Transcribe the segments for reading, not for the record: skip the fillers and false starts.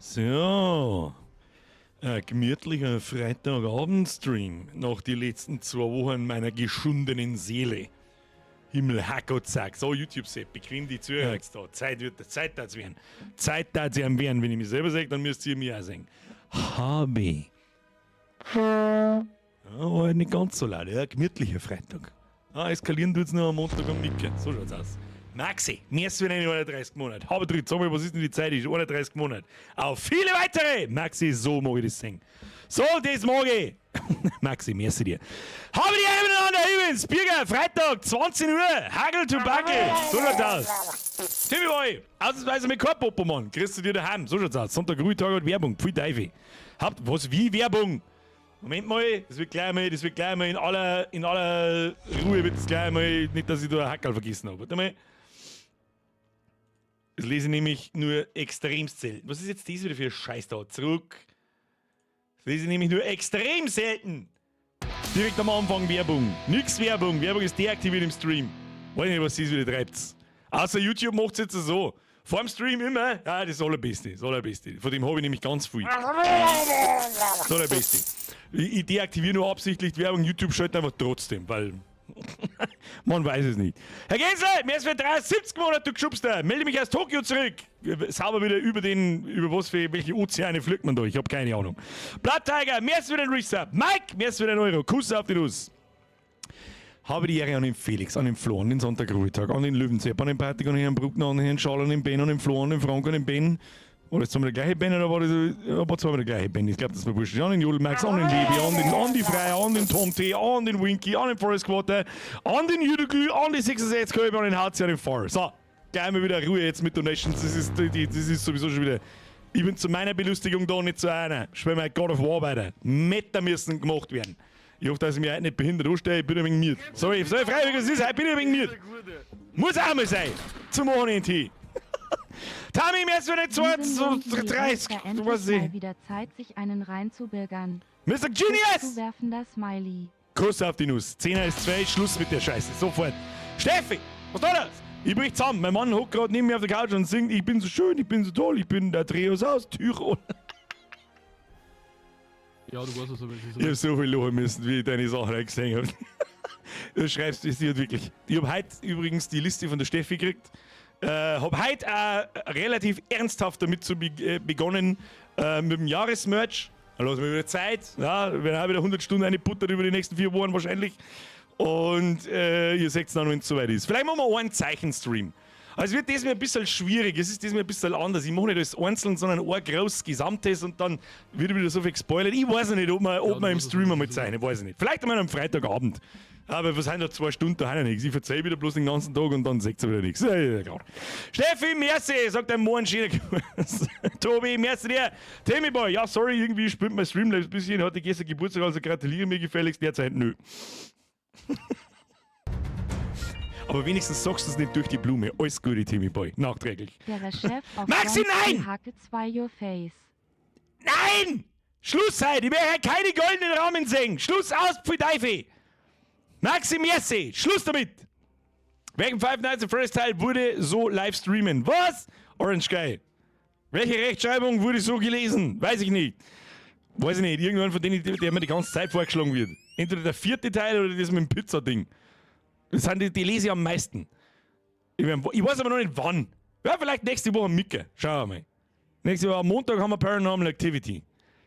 So, ein gemütlicher Freitagabend-Stream nach die letzten 2 Wochen meiner geschundenen Seele. Himmel, Hackozack. So, YouTube-Sepp, bequem die Zuhörer jetzt da. Zeit wird, Zeit dazu werden. Zeit dazu werden. Wenn ich mich selber sage, dann müsst ihr mir auch sagen. HB. Ja, war halt nicht ganz so laut. Ja, gemütlicher Freitag. Ah, eskalieren tut's nur am Montag am Mittag. So schaut's aus. Maxi, mehr als 31 Monate. Habe drin, sag mal, was ist denn die Zeit? Ist 31 Monate. Auf viele weitere! Maxi, so mag ich das singen. So, das mag ich! Maxi, merci dir. Habe die Ehre miteinander, übrigens, Birger, Freitag, 20 Uhr, Hagel to Backe. So schaut's aus. Timmy Boy, ausnahmsweise mit kein Popo, Mann. Kriegst du dir daheim. So schaut's aus. Sonntag, Ruhetag und Werbung. Pfui Teufel. Habt, was, wie Werbung? Moment mal, das wird gleich mal in aller Ruhe wird das gleich mal, nicht, dass ich da ein Hackerl vergessen habe. Warte mal. Das lese ich nämlich nur extremst selten. Was ist jetzt das wieder für ein Scheiß da? Zurück. Das lese ich nämlich nur extrem selten. Direkt am Anfang Werbung. Nix Werbung. Werbung ist deaktiviert im Stream. Weiß nicht, was das wieder treibt. Außer YouTube macht es jetzt so. Vor dem Stream immer. Ja, das ist das Allerbeste. Das Allerbeste. Von dem habe ich nämlich ganz viel. Das Allerbeste. Ich deaktiviere nur absichtlich die Werbung. YouTube schaltet einfach trotzdem, weil man weiß es nicht. Herr Gensler, mir ist für 73 Monate, du Geschubster. Melde mich aus Tokio zurück. Sauber wieder über den, über was für, welche Ozeane fliegt man da? Ich habe keine Ahnung. Blood Tiger, mehr ist für den Resub. Mike, mehr ist für den Euro. Kuss auf die Nuss. Habe die Ehre an den Felix, an den Flo, an den Sonntag Ruhetag, an den Löwensepp, an den Patrick, an den Herrn Bruckner, an den Herrn Schall, an den Ben, an den Flo, an den Frank, an den Ben. War das zweimal der gleiche Ben oder war das, ja, war zweimal der gleiche Ben? Ich glaube, das ist mir wurscht. An den Jodel Max, an den Levi, an den Andi Frei, an den Tom T, an den Winky, an den Forest Quarter, an den Jüdegü, an die 66 Kolbe, an den HC, an den Far. So, gleich mal wieder Ruhe jetzt mit Donations. Das ist sowieso schon wieder. Ich bin zu meiner Belustigung da, nicht zu einer. Spielen wir God of War weiter. Meter müssen gemacht werden. Ich hoffe, dass ich mich heute nicht behindert anstelle. Ich bin ein wenig müde. Sorry, sorry, freiwillig, es ist, heute bin ich ein wenig müde. Muss auch mal sein. Zum Wochenende. Tami, mir ist wieder 2 30. War Du endlich weißt mal nicht. Wieder Zeit, sich einen reinzubürgern. Mr. Genius! Zuwerfender Smiley. Kuss auf die Nuss. 10 ist 2, Schluss mit der Scheiße. Sofort. Steffi, was soll das? Ich brich zusammen. Mein Mann hockt gerade neben mir auf der Couch und singt: „Ich bin so schön, ich bin so toll, ich bin der Dreus aus Tirol.“ Ja, du weißt es aber, es ist. Ich hab so viel lachen müssen, wie ich deine Sachen gesehen habe. Du schreibst es dir wirklich. Ich habe heute übrigens die Liste von der Steffi gekriegt. Hab heute auch relativ ernsthaft damit zu be begonnen mit dem Jahresmerch. Da lassen wir wieder Zeit. Ja, wir werden auch wieder 100 Stunden eine buttert über die nächsten 4 Wochen wahrscheinlich. Und ihr seht es dann, wenn es soweit ist. Vielleicht machen wir einen Zeichenstream. Also wird das mir ein bisschen schwierig. Es ist das mir ein bisschen anders. Ich mache nicht alles einzeln, sondern ein großes Gesamtes und dann wird wieder so viel gespoilert. Ich weiß noch nicht, ob wir im Stream einmal zeichnen. Weiß ich nicht. Vielleicht einmal am Freitagabend. Aber was sind da 2 Stunden, da haben ja nichts. Ich verzeih wieder bloß den ganzen Tag und dann seht ihr wieder nichts. Ja, klar. Steffi, merci, sagt ein Moin, schöner Gruß. Tobi, merci dir. Timmy Boy, ja, sorry, irgendwie spinnt mein Streamlabs ein bisschen. Hatte gestern Geburtstag, also gratuliere mir gefälligst derzeit. Nö. Aber wenigstens sagst du es nicht durch die Blume. Alles Gute, Timmy Boy. Nachträglich. Der Chef auf Maxi, nein! Hacke 2 your face. Nein! Schluss heute! Ich werde keine goldenen Rahmen sehen! Schluss aus, pfui Teufel! Maxi, merci! Schluss damit! Wegen Five Nights at Freddy's Teil wurde so live streamen. Was? Orange Guy. Welche Rechtschreibung wurde so gelesen? Weiß ich nicht. Weiß ich nicht. Irgendwann von denen, der mir die ganze Zeit vorgeschlagen wird. Entweder der vierte Teil oder das mit dem Pizza-Ding. Das sind die, die lese ich am meisten. Ich weiß aber noch nicht, wann. Ja, vielleicht nächste Woche Micke. Schauen wir mal. Nächste Woche am Montag haben wir Paranormal Activity.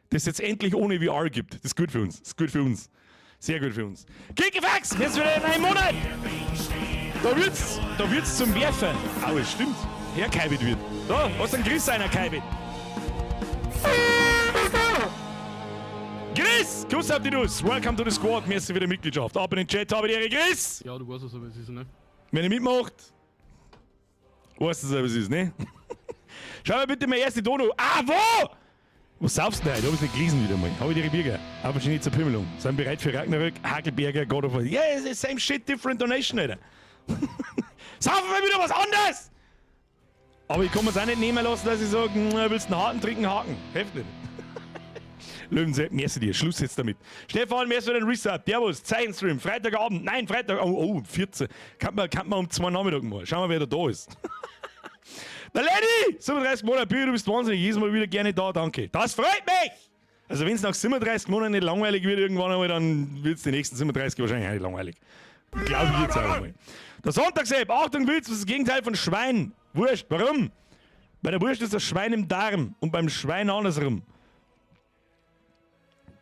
Das jetzt endlich ohne VR gibt. Das ist gut für uns. Das ist gut für uns. Sehr gut für uns. Kickefax, jetzt wieder in einem Monat. Da wird's zum Werfen. Au, es stimmt. Hergeibet wird. Da, was ein Chris einer geibet. Chris, Kuss auf die Nuss. Welcome to the squad. Merci für die Mitgliedschaft. Ab in den Chat, habe die Ehre, Chris. Ja, du weißt es, aber es ist, ne? Wenn ihr mitmacht, weißt du, was es ist, ne? Schau mal bitte meine erste Dono. Ah, wo? Was saufst du denn heute? Hab ich's nicht gelesen wieder mal. Hab ich die Birger. Aber schon nicht zur Pimmelung. Sind bereit für Ragnarök, Hagelberger, God of War. Yeah, it's the same shit, different donation, Alter. Saufen wir wieder was anderes! Aber ich kann mir's auch nicht nehmen lassen, dass ich sage, willst du einen Haken trinken, Haken. Hilft nicht. Löwensepp, merci dir. Schluss jetzt damit. Stefan, merci für den Resub. Servus, Zeichenstream, Freitagabend. Nein, Freitag. Oh, 14. Kann man um 2 Nachmittag mal. Schauen wir, wer da da ist. Der Lenny! 37 Monate, Birger, du bist wahnsinnig. Jedes Mal wieder gerne da, danke. Das freut mich! Also, wenn es nach 37 Monaten nicht langweilig wird irgendwann einmal, dann wird es die nächsten 37 wahrscheinlich auch nicht langweilig. Glaube ich jetzt auch mal. Der Sonntagssepp, Achtung, Witz, was ist das Gegenteil von Schwein? Wurscht, warum? Bei der Wurst ist das Schwein im Darm und beim Schwein andersrum.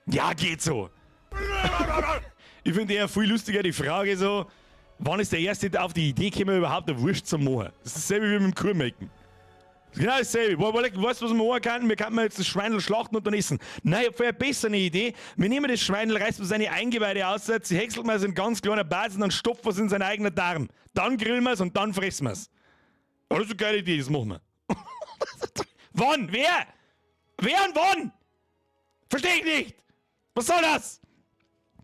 Ja, geht so. Ich finde eher viel lustiger die Frage so, wann ist der Erste auf die Idee gekommen, überhaupt eine Wurst zu machen? Das ist dasselbe wie mit dem Kuhmelken. Das ist genau dasselbe. Weißt du, was wir machen können? Wir könnten jetzt das Schweinel schlachten und dann essen. Nein, ich hab vorher besser eine Idee. Wir nehmen das Schweinel, reißen wir seine Eingeweide aus, sie häckselt wir es in ganz kleiner Basis und dann stopfen wir es in seinen eigenen Darm. Dann grillen wir es und dann fressen wir es. Oh, das ist eine geile Idee, das machen wir. Wann? Wer? Wer und wann? Verstehe ich nicht. Was soll das?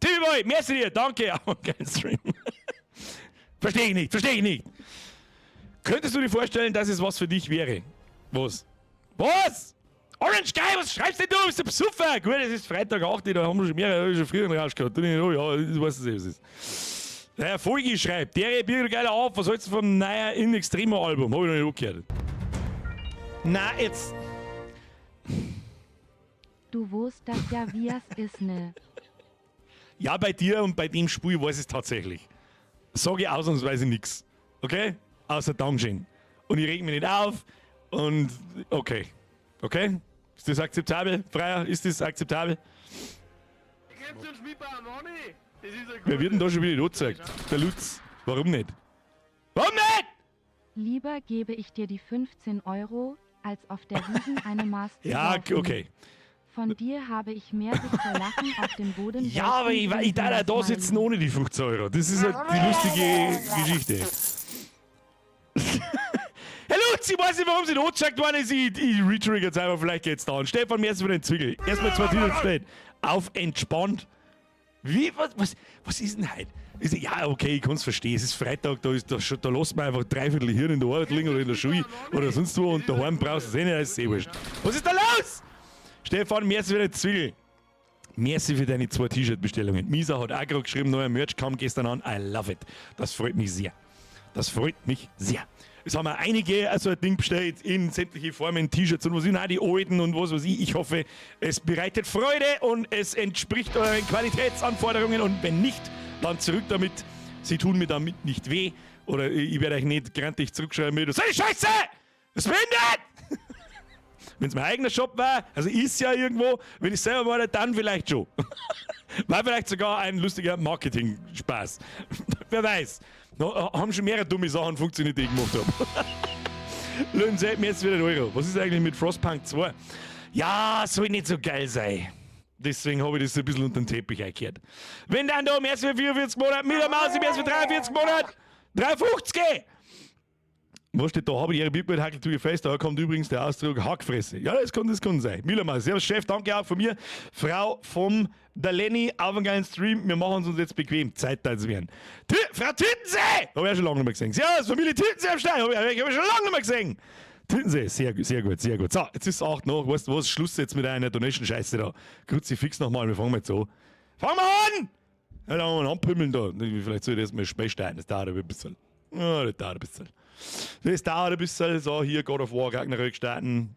T-Boy, merci dir, danke. Auch kein Stream. Verstehe ich nicht, verstehe ich nicht. Könntest du dir vorstellen, dass es was für dich wäre? Was? Was? Orange Guy, was schreibst denn du? Bist du Besoffen? Gut, es ist Freitag 8, da haben wir schon mehrere, schon früher einen Rausch gehabt. Oh ja, du weißt es eh, was es ist. Der Herr Folgi schreibt, der Birger geiler auf, was hältst du vom neuen In Extremo Album? Hab ich noch nicht angehört. Na, jetzt. Du wusst das ja, wie es ist, ne? Ja, bei dir und bei dem Spiel weiß ich es tatsächlich. Sage ich ausnahmsweise nichts. Okay? Außer Dankeschön. Und ich reg mich nicht auf und okay. Okay? Ist das akzeptabel? Freier, ist das akzeptabel? Wer wird denn da schon wieder angezeigt? Der Lutz. Warum nicht? Warum nicht? Lieber gebe ich dir die 15 Euro, als auf der Wiesn eine Maß zu Ja, saufen. okay. Von dir habe ich mehr sich vor Lachen auf dem Boden Ja, aber ich darf auch da sitzen ohne die 15 Euro. Das ist halt die lustige Geschichte. Herr Lutz, ich weiß nicht, warum sie nicht angezeigt worden ist. Ich retrigger jetzt einfach, vielleicht geht's da an. Stefan, merci für den Zwickel. Erstmal zwei Titel bestellt. Auf entspannt. Wie, was ist denn heute? Ist, ja, okay, ich kann's verstehen. Es ist Freitag, da, ist, da, da lässt man einfach dreiviertel Hirn in der Arbeit liegen oder in der Schule oder sonst wo und daheim brauchst du es eh nicht, das ist eh wurscht. Was ist da los? Stefan, merci für den Zwickel. Merci für deine zwei T-Shirt-Bestellungen. Misa hat auch gerade geschrieben, neuer Merch kam gestern an. I love it. Das freut mich sehr. Das freut mich sehr. Es haben auch einige also ein Ding bestellt in sämtliche Formen, T-Shirts und was ich, auch die alten und was weiß ich. Ich hoffe, es bereitet Freude und es entspricht euren Qualitätsanforderungen und wenn nicht, dann zurück damit. Sie tun mir damit nicht weh oder ich werde euch nicht grantig zurückschreiben mit, so eine Scheiße! Was bin denn? Wenn es mein eigener Shop war, also ist ja irgendwo, wenn ich selber war, dann vielleicht schon. War vielleicht sogar ein lustiger Marketing-Spaß. Wer weiß. No, haben schon mehrere dumme Sachen funktioniert, die ich gemacht habe. Löhnen mir jetzt wieder einen Euro. Was ist eigentlich mit Frostpunk 2? Ja, soll nicht so geil sein. Deswegen habe ich das so ein bisschen unter den Teppich eingekehrt. Wenn dann da mehr für 44 Monate, mit der Maus, mehr für 43 Monate, 3,50! Was steht da? Habe ich ihre Big Hackel to your face. Da kommt übrigens der Ausdruck Hackfresse. Ja, das kann sein. Müllermaus. Servus, Chef. Danke auch von mir. Frau vom der Lenny auf einen geilen Stream. Wir machen es uns jetzt bequem. Zeit da zu werden. Frau Tütensee! Habe ich auch schon lange nicht mehr gesehen. Servus, Familie Tütensee am Stein. Habe ich, hab ich schon lange nicht mehr gesehen. Tütensee, sehr, sehr gut, sehr gut. So, jetzt ist es 8 noch. Weißt du was? Schluss jetzt mit einer Donation-Scheiße da. Kruzifix nochmal. Wir fangen mal jetzt an. Fangen wir an! Ja, dann wir anpümmeln da. Vielleicht soll ich erstmal Spiel starten. Das dauert ein bisschen. Ja, das dauert ein bisschen. Das dauert ein bisschen. So, hier God of War Ragnarök starten.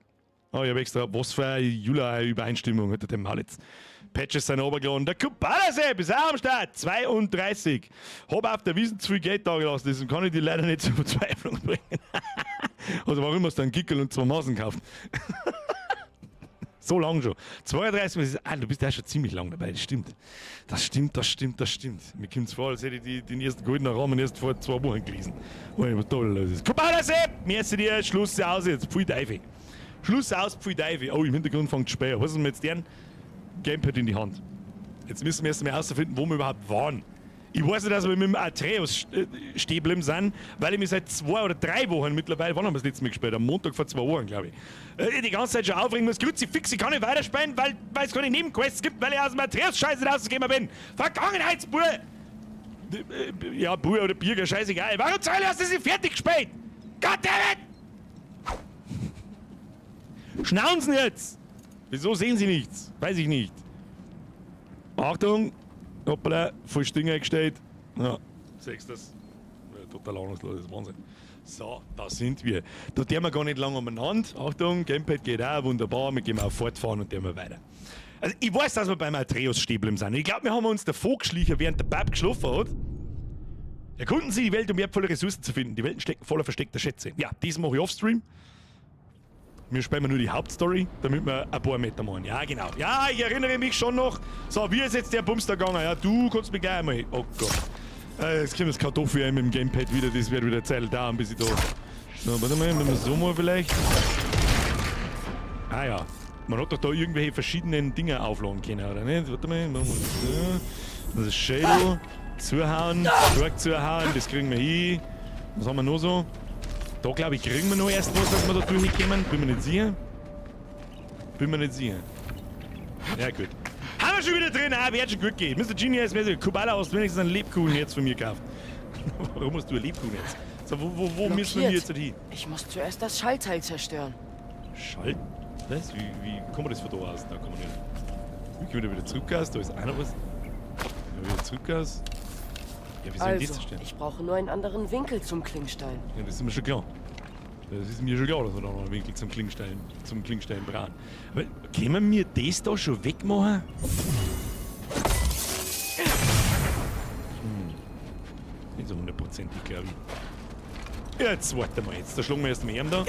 Oh, ich habe extra, was für eine Juli-Übereinstimmung hat der Mal jetzt. Patches sind runtergeladen. Der Kubala-Sepp ist auch am Start. 32. Hab auf der Wiesn zu viel Geld da gelassen, deswegen kann ich die leider nicht zur Verzweiflung bringen. Also warum hast du einen Gickel und zwei Masen gekauft? So lang schon. 32, ist, ah, du bist ja schon ziemlich lang dabei, das stimmt. Das stimmt, das stimmt, das stimmt. Mir kommt es vor, als hätte ich den ersten goldenen Rahmen erst vor 2 Wochen gelesen. Oh, was da los ist. Kubala-Sepp! Merci dir, Schluss aus jetzt. Pfui Teufel. Schluss aus, pfui Teufel. Oh, im Hintergrund fängt Speer. Was ist denn jetzt deren? Gamepad in die Hand. Jetzt müssen wir erst mal herausfinden, wo wir überhaupt waren. Ich weiß nicht, dass wir mit dem Atreus stehen geblieben sind, weil ich mich seit 2 oder 3 Wochen mittlerweile, wann haben wir das letzte Mal gespielt? Am Montag vor 2 Wochen, glaube ich. Die ganze Zeit schon aufregen muss. Kruzifix, ich kann nicht weiterspielen, weil es keine Nebenquests gibt, weil ich aus dem Atreus-Scheiße rausgekommen bin. Vergangenheitsbur! Ja, Bur oder Birger, scheißegal. Warum zur Hölle hast du sie fertig gespielt? Goddammit! Schnauzen jetzt! Wieso sehen Sie nichts? Weiß ich nicht. Achtung! Hoppala, voll Stinger eingestellt. Ja, siehst du das? Ja, total ahnungslos, das ist Wahnsinn. So, da sind wir. Da tun wir gar nicht lange umeinander. Achtung, Gamepad geht auch, wunderbar. Wir gehen auf Fortfahren und tun wir weiter. Also, ich weiß, dass wir beim Atreus stehen geblieben sind. Ich glaube, wir haben uns davor geschlichen, während der Bab geschlafen hat. Erkunden Sie die Welt, um wertvolle Ressourcen zu finden. Die Welten stecken voller versteckter Schätze. Ja, das mache ich offstream. Wir spielen nur die Hauptstory, damit wir ein paar Meter machen. Ja, genau. Ja, ich erinnere mich schon noch. So, wie ist jetzt der Bums da gegangen? Ja, du kannst mich gleich einmal. Oh Gott. Jetzt kommt das Kartoffel mit dem Gamepad wieder. Das wird wieder Zeit dauern, bis ich da. So, warte mal, wenn wir so mal vielleicht. Ah ja. Man hat doch da irgendwelche verschiedenen Dinge aufladen können, oder nicht? Warte mal, machen wir das so. Das ist Schädel. Zuhauen, stark zuhauen, das kriegen wir hin. Was haben wir noch so? Da glaube ich, kriegen wir noch erst was, dass wir da durchkommen. Bin mir nicht sicher. Bin mir nicht sicher. Ja, gut. Haben wir schon wieder drin? Ah, wird schon gut gehen. Mr. Genius, Kubala, hast du wenigstens einen Lebkuchen jetzt von mir gekauft. Warum hast du einen Lebkuchen jetzt? So, wo müssen wir jetzt hin? Ich muss zuerst das Schallteil zerstören. Schall? Was? Wie kommt man das von da aus? Da kann man nicht. Wie können wir wieder zurück aus? Da ist auch noch was. Ja, wieder zurück aus. Ja, wie soll ich das Also, zerstören? ich brauche nur einen anderen Winkel zum Klingstein. Ja, das ist mir schon klar. Das ist mir schon klar, dass wir da noch einen Winkel zum Klingstein brauchen. Aber können wir das da schon wegmachen? Hm. Nicht so hundertprozentig, glaube ich. Jetzt warte mal jetzt. Da schlagen wir erst mal ihn da.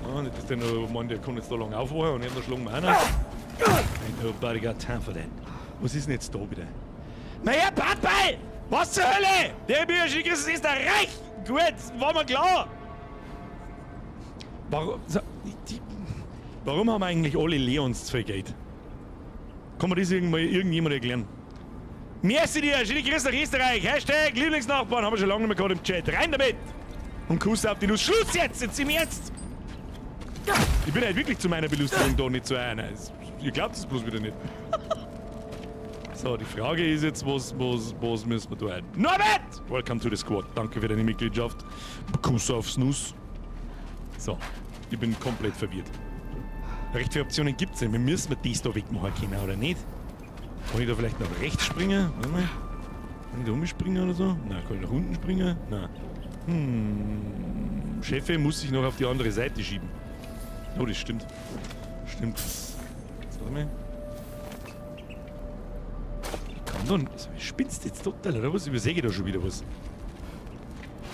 Ah, nicht, dass der noch meint, der kann jetzt da lang aufwachen und ihn da schlagen wir auch noch. Ain't nobody got time for that. Was ist denn jetzt da wieder? Naja, Badball! Was zur Hölle? Der Bürgerschickeres ist reich! Gut, war mir klar! Warum, so, warum haben eigentlich alle Leons zu viel Geld? Kann mir das irgendjemand erklären? Merci dir, schöne Grüße nach Österreich. Hashtag Lieblingsnachbarn haben wir schon lange nicht mehr gehabt im Chat. Rein damit! Und Kuss auf die Nuss. Schluss jetzt! Jetzt sind wir jetzt! Ich bin halt wirklich zu meiner Belustigung da, nicht zu einer. Ihr glaubt es bloß wieder nicht. So, die Frage ist jetzt, was müssen wir da ein? Norbert! Welcome to the squad. Danke für deine Mitgliedschaft. Kuss aufs Nuss. So, ich bin komplett verwirrt. Recht viele Optionen gibt's nicht. Wir müssen das da wegmachen können, oder nicht? Kann ich da vielleicht nach rechts springen? Warte mal. Kann ich da umspringen oder so? Nein, kann ich nach unten springen? Nein. Hm. Chefe muss sich noch auf die andere Seite schieben. Oh, das stimmt. Stimmt. Jetzt, warte mal. Ich kann doch nicht. Spinnst du jetzt total, oder was? Übersehe ich da schon wieder was?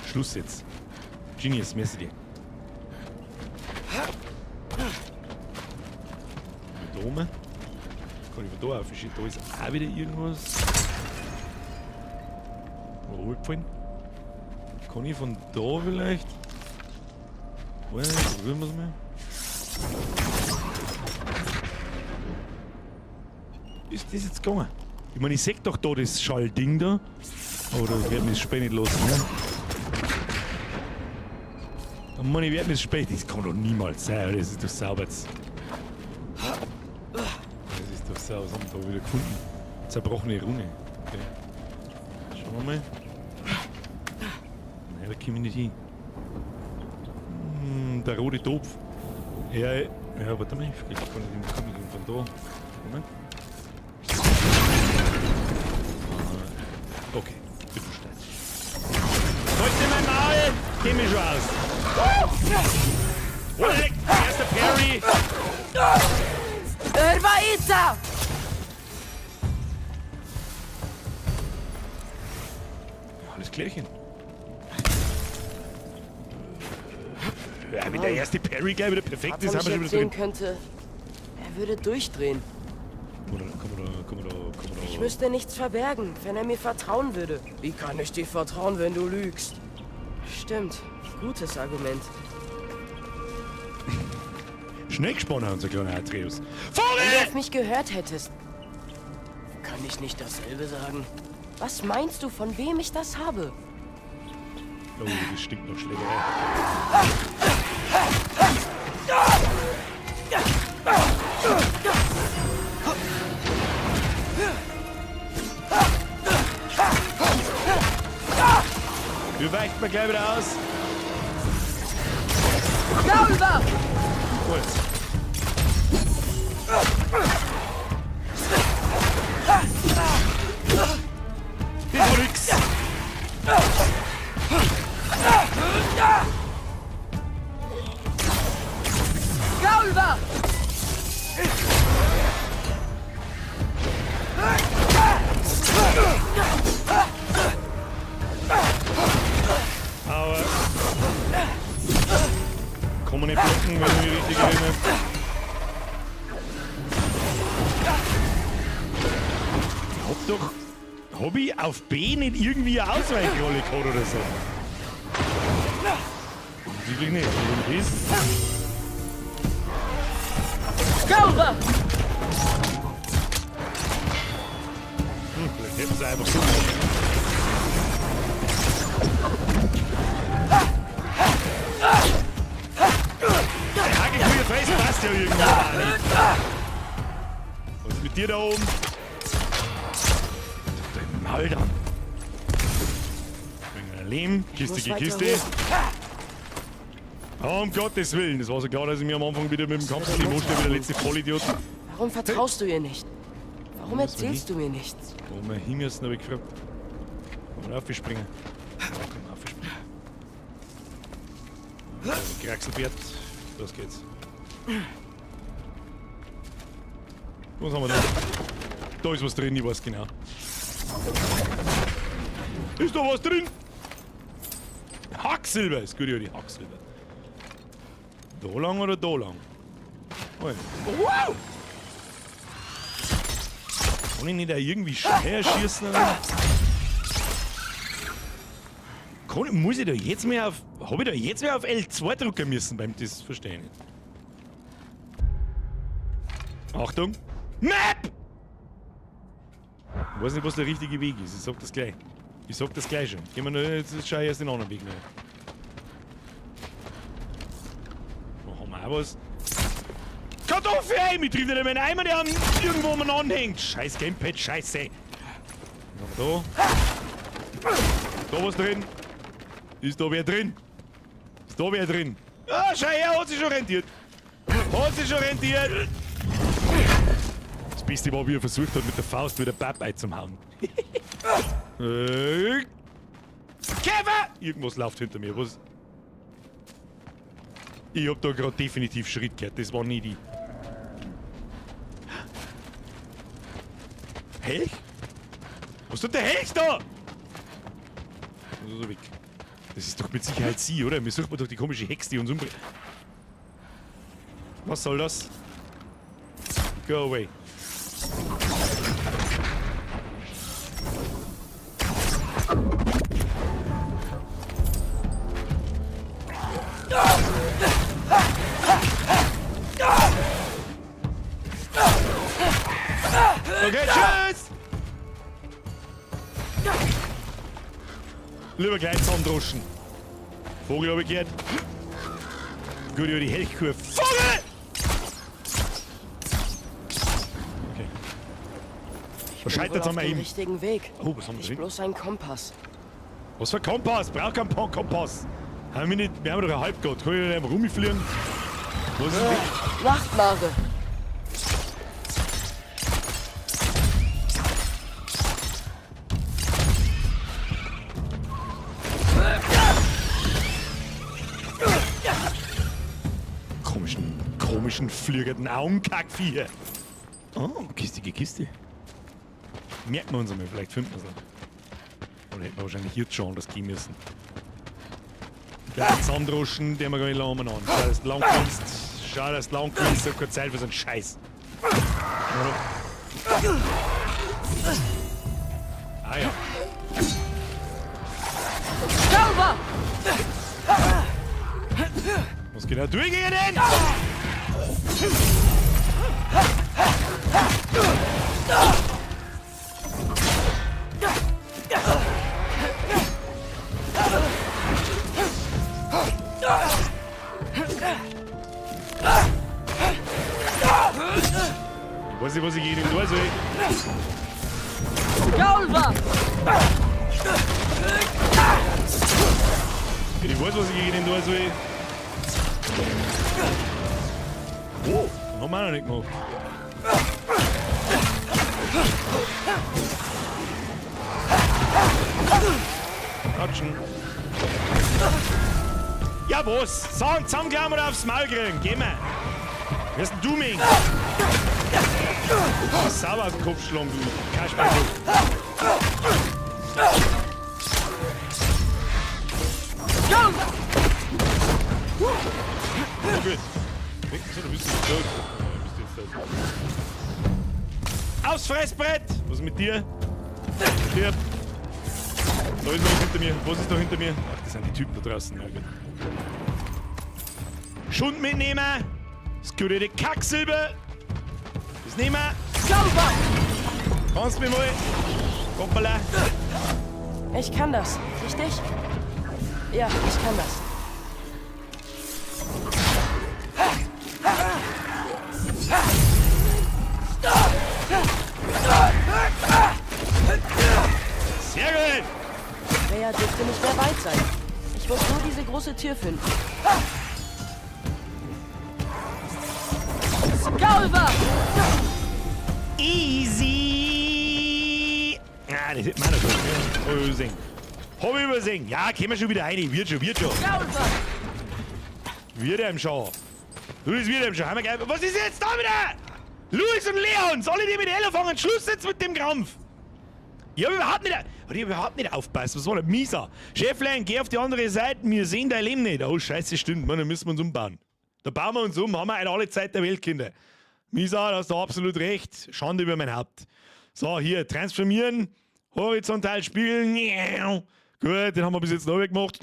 Schluss jetzt. Genius, merci dir. Da oben. Kann ich von da aufschieben? Da ist auch wieder irgendwas. Wo runtergefallen? Kann ich von da vielleicht? Probieren wir es mal. Ist das jetzt gegangen? Ich meine, ich seh doch da das Schallding da. Aber da wird mir das Spiel nicht los, ne? Oh Mann, ich werd mir das Spiel. Das kann doch niemals sein, oder? Das ist doch sauber jetzt. Das ist doch sauber. Was haben wir da wieder gefunden? Zerbrochene Rune. Okay. Schauen wir mal. Nein, da komme ich nicht hin. Hm, der rote Topf. Ja, ja, warte mal. Vielleicht kann ich den von da. Moment. Okay, bitte steil. Heute mein Maul! Geh mir schon aus! Oh, erster Parry! Erwaita! Ja, alles klärchen. Ja, wenn der erste Parry gleich wieder perfekt ist, haben wir schon wieder drin. Könnte, er würde durchdrehen. Komm da. Ich müsste nichts verbergen, wenn er mir vertrauen würde. Wie kann ich dir vertrauen, wenn du lügst? Stimmt, gutes Argument. Schnell gesponnen, unser kleiner Atreus. Vogel! Wenn du auf mich gehört hättest. Kann ich nicht dasselbe sagen? Was meinst du, von wem ich das habe? Oh, das stinkt nach Schlägerei. Du weicht mir gleich wieder aus. Darüber! Gut. Das war nix. doch... Hab ich auf B nicht irgendwie eine Ausweichrolle gehabt oder so? Offensichtlich nicht. Warum das? Gauber! Vielleicht hätten sie einfach so gemacht. Der Hagelkuh Fresse passt ja irgendwie auch nicht. Was ist mit dir da oben? Dein Maul dann. Lehm, Kiste muss Kiste. weiter Oh, um Gottes Willen, das war so klar, dass ich mir am Anfang wieder mit dem Kampfsystem anstelle, wie der letzte Vollidiot. Warum vertraust du ihr nicht? Warum erzählst du mir nichts? Wo wir hin müssen, habe ich gefragt. Kann man aufspringen? Ja, kann man aufspringen. Kraxelbert, los geht's. Was haben wir da? Da ist was drin, ich weiß genau. Ist da was drin? Hacksilber! Ist gut, ja, die Hacksilber. Da lang oder da lang? Oh, wow! Kann ich nicht auch irgendwie schneller schießen? Oder? Muss ich da jetzt mehr auf. Hab ich da jetzt mehr auf L2 drücken müssen beim. Das verstehe ich nicht. Achtung! Map! Ich weiß nicht, was der richtige Weg ist. Ich sag das gleich. Ich sag das gleich schon. Gehen wir nur, jetzt schau ich erst den anderen Weg rein. Da haben wir auch was. Kartoffel! Ey, mich trifft nicht mehr Eimer, der an irgendwo umeinander hängt. Scheiß Gamepad, scheiße. Was haben wir da? Da was drin? Ist da wer drin? Ist da wer drin? Ah, schau her, hat sich schon rentiert. Hat sich schon rentiert. Das Beste war, wie er versucht hat, mit der Faust wieder Bab einzuhauen. Käfer! Irgendwas läuft hinter mir. Was? Ich hab da gerade definitiv Schritt gehört. Das war nie die. Helch? Was tut der Helch da? So weg. Das ist doch mit Sicherheit sie, oder? Wir suchen doch die komische Hexe, die uns umbringt. Was soll das? Go away. Okay, tschüss! Lieber gleich zusammendroschen. Vogel hab ich gehört. Gut über die Helchkur. Vogel! Okay. Ich Was bin scheitert's wohl am auf dem eben? richtigen Weg. Oh, was haben wir Nicht drin? bloß ein Kompass. Was für ein Kompass? Brauch keinen Kompass. Haben wir nicht, wir haben doch einen Halbgott. Kann ich da rumfliegen? Was ist das? Nachtmare! Komischen, fliegenden Augenkackviecher. Oh, kistige Kiste. Merken wir uns einmal, vielleicht finden wir es noch. Oder hätten wir wahrscheinlich jetzt schon anders gehen müssen. Gleich zusammendroschen, den wir gar nicht lange an. Schau, dass du lang kommst. Schau, dass du lang kommst. Ich hab keine Zeit für so einen Scheiß. Ah ja. Zauber! Was geht da durch gegen den? Ich weiß nicht, was ich gegen ihn tun soll. Gaulva! Ich weiß, was ich gegen ihn tun soll. Oh, haben wir auch noch nicht gemacht. Action. Ja, was? So, und zusammenklammern aufs Maul kriegen. Geh mal. Wer ist denn du, Ming? Sauber aus dem Kopf schlagen, du Kasperl. Oh, gut. So, du bist jetzt tot. Du bist jetzt tot. Aufs Fressbrett! Was ist mit dir? Stirb. Da ist noch was hinter mir. Was ist da hinter mir? Ach, das sind die Typen da draußen. Ja, gut. Schund mitnehmen. Das gute Kacksilber. Das nehmen wir. Sauber! Kannst du mir mal. Hoppala. Ich kann das, richtig? Ja, ich kann das. Sehr gut. Freya dürfte nicht mehr weit sein. Ich muss nur diese große Tür finden. Skalva! Easy. Ah, das hätte man noch können. Hab ich übersehen. Hab ich übersehen. Ja, kommen wir schon wieder rein. Wird schon, wird schon. Skalva! Wird einem schon. Du, das wird einem schon. Haben wir geil. Was ist jetzt da wieder? Luis und Leons, alle die mit Elo fangen, Schluss jetzt mit dem Krampf. Ich hab überhaupt nicht aufgepasst. Was war das? Misa. Cheflein, geh auf die andere Seite, wir sehen dein Leben nicht. Oh, scheiße, stimmt. Mann, da müssen wir uns umbauen. Da bauen wir uns um, haben wir alle Zeit der Welt, Kinder. Misa, da hast du absolut recht. Schande über mein Haupt. So, hier, transformieren, horizontal spiegeln. Gut, den haben wir bis jetzt noch gemacht.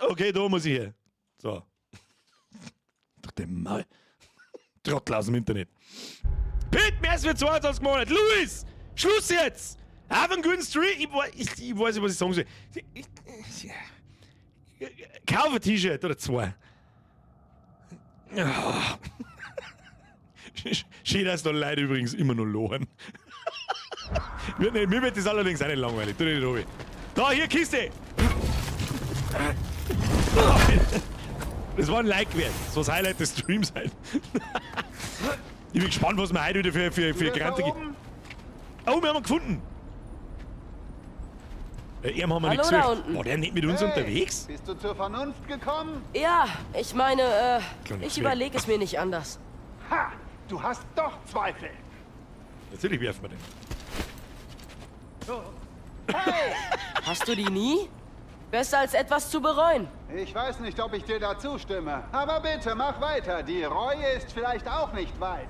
Okay, da muss ich her. So. Doch dem Maul. Trottel aus dem Internet. Pit, mehr als für 22 Monate. Luis! Schluss jetzt! Have a good street. Ich weiß nicht, was ich sagen soll. Kauf ein T-Shirt oder zwei. Oh. Schön, dass da Leute übrigens immer noch lachen. Mir wird das allerdings auch nicht langweilig. Tu nicht, Robi. Da, hier, Kiste! Das war ein Like wert. Das war das Highlight des Streams halt. Ich bin gespannt, was wir heute wieder für Grante gibt. Oh, wir haben ihn gefunden! Ihm haben wir nicht gesucht. War der nicht mit uns unterwegs? Bist du zur Vernunft gekommen? Ja, ich meine, ich überlege es mir nicht anders. Ha! Du hast doch Zweifel! Natürlich werfen wir den. Hey! Hast du die nie? Besser als etwas zu bereuen. Ich weiß nicht, ob ich dir da zustimme. Aber bitte, mach weiter. Die Reue ist vielleicht auch nicht weit.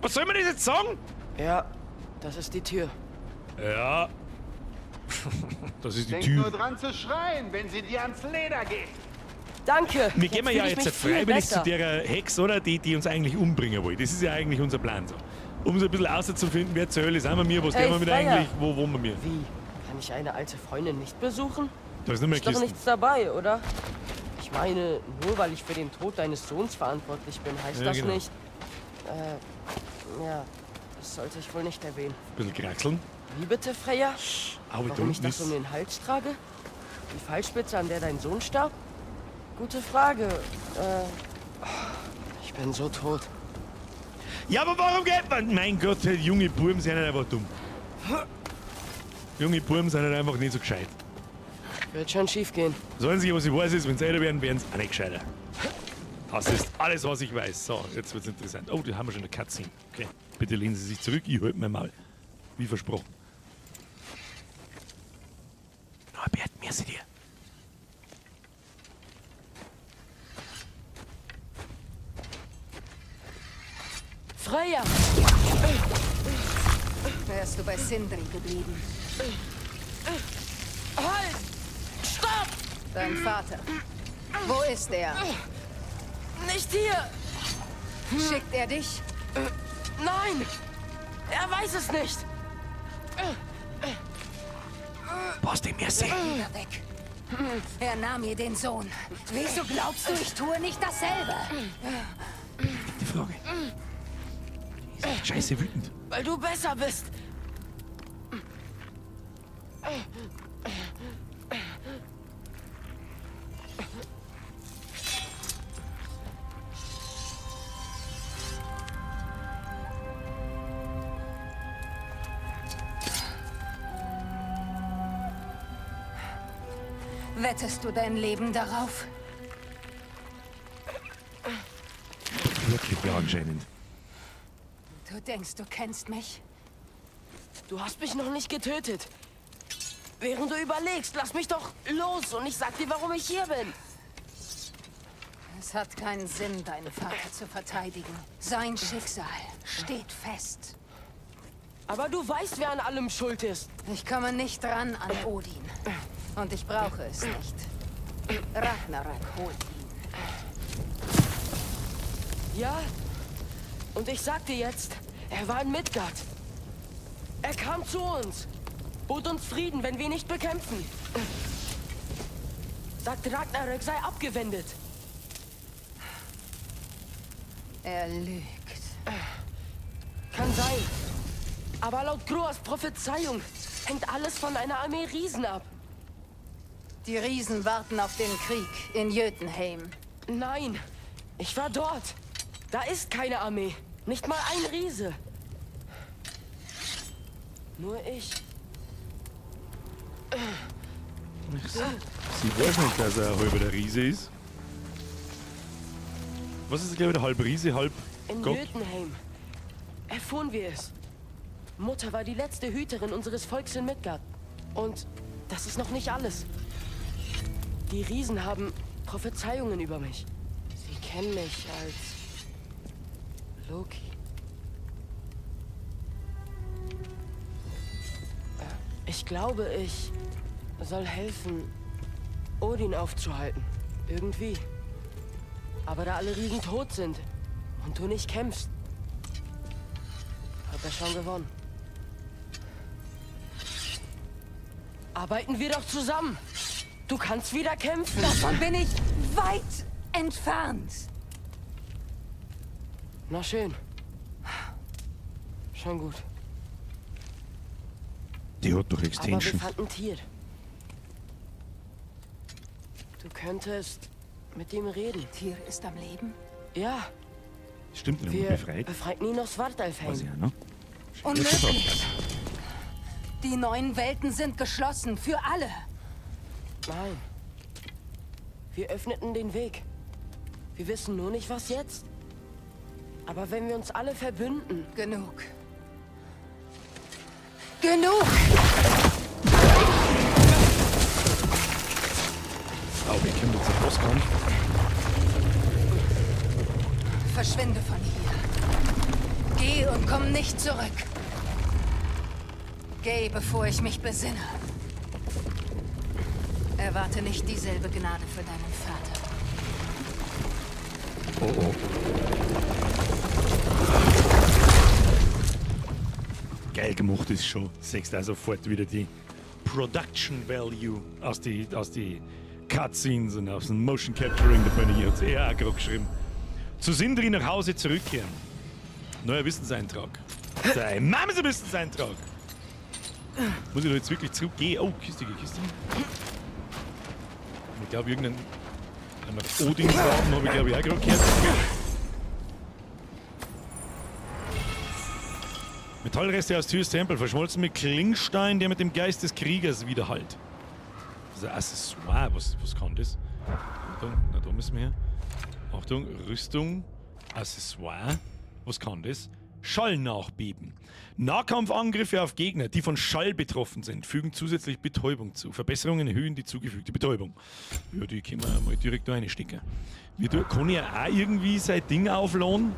Was soll man das jetzt sagen? Ja, das ist die Tür. Ja. Das ist die Denk Tür. nur dran zu schreien, wenn sie dir ans Leder geht. Danke. Wir gehen ja jetzt freiwillig zu besser. der Hex, oder? Die uns eigentlich umbringen will. Das ist ja eigentlich unser Plan so. Um so ein bisschen auszufinden, wer zur Hölle sind wir mir, was Hey, gehen wir mit Freya. eigentlich, wo wohnen wir mir? Wie? Kann ich eine alte Freundin nicht besuchen? Da ist nur mehr Ist doch Kisten. nichts dabei, oder? Ich meine, nur weil ich für den Tod deines Sohns verantwortlich bin, heißt Ja, das genau. nicht. Ja, das sollte ich wohl nicht erwähnen. Ein bisschen kraxeln. Wie bitte, Freya? Aber Warum ich das um den Hals trage? Die Pfeilspitze, an der dein Sohn starb? Gute Frage. Ich bin so tot. Ja, aber warum geht man? Mein Gott, junge Buben sind halt einfach dumm. Junge Buben sind halt einfach nicht so gescheit. Wird schon schief gehen. Das Einzige, was ich weiß, ist, wenn sie älter werden, werden sie auch nicht gescheiter. Das ist alles, was ich weiß. So, jetzt wird's interessant. Oh, da haben wir schon eine Cutscene. Okay, bitte lehnen Sie sich zurück, ich halte mein Maul. Wie versprochen. Norbert, merci dir. Freya! Wärst du bei Sindri geblieben? Halt! Stopp! Dein Vater. Wo ist er? Nicht hier! Schickt er dich? Nein! Er weiß es nicht! Basti, merci. Wieder weg. Er nahm mir den Sohn. Wieso glaubst du, ich tue nicht dasselbe? Die Frage. Die ist echt scheiße wütend. Weil du besser bist. Wettest du dein Leben darauf? Wirklich ja, anscheinend. Du denkst, du kennst mich? Du hast mich noch nicht getötet. Während du überlegst, lass mich doch los und ich sag dir, warum ich hier bin. Es hat keinen Sinn, deinen Vater zu verteidigen. Sein Schicksal steht fest. Aber du weißt, wer an allem schuld ist. Ich komme nicht ran an Odin. Und ich brauche es nicht. Ragnarök holt ihn. Ja? Und ich sag dir jetzt, er war in Midgard. Er kam zu uns. Bot uns Frieden, wenn wir ihn nicht bekämpfen. Sagt, Ragnarök sei abgewendet. Er lügt. Kann sein. Aber laut Groas Prophezeiung hängt alles von einer Armee Riesen ab. Die Riesen warten auf den Krieg in Jötunheim. Nein, ich war dort. Da ist keine Armee. Nicht mal ein Riese. Nur ich. Sie weiß nicht, dass er ein halber der Riese ist. Was ist, glaube ich, der halb Riese, halb In Gott? Jötunheim erfuhren wir es. Mutter war die letzte Hüterin unseres Volks in Midgard. Und das ist noch nicht alles. Die Riesen haben Prophezeiungen über mich. Sie kennen mich als Loki. Ich glaube, ich soll helfen, Odin aufzuhalten. Irgendwie. Aber da alle Riesen tot sind und du nicht kämpfst, hat er schon gewonnen. Arbeiten wir doch zusammen. Du kannst wieder kämpfen. Davon bin ich weit entfernt. Na schön. Schon gut. Die hat doch Aber wir Extension. fanden Tyr. Du könntest mit ihm reden. Tyr ist am Leben? Ja, Stimmt, den haben wir wir befreit. befreiten ihn aus Svartalfheim. Weiß ich auch noch. Unmöglich. Die neuen Welten sind geschlossen für alle. Nein. Wir öffneten den Weg. Wir wissen nur nicht, was jetzt. Aber wenn wir uns alle verbünden... Genug. Genug! Oh, wir kommen jetzt zum Bosskampf. Verschwinde von hier. Geh und komm nicht zurück. Geh, bevor ich mich besinne. Erwarte nicht dieselbe Gnade für deinen Vater. Oh oh. Geil gemacht ist schon. Siehst du sofort wieder die Production Value aus die Cutscenes und aus dem Motion Capturing. Der Bernie hat es eher auch gerade geschrieben. Zu Sindri nach Hause zurückkehren. Neuer Wissenseintrag. Dein Mama ist ein Wissenseintrag. Muss ich da jetzt wirklich zurückgehen? Oh, Kiste, Kiste. Ich glaube, irgendeinen Odin-Raben habe ich, glaube ich, auch gerade gehört. Metallreste aus Tyrs Tempel, verschmolzen mit Klingstein, der mit dem Geist des Kriegers widerhallt. Das ist ein Accessoire. Was kann das? Achtung, na, da müssen wir her. Achtung, Rüstung, Accessoire. Was kann das? Schallnachbeben. Nahkampfangriffe auf Gegner, die von Schall betroffen sind, fügen zusätzlich Betäubung zu. Verbesserungen erhöhen die zugefügte Betäubung. Ja, die können wir mal direkt da reinstecken. Kann ich auch irgendwie sein Ding aufladen?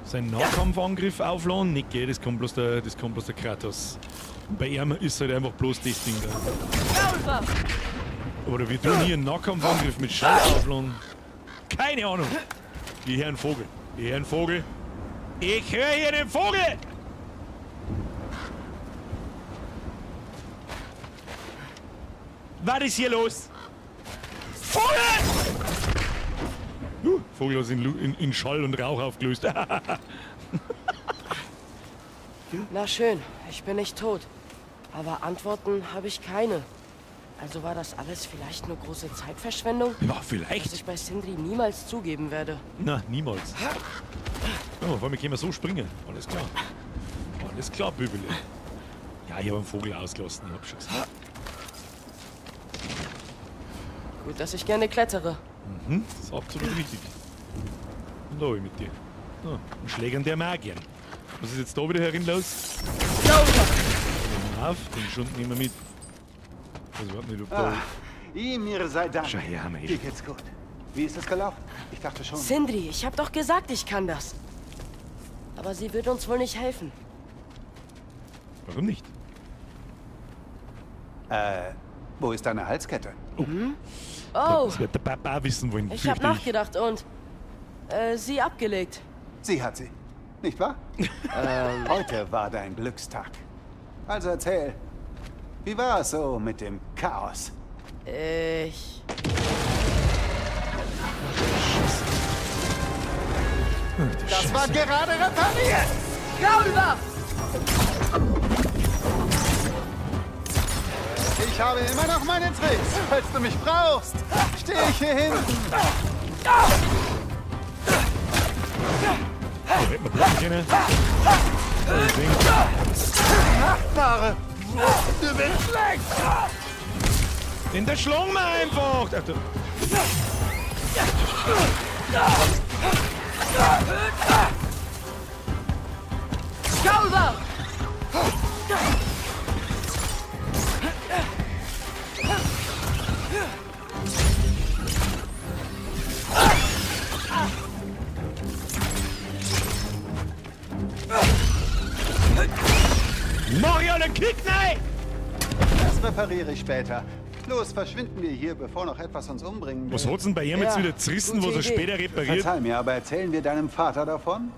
Seinen Nahkampfangriff aufladen? Nicht, gell, das kommt bloß der Kratos. Und bei ihm ist halt einfach bloß das Ding da. Oder wir tun hier einen Nahkampfangriff mit Schall aufladen. Keine Ahnung. Ich höre einen Vogel. Ich höre einen Vogel. Ich höre hier den Vogel! Was ist hier los? Vogel! Vogel hat sich in Schall und Rauch aufgelöst. Na schön, ich bin nicht tot. Aber Antworten habe ich keine. Also war das alles vielleicht nur große Zeitverschwendung? Ja, vielleicht. Was ich bei Sindri niemals zugeben werde. Na, niemals. Oh, vor allem können wir so springen. Alles klar. Alles klar, Bübele. Ja, ich habe einen Vogel ausgelassen, ich hab schon gesagt. Gut, dass ich gerne klettere. Mhm, das ist absolut richtig. Und da hab ich mit dir. So, ein Schlägern der Magier. Was ist jetzt da wieder herin los? Auf, den Schund nehmen wir mit. Also überhaupt nicht, ob da... Ymir sei Dank. Schau her, haben wir eh Dir geht's gut. Wie ist es gelaufen? Ich dachte schon. Sindri, ich hab doch gesagt, ich kann das. Aber sie wird uns wohl nicht helfen. Warum nicht? Wo ist deine Halskette? Oh, Das wird der Papa auch wissen wollen. ich hab fürchte ich. nachgedacht und sie abgelegt. Sie hat sie. Nicht wahr? Heute war dein Glückstag. Also erzähl, wie war es so mit dem Chaos? Ich. Das war gerade repariert! Gaulba! Ich habe immer noch meine Tricks. Falls du mich brauchst, stehe ich hier hinten. Da hätten wir blocken können. Deswegen. Nachbarre! Du bist schlecht! Den der schlagen wir einfach! Ach, du. Gaulba! Mach ja einen Kick, nein! Das repariere ich später. Los, verschwinden wir hier, bevor noch etwas uns umbringen will. Was hat's denn bei ihm jetzt Ja, wieder zerrissen, gute was er Idee. später repariert? Verzeih mir, aber erzählen wir deinem Vater davon?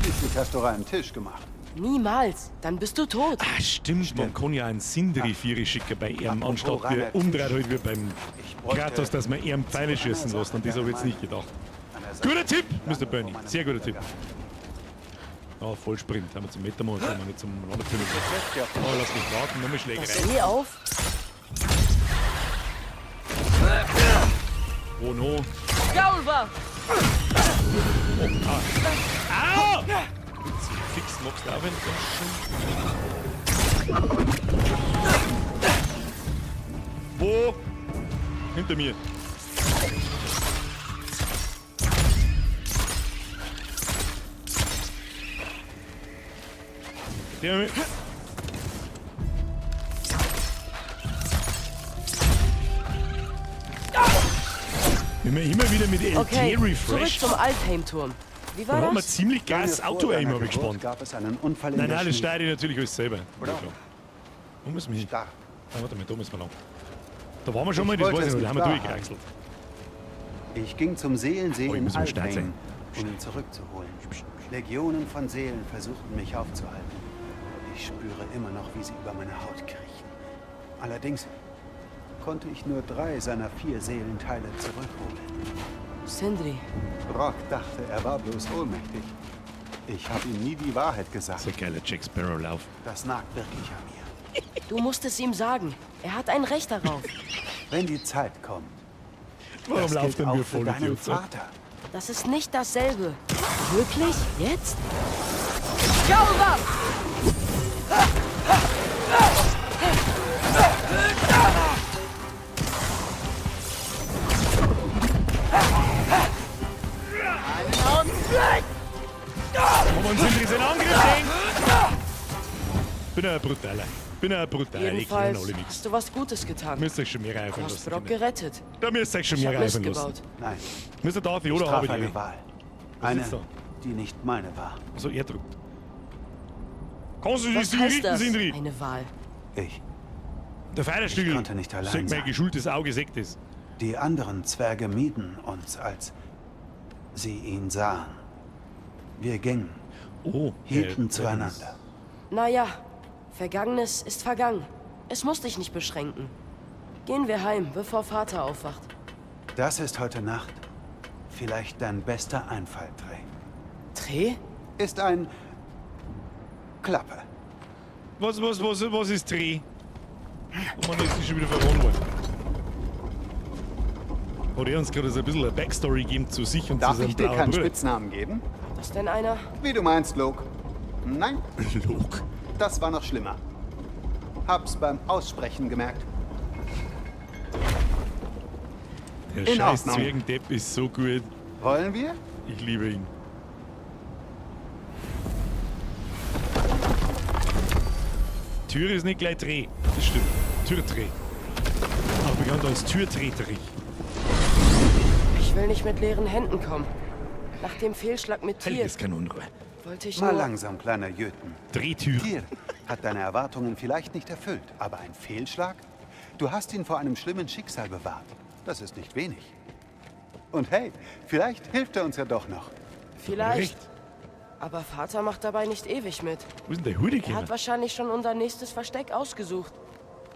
Schließlich hast du reinen Tisch gemacht. Niemals. Dann bist du tot. Ah, stimmt, man kann ja einen Sindri Vieri schicken bei ihm, Apropos anstatt reiner wir Tisch. umdreht halt wie beim Ich bräuchte Kratos, dass man ihm Pfeile zu einer schießen lässt. An das habe ich jetzt Sache nicht gedacht. An der Sache, Guter Tipp, die Mr. lange Bernie. vor meinem Sehr guter Tipp. Untergang. Ah, Vollsprint. Haben wir zum Metamod, haben wir nicht zum Landekönig. Setz dich auf den Oh, lass mich warten, nochmal Das Schlägerei. eh auf. Oh no. Gaulba! Oh, ah. Au! Fix magst du auch, wenn Wo? Hinter mir. Der mit. Wenn man immer wieder mit LT Okay, zurück refresht, zum Alfheim-Turm. Wie da war hat man das? ziemlich geiles Lange vor Auto-Aim, deiner habe ich Geburt gespannt. gab es einen Unfall in Nein, der nein, das Schmiede. schneide ich natürlich alles selber. Oder? Ja, klar. Wo müssen wir hin? Stark. Ah, warte mal, da müssen wir lang. Da waren wir schon mal, Ich das wollte weiß ich es noch, da haben nicht wir wahrhaben. durchgekraxelt. Ich ging zum Seelensee Oh, ich in muss am Start Alfheim, sein. um ihn zurückzuholen. Legionen von Seelen versuchten mich aufzuhalten. Ich spüre immer noch, wie sie über meine Haut kriechen. Allerdings konnte ich nur 3 seiner 4 Seelenteile zurückholen. Sindri, Brock dachte, er war bloß ohnmächtig. Ich habe ihm nie die Wahrheit gesagt. So ein geiler Jack Sparrow-Lauf. Das nagt wirklich an mir. du musst es ihm sagen. Er hat ein Recht darauf. Wenn die Zeit kommt, Warum das lauft gilt denn auch wir für voll deinen Idiot? so? Vater. Das ist nicht dasselbe. Wirklich? Jetzt? Gaulba! Haben wir uns Sindri seinen Angriff denkt? Bin ein brutaler. Bin ein brutaler. Ich kenn Jedenfalls alle nichts. hast du was Gutes getan. Müsst euch schon mehr Du einfallen hast lassen. Brock Kinder. gerettet. Da müsst ihr euch schon Ich mehr hab Mist einfallen lassen. gebaut. Nein, Mr. Darth ich Yoda traf habe ich eine die. Wahl. Was Eine, ist da? die nicht meine war. Also er drückt. Kannst du Was dich heißt richten, das? Sindri? Eine Wahl. Ich. Der Feierstügel. Ich konnte nicht allein Sagt mein sein. geschultes Auge, sagt es. Die anderen Zwerge mieden uns, als sie ihn sahen. Wir gingen, Oh. hielten zueinander. Naja, Vergangenes ist vergangen. Es muss dich nicht beschränken. Gehen wir heim, bevor Vater aufwacht. Das ist heute Nacht vielleicht dein bester Einfall, Trey. Trey? Ist ein Klappe. Was ist Trey? Oh Mann, jetzt ist schon wieder verloren worden. Hat er uns gerade so ein bisschen eine Backstory gegeben zu sich und zu Darf seinem ich dir blauen keinen Bruder? Spitznamen geben? Hat das denn einer? Wie du meinst, Lok. Nein, Lok. das war noch schlimmer. Hab's beim Aussprechen gemerkt. Der In scheiß Ordnung. Zwergendepp ist so gut. Wollen wir? Ich liebe ihn. Tür ist nicht gleich Dreh. Das stimmt. Tür Dreh. bekannt als Türtreterich. Ich will nicht mit leeren Händen kommen. Nach dem Fehlschlag mit Tyr Heiliges Kanonenrohr. wollte ich Mal nur... langsam, kleiner Jötunn. Drehtür. Tyr hat deine Erwartungen vielleicht nicht erfüllt, aber ein Fehlschlag? Du hast ihn vor einem schlimmen Schicksal bewahrt. Das ist nicht wenig. Und hey, vielleicht hilft er uns ja doch noch. Vielleicht. Recht. Aber Vater macht dabei nicht ewig mit. Wo ist denn der Hude Er hat gekommen? wahrscheinlich schon unser nächstes Versteck ausgesucht.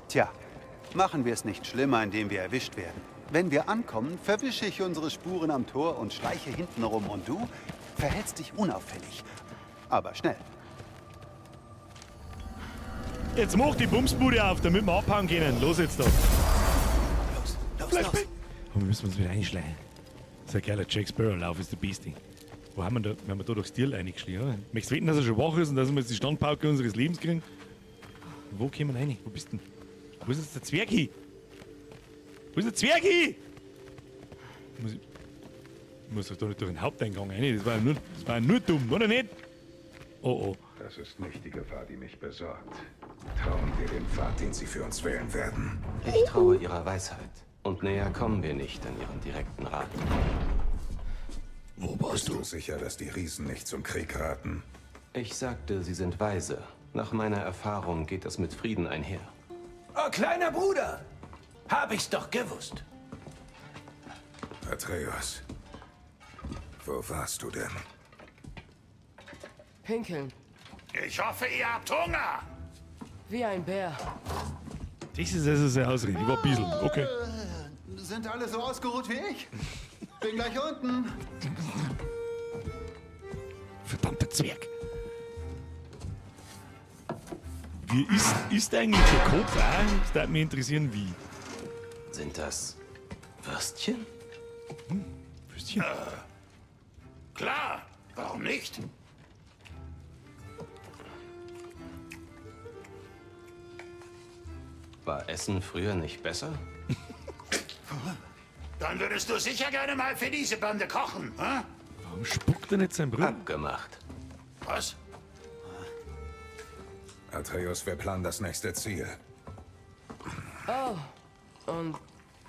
Tja, machen wir es nicht schlimmer, indem wir erwischt werden. Wenn wir ankommen, verwische ich unsere Spuren am Tor und schleiche hinten rum. Und du verhältst dich unauffällig. Aber schnell. Jetzt mach die Bumsbude auf, damit wir abhauen können. Los jetzt da. Los, los, los. Und wir müssen uns wieder einschleichen. Das ist ein geiler Jack Sparrow-Lauf, ist der Beste. Wo haben wir da, wir haben da durchs Tier reingeschlichen, oder? Möchtest du wetten, dass er schon wach ist und dass wir jetzt die Standpauke unseres Lebens kriegen? Wo kommen wir rein? Wo bist du denn? Wo ist jetzt der Zwerg hin? Wo ist der Zwerg hin? Muss ich, ich muss doch da nicht durch den Haupteingang rein. Das war ja nur, das war ja nur dumm, oder nicht? Oh oh. Das ist nicht die Gefahr, die mich besorgt. Trauen wir dem Pfad, den sie für uns wählen werden. Ich traue ihrer Weisheit. Und näher kommen wir nicht an ihren direkten Rat. Wo warst Bist du sicher, dass die Riesen nicht zum Krieg raten? Ich sagte, sie sind weise. Nach meiner Erfahrung geht das mit Frieden einher. Oh, kleiner Bruder! Hab ich's doch gewusst. Atreus, wo warst du denn? Pinkeln. Ich hoffe, ihr habt Hunger! Wie ein Bär. Das ist also seine Ausrede. Ich war ein bisschen. Okay. Sind alle so ausgeruht wie ich? Bin gleich unten. Verdammter Zwerg. Wie ist eigentlich der Kopf auch? Das würde mich interessieren, wie. Sind das Würstchen? Würstchen? Klar, warum nicht? War Essen früher nicht besser? Dann würdest du sicher gerne mal für diese Bande kochen, hm? Warum spuckt er nicht sein Bruder? Abgemacht. Was? Atreus, wir planen das nächste Ziel. Oh. Und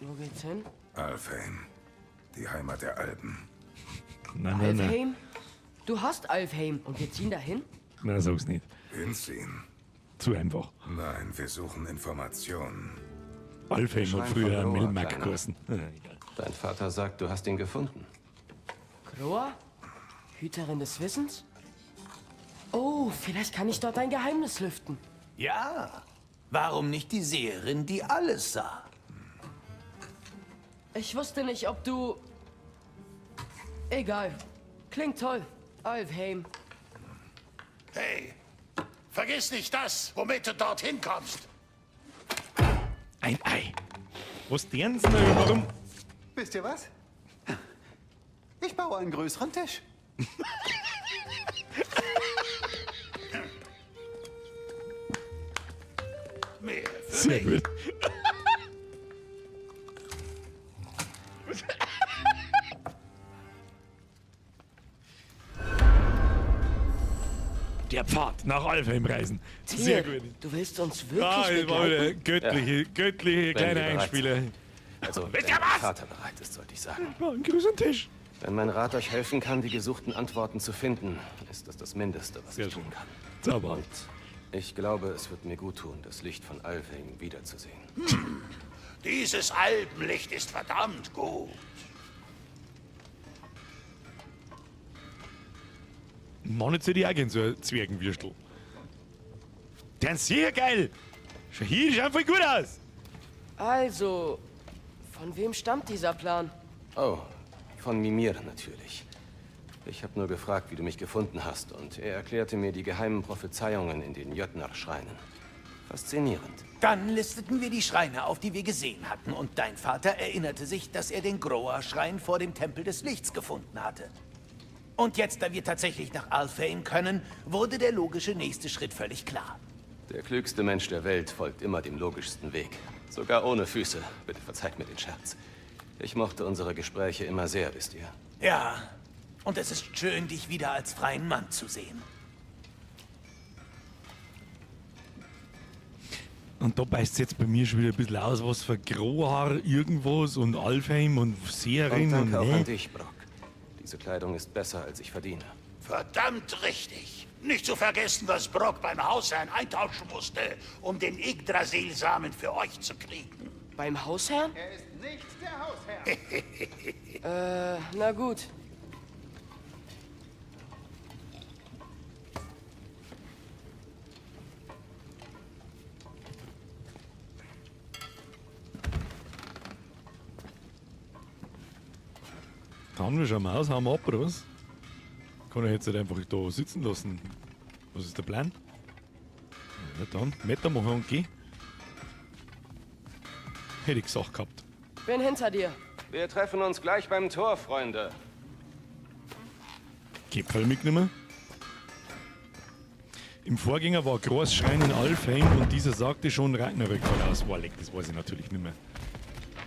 wo geht's hin? Alfheim, die Heimat der Alpen. Nein, nein, nein. Alfheim? Du hast Alfheim und wir ziehen dahin? Nein, sag's nicht. Hinziehen? Zu einfach. Nein, wir suchen Informationen. Alfheim hat Schrein früher von Groa, Melmac Kleiner. geheißen. Egal. Dein Vater sagt, du hast ihn gefunden. Groa? Hüterin des Wissens? Oh, vielleicht kann ich dort ein Geheimnis lüften. Ja. Warum nicht die Seherin, die alles sah? Ich wusste nicht, ob du... Egal. Klingt toll. Alfheim. Hey, vergiss nicht das, womit du dorthin kommst. Ein Ei. Was deren denn? Warum? Wisst ihr was? Ich baue einen größeren Tisch. Mehr für Sehr mich. gut. Der Pfad nach Alfheim reisen. Sehr Tyr, gut. Du willst uns wirklich Ah, das war begleiten? wieder göttliche, göttliche Wenn kleine wir bereit Einspieler. sind. Also, Wisst wenn ihr dein was? Vater bereit ist, sollte ich sagen. Ja, ein grüßen Tisch. Wenn mein Rat euch helfen kann, die gesuchten Antworten zu finden, ist das das Mindeste, was Sehr ich schön. tun kann. Zauber. Und ich glaube, es wird mir gut tun, das Licht von Alfheim wiederzusehen. Dieses Alpenlicht ist verdammt gut. Mann, jetzt hätte ich auch gern so ein Zwergenwürstel. Der ist sehr geil. Schau hier, schaut voll gut aus. Also, von wem stammt dieser Plan? Oh, von Mimir natürlich. Ich habe nur gefragt, wie du mich gefunden hast, und er erklärte mir die geheimen Prophezeiungen in den Jötnar-Schreinen. Faszinierend. Dann listeten wir die Schreine auf, die wir gesehen hatten, und dein Vater erinnerte sich, dass er den Groa-Schrein vor dem Tempel des Lichts gefunden hatte. Und jetzt, da wir tatsächlich nach Alfheim können, wurde der logische nächste Schritt völlig klar. Der klügste Mensch der Welt folgt immer dem logischsten Weg. Sogar ohne Füße. Bitte verzeiht mir den Scherz. Ich mochte unsere Gespräche immer sehr, wisst ihr. Ja, und es ist schön, dich wieder als freien Mann zu sehen. Und da beißt jetzt bei mir schon wieder ein bisschen aus, was für Grohar irgendwas und Alfheim und Seherin Und danke und auch an ne? dich, Brock. Diese Kleidung ist besser, als ich verdiene. Verdammt richtig. Nicht zu vergessen, was Brock beim Hausherrn eintauschen musste, um den Yggdrasil-Samen für euch zu kriegen. Beim Hausherrn? Er ist nicht der Hausherr. Na gut. Dann wir schon mal aus, hauen wir ab, oder was? Kann ich jetzt nicht einfach da sitzen lassen? Was ist der Plan? Ja, dann, Meter machen und geh. Hätte ich gesagt gehabt. Bin hinter dir. Wir treffen uns gleich beim Tor, Freunde. Gipfel mitgenommen. Im Vorgänger war Groß Schrein in Alfheim und dieser sagte schon Ragnarök voraus. Boah, leck, das weiß ich natürlich nicht mehr.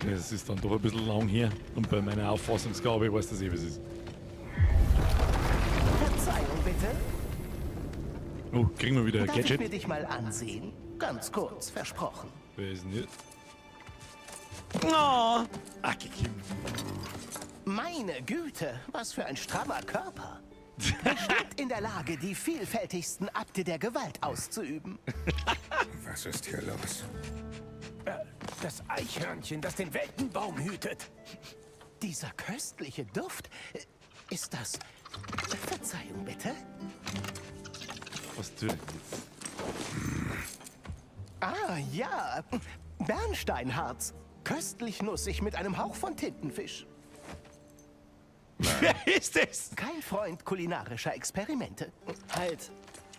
Das ist dann doch ein bisschen lang her. Und bei meiner Auffassungsgabe weiß das eh, was ist. Verzeihung bitte. Oh, kriegen wir wieder ein Darf ich Gadget? mir dich mal ansehen? Ganz kurz, versprochen. Wer ist denn jetzt? Oh. Ach, Kim. Meine Güte, was für ein strammer Körper. Bestimmt in der Lage, die vielfältigsten Akte der Gewalt auszuüben. Was ist hier los? Das Eichhörnchen, das den Weltenbaum hütet. Dieser köstliche Duft. Ist das... Verzeihung bitte? Was tut er jetzt? Ah, ja. Bernsteinharz. Köstlich nussig mit einem Hauch von Tintenfisch. Wer ist das? Kein Freund kulinarischer Experimente. Halt.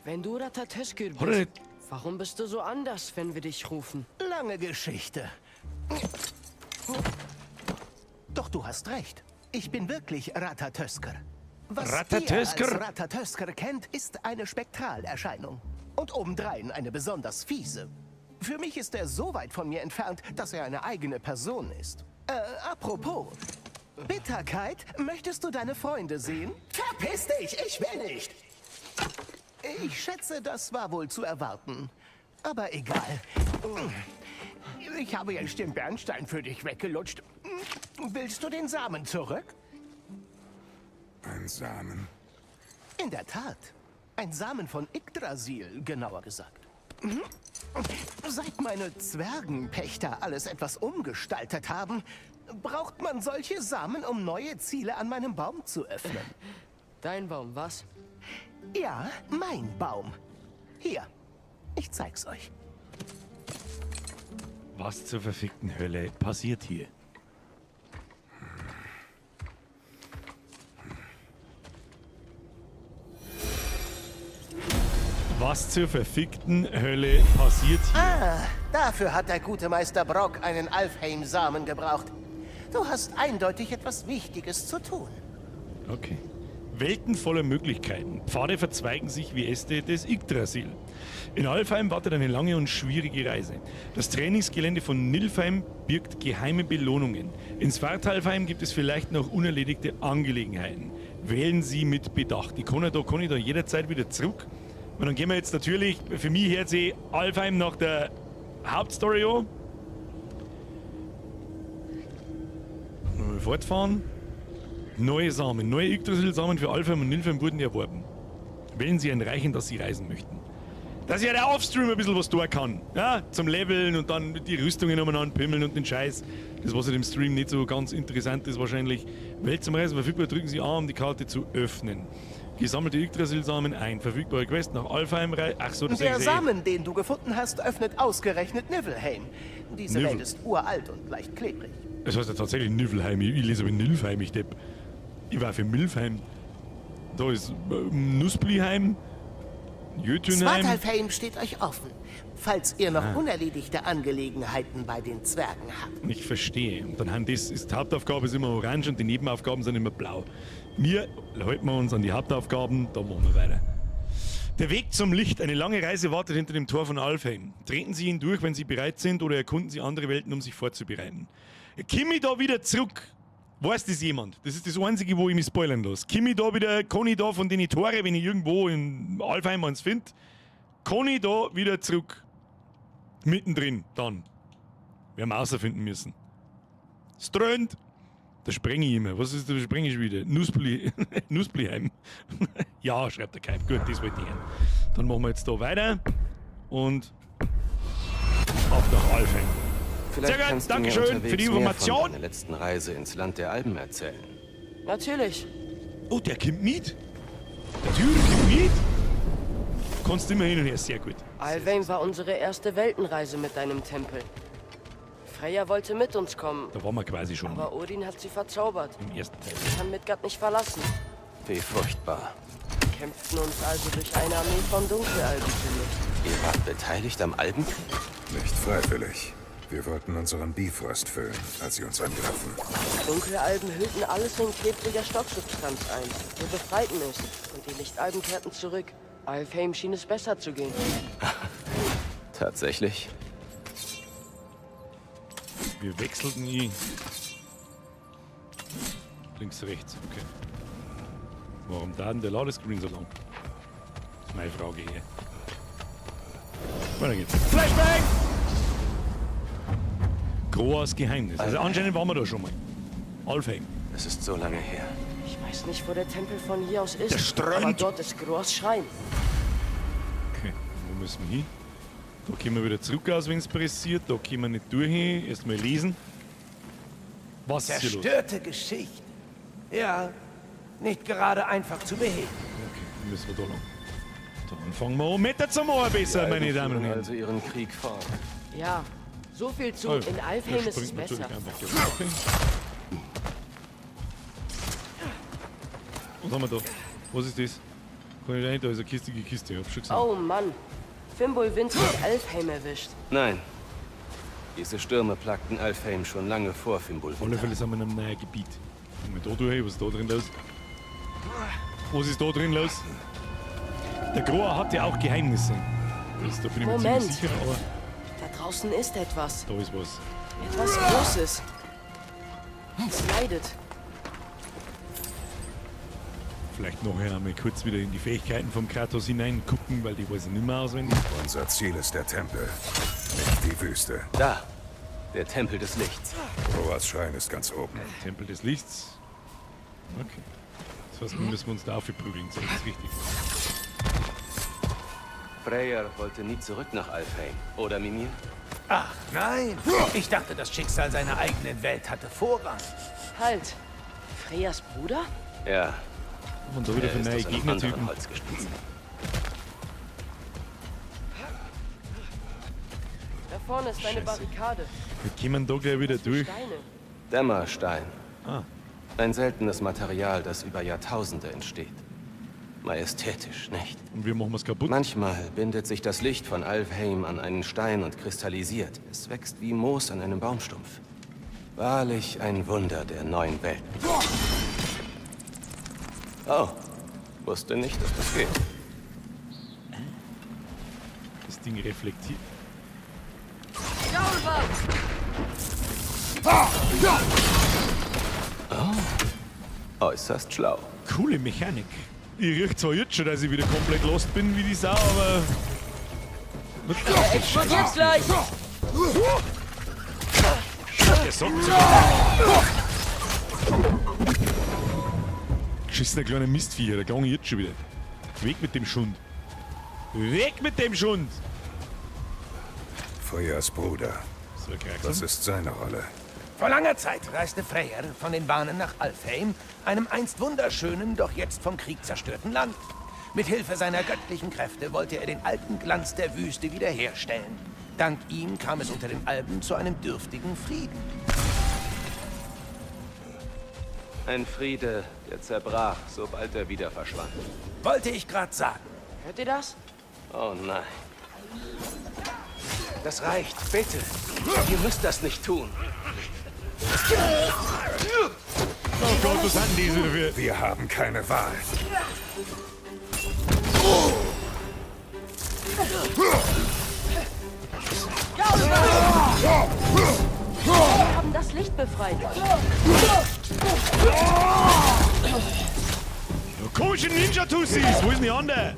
Wenn du Ratatöskr Hat er bist, nicht- warum bist du so anders, wenn wir dich rufen? Lange Geschichte. Doch du hast recht. Ich bin wirklich Ratatöskr. Was Ratatöskr? ihr als Ratatöskr kennt, ist eine Spektralerscheinung. Und obendrein eine besonders fiese. Für mich ist er so weit von mir entfernt, dass er eine eigene Person ist. Apropos. Bitterkeit, möchtest du deine Freunde sehen? Verpiss dich, ich will nicht! Ich schätze, das war wohl zu erwarten. Aber egal. Ich habe jetzt den Bernstein für dich weggelutscht. Willst du den Samen zurück? Ein Samen? In der Tat. Ein Samen von Yggdrasil, genauer gesagt. Seit meine Zwergenpächter alles etwas umgestaltet haben, braucht man solche Samen, um neue Ziele an meinem Baum zu öffnen. Dein Baum, was? Ja, mein Baum. Hier, ich zeig's euch. Was zur verfickten Hölle passiert hier? Was zur verfickten Hölle passiert hier? Ah, dafür hat der gute Meister Brock einen Alfheim-Samen gebraucht. Du hast eindeutig etwas Wichtiges zu tun. Okay. Welten voller Möglichkeiten. Pfade verzweigen sich wie Äste des Yggdrasil. In Alfheim wartet eine lange und schwierige Reise. Das Trainingsgelände von Nilfheim birgt geheime Belohnungen. In Svartalfheim gibt es vielleicht noch unerledigte Angelegenheiten. Wählen Sie mit Bedacht. Ich kann ja da, kann ich da jederzeit wieder zurück. Und dann gehen wir jetzt natürlich, für mich hört sich Alfheim nach der Hauptstory an. Mal fortfahren. Neue Samen. Neue Yggdrasil-Samen für Alfheim und Nilfheim wurden erworben. Wählen Sie ein Reich, in das Sie reisen möchten. Dass ich ja der Offstream ein bisschen was tun kann. Ja, zum Leveln und dann die Rüstungen umeinander pimmeln und den Scheiß. Das, was in dem Stream nicht so ganz interessant ist wahrscheinlich. Welt zum Reisen verfügbar, drücken Sie A, um die Karte zu öffnen. Gesammelte Yggdrasil-Samen ein. Verfügbare Quest nach Alfheim. Ach so, das Der ist eh- Samen, den du gefunden hast, öffnet ausgerechnet Niflheim. Diese Nifl. Welt ist uralt und leicht klebrig. Es heißt ja tatsächlich Niflheim. Ich lese aber Nilfheim, ich Depp. Ich war für Milfheim. Da ist Nussbliheim, Jötunheim. Svartalfheim steht euch offen, falls ihr noch unerledigte Angelegenheiten bei den Zwergen habt. Ich verstehe. Und dann haben das, ist die Hauptaufgabe ist immer orange und die Nebenaufgaben sind immer blau. Wir halten wir uns an die Hauptaufgaben, da machen wir weiter. Der Weg zum Licht, eine lange Reise wartet hinter dem Tor von Alfheim. Treten Sie ihn durch, wenn Sie bereit sind, oder erkunden Sie andere Welten, um sich vorzubereiten. Komm ich da wieder zurück? Weiß das jemand? Das ist das Einzige, wo ich mich spoilern lasse. Komm ich da wieder, kann ich da von den Tore, wenn ich irgendwo in Alfheim eins finde, kann ich da wieder zurück? Mittendrin, dann. Wir haben außerfinden müssen. Es dröhnt. Da sprenge ich immer. Was ist da? Sprenge ich wieder? Nussbli Nussbliheim. Ja, schreibt der Kai. Gut, das wollte ich hören. Dann machen wir jetzt da weiter. Und auf nach Alfheim. Vielleicht Sehr gut, kannst du mir Dankeschön für unterwegs die mehr von Information. deiner letzten Reise ins Land der Alben erzählen. Natürlich. Oh, der kommt mit. Der Typ kommt mit. Kannst immer hin und her, sehr gut. Alfheim war unsere erste Weltenreise mit deinem Tempel. Freya wollte mit uns kommen, Da waren wir quasi schon aber Odin hat sie verzaubert. im ersten Teil. Sie kann Midgard nicht verlassen. Wie furchtbar. Wir kämpften uns also durch eine Armee von Dunkelalben zurecht. Ihr wart beteiligt am Albenkrieg? Nicht freiwillig. Wir wollten unseren Bifrost füllen, als sie uns angriffen. Die Dunkelalben hüllten alles in klebriger Stocksubstanz ein. Wir befreiten es und die Lichtalben kehrten zurück. Alfheim schien es besser zu gehen. Tatsächlich? Wir wechselten ihn. Links, rechts, okay. Warum da denn der Ladescreen so lang? Das ist meine Frage hier. Weiter geht's. Flashbang! Groas Geheimnis. Also anscheinend waren wir da schon mal. Alfheim. Es ist so lange her. Ich weiß nicht, wo der Tempel von hier aus ist, Der Strand. aber dort ist Groas Schrein. Okay, wo müssen wir hin? Da kommen wir wieder zurück aus, wenn es pressiert. Da kommen wir nicht durch. Erstmal lesen. Was ist hier los? Zerstörte Geschichte. Ja, nicht gerade einfach zu beheben. Okay, dann müssen wir da lang. Dann fangen wir an mit zum Ohr besser, Die meine Alben Damen und führen Herren. also ihren Krieg fort. Ja, so viel zu. Oh, In Alfheim der ist es springt besser. natürlich einfach da drauf hin. Was haben wir da? Was ist das? Kann ich da nicht? Da ist eine kistige Kiste, ich hab schon gesehen. Oh Mann, Fimbulwinter hat Alfheim erwischt. Nein. Diese Stürme plagten Alfheim schon lange vor Auf alle Fimbulwinter. Fälle sind wir in einem neuen Gebiet. Gucken wir da durch, was ist da drin los? Was ist da drin los? Der Groa hat ja auch Geheimnisse. Das, da bin ich mir Moment. ziemlich sicher, aber Da draußen ist etwas. da ist was. Etwas Großes. Es leidet. Vielleicht nachher einmal kurz wieder in die Fähigkeiten vom Kratos hineingucken, weil die weiß ich nicht mehr auswendig. Unser Ziel ist der Tempel, nicht die Wüste. Da! Der Tempel des Lichts. Groas Schrein ist ganz oben. Tempel des Lichts. Okay. Das heißt, wir müssen uns da aufprügeln, das ist richtig. Freyr wollte nie zurück nach Alfheim, oder Mimir? Ach nein, ich dachte, das Schicksal seiner eigenen Welt hatte Vorrang. Halt. Freyas Bruder? Ja. Und da wieder Er für ist neue aus einem Gegnertypen. anderen Holz geschnitzt. Da vorne ist eine Scheiße. Barrikade. Wir kommen da gleich wieder durch. Steine. Dämmerstein. Ah. Ein seltenes Material, das über Jahrtausende entsteht. Majestätisch, nicht? Und wir machen es kaputt. Manchmal bindet sich das Licht von Alfheim an einen Stein und kristallisiert. Es wächst wie Moos an einem Baumstumpf. Wahrlich ein Wunder der neuen Welt. Oh, wusste nicht, dass das geht. Das Ding reflektiert. Oh, äußerst schlau. Coole Mechanik. Ich riech zwar jetzt schon, dass ich wieder komplett lost bin wie die Sau, aber. Er explodiert gleich! Der sagt sogar. Geschissener kleiner Mistviecher, da klang ich jetzt schon wieder. Weg mit dem Schund. Weg mit dem Schund! Freyas Bruder. So, Was ist seine Rolle? Vor langer Zeit reiste Freyr von den Bahnen nach Alfheim, einem einst wunderschönen, doch jetzt vom Krieg zerstörten Land. Mit Hilfe seiner göttlichen Kräfte wollte er den alten Glanz der Wüste wiederherstellen. Dank ihm kam es unter den Alben zu einem dürftigen Frieden. Ein Friede, der zerbrach, sobald er wieder verschwand. Wollte ich gerade sagen. Hört ihr das? Oh nein. Das reicht, bitte. Ihr müsst das nicht tun. Oh Gott, was hatten die wieder für? Wir haben keine Wahl. Wir haben das Licht befreit. Ja, komische Ninja-Tussis! Wo ist denn die andere?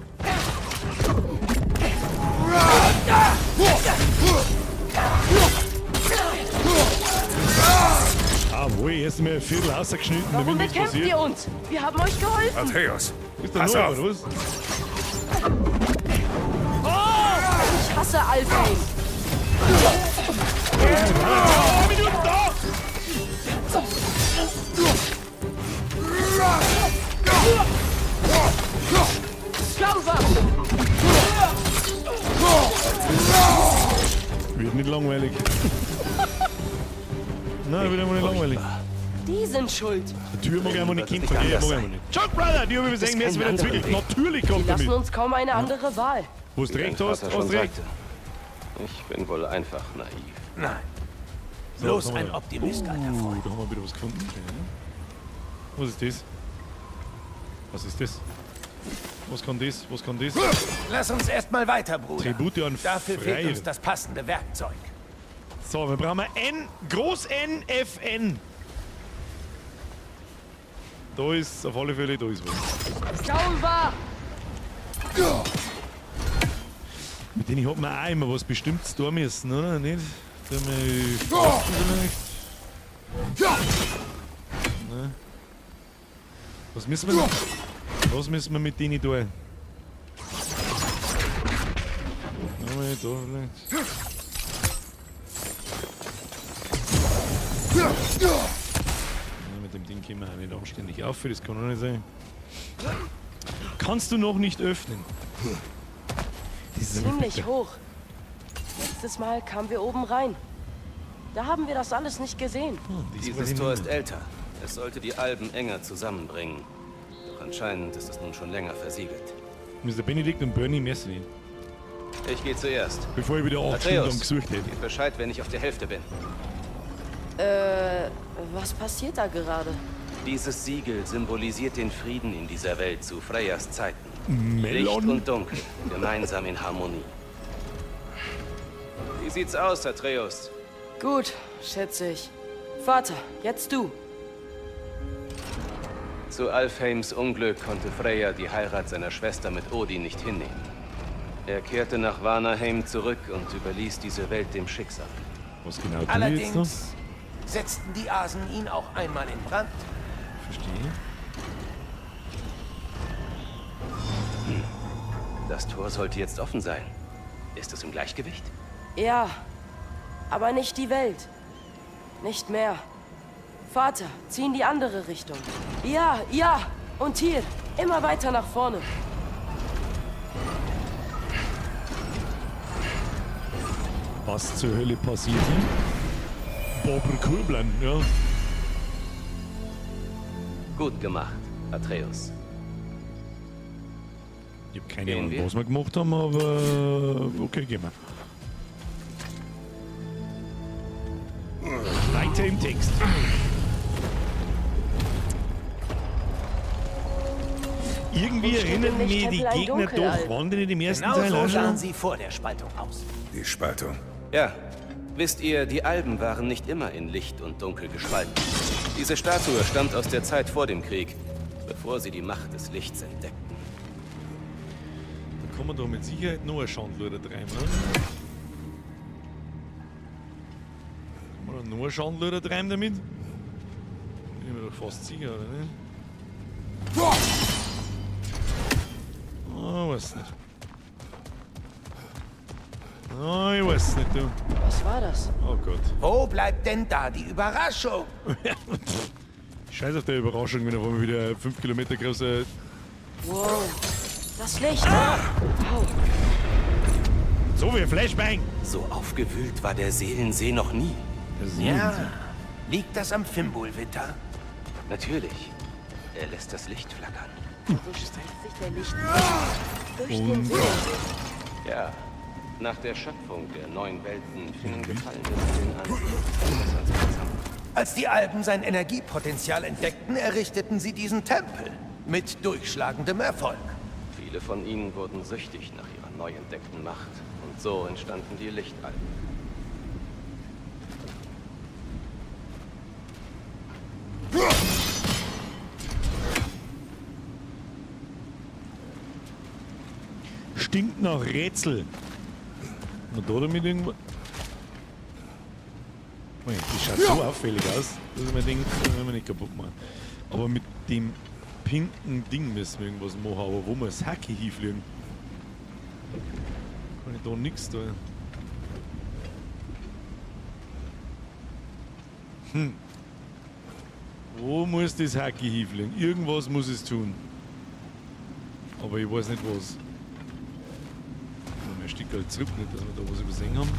Jawohl, erst mal ein Viertel rausgeschnitten, Warum damit nichts bekämpft passiert. ihr uns? Wir haben euch geholfen. Atreus, Ist da pass noch auf! oder was? Ich hasse Alfheim. 2 Minuten da! Skauva! Wird nicht langweilig. Nein, wird einfach nicht langweilig. Die sind schuld. Die Tür mag ich einfach nicht Wird kämpfen. nicht Nee, mag anders ich einfach sein. nicht. Chuck Brother, die habe ich gesehen, mir ist keinen wieder anderen zwickelt. Weg. Natürlich Die kommt er lassen mit. uns kaum eine andere Wahl. Wo du Wie recht dein hast, Vater schon hast recht. sagte. Ich bin wohl einfach naiv. Nein. So, Bloß was haben ein wir da? Optimist, alter Freund. Da haben wir wieder was gefunden. Okay. Was ist das? Was ist das? Was kann das? Was kann das? Lass uns erstmal weiter, Bruder. Tribute an Dafür fehlt Freyr. uns das passende Werkzeug. So, wir brauchen N, Groß N, F, N. Da ist auf alle Fälle, da ist was. Skauva! Mit denen hat man auch immer was Bestimmtes tun müssen, oder? Nicht? Da wir vielleicht. Ne. Was müssen wir Was müssen wir mit denen tun? Nochmal da vielleicht. Ja, mit dem Ding können wir auch nicht anständig auf, das kann auch nicht sein. Kannst du noch nicht öffnen? Das ist aber Ziemlich bitter. hoch. Letztes Mal kamen wir oben rein. Da haben wir das alles nicht gesehen. Dieses Tor ist älter. Es sollte die Alben enger zusammenbringen. Doch anscheinend ist es nun schon länger versiegelt. Mr. Benedikt und Bernie Messi. Ich gehe zuerst. Bevor ich wieder 8 Stunden lang Atreus, gesucht hätte. gib Bescheid, wenn ich auf der Hälfte bin. Was passiert da gerade? Dieses Siegel symbolisiert den Frieden in dieser Welt zu Freyas Zeiten. Licht Melon? und Dunkel, gemeinsam in Harmonie. Wie sieht's aus, Atreus? Gut, schätze ich. Vater, jetzt du. Zu Alfheims Unglück konnte Freya die Heirat seiner Schwester mit Odin nicht hinnehmen. Er kehrte nach Vanaheim zurück und überließ diese Welt dem Schicksal. Was genau tun wir jetzt noch? Allerdings setzten die Asen ihn auch einmal in Brand. Verstehe. Das Tor sollte jetzt offen sein. Ist es im Gleichgewicht? Ja, aber nicht die Welt. Nicht mehr. Vater, zieh in die andere Richtung. Ja, ja. Und hier, immer weiter nach vorne. Was zur Hölle passiert hier? Bobber cool bleiben, ja. Gut gemacht, Atreus. Ich hab keine Gehen Ahnung, wir? was wir gemacht haben, aber okay, gehen wir. Weiter im Text. Irgendwie Warum steht erinnern im mich die Lichttempel ein Gegner Dunkelalb? doch, waren die nicht im ersten Genau Teil so auch schon? sahen sie vor der Spaltung aus. Die Spaltung. Ja. Wisst ihr, die Alben waren nicht immer in Licht und Dunkel gespalten. Diese Statue stammt aus der Zeit vor dem Krieg, bevor sie die Macht des Lichts entdeckten. Da kann man doch mit Sicherheit noch ein Schandluder treiben, oder? Kann man da noch ein Schandluder treiben damit? Bin ich mir doch fast sicher, oder nicht? Oh, weiß nicht. Oh, ich weiß nicht, du. Was war das? Oh Gott. Wo bleibt denn da die Überraschung? Scheiß auf der Überraschung, wenn auf einmal wieder 5 Kilometer große. Wow. Das Licht. Au. So wie Flashbang! So aufgewühlt war der Seelensee noch nie. Ja. Liegt das am Fimbulwinter? Natürlich. Er lässt das Licht flackern. So spaltet sich der Licht durch den Seelensee. Ja. Nach der Schöpfung der neuen Welten fingen gefallene Seelen an, sich zu versammeln. Als die Alben sein Energiepotenzial entdeckten, errichteten sie diesen Tempel. Mit durchschlagendem Erfolg. Viele von ihnen wurden süchtig nach ihrer neu entdeckten Macht. Und so entstanden die Lichtalben. Stinkt nach Rätsel. Und da damit irgendwo. Die schaut so auffällig aus, dass ich mir denke, das werden wir nicht kaputt machen. Aber mit dem pinken Ding müssen wir irgendwas machen. Aber wo wir das Hacke hinfliegen, kann ich da nichts tun. Hm. Wo muss das Hacke hinfliegen? Irgendwas muss es tun. Aber ich weiß nicht was. Ein Stück halt zurück, nicht, dass wir da was übersehen haben.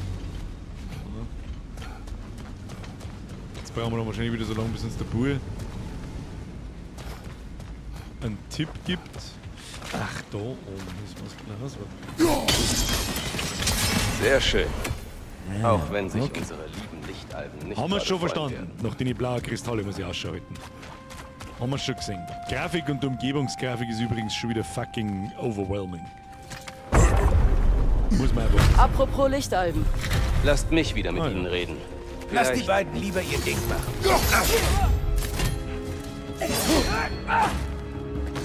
Jetzt brauchen wir dann wahrscheinlich wieder so lange, bis uns der Bub einen Tipp gibt. Ach, da oben ist was Blaues. Sehr schön. Ja, Auch wenn sich okay. unsere lieben Lichtalben nicht Haben wir schon freuen verstanden. werden. Nach den blauen Kristalle muss ich Ausschau halten. Haben wir schon gesehen. Grafik und Umgebungsgrafik ist übrigens schon wieder fucking overwhelming. Muss man einfach. Apropos Lichtalben. Lasst mich wieder mit Ah, ja. ihnen reden. Lass die Vielleicht- beiden lieber ihr Ding machen.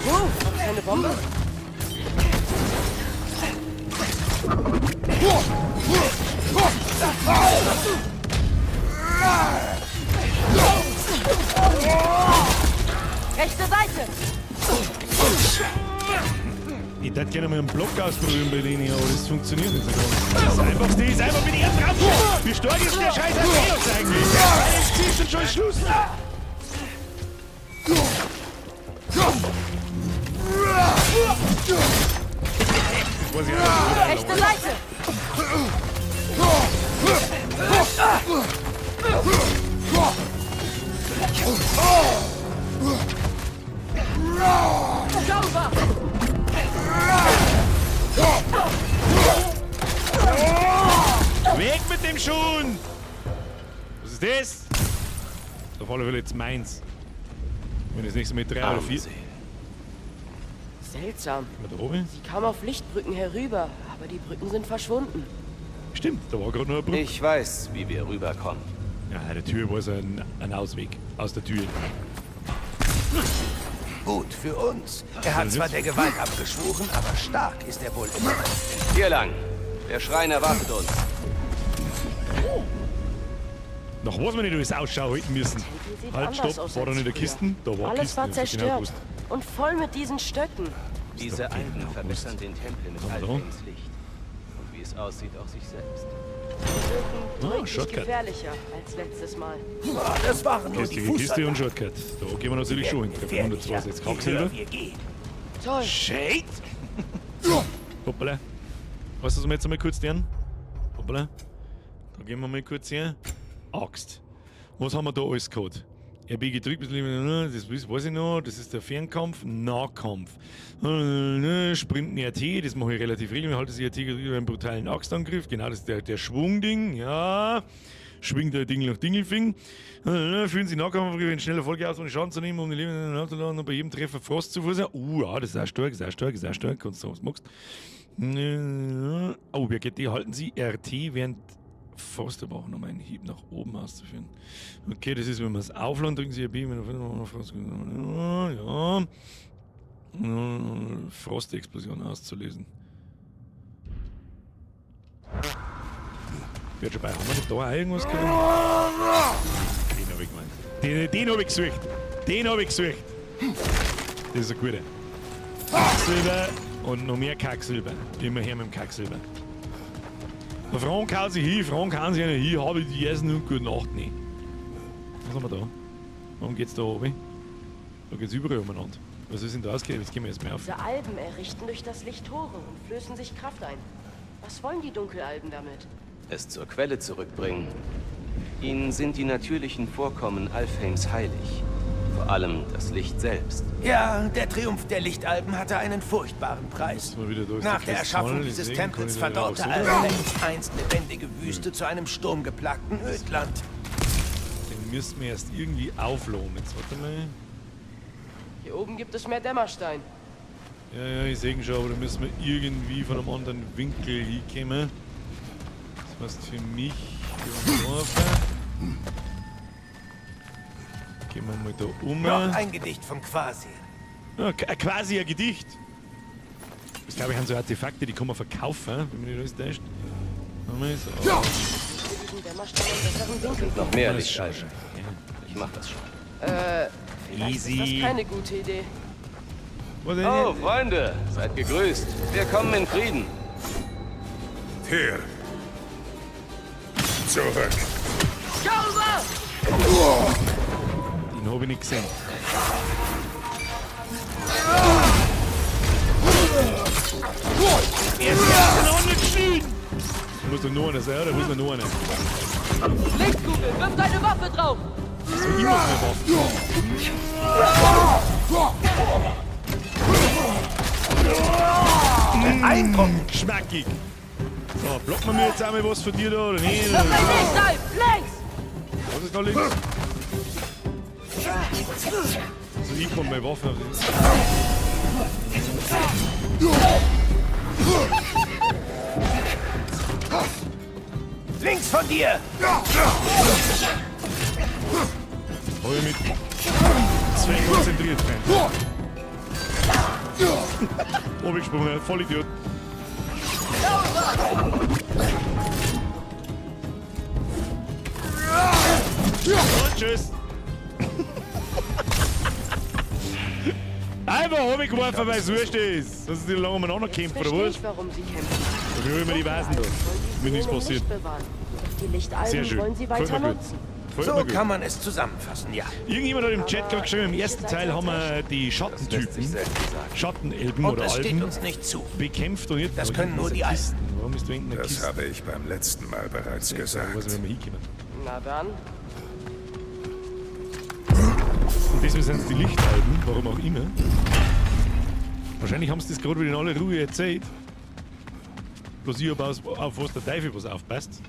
Oh, eine Bombe? Rechte Seite! Ich würde gerne mal einen Block ausprobieren bei denen, aber das funktioniert nicht so ganz. Das Einfachste ist einfach mit ihr drauf. Wie stark ist der scheiß Atreus eigentlich? Der ist und schon ist Schluss. Das weiß ich auch nicht. Rechte Seite! Sauber! Weg mit dem Schuhen! Was ist das? Auf alle Fälle jetzt meins. Wenn das nächste Mal 3 oder 4. Seltsam. Da oben? Sie kam auf Lichtbrücken herüber, aber die Brücken sind verschwunden. Stimmt, da war gerade noch eine Brücke. Ich weiß, wie wir rüberkommen. Ja, der Tür war so ein Ausweg aus der Tür. Gut für uns. Er hat zwar der Gewalt abgeschworen, aber stark ist er wohl immer noch. Hier lang. Der Schrein erwartet uns. Nach was wir nicht alles Ausschau halten müssen. Sieht Halt, anders stopp, aus war da als nicht eine früher. Kisten? Da war Alles Kisten, war ich hab's genau zerstört. gewusst. Und voll mit diesen Stöcken. Diese Alben verbessern den Tempel mit Haben wir da? Alfheims Licht. Und wie es aussieht, auch sich selbst. Ah, Deutlich Shortcut. gefährlicher als letztes Mal. Ah, das waren nur die Kiste, Kiste und Fußsoldaten. Shortcut. Da gehen wir natürlich schon hin. 162 Hacksilber. Wir gehen. Toll. Shade! Hoppala. Weißt du, was wir jetzt einmal kurz tun? Hoppala. Da gehen wir mal kurz her. Axt. Was haben wir da alles gehabt? RB gedrückt, das weiß ich noch, das ist der Fernkampf, Nahkampf. Sprinten RT, das mache ich relativ regelmäßig, halte das RT über einen brutalen Axtangriff, genau, das ist der Schwungding, ja. Schwingt der Ding nach Dingelfing. Fühlen Sie Nahkampf, wenn schneller Folge aus, ohne Schaden zu nehmen, um die Leben nachzuladen und bei jedem Treffer Frost zu verursachen. Ja, das ist auch stark, ist auch stark, ist auch stark, kannst du sagen, was magst. Oh, wer geht die? Halten Sie RT während Frost brauchen, um einen Hieb nach oben auszuführen. Okay, das ist, wenn man es aufladen, drücken Sie RB, wenn Frost, ja. Frostexplosion auszulösen. Wird schon bei. Haben wir nicht da auch irgendwas gehabt? Den hab ich gemeint. Den hab ich gesucht. Den hab ich gesucht. Das ist ein guter. Kacksilber und noch mehr Kacksilber. Immer her mit dem Kacksilber. Der Frank haut sich hin, Frank haut sich hin, habe ich die Essen und gute Nacht nicht. Was haben wir da? Warum geht's da oben? Da geht's überall umeinander. Was ist denn da ausgeht? Jetzt gehen wir erstmal auf. Diese Alben errichten durch das Licht Tore und flößen sich Kraft ein. Was wollen die Dunkelalben damit? Es zur Quelle zurückbringen. Ihnen sind die natürlichen Vorkommen Alfheims heilig. Vor allem das Licht selbst. Ja, der Triumph der Lichtalben hatte einen furchtbaren Preis. Mal wieder, da ist Nach der der Erschaffung Kristall, dieses deswegen kann Tempels ich da ja auch verdorrte so Alfheims einst lebendige Wüste zu einem sturmgeplagten Ödland. Den müssen wir erst irgendwie auflohnen. Jetzt warte mal. Hier oben gibt es mehr Dämmerstein. Ja, ja, ich sehe schon, aber da müssen wir irgendwie von einem anderen Winkel hinkommen. Das heißt für mich, hier oben Gehen wir mal da um. Noch ein Gedicht von Quasi. Ja, quasi ein Gedicht. Das glaube ich sind so Artefakte, die kann man verkaufen, wenn man nicht alles täuscht. So. Diesen Zauberstab einen besseren Winkel. Noch mehr Das ist schon Lichtalben. Ich mach das schon. Vielleicht Easy. ist das keine gute Idee. Was denn? Oh, Freunde, seid gegrüßt. Wir kommen in Frieden. Tyr! Zurück! Zauber! Den habe ich nicht gesehen. Er ist auseinandergeschnitten! Muss doch nur einer sein, oder? Muss doch nur einer. Lichtkugel, wirf deine Waffe drauf! So, ich muss eine Waffe. Beeindruckend. Geschmackig. So, blocken wir mir jetzt einmal was von dir da, oder nicht? Noch ein Lichtalb! Links! Was ist da links? Also ich komme meine Waffe auf. Links von dir. Hab ich mit zwei konzentriert. Oben voll Idiot. Und tschüss. Einfach runtergeworfen, weil es wurscht ist. Das ist die lange umeinander kämpfen, oder Verstehe was? ich, warum sie kämpfen. Dafür hol ich mir die Vasen da. Wollen Mir die nichts Seelen passiert. nicht bewahren. Doch die Lichtalben Sehr schön. wollen sie Gefällt weiter mir gut. nutzen. Gefällt So mir gut. kann man es zusammenfassen, ja. Irgendjemand hat im Chat gerade geschrieben, im ersten Teil haben wir die Das lässt sich Schattentypen, selten sagen. Schattenelben Und oder es steht Alben, uns nicht zu. bekämpft und jetzt Das Oh, können nur ist die eine Alten. Kiste. Warum ist da hinten eine Das Kiste? habe ich beim letzten Mal bereits Ich weiß gesagt. nicht, wie wir hinkommen. Na dann. Und deswegen sind es die Lichtalben, warum auch immer. Wahrscheinlich haben sie das gerade wieder in aller Ruhe erzählt. Bloß ich hab auf was der Teufel was aufpasst.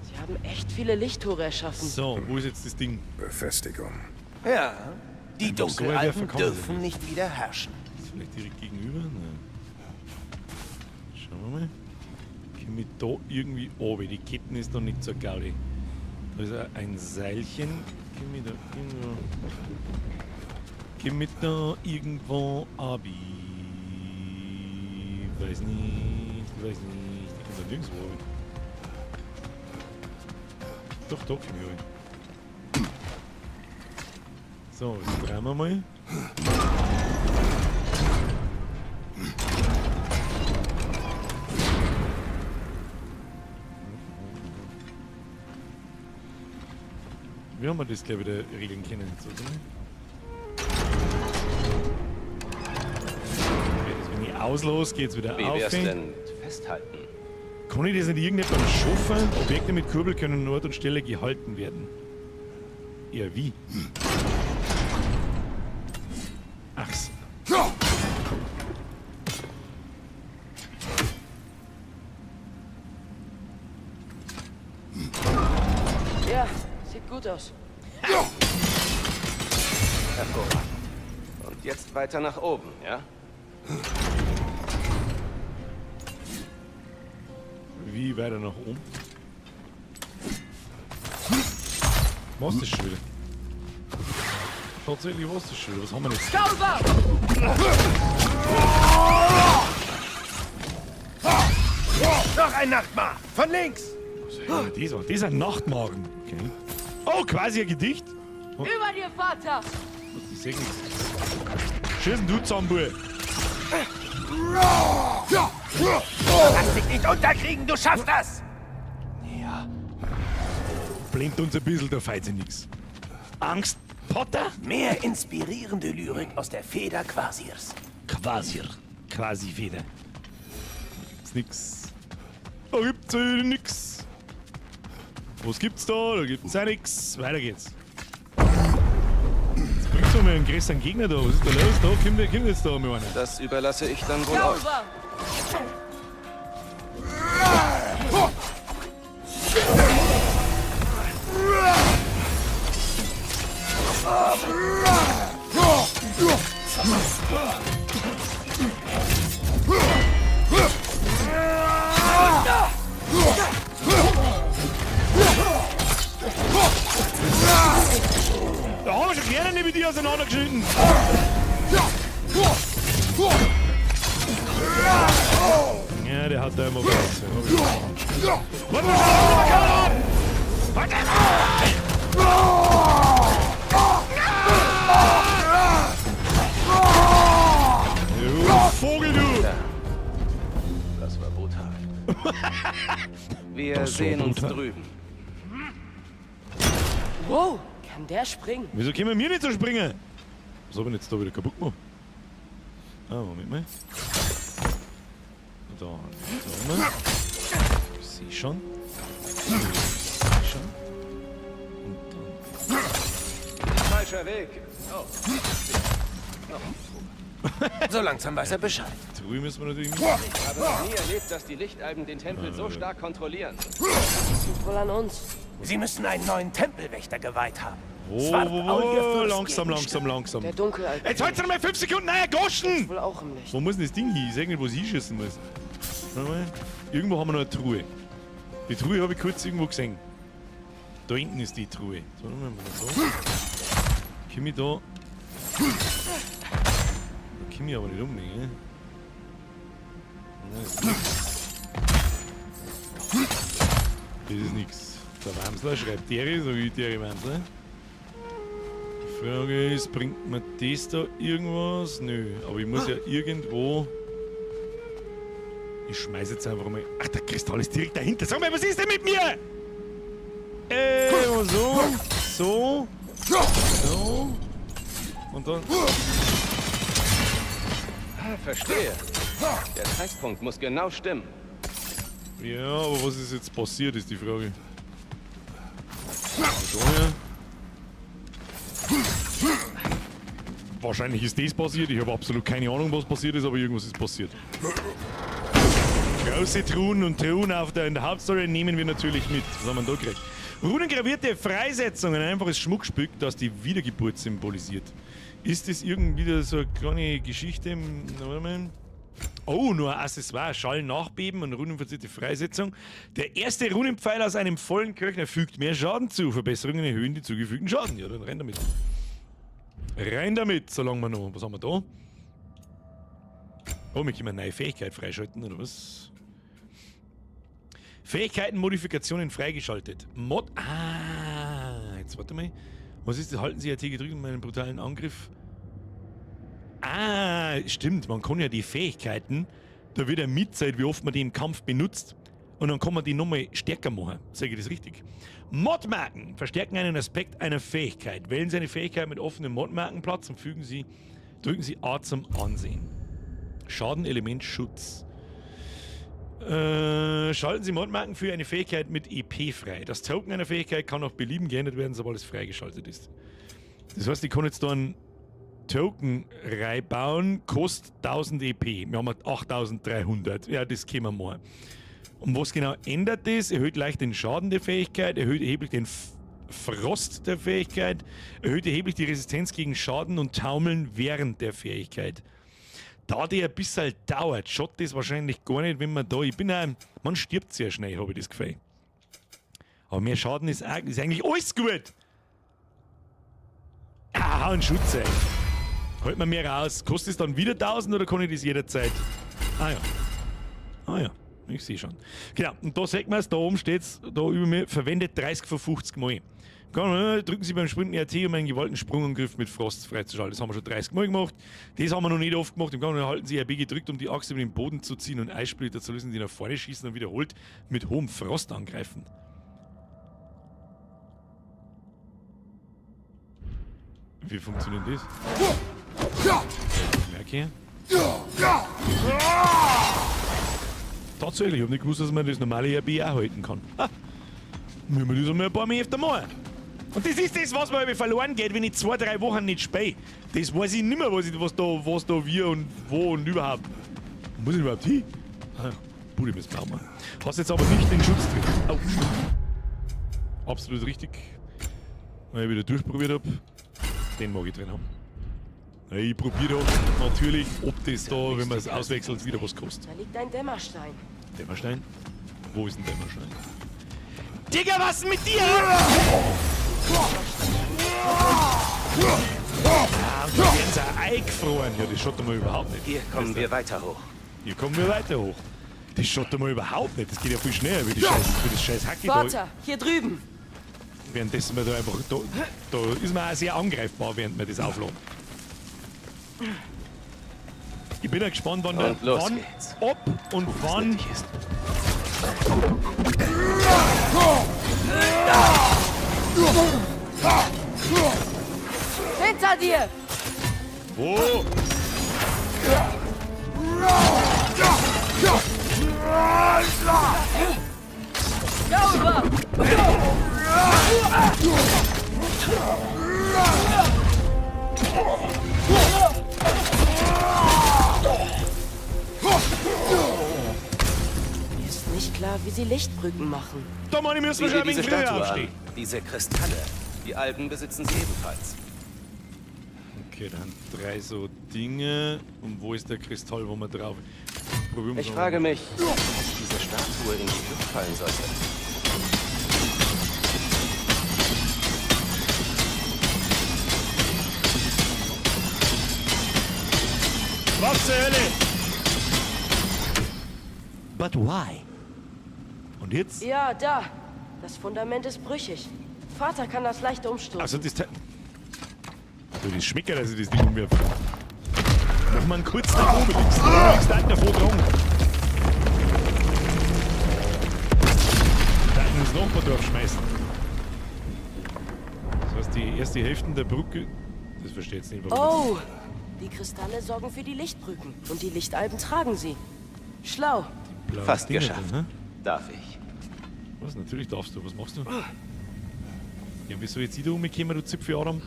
Sie haben echt viele Lichttore erschaffen. So, wo ist jetzt das Ding? Befestigung. Ja, die Einfach so Dunkelalben werfen kann man dürfen nicht wieder herrschen. Ist vielleicht direkt gegenüber? Nein. Schauen wir mal. Komm ich da irgendwie runter? Die Ketten ist noch nicht so gaudi. Da ist ein Seilchen. Komm ich da irgendwo. Komm ich da irgendwo runter? Weiß nicht, weiß nicht. Ich komm da nirgendwo runter. Doch, da komm ich runter. So, jetzt drehen wir mal. Wie haben wir das gleich wieder regeln können? So, oder? Okay, das, wenn ich auslos, geht's wieder Wie auf. wär's denn mit Festhalten? Kann ich das nicht irgendjemandem schaffen? Objekte mit Kurbel können an Ort und Stelle gehalten werden. Ja, wie? Ach so. Ja, sieht gut aus. Hervorragend. Und jetzt weiter nach oben, ja? Wie weiter nach oben? Was ist das schon wieder? Tatsächlich, was ist das schon wieder? Was haben wir jetzt? Zauber! Noch ein Nachtmar! Von links! Was ist das? Das ist ein Nachtmagen. Okay. Oh, quasi ein Gedicht. Über dir, Vater! Ich seh nichts. Schießen du zusammen, Bub. Lass dich nicht unterkriegen, du schaffst das! Ja. Blendet uns ein bisschen, da feit sich nix. Angst, Potter? Mehr inspirierende Lyrik aus der Feder Quasirs. Quasir. Quasi Feder. Gibt's nix. Da gibt's ja nix. Was gibt's da? Da gibt's auch nix. Weiter geht's. Jetzt bringt's doch mal einen größeren Gegner da. Was ist da los? Da kommt jetzt da mal einer. Das überlasse ich dann wohl euch. Zauber! Da haben wir schon gerne nicht mit dir auseinandergeschnitten. Ja, der hat da immer was. Warte mal, schau mal, Kameraden! Wir Das war sehen uns brutal. drüben. Wow, kann der springen? Wieso können wir nicht so springen? Was hab ich denn jetzt da wieder kaputt gemacht? Ah, Moment mal. Da, da mal. Ich seh schon. Ich seh schon. Und dann. Falscher Weg. Oh. So langsam weiß er Bescheid. Truhe müssen wir natürlich mit. Ich habe noch nie erlebt, dass die Lichtalben den Tempel so stark kontrollieren. Das liegt wohl an uns. Sie müssen einen neuen Tempelwächter geweiht haben. Wo, wo, wo, langsam, langsam, langsam. Der Dunkelalp. Jetzt halt's noch mal 5 Sekunden, naja, Goschen! Wohl auch im Licht. Wo muss denn das Ding hin? Ich seh nicht, wo es hinschießen muss. Warte mal. Irgendwo haben wir noch eine Truhe. Die Truhe habe ich kurz irgendwo gesehen. Da hinten ist die Truhe. So, warte mal, so. Komm ich da. Da komm ich aber nicht um, ne? Nein, das ist nix. Das ist nix. Der Wamsler schreibt Deri, so wie Deri Wamsler. Die Frage ist, bringt mir das da irgendwas? Nö, aber ich muss ja irgendwo. Ich schmeiß jetzt einfach mal. Ach, der Kristall ist direkt dahinter. Sag mal, was ist denn mit mir? So, so, so. Und dann. Ah, verstehe. Der Zeitpunkt muss genau stimmen. Ja, aber was ist jetzt passiert, ist die Frage. Da her. Wahrscheinlich ist das passiert. Ich habe absolut keine Ahnung, was passiert ist, aber irgendwas ist passiert. Große Truhen und Truhen auf der, in der Hauptstory nehmen wir natürlich mit. Was haben wir denn da gekriegt? Runengravierte Freisetzung, ein einfaches Schmuckstück, das die Wiedergeburt symbolisiert. Ist das irgendwie so eine kleine Geschichte? Warte mal. Oh, nur ein Accessoire. Schall nachbeben und runenverzierte Freisetzung. Der erste Runenpfeil aus einem vollen Köchner fügt mehr Schaden zu. Verbesserungen erhöhen die zugefügten Schaden. Ja, dann rein damit. Rein damit, solange wir noch. Was haben wir da? Oh, wir können eine neue Fähigkeit freischalten, oder was? Fähigkeiten, Modifikationen freigeschaltet. Mod. Ah, jetzt warte mal. Was ist das? Halten Sie RT gedrückt um einen brutalen Angriff? Ah, stimmt. Man kann ja die Fähigkeiten, da wird ja mitzeit, wie oft man die im Kampf benutzt. Und dann kann man die nochmal stärker machen. Sage ich das richtig? Modmarken verstärken einen Aspekt einer Fähigkeit. Wählen Sie eine Fähigkeit mit offenem Modmarkenplatz und fügen Sie, drücken Sie A zum Ansehen. Schaden, Element, Schutz. Schalten Sie Modmarken für eine Fähigkeit mit EP frei. Das Token einer Fähigkeit kann nach Belieben geändert werden, sobald es freigeschaltet ist. Das heißt, ich kann jetzt da einen Token reinbauen, kostet 1000 EP. Wir haben 8300. Ja, das können wir machen. Und was genau ändert das? Erhöht leicht den Schaden der Fähigkeit, erhöht erheblich den Frost der Fähigkeit, erhöht erheblich die Resistenz gegen Schaden und Taumeln während der Fähigkeit. Da die ein bisschen dauert, schaut das wahrscheinlich gar nicht, wenn man da. Ich bin auch, man stirbt sehr schnell, habe ich das Gefühl. Aber mehr Schaden ist, ist eigentlich alles gut. Ah, ein Schutz, ey. Holt man mehr raus. Kostet es dann wieder 1000 oder kann ich das jederzeit? Ah ja. Ah ja, ich sehe schon. Genau, und da sieht man es, da oben steht es, da über mir, verwendet 30 von 50 Mal. Drücken Sie beim Sprinten RT, um einen gewollten Sprungangriff mit Frost freizuschalten. Das haben wir schon 30 Mal gemacht. Das haben wir noch nicht oft gemacht. Im Grunde halten Sie RB gedrückt, um die Achse mit dem Boden zu ziehen und Eissplitter zu lösen, die nach vorne schießen und wiederholt mit hohem Frost angreifen. Wie funktioniert das? Merke ich. Tatsächlich, ich habe nicht gewusst, dass man das normale RB auch halten kann. Ha! Müssen wir das einmal ein paar Mal öfter machen. Und das ist das, was mir verloren geht, wenn ich 2, 3 Wochen nicht spiele. Das weiß ich nicht mehr, was da wir und wo und überhaupt. Wo muss ich überhaupt hin? Ah, Bude müssen wir auch machen. Hast jetzt aber nicht den Schutz drin. Oh, stimmt. Absolut richtig. Weil ich wieder durchprobiert hab. Den mag ich drin haben. Ich probiere natürlich, ob das da, wenn man es auswechselt, wieder was kostet. Da liegt ein Dämmerstein. Dämmerstein? Wo ist ein Dämmerstein? Digga, was ist denn mit dir? Ah, und da werden sie auch eingefroren. Ja, das schaut doch mal überhaupt nicht. Hier kommen wir weiter hoch. Hier kommen wir weiter hoch. Das schaut doch mal überhaupt nicht. Das geht ja viel schneller, wie, die scheiß, wie das scheiß Hacki da. Vater, hier drüben. Währenddessen wir da einfach. Da ist man auch sehr angreifbar, während wir das aufladen. Ich bin ja gespannt, wann, Und los wann geht's. ob und wann. Nötig ist. Hinter dir! Wo? Gauber! Mir ist nicht klar, wie sie Lichtbrücken machen. Da, Mann, ich müssen wir Sieh schon dir ein diese wenig früher Statue aufstehen. an. Diese Kristalle. Die Alben besitzen sie ebenfalls. Okay, dann drei so Dinge. Und wo ist der Kristall, wo wir drauf... Probieren wir's Ich noch frage mal. mich, ob diese Statue in die Luft fallen sollte. Was zur Hölle? But why? Und jetzt? Ja, da. Das Fundament ist brüchig. Vater kann das leicht umstoßen. Also das Teil... Du, das schmeckt ja, dass ich das Ding umwerfe. Mach mal einen kurzen nach oben, liegst du da davor dran. Da ins Nachbardorf schmeißen. Das heißt, die erste Hälfte der Brücke... Das verstehe ich jetzt nicht, warum. Oh, die Kristalle sorgen für die Lichtbrücken. Und die Lichtalben tragen sie. Schlau. Die blauen Fast Dinger geschafft. Dann, hä? Darf ich? Was? Natürlich darfst du. Was machst du? Ja, wieso jetzt ich da rumgekommen, du Zipfel-Adam?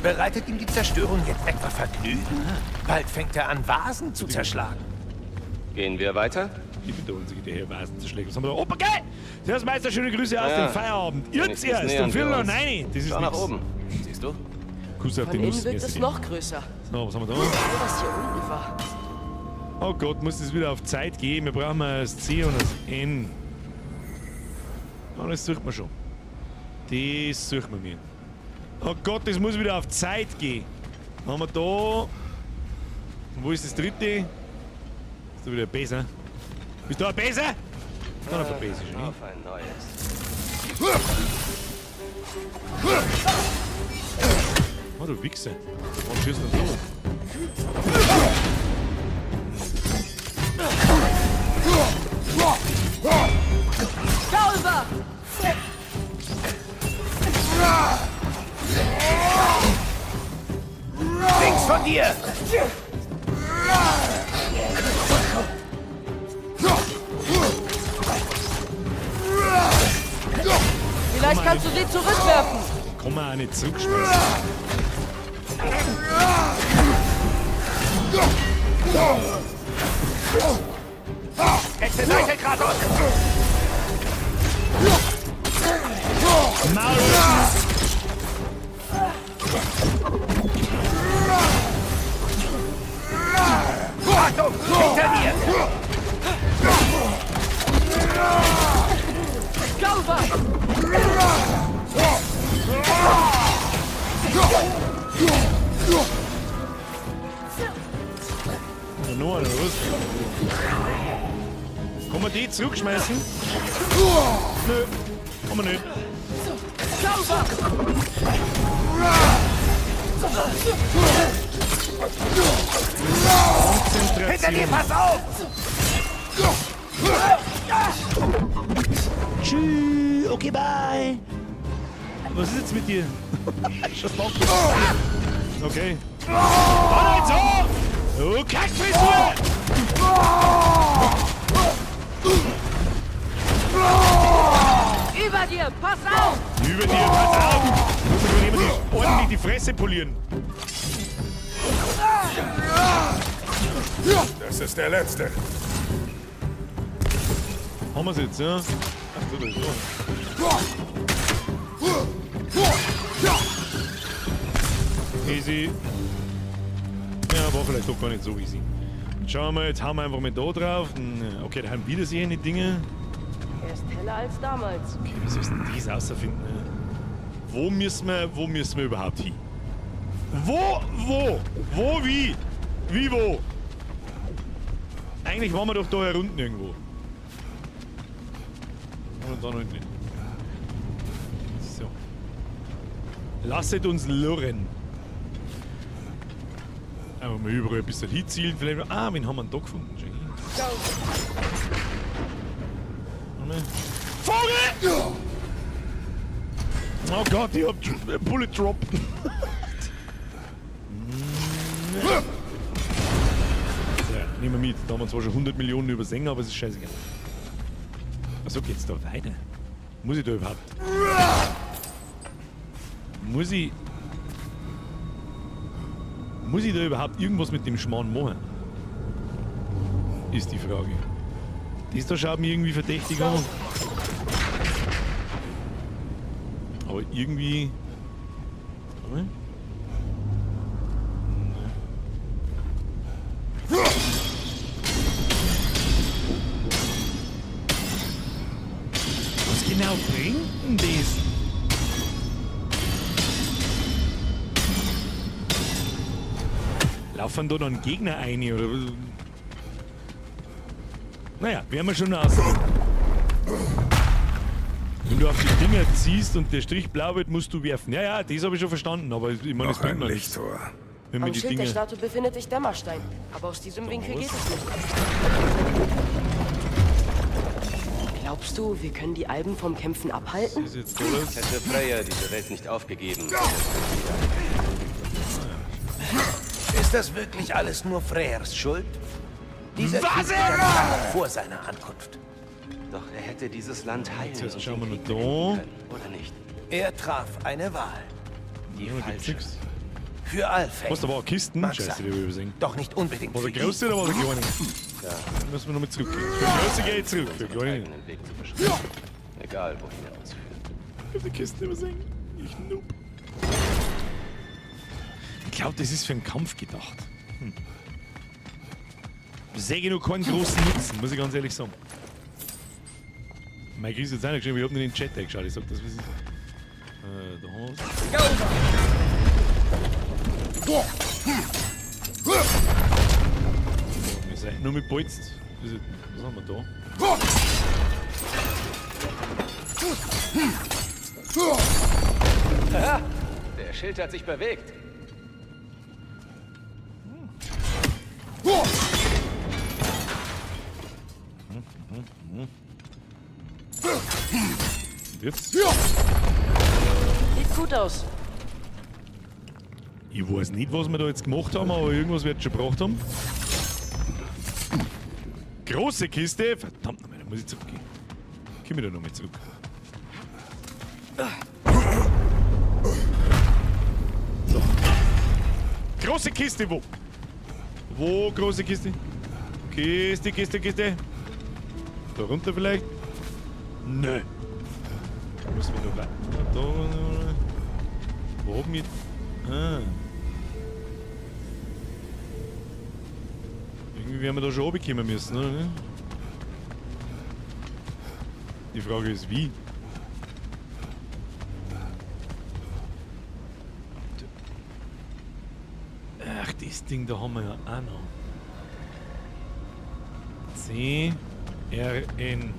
Bereitet ihm die Zerstörung jetzt etwa Vergnügen? Bald fängt er an, Vasen zu zerschlagen. Gehen wir weiter? Ich bin der Einzige, der hier Vasen zerschlägt. Was haben wir da? Opa, geil! Servus, Meister, schöne Grüße aus Ja. dem Feierabend. Jetzt Wenigstens erst, nähern um wir Viertel nach uns. neun. Das ist Schau nach nix. oben. Siehst du? Kuss auf Von die innen Nuss. wirkt es Merci. noch größer. So, was haben wir da? All, was hier unten war. Oh Gott, muss das wieder auf Zeit gehen. Wir brauchen mal das C und das N. Oh, das sucht man schon. Das suchen wir mir. Oh Gott, das muss wieder auf Zeit gehen. Dann haben wir da. Und wo ist das dritte? Ist da wieder ein Besser? Bist du ein Besser? Da noch ein Besser schon, ne? Auf ein neues. Oh, du Wichser. Warum schießt denn so? Gauber! Links von dir! Vielleicht kannst du sie zurückwerfen. Kann man auch nicht zurückschmeißen. Rechte Seite, Kratos! Maul! Achtung! Hinter dir! Gauber! Ja, noch einer, was? Kann man die zurückschmeißen? Nö, kann man nicht. Gauber! Hinter dir, pass auf! Tschüss, okay, bye. Was ist jetzt mit dir? Schon noch. Okay. Warte jetzt auf! Du Kackfrisur! Über dir! Pass auf! Über dir, pass auf! Muss mir jemand ordentlich die Fresse polieren. Das ist der letzte. Haben wir's jetzt, ja? Ach so, da ist da. Easy. Ja, war vielleicht doch gar nicht so easy. Schauen wir mal, jetzt hauen wir einfach mal da drauf. Okay, da haben wieder sich die Dinge. Er ist heller als damals. Okay, wie sollst du denn das rausfinden? Ne? Wo müssen wir überhaupt hin? Wo, wo? Wo, wie? Wie, wo? Eigentlich waren wir doch da herunten irgendwo. Und dann halt nicht. So. Lasset uns lurren. Einfach mal überall ein bisschen hinzielen. Vielleicht. Ah, wen haben wir denn da gefunden? Warte mal. Vogel! Oh Gott, ich hab Bullet Drop. So, nehmen wir mit. Da haben wir zwar schon 100 Millionen übersehen, aber es ist scheißegal. Achso, geht's da weiter? Muss ich da überhaupt? Muss ich da überhaupt irgendwas mit dem Schmarrn machen? Ist die Frage. Das da schaut mir irgendwie verdächtig an. Aber irgendwie... Warte. Was genau bringt denn das? Laufen da dann Gegner ein, oder? Naja, werden wir schon aus. Wenn du auf die Dinger ziehst und der Strich blau wird, musst du werfen. Ja, ja, das habe ich schon verstanden, aber ich meine, es bringt noch nichts. Wenn Am die Schild Dinger der Statue befindet sich Dämmerstein, aber aus diesem Winkel geht es nicht. Glaubst du, wir können die Alben vom Kämpfen abhalten? Das ist jetzt alles. Hätte Freya diese Welt nicht aufgegeben. Ist das wirklich alles nur Freyrs Schuld? Dieser Was Krieg begann lange vor seiner Ankunft. Doch er hätte dieses Land heilen Jetzt und schauen wir den noch Krieg da. beenden können, oder nicht? Er traf eine Wahl. Die Ja, gibt's falsche. nix. Für Alfheim. Was, da war Kisten? Mag Scheiße, sein. die hab ich übersehen. Doch nicht unbedingt War für der große ihn. oder war der kleine? Ja. Dann müssen wir nochmal zurückgehen. Für die große gehe ich zurück, für die kleine nicht. Eigenen Weg zu beschreiten. Egal, wohin er uns führt. Ich hab die Kisten übersehen. Ich noob. Ich glaube, das ist für einen Kampf gedacht. Hm. Sehe ich noch keinen großen Nutzen, muss ich ganz ehrlich sagen. Mein Chris ist jetzt auch nicht geschrieben, ich hab nicht in den Chat eingeschaut, ich sag das, wie es ist. Da haben wir's. Wir sind nur mit Bolz. Was haben wir da? Der Schild hat sich bewegt. Und jetzt? Sieht gut aus. Ich weiß nicht, was wir da jetzt gemacht haben, aber irgendwas wird schon gebracht haben. Große Kiste! Verdammt nochmal, da muss ich zurückgehen. Komm ich da nochmal zurück. So. Große Kiste, wo? Wo, große Kiste? Kiste, Kiste, Kiste. Da runter vielleicht? Nö. Müssen wir noch weiter. Da. Wo haben wir. Ah. Irgendwie werden wir da schon runterkommen müssen, oder? Die Frage ist, wie? Ach, das Ding da haben wir ja auch noch. C, R, N.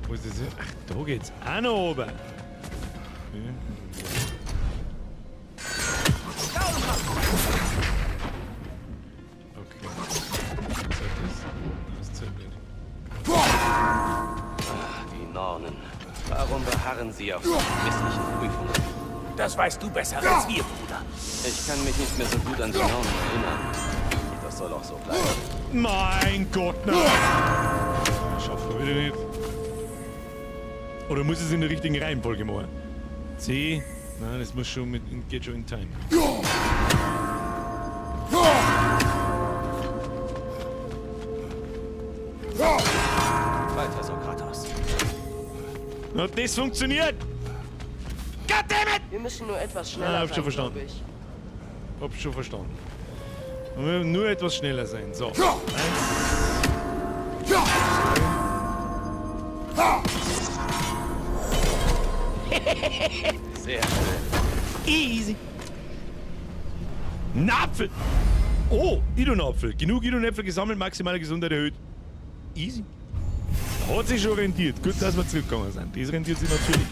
Wo ist das? Ach, da geht's auch noch oben. Okay. Zählt das? Das zählt nicht. Ach, die Nornen. Warum beharren sie auf solchen misslichen Prüfungen? Das weißt du besser als wir, Bruder. Ich kann mich nicht mehr so gut an die Nornen erinnern. Das soll auch so bleiben. Mein Gott, nein! Schaffen wir wieder nicht. Oder muss es in der richtigen Reihenfolge machen? C. Nein, das muss schon mit. Geht schon in Time. Weiter so, Kratos. Na, das funktioniert! Goddammit! Wir müssen nur etwas schneller Ah, hab sein, schon verstanden. glaub ich. Hab schon verstanden. Nur etwas schneller sein. So. 1. 2. Sehr schön. Easy. Napfel. Oh, Idunapfel. Genug Idunäpfel gesammelt, maximale Gesundheit erhöht. Easy. Hat sich schon rentiert. Gut, dass wir zurückgegangen sind. Das rentiert sich natürlich.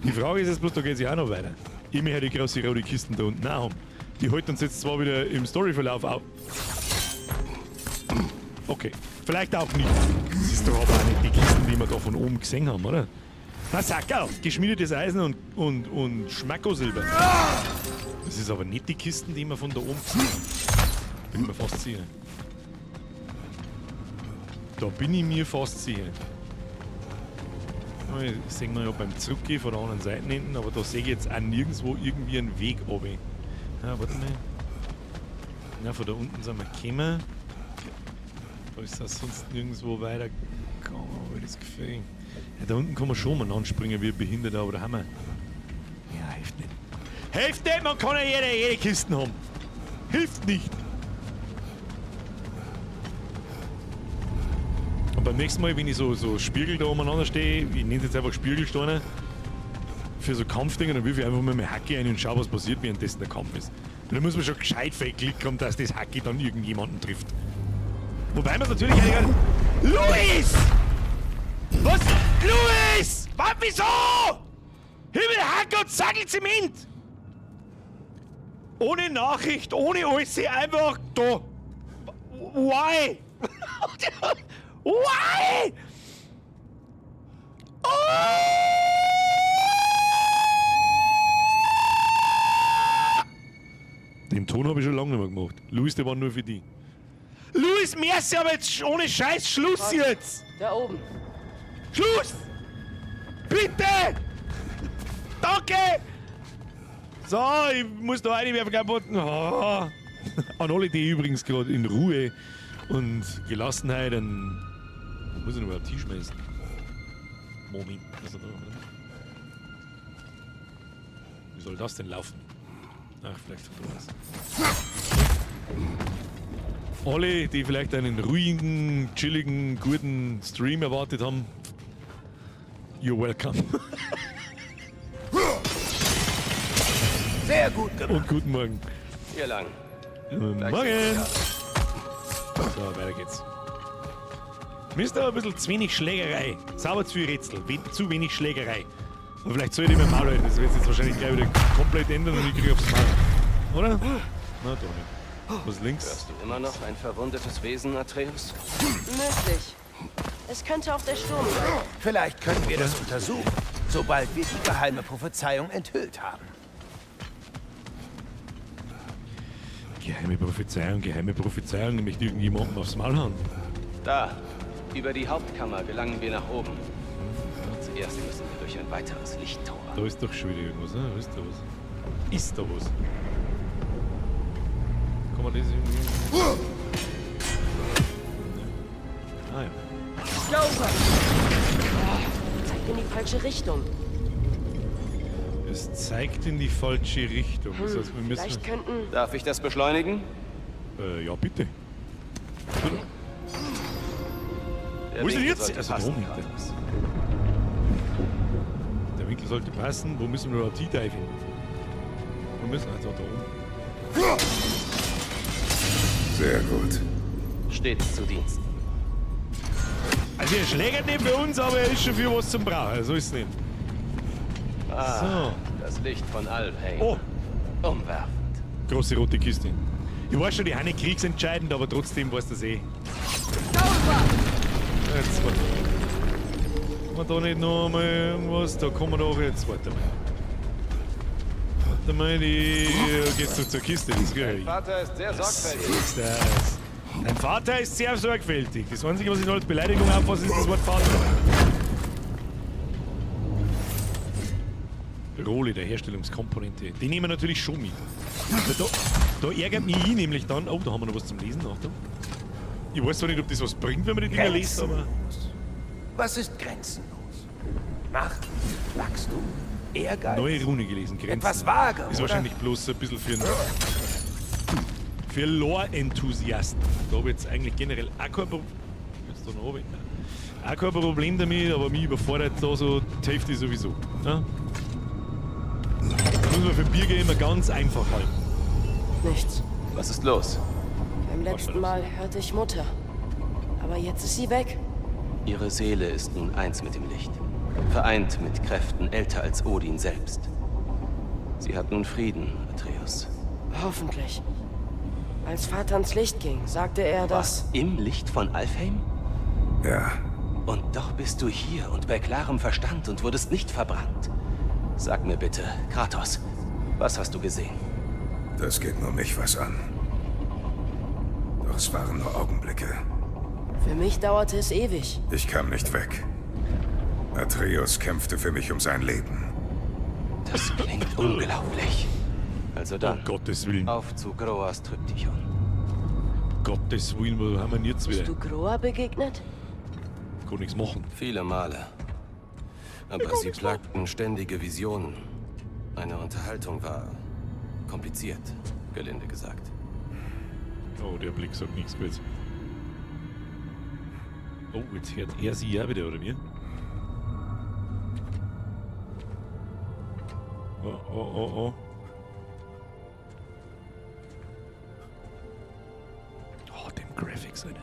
Die Frage ist jetzt bloß, da geht es ja auch noch weiter. Ich möchte die große rote Kisten da unten auch haben. Die halten uns jetzt zwar wieder im Storyverlauf auf. Okay, vielleicht auch nicht. Das ist doch aber auch nicht die Kisten, die wir da von oben gesehen haben, oder? Na, Sackerl, geschmiedetes Eisen und Schmackosilber. Das ist aber nicht die Kisten, die wir von da oben gesehen haben. Bin ich mir fast sicher. Da bin ich mir fast sicher. Das sehen wir ja beim Zurückgehen von der anderen Seite hinten, aber da sehe ich jetzt auch nirgendwo irgendwie einen Weg runter. Ja, warte mal. Na, von da unten sind wir gekommen. Da ist das sonst nirgendwo weitergegangen, habe ich das Gefühl. Ja, da unten kann man schon mal anspringen, wie ein Behinderter, aber da haben wir. Ja, hilft nicht. Hilft nicht, man kann ja jede Kisten haben. Hilft nicht. Und beim nächsten Mal, wenn ich so Spiegel da umeinander stehe, ich nenne es jetzt einfach Spiegelsteine, für so Kampfdinger, dann wirf ich einfach mal meine Hacke ein und schau, was passiert, währenddessen der Kampf ist. Und dann muss man schon gescheit viel Glück haben, dass das Hacke dann irgendjemanden trifft. Wobei man es natürlich eigentlich... Luis! Was? Luis! Was, wieso? Himmel, Hack und Sackelzement! Ohne Nachricht, ohne alles, einfach da. Why? Why? Oh! Den Ton habe ich schon lange nicht mehr gemacht. Luis, der war nur für die. Luis, merci, aber jetzt ohne Scheiß, Schluss Was? jetzt! Da oben. Schluss! Bitte! Danke! So, ich muss da reinwerfen, kein Botten. Oh. An alle, die übrigens gerade in Ruhe und Gelassenheit, dann muss ich noch überhaupt hinschmeißen. Moment, was ist da? Wie soll das denn laufen? Ach, vielleicht von da aus. Alle, die vielleicht einen ruhigen, chilligen, guten Stream erwartet haben, you're welcome. Sehr gut gemacht. Und guten Morgen. Hier lang. Guten Morgen. So, weiter geht's. Mir ist da ein bisschen zu wenig Schlägerei. Sauber zu viel Rätsel, zu wenig Schlägerei. Aber vielleicht soll ich mir Maul halten. Das wird sich jetzt wahrscheinlich gleich wieder komplett ändern und ich kriege aufs Maul. Oder? Na, doch nicht. Was links? Hörst du immer noch ein verwundetes Wesen, Atreus? Möglich. Es könnte auch der Sturm sein. Vielleicht können wir das untersuchen, sobald wir die geheime Prophezeiung enthüllt haben. Geheime Prophezeiung, geheime Prophezeiung. Ich möchte irgendjemandem aufs Maul hauen. Da, über die Hauptkammer gelangen wir nach oben. Doch zuerst müssen wir durch ein weiteres Lichttor. Da ist doch schon wieder irgendwas, ne? Ist da was? Ist da was? Kann man das irgendwie... Ne. Ah ja. Sauber! Oh, zeigt in die falsche Richtung. Es zeigt in die falsche Richtung. Das heißt, wir müssen... Vielleicht könnten... Darf ich das beschleunigen? Ja, bitte. Der Wo ist denn Winkel jetzt? sollte Also, passen, da oben Kratos. Der Winkel sollte passen. Wo müssen wir überhaupt hindiven? Wo müssen wir? Also da oben. Sehr gut. Stets zu Diensten. Also er schlägert nicht für uns, aber er ist schon für was zum Brauchen. So ist es nicht. Ah, So. Das Licht von Alfheim. Oh. Umwerfend. Große rote Kiste. Ich weiß schon, die Hanne kriegsentscheidend, aber trotzdem weiß das eh. Jetzt warte mal. Kann man da nicht noch mal irgendwas? Da kommen wir doch jetzt. Warte mal. Warte mal, die geht's doch zur Kiste. Das Dein Vater ist sehr sorgfältig. Was ist das? Dein Vater ist sehr sorgfältig. Das Einzige, was ich noch als Beleidigung auffasse, ist das Wort Vater. Rolle der Herstellungskomponente. Die nehmen wir natürlich schon mit. Da ärgert mich ich nämlich dann. Oh, da haben wir noch was zum Lesen. Achtung. Ich weiß zwar nicht, ob das was bringt, wenn man die Dinger liest, aber. Was ist grenzenlos? Macht, Wachstum, Ehrgeiz. Neue Rune gelesen, Grenzen. Etwas vage, Ist oder? wahrscheinlich bloß ein bisschen für Lore-Enthusiasten. Da habe ich jetzt eigentlich generell auch kein Problem. Jetzt da noch runter. Auch kein Problem damit, aber mich überfordert da so die Hälfte sowieso. Ne? Das muss man für Birger immer ganz einfach halten. Nichts. Was ist los? Beim letzten Mal hörte ich Mutter. Aber jetzt ist sie weg. Ihre Seele ist nun eins mit dem Licht. Vereint mit Kräften älter als Odin selbst. Sie hat nun Frieden, Atreus. Hoffentlich. Als Vater ans Licht ging, sagte er, dass... Was? Im Licht von Alfheim? Ja. Und doch bist du hier und bei klarem Verstand und wurdest nicht verbrannt. Sag mir bitte, Kratos, was hast du gesehen? Das geht nur mich was an. Doch es waren nur Augenblicke. Für mich dauerte es ewig. Ich kam nicht weg. Atreus kämpfte für mich um sein Leben. Das klingt unglaublich. Also dann. Um Gottes Willen. Auf zu Groas Tryptychon. Gottes Willen, wo haben wir denn jetzt wieder? Bist du Groa begegnet? Kann nichts machen. Viele Male. Aber sie plagten ständige Visionen. Eine Unterhaltung war kompliziert, gelinde gesagt. Oh, der Blick sagt nichts Gutes. Oh, jetzt hört er sie ja wieder, oder wie? Oh, oh, oh, oh. Oh, dem Graphics, Alter.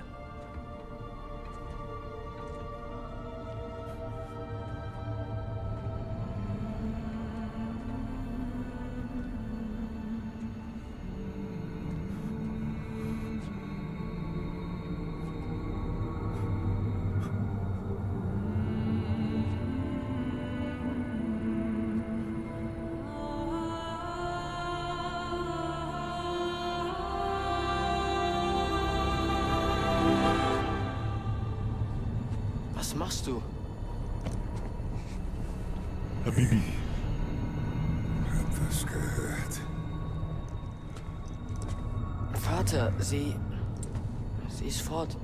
Was machst du? Habibi. Hab was gehört. Vater, sie. Sie ist fort.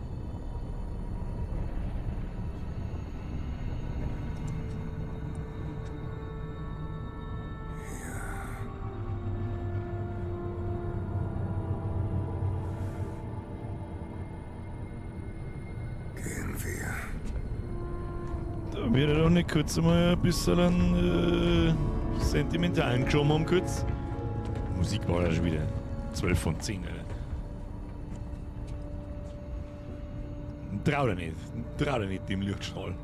Gehen wir. Da wird er doch nicht kurz einmal ein bisschen einen sentimentalen geschoben haben, kurz. Musik war ja schon wieder 12 von 10, Alter. Trau dir nicht. Trau dir nicht dem Lichtstrahl.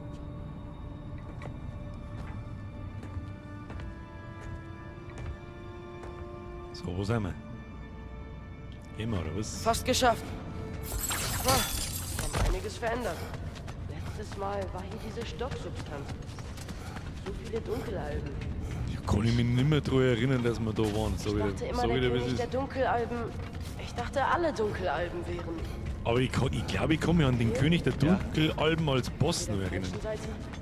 So, wo sind wir? Gehen wir, oder was? Fast geschafft. Ah, haben einiges verändert. Letztes Mal war hier diese Stoffsubstanz. So viele Dunkelalben. Ja, kann ich mich nicht mehr daran erinnern, dass wir da waren. So Ich dachte immer, so der wieder, wie es König ist. der Dunkelalben. Ich dachte, alle Dunkelalben wären. Aber ich glaube, ich kann mich an den König der Dunkelalben als Boss noch erinnern.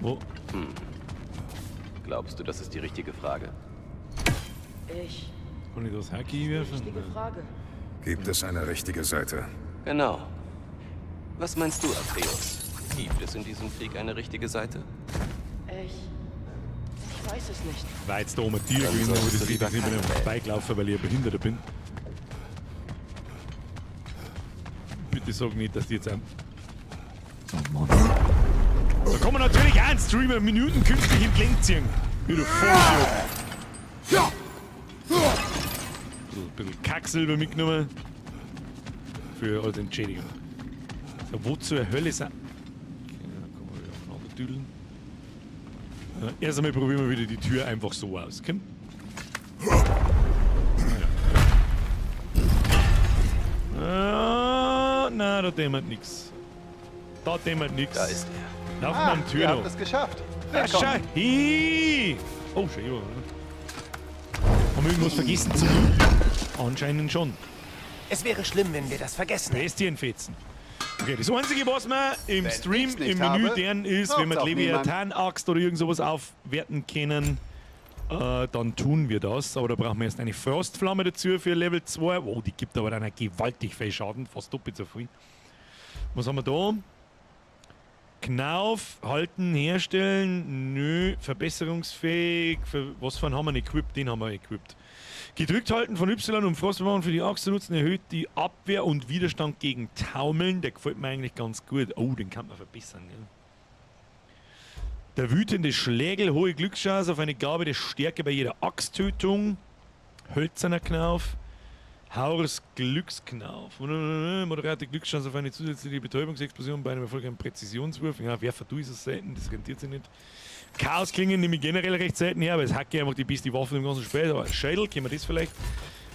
Wo? Hm. Glaubst du, das ist die richtige Frage? Ich. Kann ich das Hacki werfen? Richtige Frage. Gibt es eine richtige Seite? Genau. Was meinst du, Atreus? Gibt es in diesem Krieg eine richtige Seite? Ich weiß es nicht. War jetzt da oben ein Tier Dann gewesen, aber solltest das du geht lieber jetzt nicht mehr keine vorbeigelaufen, weil ich ein Behinderter bin. Bitte sag nicht, dass die jetzt ein. Oh Mann. Da kann man natürlich auch einen Streamer Minuten künstlich im Gelenk ziehen. Wie du Vollidiot. Ein bisschen Kacksilber mitgenommen. Für als Entschädigung. So, wo zur Hölle sind. Okay, dann kann man wieder aufeinander düdeln. Erst einmal probieren wir wieder die Tür einfach so aus. Komm. Ah, nein, da dämmert nix. Da dämmert nix. Da ist er. Laufen wir am Tür ihr noch. habt es geschafft. Ja, Willkommen. schau. Hi. Oh, schön. Haben wir irgendwas vergessen zu tun? Anscheinend schon. Es wäre schlimm, wenn wir das vergessen. Bestienfetzen. Okay, das Einzige, was wir im Wenn Stream, ich's nicht im Menü habe, deren ist, wenn wir braucht's die auch niemand. Leviathan-Axt oder irgend sowas aufwerten können, dann tun wir das. Aber da brauchen wir erst eine Frostflamme dazu für Level 2. Wow, die gibt aber dann auch gewaltig viel Schaden, fast doppelt so viel. Was haben wir da? Knauf, halten, herstellen, nö, verbesserungsfähig, für, was für einen haben wir equipped? Den haben wir equipped. Gedrückt halten von Y, um Frostbomben für die Axt zu nutzen, erhöht die Abwehr und Widerstand gegen Taumeln. Der gefällt mir eigentlich ganz gut. Oh, den kann man verbessern. Gell? Der wütende Schlägel, hohe Glückschance auf eine Gabe der Stärke bei jeder Axttötung. Hölzerner Knauf. Haurs Glücksknauf. Moderate Glückschance auf eine zusätzliche Betäubungsexplosion bei einem erfolgreichen Präzisionswurf. Ja, Werfer, du ist es selten, das rentiert sich nicht. Chaosklingen nehme ich generell recht selten her, aber es hacke einfach die beste Waffe im ganzen Spiel. Aber Schädel, können wir das vielleicht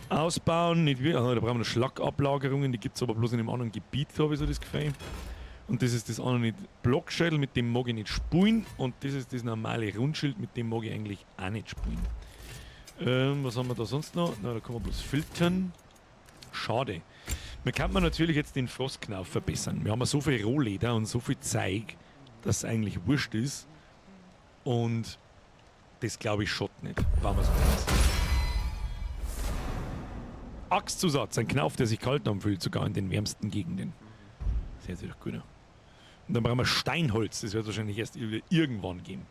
ausbauen? Nicht wirklich. Ah, da brauchen wir noch Schlagablagerungen, die gibt es aber bloß in einem anderen Gebiet, habe ich so das Gefühl. Und das ist das andere nicht. Blockschädel, mit dem mag ich nicht spielen. Und das ist das normale Rundschild, mit dem mag ich eigentlich auch nicht spielen. Was haben wir da sonst noch? Na, da kann man bloß filtern. Schade. Man kann man natürlich jetzt den Frostknauf verbessern. Wir haben ja so viel Rohleder und so viel Zeug, dass es eigentlich wurscht ist. Und das glaube ich schaut nicht. Bauen wir es anders. Axtzusatz, ein Knauf, der sich kalt anfühlt, sogar in den wärmsten Gegenden. Das hört sich doch gut an. Und dann brauchen wir Steinholz, das wird wahrscheinlich erst irgendwann geben.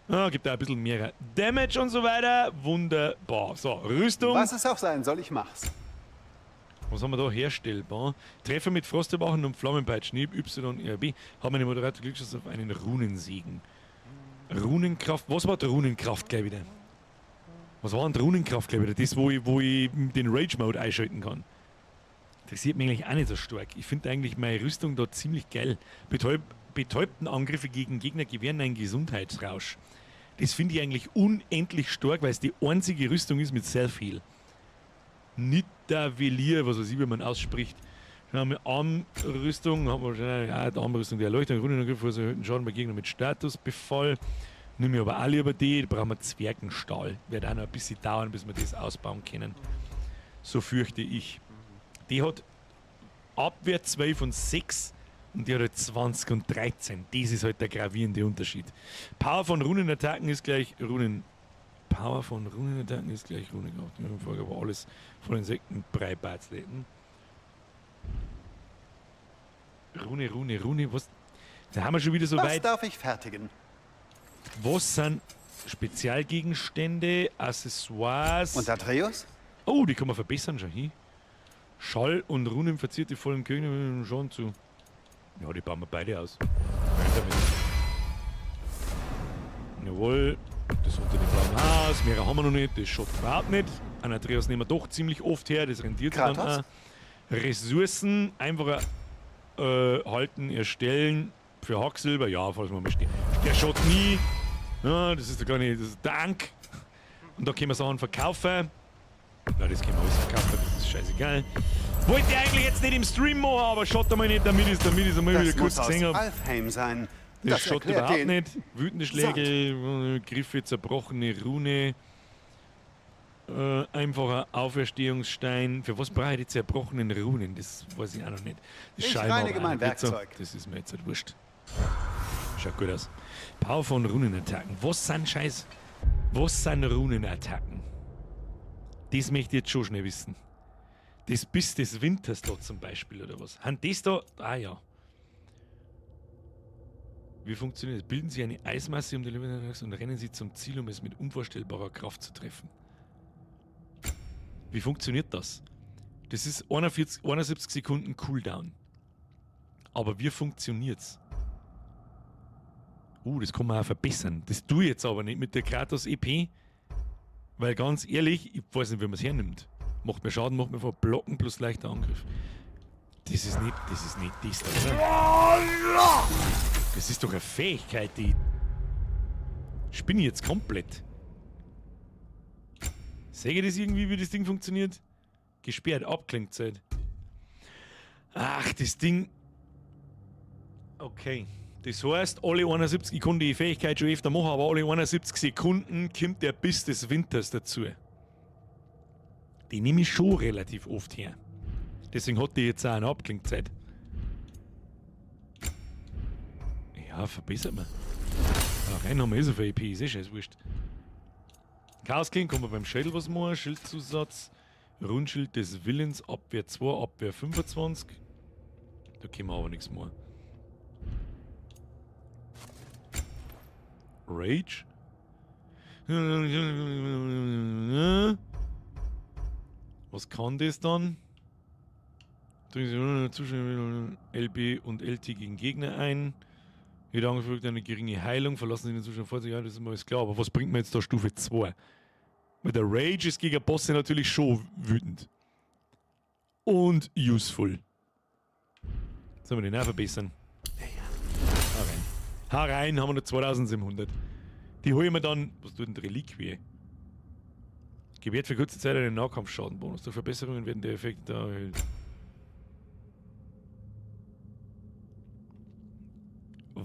Ah, gibt da ein bisschen mehr Damage und so weiter. Wunderbar. So, Rüstung. Was es auch sein soll, ich mach's. Was haben wir da? Herstellbar. Treffer mit Frosterwachen und Flammenpeitschen. Y, R, B. Haben eine moderate Glückschance auf einen Runensegen. Runenkraft. Was war die Runenkraft gleich wieder? Was war denn die Runenkraft gleich wieder? Das, wo ich den Rage-Mode einschalten kann. Interessiert mich eigentlich auch nicht so stark. Ich finde eigentlich meine Rüstung da ziemlich geil. Betäubten Angriffe gegen Gegner gewähren einen Gesundheitsrausch. Das finde ich eigentlich unendlich stark, weil es die einzige Rüstung ist mit Self-Heal. Nidavellir, was weiß ich, wie man ausspricht. Dann haben wir Armrüstung, haben wir wahrscheinlich, ja, die Armrüstung, die Erleuchtung, Runenangriff, also erhöhten Schaden bei Gegnern mit Statusbefall. Nimm ich aber auch lieber die, da brauchen wir Zwergenstahl. Wird auch noch ein bisschen dauern, bis wir das ausbauen können. So fürchte ich. Die hat Abwehr 12 und 6 und die hat halt 20 und 13. Das ist halt der gravierende Unterschied. Power von Runenattacken ist gleich Runen. Power von Runenattacken ist gleich Runenkraft. Ich habe vorher aber alles von Insektenbrei beizleten. Rune, Rune, Rune, was? Da haben wir schon wieder so Was weit. darf ich fertigen? Was sind Spezialgegenstände, Accessoires? Und Atreus? Oh, die kann man verbessern schon hin. Schall und Runen verzierte vollen König schon zu. Ja, die bauen wir beide aus. Rein damit. Jawohl, das unter dem blauen Haus. Mehrere haben wir noch nicht, das schaut überhaupt nicht. An Atreus nehmen wir doch ziemlich oft her, das rentiert sich dann Kratos? auch. Ressourcen, einfacher halten, erstellen. Für Hacksilber, ja, falls man mal steht. Der schaut nie. Ja, das ist der kleine, das ist der Dank. Und da können wir Sachen verkaufen. Na, das können wir alles verkaufen, das ist scheißegal. Wollte ich eigentlich jetzt nicht im Stream machen, aber schaut einmal nicht, damit ich es einmal Das wieder kurz muss aus gesehen hab. Alfheim sein. Das Das schaut erklärt überhaupt den nicht. Wütende Schläge, Griffe, zerbrochene Rune. Einfacher Auferstehungsstein. Für was brauche ich die zerbrochenen Runen? Das weiß ich auch noch nicht. Das Ich schau ich mir reinige aber mein auch noch. Geht so. Werkzeug. Das ist mir jetzt halt wurscht. Schaut gut aus. Power von Runenattacken. Was sind Scheiß? Was sind Runenattacken? Das möchte ich jetzt schon schnell wissen. Das Biss des Winters da zum Beispiel, oder was? Haben das da? Ah ja. Wie funktioniert das? Bilden Sie eine Eismasse um die Lebendigkeit und rennen Sie zum Ziel, um es mit unvorstellbarer Kraft zu treffen. Wie funktioniert das? Das ist 71 Sekunden Cooldown. Aber wie funktioniert's? Das kann man auch verbessern. Das tue ich jetzt aber nicht mit der Kratos EP. Weil ganz ehrlich, ich weiß nicht, wie man's hernimmt. Macht mir Schaden, macht mir vor Blocken plus leichter Angriff. Das ist nicht, das ist nicht das da, oder? Das ist doch eine Fähigkeit, die spinne ich jetzt komplett. Sehe ich das irgendwie, wie das Ding funktioniert? Gesperrt, Abklingzeit. Ach, das Ding. Okay. Das heißt, alle 71, ich kann die Fähigkeit schon öfter machen, aber alle 71 Sekunden kommt der Biss des Winters dazu. Die nehme ich schon relativ oft her. Deswegen hat die jetzt auch eine Abklingzeit. Ja, verbessert man. Ach, rein haben wir eh so viel EP, ist eh scheiß wurscht. Chaos-Kling kann man beim Schädel was machen, Schildzusatz, Rundschild des Willens, Abwehr 2, Abwehr 25. Da können wir aber nichts machen. Rage? Was kann das dann? LB und LT gegen Gegner ein. Jeder Angriff wirkt eine geringe Heilung. Verlassen Sie den Zustand vor sich. Ja, das ist mir alles klar. Aber was bringt mir jetzt da Stufe 2? Weil der Rage ist gegen Bosse natürlich schon wütend. Und useful. Sollen wir den auch verbessern? Hau rein. Hau rein, haben wir noch 2700. Die hole ich mir dann. Was tut denn die Reliquie? Gewährt für kurze Zeit einen Nahkampfschadenbonus. Durch Verbesserungen werden der Effekt da erhöht.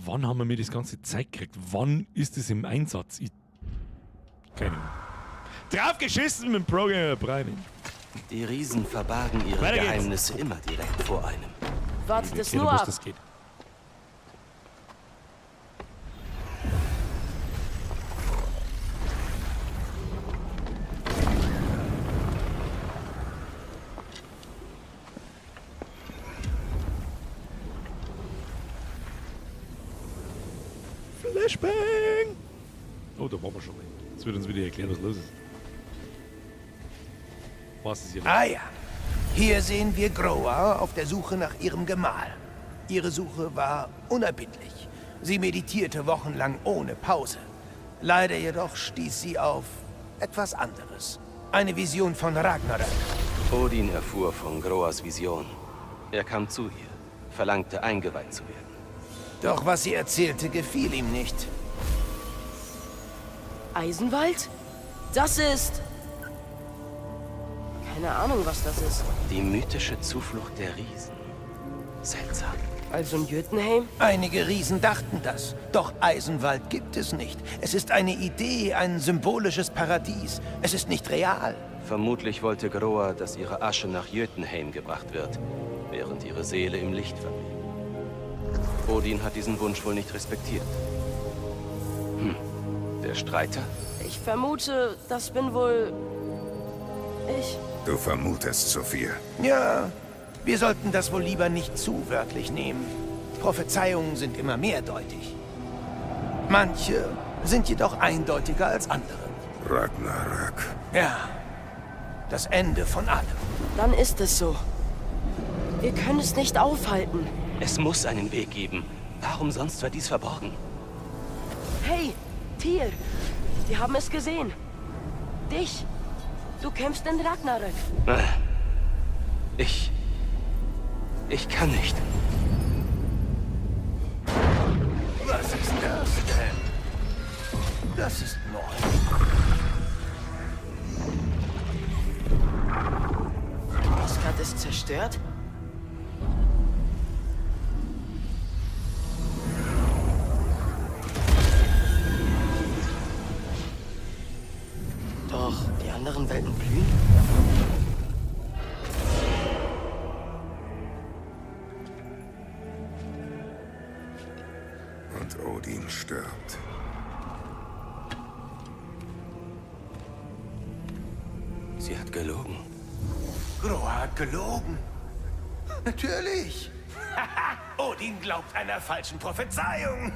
Wann haben wir mir das ganze Zeug gekriegt? Wann ist es im Einsatz? Ich, keine Ahnung. Draufgeschissen mit dem Programmer Prime. Die Riesen verbargen ihre Weiter geht's. Geheimnisse immer direkt vor einem. Wartet es Okay, nur was ab. das geht. Flashbang! Oh, da waren wir schon mal. Jetzt wird uns wieder erklärt, was los ist. Was ist hier los? Ah ja. Hier sehen wir Groa auf der Suche nach ihrem Gemahl. Ihre Suche war unerbittlich. Sie meditierte wochenlang ohne Pause. Leider jedoch stieß sie auf etwas anderes. Eine Vision von Ragnarök. Odin erfuhr von Groas Vision. Er kam zu ihr, verlangte eingeweiht zu werden. Doch was sie erzählte, gefiel ihm nicht. Eisenwald? Das ist... Keine Ahnung, was das ist. Die mythische Zuflucht der Riesen. Seltsam. Also in Jötunheim? Einige Riesen dachten das. Doch Eisenwald gibt es nicht. Es ist eine Idee, ein symbolisches Paradies. Es ist nicht real. Vermutlich wollte Groa, dass ihre Asche nach Jötunheim gebracht wird, während ihre Seele im Licht verblieb. Odin hat diesen Wunsch wohl nicht respektiert. Hm. Der Streiter? Ich vermute, das bin wohl... ich. Du vermutest zu viel. Ja, wir sollten das wohl lieber nicht zu wörtlich nehmen. Prophezeiungen sind immer mehrdeutig. Manche sind jedoch eindeutiger als andere. Ragnarök. Ja, das Ende von allem. Dann ist es so. Wir können es nicht aufhalten. Es muss einen Weg geben. Warum sonst war dies verborgen? Hey, Tyr! Die haben es gesehen. Dich. Du kämpfst in Ragnarök. Ich. Ich kann nicht. Was ist das denn? Das ist neu. Asgard ist zerstört? Doch, die anderen Welten blühen? Und Odin stirbt. Sie hat gelogen. Groa hat gelogen. Natürlich. Odin glaubt einer falschen Prophezeiung.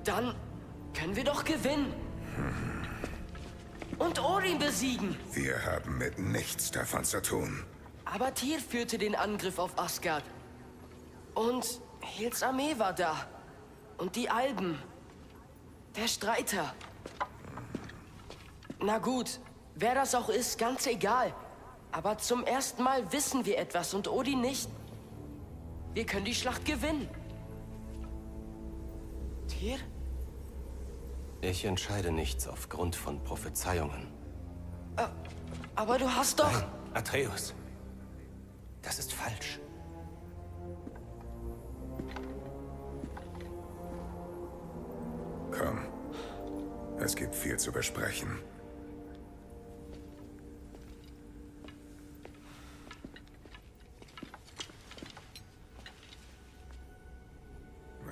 Dann können wir doch gewinnen. Und Odin besiegen. Wir haben mit nichts davon zu tun. Aber Tyr führte den Angriff auf Asgard. Und Hels Armee war da. Und die Alben. Der Streiter. Na gut, wer das auch ist, ganz egal. Aber zum ersten Mal wissen wir etwas und Odin nicht. Wir können die Schlacht gewinnen. Tyr? Ich entscheide nichts aufgrund von Prophezeiungen. Aber du hast doch... Nein, Atreus. Das ist falsch. Komm. Es gibt viel zu besprechen.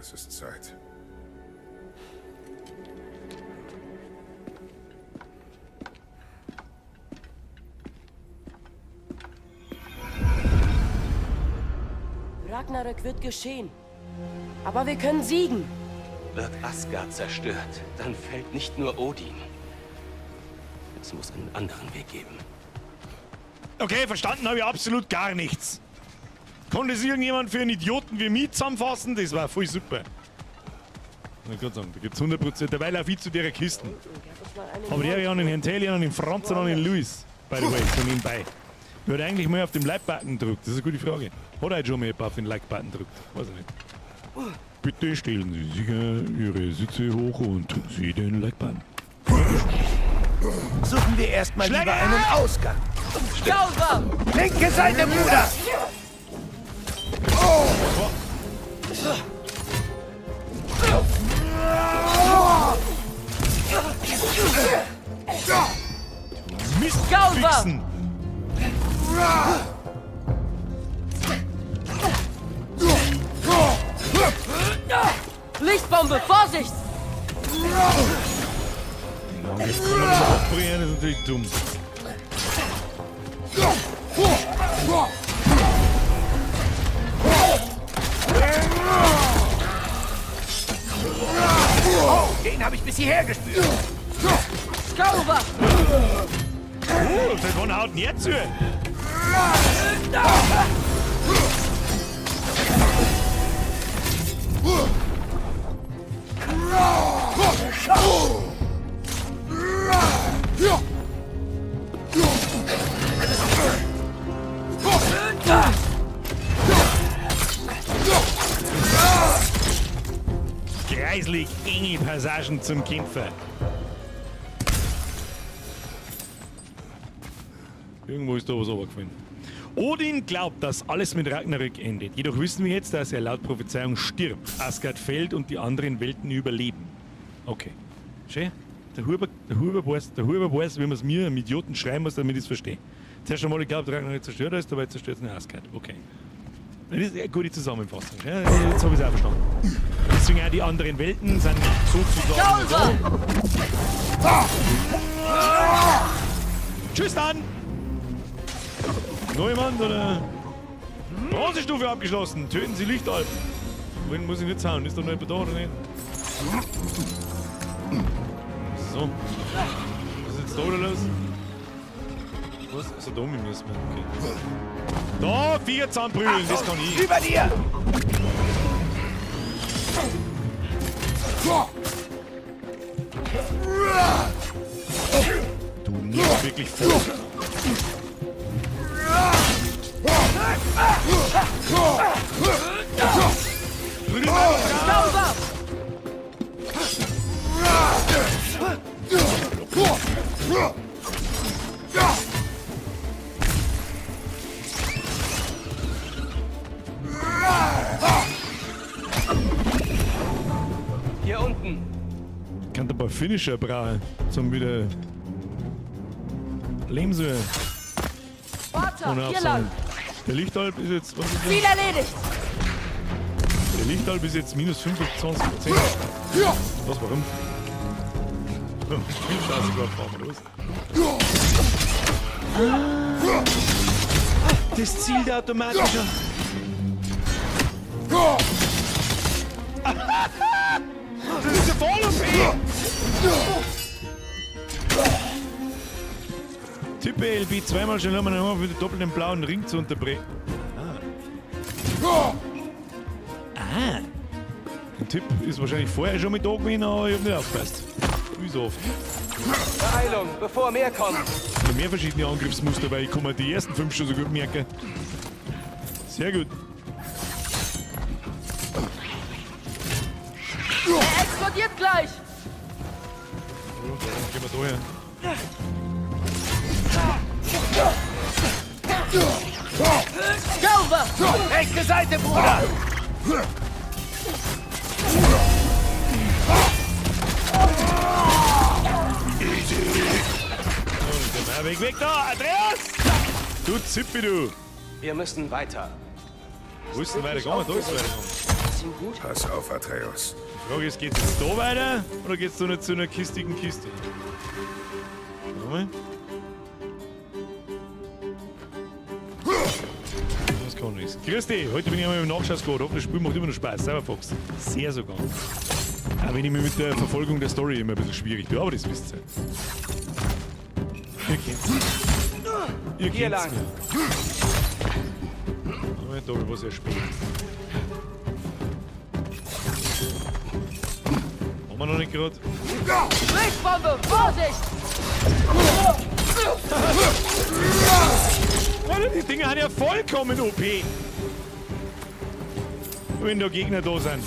Es ist Zeit. Ragnarök wird geschehen. Aber wir können siegen. Wird Asgard zerstört, dann fällt nicht nur Odin. Es muss einen anderen Weg geben. Okay, verstanden habe ich absolut gar nichts. Konnte es irgendjemand für einen Idioten wie mich zusammenfassen? Das war voll super. Ich kann sagen, da gibt's 100%. Derweil laufe ich zu der Kisten. Aber der ja an den Herrn Talion, an den Franz und an den Luis. By the way, so nebenbei. Wer hat eigentlich mal auf den Like-Button gedrückt? Das ist eine gute Frage. Hat er schon mal jemand auf den Like-Button gedrückt? Weiß ich nicht. Bitte stellen Sie sicher Ihre Sitze hoch und drücken Sie den Like-Button. Suchen wir erstmal lieber einen Ausgang. Sauber! Linke Seite, Bruder! Oh. Mistbüchsen! Lichtbombe, Vorsicht! Genau, jetzt kann man das abbrechen, das ist natürlich dumm. Oh, den habe ich bis hierher gespürt. Skauber! Oh, seit wann haut denn er zu? Kreislig enge Passagen zum Kämpfen. Irgendwo ist da was runtergefallen. Odin glaubt, dass alles mit Ragnarök endet. Jedoch wissen wir jetzt, dass er laut Prophezeiung stirbt. Asgard fällt und die anderen Welten überleben. Okay. Schön. Der Huber weiß, wie man es mir, einem Idioten, schreiben muss, damit ich es verstehe. Zuerst einmal, ich glaube, Ragnarök zerstört alles, dabei zerstört es nur Asgard. Okay. Das ist eine gute Zusammenfassung. Ja, jetzt habe ich es auch verstanden. Deswegen auch die anderen Welten sind sozusagen so. Tschüss dann! Noch jemand oder? Bronzestufe abgeschlossen. Töten Sie Lichtalpen. Wohin muss ich nicht hauen? Ist da noch jemand da oder nicht? So. Was ist jetzt da wieder los? Was? Also da müssen wir. Okay. Da, 4 zusammenprügeln, das kann ich. Über dir! Du nimmst wirklich voll. Hier unten. Ich kann ein paar Finisher brauchen, zum wieder Leben. Vater, hier lang! Der Lichtalp ist jetzt. Was ist das? Ziel erledigt! Der Lichtalp ist jetzt minus 25%. Was, warum? Spielstraße gerade fahren, oder was? Das zielt automatisch an. Das ist ja voll OP! Tippe LB zweimal schon einmal für den doppelten blauen Ring zu unterbrechen. Ah. Ah. Der Tipp ist wahrscheinlich vorher schon mit da gewesen, aber ich hab nicht aufgepasst. Wie so oft. Beeilung, bevor mehr kommt. Ich hab mehr verschiedene Angriffsmuster, weil ich kann mir die ersten 5 schon so gut merken. Sehr gut. Er explodiert gleich! So, dann gehen wir da her. Skauber! Rechte Seite, Bruder! Und weg, weg da! Andreas! Du Zippi, du! Wir müssen weiter. Wo ist denn weitergegangen? Da ist weitergegangen. Pass auf, Atreus. Die Frage ist, geht's jetzt da weiter oder geht's da nicht zu einer kistigen Kiste? Schau mal. Das kann nichts. Grüß dich, heute bin ich einmal im Nachschauscode. Hoffe, das Spiel macht immer noch Spaß. Cyberfox. Sehr sogar. Auch wenn ich mir mit der Verfolgung der Story immer ein bisschen schwierig tue, aber das wisst ihr. Ihr kennt's. Ihr Hier kennt's lang. mir. Aber da war sehr spät. Haben wir noch nicht gerade? Lichtbombe, Vorsicht! Alter, die Dinger sind ja vollkommen OP. Wenn da Gegner da sind.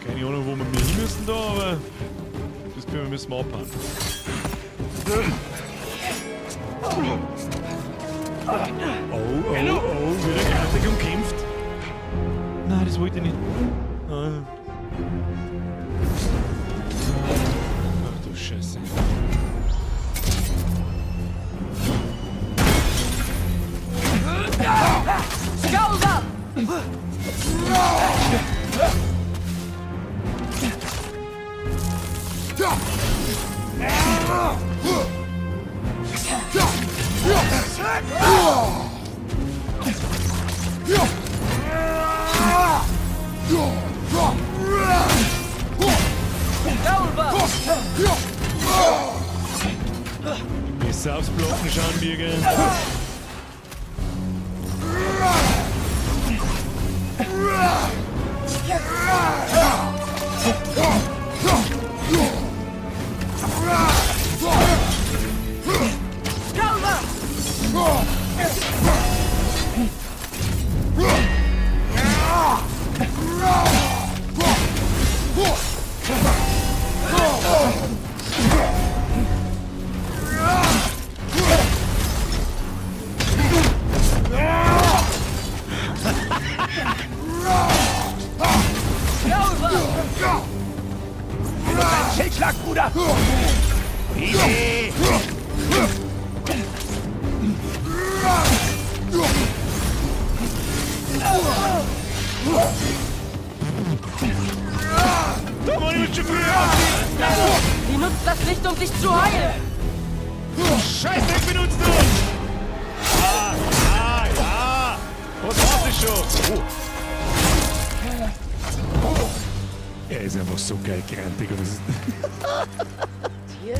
Keine Ahnung, wo wir hin müssen da, aber das können wir müssen wir abhauen. Oh, oh, oh, wieder grantig umkämpft. Nein, das wollte ich nicht. Ah. Ach du Scheiße. Skauva! Besser aufs Blocken schauen, Birger. Schildschlag, Bruder! Easy! Da war ich schon früher. Die nutzt das Licht, um dich zu heilen! Scheißdreck benutzt du! Ah, ah, ja! Was war's das schon? Oh. Er ist einfach so geil grantig und das ist Hier?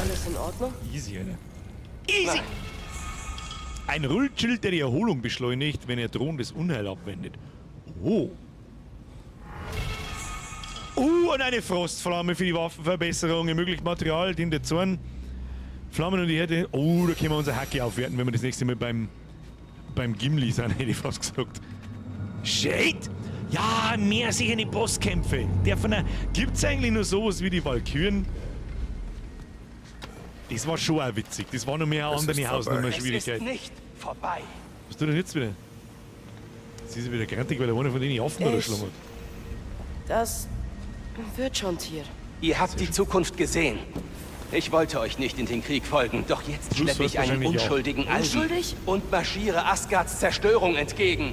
Alles in Ordnung? easy, Alter. Easy! Ein Ruldschild, der die Erholung beschleunigt, wenn er drohendes Unheil abwendet. Oh. Oh, und eine Frostflamme für die Waffenverbesserung. Ermöglicht Material, den der Zorn. Flammen und die Härte. Oh, da können wir unser Hacke aufwerten, wenn wir das nächste Mal beim Gimli sind, hätte ich fast gesagt. Shit! Ja, mehr sicher die Bosskämpfe. Der von der. Gibt's eigentlich nur sowas wie die Walküren? Das war schon auch witzig. Das war noch mehr eine andere Hausnummer Es ist Schwierigkeit. nicht vorbei. Was tut denn jetzt wieder? Jetzt ist er wieder grantig, weil er einer von denen Affen oder hat. Das wird schon, Tier. Ihr habt die Zukunft gesehen. Ich wollte euch nicht in den Krieg folgen, doch jetzt schleppe ich einen unschuldigen Alben und marschiere Asgards Zerstörung entgegen.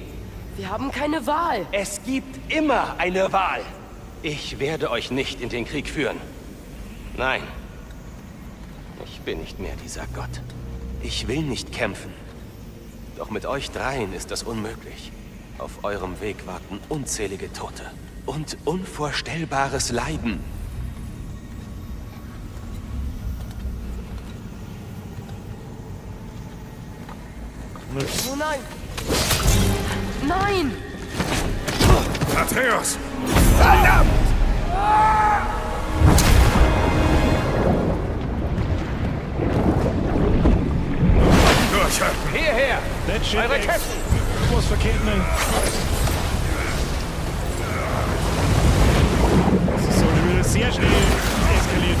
Wir haben keine Wahl. Es gibt immer eine Wahl. Ich werde euch nicht in den Krieg führen. Nein. Ich bin nicht mehr dieser Gott. Ich will nicht kämpfen. Doch mit euch dreien ist das unmöglich. Auf eurem Weg warten unzählige Tote und unvorstellbares Leiden. Oh nein! Nein! Atreus! Verdammt! Durchhalten! Hierher! That shit, Eure ey. Ketten! Was verkehrt, ne? Das sollte wieder sehr schnell eskalieren.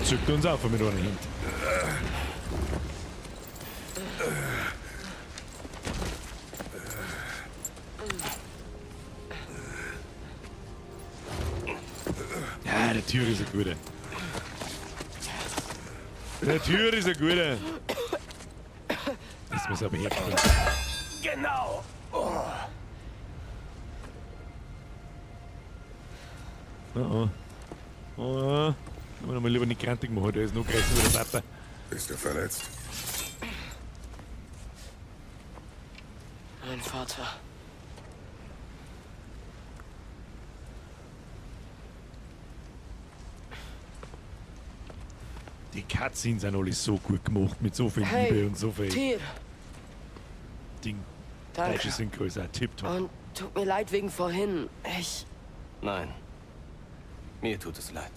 Zückt uns auf mit einer Hand. Ja, der Tür ist ein guter. Der Tür ist ein guter. Das muss aber herkommen. Genau! Oh oh. Oh. Aber noch mal lieber nicht grantig machen, der ist noch größer wie der Vater. Bist du verletzt? Mein Vater. Die Cutscenes sind alle so gut gemacht, mit so viel Hey, Liebe und so viel Tyr. Ding. Danke. Deutsche Synchro ist auch tipptopp. Und tut mir leid wegen vorhin. Ich... Nein. Mir tut es leid.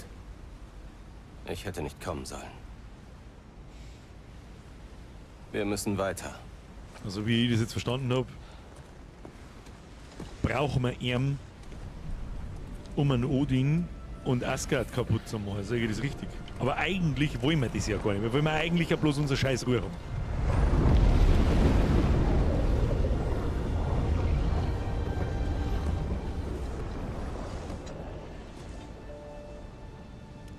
Ich hätte nicht kommen sollen. Wir müssen weiter. Also wie ich das jetzt verstanden habe, brauchen wir ihn, um einen Odin und Asgard kaputt zu machen. Sage ich das richtig? Aber eigentlich wollen wir das ja gar nicht. Wir wollen eigentlich ja bloß unser scheiß Ruhe haben.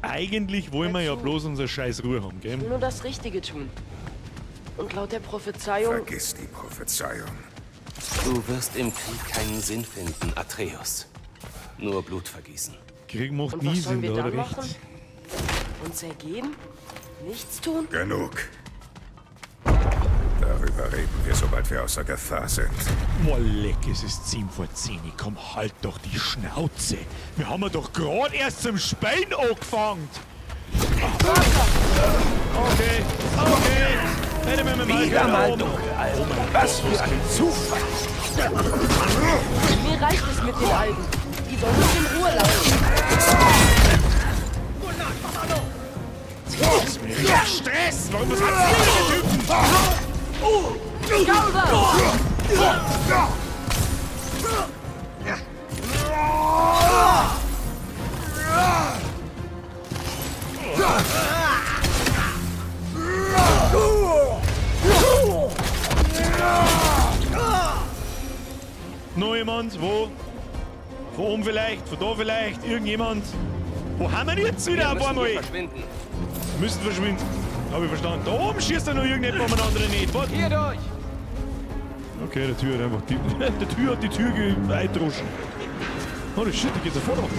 Eigentlich wollen wir ja bloß unser scheiß Ruhe haben, gell? Ich will nur das Richtige tun. Und laut der Prophezeiung... Vergiss die Prophezeiung. Du wirst im Krieg keinen Sinn finden, Atreus. Nur Blut vergießen. Krieg macht Und nie was sollen Sinn, wir da hat dann er recht. machen? Uns ergeben? Nichts tun? Genug. Darüber reden wir, sobald wir außer Gefahr sind. Boah, leck, es ist 9:50. Komm, halt doch die Schnauze. Wir haben ja doch gerade erst zum Spein angefangen. Okay, okay. Hätte mir mal Wieder mal oben. Dunkelalben. Oh mein Was Gott, für ein Zufall. Mir reicht es mit den Alben. Die sollen mich in Ruhe lassen. Das ist mir richtig Stress. Warum was hat sie denn, Typen? Noch jemand? Wo? Von oben vielleicht? Von da vielleicht? Irgendjemand? Wo haben wir denn jetzt wieder Wir auf müssen einmal? hier verschwinden. Müssen verschwinden. Hab ich verstanden. Da oben schießt er noch irgendjemand umeinander nicht. Warte. Hier durch! Okay, der Tür hat einfach die, der Tür hat die Tür eingedroschen. Holy shit, die geht sofort auf.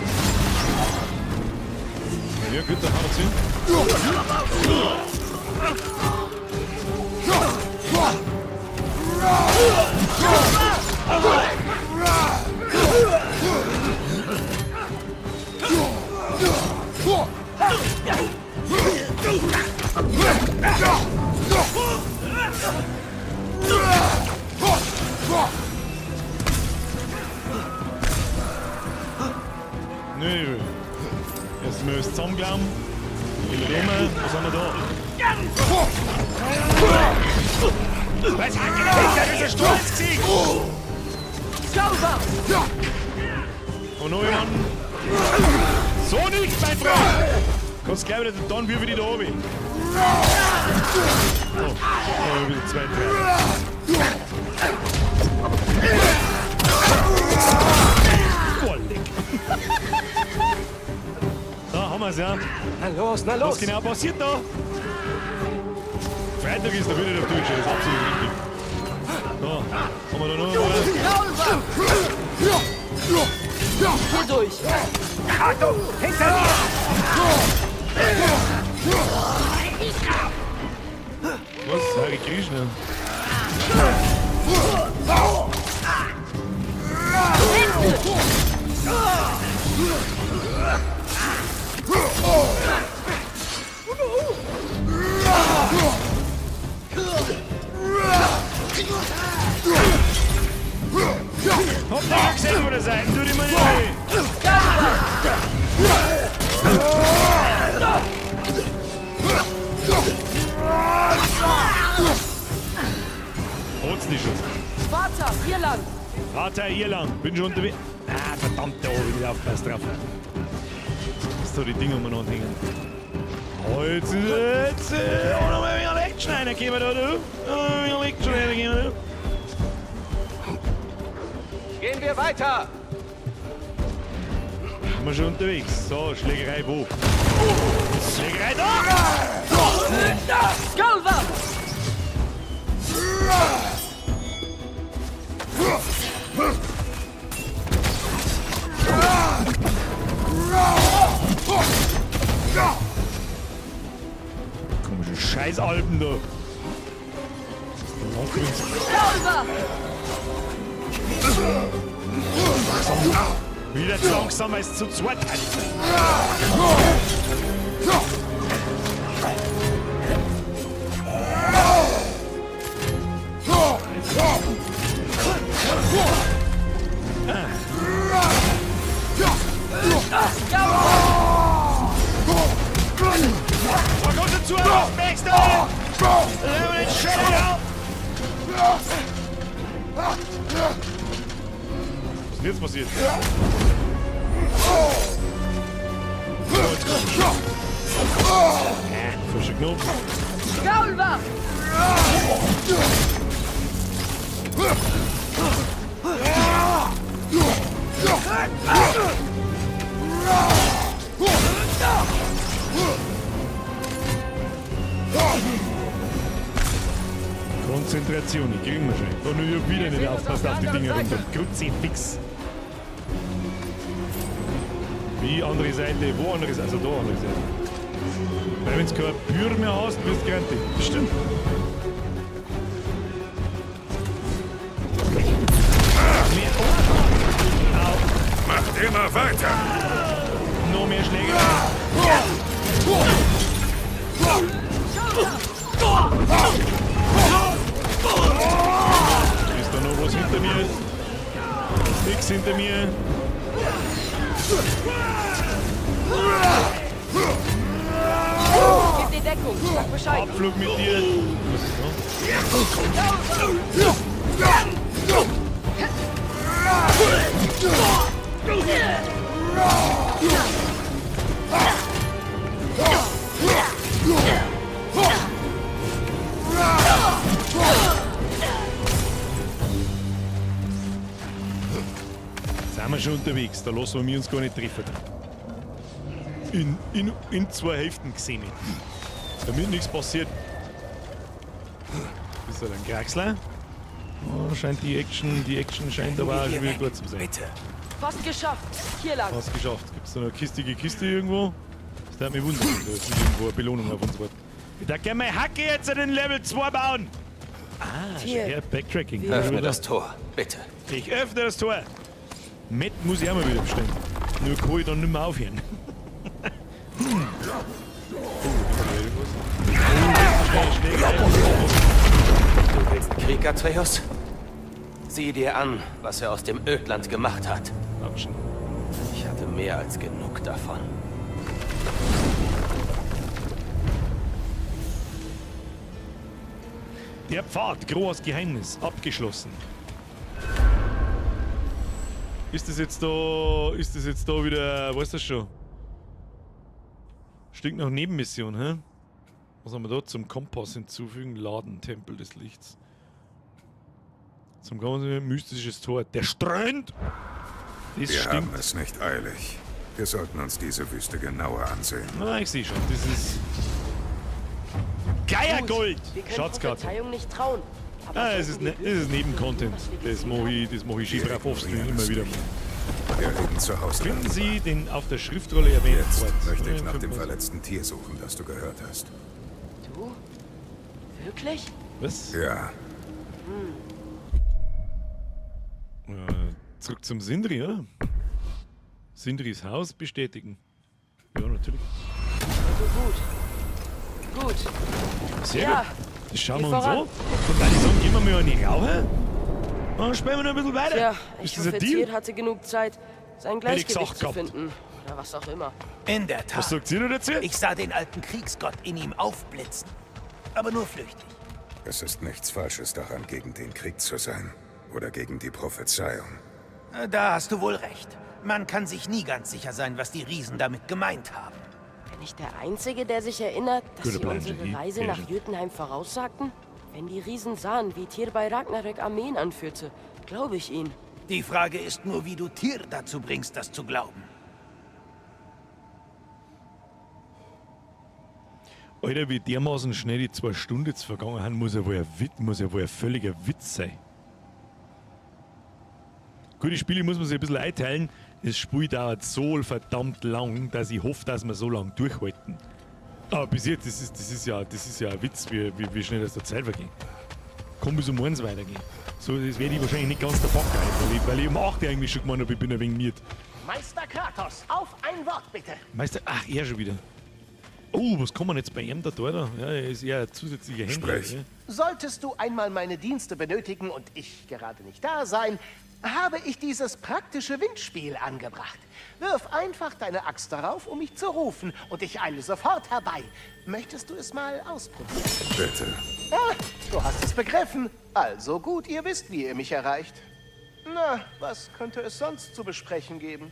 Ja gut, dann hauen wir hin. Nö, erst müssen wir zusammenglauben. Gehen wir rum. Was haben wir da? Was hat denn das ist ein Sturzgesicht? Und noch jemanden. So nicht, mein Freund! Kannst gleich wieder dann wirf ich dich da oben. So, oh, ein bisschen zwei, drei. Boah, leck. Da haben wir's ja. Na los, na los! Was genau passiert da? Freitag ist der wieder auf Deutsch, das ist absolut richtig. So, haben wir da noch mal. Hier durch. Achtung, hinter dir! Was? Hare Krishna? Hab dich gesehen von der Seite, tu dich mal nicht weh. Hol's nicht schon. Vater, hier lang. Vater, hier lang. Bin schon unterwegs. Ah, verdammt, da hab ich nicht aufgepasst drauf. Dass da die Dinger umeinander hängen. Oh, jetzt, jetzt, oh, noch mal ein wenig Action reinkommen da, du. Oh, ein wenig Action reinkommen, du. Gehen wir weiter! Sind wir schon unterwegs. So, Schlägerei wo? Schlägerei da! Skalva! Komische Scheißalpen da. Skalva! Wieder zu langsam als zu zweit. Da kommt dazu, was wächst da? Was ist denn jetzt passiert? Oh, jetzt kommt schon. Frischer Knopf. Gaulva! Konzentration, die kriegen wir schon. Und ich hab wieder nicht aufpasst auf die Dinger runter. Kruzifix. Wie andere Seite, wo andere Seite? Also da andere Seite. Weil wenn du kein Bier mehr hast, wirst du grantig. Stimmt. Macht immer weiter! Noch mehr Schläge. Ist da noch was hinter mir? Ist nix hinter mir. Gib dir Deckung, sag Bescheid. Abflug mit dir. Was ist da? Sind wir schon unterwegs, da lassen wir uns gar nicht treffen. In zwei Hälften gesehen. Damit nichts passiert. Ist da ein Kraxler? Oh, scheint die Action scheint aber auch schon wieder gut zu sein. Bitte. Fast geschafft. Hier lang. Fast geschafft. Gibt es da noch eine kistige Kiste irgendwo? Das würde mich wundern, da ist nicht irgendwo eine Belohnung auf uns wartet. Ich darf gerne meine Hacke jetzt in den Level 2 bauen! Ah, Hier. her, Backtracking. Öffne das Tor, bitte. Ich öffne das Tor! Met muss ich auch mal wieder bestellen. Nur kann ich dann nicht mehr aufhören. Oh, irgendwas. Schnell, schnell, schnell. Du willst Krieg, Atreus? Sieh dir an, was er aus dem Ödland gemacht hat. Action. Ich hatte mehr als genug davon. Der Pfad, Groas Geheimnis, abgeschlossen. Ist das jetzt da. Ist das jetzt da wieder. Weißt du das schon? Stinkt nach Nebenmission, hä? Was haben wir da? Zum Kompass hinzufügen. Laden, Tempel des Lichts. Zum Kompass, mystisches Tor. Der Strand! Das Wir stimmt. haben es nicht eilig. Wir sollten uns diese Wüste genauer ansehen. Na, ich sehe schon. Das ist. Geiergold! Wir können Schatzkarte. Prophezeiung nicht trauen. Aber Ah, es ist, sollten ne, wir es ist Nebencontent. Das mache ich, schön brav offscreen immer wieder. Wir reden zu Hause. Finden Sie den auf der Schriftrolle erwähnten Jetzt Ort. möchte ich Ja, nach dem finden wir. verletzten Tier suchen, das du gehört hast. Du? Wirklich? Was? Ja, Zurück zum Sindri, oder? Sindris Haus bestätigen. Ja, natürlich. Also gut. Gut. Sehr Ja, gut. Das schauen geh wir uns voran. an. Und dann sagen, gehen wir mal eine Rauche. Und dann spielen wir noch ein bisschen weiter. Tja, Ist ich das hoffe, ein Deal? Tyr hatte genug Zeit, sein Hätte ich Gleichgewicht gesagt zu gehabt. finden. Oder was auch immer. In der Tat. Was sagt ihr noch dazu? Ich sah den alten Kriegsgott in ihm aufblitzen. Aber nur flüchtig. es ist nichts Falsches daran, gegen den Krieg zu sein. Oder gegen die Prophezeiung. Da hast du wohl recht. Man kann sich nie ganz sicher sein, was die Riesen damit gemeint haben. Bin ich der Einzige, der sich erinnert, dass Guter sie Plan, unsere Genie. Reise Sehr nach schön. Jötunheim voraussagten? Wenn die Riesen sahen, wie Tyr bei Ragnarök Armeen anführte, glaube ich ihnen. Die Frage ist nur, wie du Tyr dazu bringst, das zu glauben. Alter, wie dermaßen schnell die 2 Stunden jetzt vergangen sind, muss ja wohl ein Witz, muss ja wohl ein völliger Witz sein. Gut, die Spiele muss man sich ein bisschen einteilen. Das Spiel dauert so verdammt lang, dass ich hoffe, dass wir so lange durchhalten. Aber bis jetzt, das ist ja ein Witz, wie schnell das der Zeit vergeht. Kann bis um 1 weitergehen. So, das werde ich wahrscheinlich nicht ganz der Bock rein, weil ich um 8 eigentlich schon gemeint habe, ich bin ein wenig miert. Meister Kratos, auf ein Wort bitte. Meister, ach, er schon wieder. Oh, was kann man jetzt bei ihm da da? Ja, er ist eher ein zusätzlicher Händler. Sprech. Ja. Solltest du einmal meine Dienste benötigen und ich gerade nicht da sein, Habe ich dieses praktische Windspiel angebracht. Wirf einfach deine Axt darauf, um mich zu rufen, und ich eile sofort herbei. Möchtest du es mal ausprobieren? Bitte. Ah, du hast es begriffen. Also gut, ihr wisst, wie ihr mich erreicht. Na, was könnte es sonst zu besprechen geben?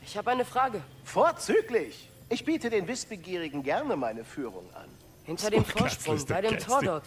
Ich habe eine Frage. Vorzüglich! Ich biete den Wissbegierigen gerne meine Führung an. Hinter dem Kratzel Vorsprung, ist der bei dem Geilste. Tor dort,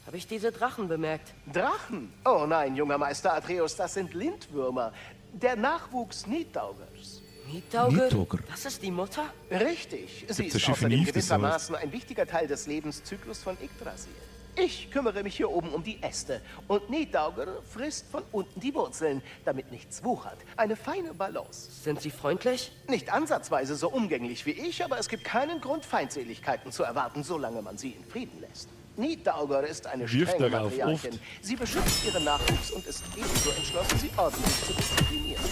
habe ich diese Drachen bemerkt. Drachen? Oh nein, junger Meister Atreus, das sind Lindwürmer. Der Nachwuchs Niddaugers. Nidauge? Nidauger. Das ist die Mutter? Richtig. Sie Gibt's ein ist Schiff außerdem in Eve, das gewissermaßen ein wichtiger Teil des Lebenszyklus von Yggdrasil. Ich kümmere mich hier oben um die Äste und Nidauger frisst von unten die Wurzeln, damit nichts wuchert. Eine feine Balance. Sind sie freundlich? Nicht ansatzweise so umgänglich wie ich, aber es gibt keinen Grund, Feindseligkeiten zu erwarten, solange man sie in Frieden lässt. Nidauger ist eine Wirft strenge darauf Matriarchin. oft. Sie beschützt ihren Nachwuchs und ist ebenso entschlossen, sie ordentlich zu disziplinieren.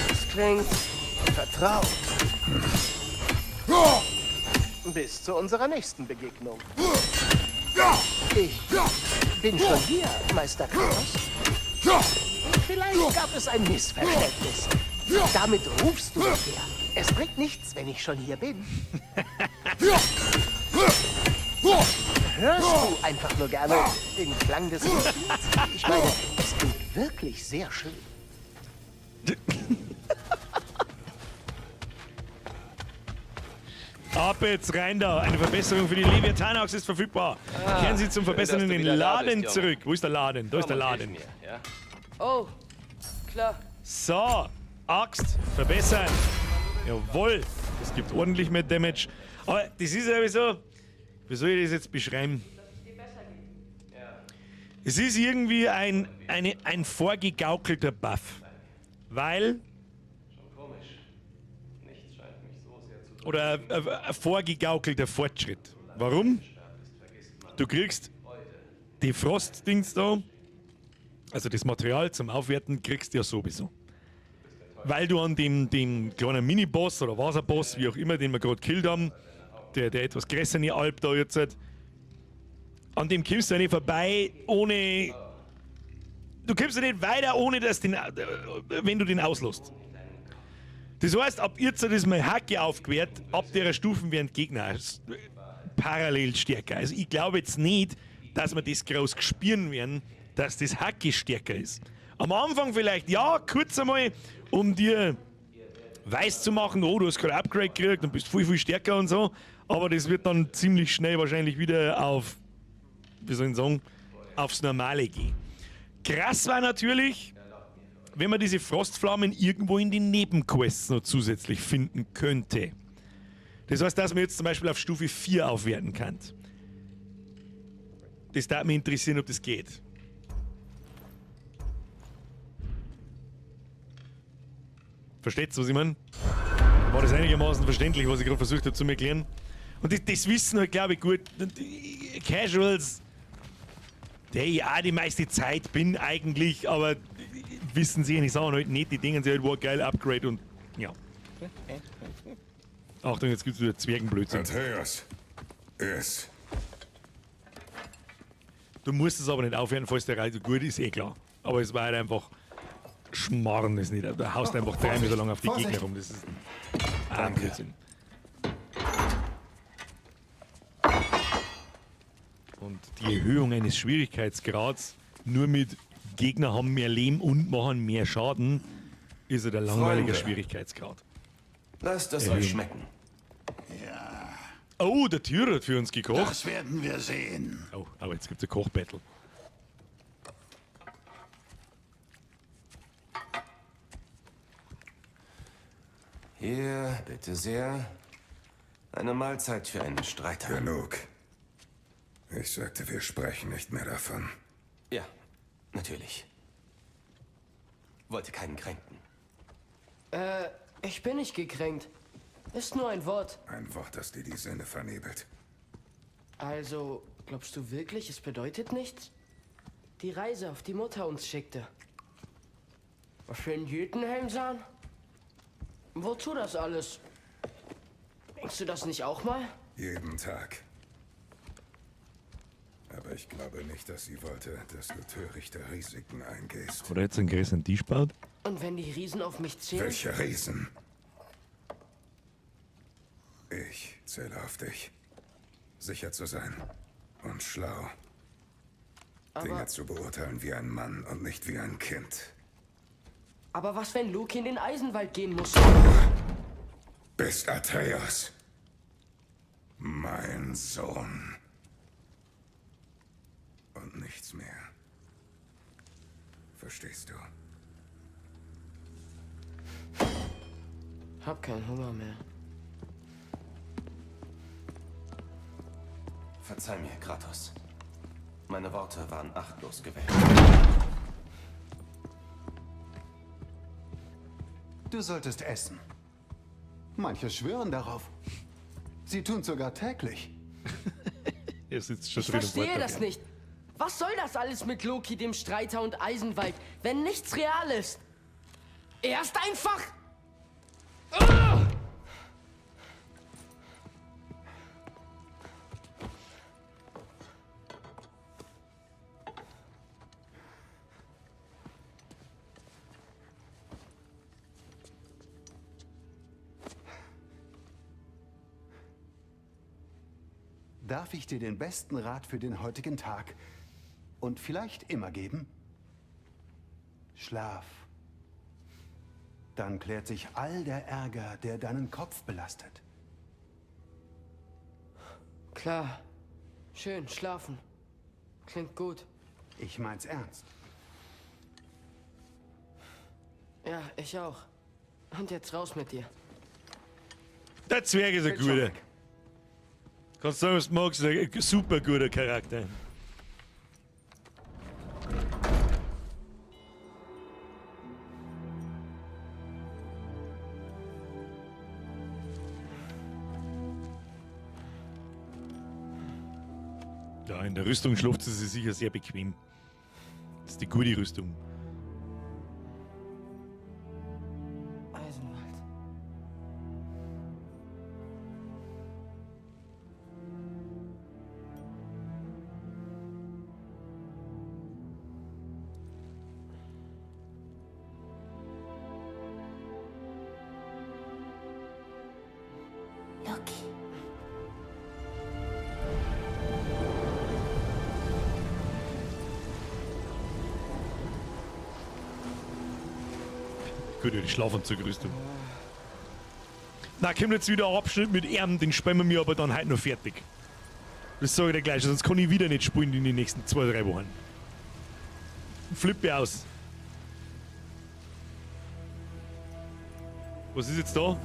Das klingt. Vertraut. Bis zu unserer nächsten Begegnung. Ich bin schon hier, Meister Kratos. Vielleicht gab es ein Missverständnis. Damit rufst du mich her. Es bringt nichts, wenn ich schon hier bin. Hörst du einfach nur gerne den Klang des Windspiels? Ich meine, es klingt wirklich sehr schön. Ab jetzt rein da. Eine Verbesserung für die Leviathan-Axt ist verfügbar. Kehren Sie zum schön, Verbessern dass in du den wieder da Laden bist, Junge. zurück. Wo ist der Laden? Da ist der Komm und hilf Laden. Mir, ja? Oh, klar. So, Axt verbessern. Jawohl, das gibt ordentlich mehr Damage. Aber das ist ja sowieso. Wie soll ich das jetzt beschreiben? Es ist irgendwie ein vorgegaukelter Buff. Weil. Komisch. Nichts scheint mich so sehr zu Oder ein vorgegaukelter Fortschritt. Warum? Du kriegst die Frostdings da, also das Material zum Aufwerten, kriegst du ja sowieso. Weil du an dem kleinen Mini-Boss oder Wasserboss, wie auch immer, den wir gerade gekillt haben, der etwas größere Alp da jetzt, hat, an dem kommst du ja nicht vorbei, ohne. Du kommst ja nicht weiter, ohne dass den, wenn du den auslässt. Das heißt, ab jetzt ist mein Hacke aufgewehrt, ab der Stufen werden Gegner parallel stärker. Also ich glaube jetzt nicht, dass wir das groß spüren werden, dass das Hacke stärker ist. Am Anfang vielleicht ja, kurz einmal, um dir weiß zu machen, oh, du hast gerade Upgrade gekriegt und bist viel, viel stärker und so. Aber das wird dann ziemlich schnell wahrscheinlich wieder auf, wie soll ich sagen, aufs Normale gehen. Krass war natürlich, wenn man diese Frostflammen irgendwo in den Nebenquests noch zusätzlich finden könnte. Das heißt, dass man jetzt zum Beispiel auf Stufe 4 aufwerten kann. Das darf mich interessieren, ob das geht. Versteht's, was ich meine? War das einigermaßen verständlich, was ich gerade versucht habe zu erklären? Und das wissen halt, glaube ich, gut. Und die Casuals, der ich auch die meiste Zeit bin eigentlich, aber wissen sie nicht, sagen halt nicht, die denken sich halt, wow, geil, Upgrade und ja. Achtung, jetzt gibt's wieder Zwergenblödsinn. Atreus. Es. Du musst es aber nicht aufhören, falls der Reise gut ist, eh klar. Aber es war halt einfach Schmarrn ist nicht. Da haust du einfach 3 Meter lang auf die Vorsicht. Gegner rum. Das ist ein Blödsinn. Und die Erhöhung eines Schwierigkeitsgrads nur mit Gegner haben mehr Leben und machen mehr Schaden, ist ja der langweilige Freunde. Schwierigkeitsgrad. Lasst es Erhöhung. euch schmecken. Ja. Oh, der Tyr hat für uns gekocht. Das werden wir sehen. Oh, aber jetzt gibt's ein Kochbattle. Hier, bitte sehr. Eine Mahlzeit für einen Streiter. Genug. Ich sagte, wir sprechen nicht mehr davon. Ja, natürlich. Wollte keinen kränken. Ich bin nicht gekränkt. Ist nur ein Wort. Ein Wort, das dir die Sinne vernebelt. Also, glaubst du wirklich, es bedeutet nichts? Die Reise, auf die Mutter uns schickte. Was wir in Jötunheim sahen? Wozu das alles? Denkst du das nicht auch mal? Jeden Tag. Aber ich glaube nicht, dass sie wollte, dass du törichte Risiken eingehst. Oder jetzt einen größeren Tisch baut? Und wenn die Riesen auf mich zählen? Welche Riesen? Ich zähle auf dich. Sicher zu sein. Und schlau. Aber- Dinge zu beurteilen wie ein Mann und nicht wie ein Kind. Aber was, wenn Loki in den Eisenwald gehen muss? Bist Atreus. Mein Sohn. Und nichts mehr. Verstehst du? Hab keinen Hunger mehr. Verzeih mir, Kratos. Meine Worte waren achtlos gewählt. Du solltest essen. Manche schwören darauf. Sie tun sogar täglich. Er sitzt schon Ich drin und verstehe wartet das auf nicht. Was soll das alles mit Loki, dem Streiter und Eisenwald, wenn nichts real ist? Er ist einfach... Ah! Darf ich dir den besten Rat für den heutigen Tag und vielleicht immer geben? Schlaf. Dann klärt sich all der Ärger, der deinen Kopf belastet. Klar. Schön, schlafen. Klingt gut. Ich mein's ernst. Ja, ich auch. Und jetzt raus mit dir. Der Zwerg ist ein guter. Kannst sagen, was du magst, ein super guter Charakter. Ja, in der Rüstung schläft sie sich sicher sehr bequem. Das ist die gute Rüstung. Eisenwald. Loki. Gut, ja, die Schlafanzugrüstung. Na, kommt jetzt wieder ein Abschnitt mit ihm, den spielen wir mir aber dann heute noch fertig. Das sage ich dir gleich, sonst kann ich wieder nicht spielen in den nächsten 2, 3 Wochen. Flippe aus. Was ist jetzt da?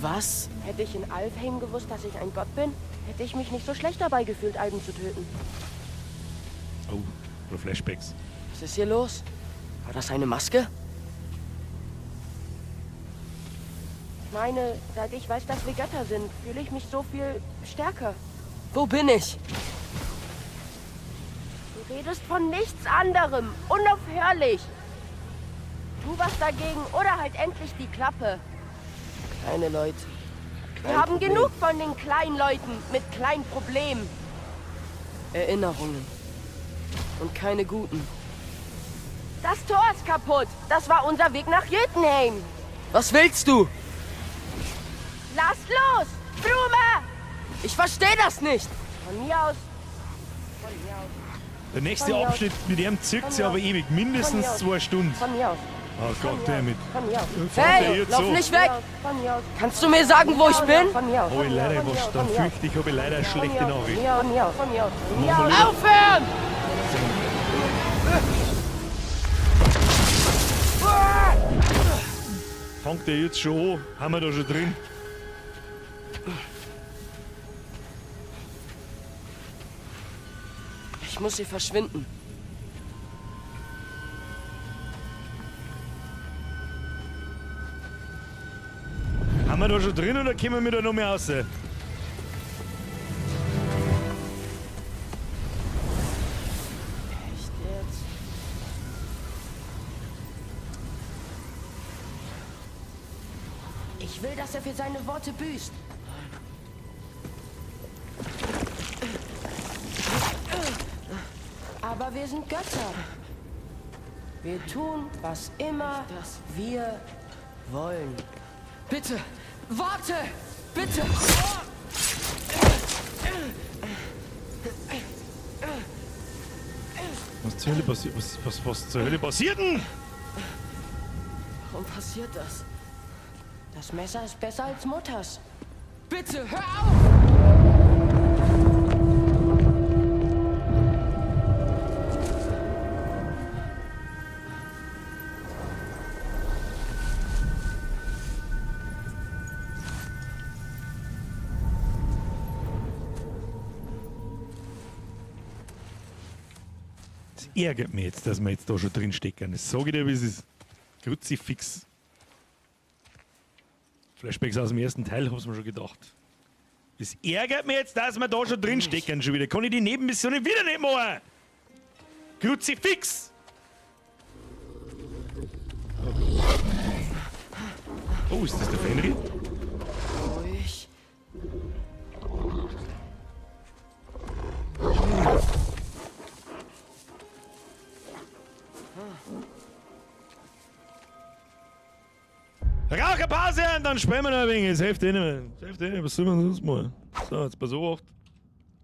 Was? Hätte ich in Alfheim gewusst, dass ich ein Gott bin, hätte ich mich nicht so schlecht dabei gefühlt, Alben zu töten. Oh, oder Flashbacks. Was ist hier los? War das eine Maske? Ich meine, seit ich weiß, dass wir Götter sind, fühle ich mich so viel stärker. Wo bin ich? Du redest von nichts anderem. Unaufhörlich. Tu was dagegen oder halt endlich die Klappe. Kleine Leute. Wir Kein haben Problem. genug von den kleinen Leuten mit kleinen Problemen. Erinnerungen. Und keine guten. Das Tor ist kaputt. Das war unser Weg nach Jötunheim. Was willst du? Lass los! Blume! Ich verstehe das nicht! Von mir aus. Von mir aus. Der nächste Von mir aus. Abschnitt mit ihm zirkt Von sich mir aber aus. ewig. Von Mindestens mir aus. 2 Stunden. Von mir aus. Oh Gott, damit. Von mir aus. Hey, lauf so. nicht weg! Von mir aus. Kannst du mir sagen, wo ich bin? Von mir aus. Hab ich leider was, da fürchte ich, habe ich leider eine schlechte Nachricht. Von mir aus. Von mir aus. Von mir aus. Von mir aus. Aufhören! Fangt der jetzt schon an? Haben wir da schon drin? Ich muss hier verschwinden. Haben wir da schon drin oder kommen wir da noch mehr raus? Echt jetzt? Ich will, dass er für seine Worte büßt. Aber wir sind Götter. Wir tun, was immer wir wollen. Bitte, warte! Bitte! Was zur Hölle passiert? Was zur Hölle passiert denn? Warum passiert das? Das Messer ist besser als Mutters. Bitte, hör auf! Das ärgert mich jetzt, dass wir jetzt da schon drin stecken. Das sage ich dir, wie es ist. Kruzifix. Flashbacks aus dem ersten Teil, hab's mir schon gedacht. Es ärgert mich jetzt, dass wir da schon drin stecken schon wieder. Kann ich die Nebenmissionen wieder nicht machen? Kruzifix! Oh, ist das der Fenrir? Ruhig. Raucherpause und dann spielen wir noch ein wenig. Es hilft eh nicht mehr. Es hilft eh nicht. Was soll man sonst machen? So, jetzt pass auf.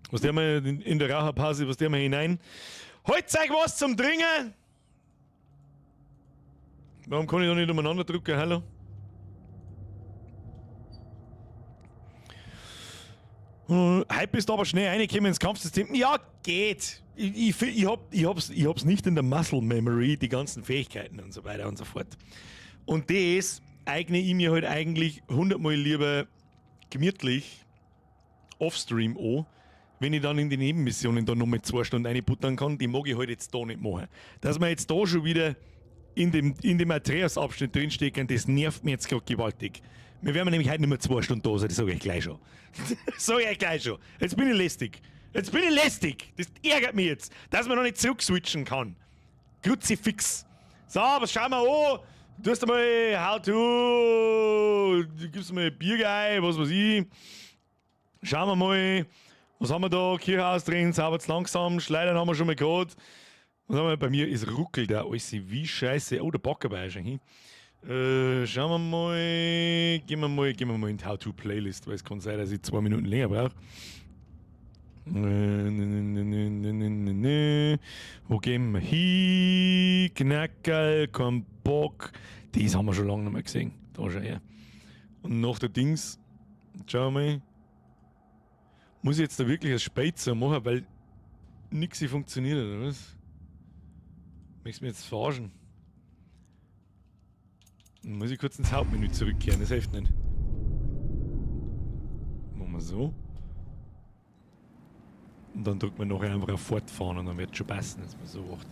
Was der mal in der Raucherpause, was der mal hinein. Holt euch was zum Trinken! Warum kann ich da nicht umeinander drücken? Hallo? Heute bist du aber schnell reingekommen ins Kampfsystem. Ja, geht. Ich hab's nicht in der Muscle Memory, die ganzen Fähigkeiten und so weiter und so fort. Und das eigne ich mir halt eigentlich 100-mal lieber gemütlich offstream an, wenn ich dann in die Nebenmissionen da nochmal 2 Stunden reinbuttern kann. Die mag ich halt jetzt da nicht machen. Dass wir jetzt da schon wieder in dem Atreus-Abschnitt drinstecken, das nervt mir jetzt grad gewaltig. Wir werden nämlich heute nicht mehr 2 Stunden da sein, das sag ich euch gleich schon. Das sag ich euch gleich schon. Jetzt bin ich lästig. Jetzt bin ich lästig. Das ärgert mich jetzt, dass man noch nicht zurückswitchen kann. Kruzifix. So, was schauen wir an? Du hast einmal How to, du gibst mal Biergeil, was weiß ich. Schauen wir mal, was haben wir da? Kirchhaus drin, saubert's langsam, Schleudern haben wir schon mal gehabt. Was haben wir? Bei mir ist ruckelt da alles wie Scheiße. Oh, der Backerbei ist schon hin. Schauen wir mal, gehen wir mal in die How-To-Playlist, weil es kann sein, dass ich 2 Minuten länger brauche. Ne, ne, ne, ne, ne, ne, ne, ne. Wo gehen wir hin? Knackerl, kein Bock. Das haben wir schon lange nicht mehr gesehen. Da schau her. Und nach der Dings, schauen wir mal. Muss ich jetzt da wirklich ein Spätzer machen, weil nix funktioniert, oder was? Möchtest du mich jetzt verarschen? Dann muss ich kurz ins Hauptmenü zurückkehren, das hilft nicht. Machen wir so. Und dann drückt man nachher einfach auf Fortfahren und dann wird es schon passen, dass man so macht.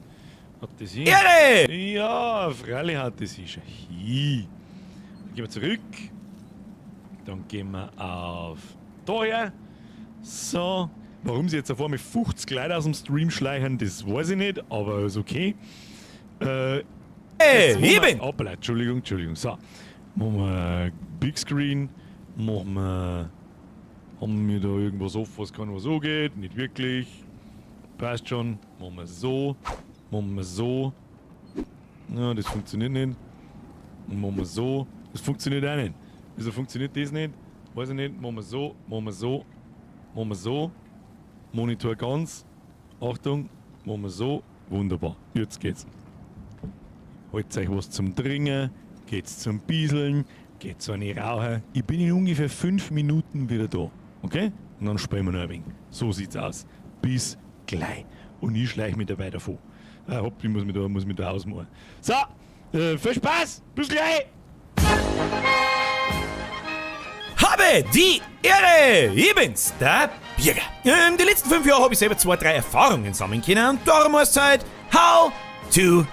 Hat das hier? Ehre! Ja, freilich hat das hier schon hin. Dann gehen wir zurück. Dann gehen wir auf daher. So. Warum sie jetzt auf einmal 50 Leute aus dem Stream schleichen, das weiß ich nicht, aber ist okay. Hey, Jetzt machen wir ich bin! Hoppala, Entschuldigung, Entschuldigung. So. Machen wir Big Screen. Machen wir. Haben wir da irgendwas offen, was kann, was so geht? Nicht wirklich. Passt schon. Machen wir so. Machen wir so. Ja, das funktioniert nicht. Und machen wir so. Das funktioniert auch nicht. Wieso funktioniert das nicht? Weiß ich nicht. Machen wir so. Machen wir so. Machen wir so. Monitor ganz. Achtung. Machen wir so. Wunderbar. Jetzt geht's. Holt euch was zum Trinken. Geht's zum Bieseln. Geht's zu einer Rauchen. Ich bin in ungefähr 5 Minuten wieder da. Okay? Und dann spielen wir noch ein wenig. So sieht's aus. Bis gleich. Und ich schleich mich dabei davon. Hopp, ich muss mich da ausmachen. So, viel Spaß! Bis gleich! Habe die Ehre! Ich bin's, der Birger. In den letzten 5 Jahren hab ich selber 2, 3 Erfahrungen sammeln können und darum heißt's halt How to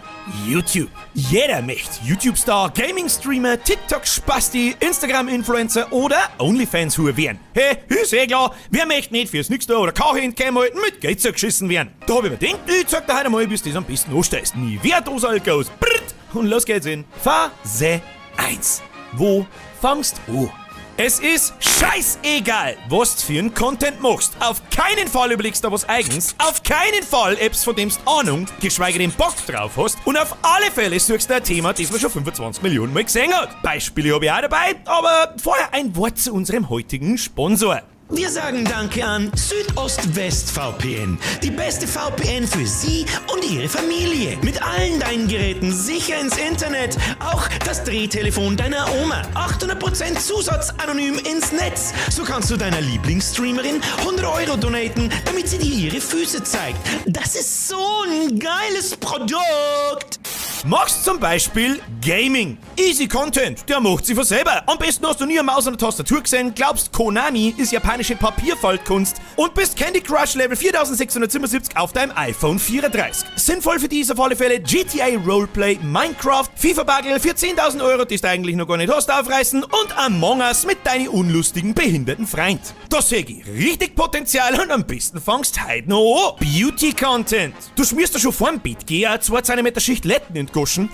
YouTube. Jeder möchte YouTube-Star, Gaming-Streamer, TikTok-Spasti, Instagram-Influencer oder OnlyFans-Hure werden. Hey, ist eh klar, wer möchte nicht fürs Nächste oder Kache in die Käme halten mit Geld geschissen werden? Da hab ich mir gedacht, ich zeig dir heute mal, bis das am besten anstellst. Nie wer das all goes. Brrrt, und los geht's in Phase 1. Wo fangst an. Es ist scheißegal, was du für einen Content machst. Auf keinen Fall überlegst du was Eigens, auf keinen Fall etwas, von dem du Ahnung, geschweige denn Bock drauf hast und auf alle Fälle suchst du ein Thema, das man schon 25 Millionen Mal gesehen hat. Beispiele habe ich auch dabei, aber vorher ein Wort zu unserem heutigen Sponsor. Wir sagen Danke an Südost-West VPN. Die beste VPN für Sie und Ihre Familie. Mit allen deinen Geräten sicher ins Internet. Auch das Drehtelefon deiner Oma. 800% Zusatz anonym ins Netz. So kannst du deiner Lieblingsstreamerin 100 Euro donaten, damit sie dir ihre Füße zeigt. Das ist so ein geiles Produkt. Machst zum Beispiel Gaming. Easy Content, der macht sich von selber. Am besten hast du nie eine Maus und eine Tastatur gesehen, glaubst Konami ist japanische Papierfaltkunst und bist Candy Crush Level 4677 auf deinem iPhone 34. Sinnvoll für dich ist auf alle Fälle GTA Roleplay, Minecraft, FIFA Bagel für 10.000 Euro, die du eigentlich noch gar nicht hast, aufreißen und Among Us mit deinen unlustigen, behinderten Freund. Da seh ich richtig Potenzial und am besten fangst heute noch an. Beauty Content. Du schmierst da schon vorm Bett gehen 2 cm Schicht Letten in die Goschen.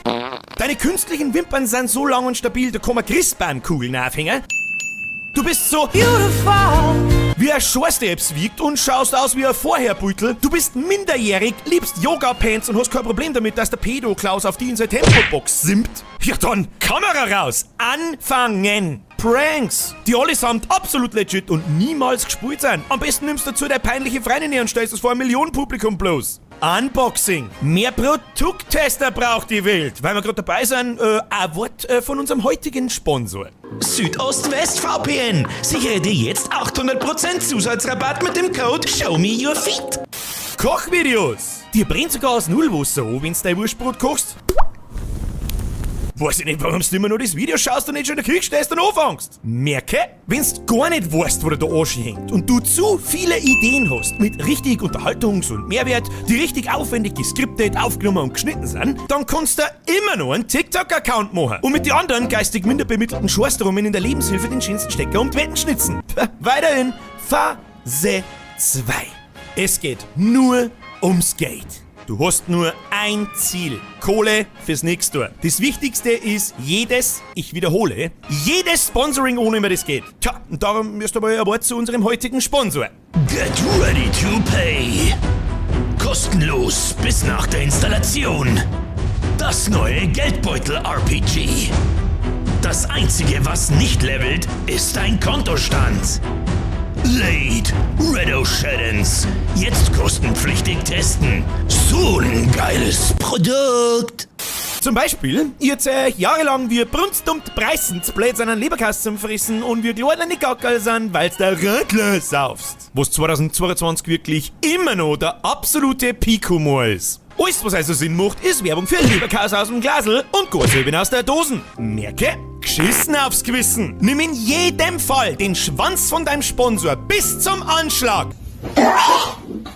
Deine künstlichen Wimpern sind so lang und stabil, da kann man Christbaumkugeln aufhängen. Du bist so beautiful, wie ein Schorsteps wiegt und schaust aus wie ein Vorherbeutel. Du bist minderjährig, liebst Yoga-Pants und hast kein Problem damit, dass der Pedo-Klaus auf die in seine Tempobox simmt. Ja dann, Kamera raus, anfangen! Pranks, die allesamt absolut legit und niemals gespielt sind. Am besten nimmst du dazu deine peinliche Freundin her und stellst es vor ein Millionenpublikum bloß. Unboxing. Mehr Produkttester braucht die Welt. Weil wir gerade dabei sind, ein Wort von unserem heutigen Sponsor. Südost-West VPN. Sichere dir jetzt 800% Zusatzrabatt mit dem Code ShowMeYourFeet. Kochvideos. Dir brennt sogar aus Nullwasser an, wenn's dein Wurstbrot kochst. Weiß ich nicht, warum du immer nur das Video schaust und nicht schon in der Küche stehst und anfängst. Merke, wenn's gar nicht weißt, wo dir der Arsch hängt und du zu viele Ideen hast mit richtig Unterhaltungs- und Mehrwert, die richtig aufwendig geskriptet, aufgenommen und geschnitten sind, dann kannst du immer noch einen TikTok-Account machen und mit den anderen geistig minder bemittelten Schorstrummen in der Lebenshilfe den schönsten Stecker um die Wetten schnitzen. Weiterhin Phase 2. Es geht nur ums Geld. Du hast nur ein Ziel. Kohle fürs nächste Jahr. Das Wichtigste ist jedes, ich wiederhole, jedes Sponsoring, ohne mir das geht. Tja, und darum müsst ihr mal ein Wort zu unserem heutigen Sponsor. Get ready to pay. Kostenlos bis nach der Installation. Das neue Geldbeutel-RPG. Das einzige, was nicht levelt, ist dein Kontostand. Late Red Shaddens. Jetzt kostenpflichtig testen. So ein geiles Produkt. Zum Beispiel, ihr euch jahrelang wie brunstdummt preisens blöd seinen Leberkass zum Fressen und wir kleine Gackerl sind, weil's der Radler saufst. Was 2022 wirklich immer noch der absolute Peak-Humor ist. Alles, was also Sinn macht, ist Werbung für Leberkäse aus dem Glasl und Gorzöben aus der Dosen. Merke, geschissen aufs Gewissen. Nimm in jedem Fall den Schwanz von deinem Sponsor bis zum Anschlag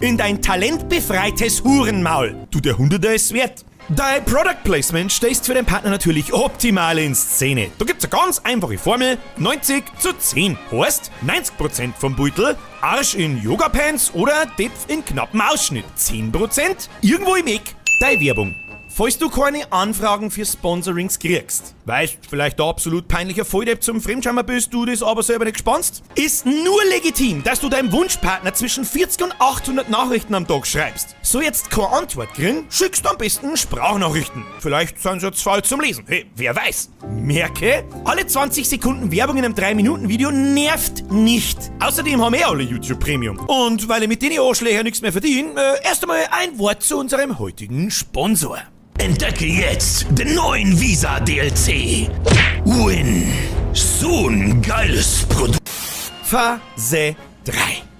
in dein talentbefreites Hurenmaul. Du, der Hunderter ist wert. Dein Product Placement stehst für den Partner natürlich optimal in Szene. Da gibt's eine ganz einfache Formel: 90:10. Heißt, 90% vom Beutel, Arsch in Yoga-Pants oder Depf in knappem Ausschnitt. 10% irgendwo im Eck, deine Werbung. Falls du keine Anfragen für Sponsorings kriegst, weißt, vielleicht der absolut peinlicher Volldepp zum Fremdschammer bist, du das aber selber nicht gespannst, ist nur legitim, dass du deinem Wunschpartner zwischen 40 und 800 Nachrichten am Tag schreibst. So jetzt keine Antwort kriegen, schickst du am besten Sprachnachrichten. Vielleicht sind sie jetzt falsch zum Lesen. Hey, wer weiß. Merke, alle 20 Sekunden Werbung in einem 3-Minuten-Video nervt nicht. Außerdem haben eh alle YouTube Premium. Und weil ich mit den Arschlöchern nichts mehr verdiene, erst einmal ein Wort zu unserem heutigen Sponsor. Entdecke jetzt den neuen Visa DLC. Win. So ein geiles Produkt. Phase 3.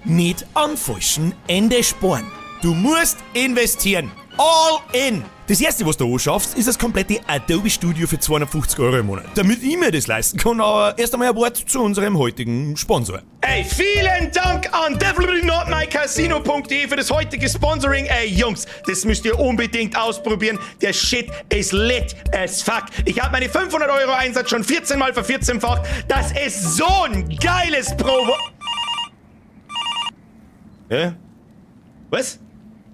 Nicht am falschen Ende sparen. Du musst investieren. All in. Das erste, was du anschaffst, ist das komplette Adobe Studio für 250 Euro im Monat. Damit ich mir das leisten kann, aber erst einmal ein Wort zu unserem heutigen Sponsor. Ey, vielen Dank an definitely-not-mycasino.de für das heutige Sponsoring. Ey, Jungs, das müsst ihr unbedingt ausprobieren. Der Shit ist lit as fuck. Ich habe meine 500 Euro Einsatz schon 14 Mal vervierzehnfacht. Das ist so ein geiles Pro... Ja? Was?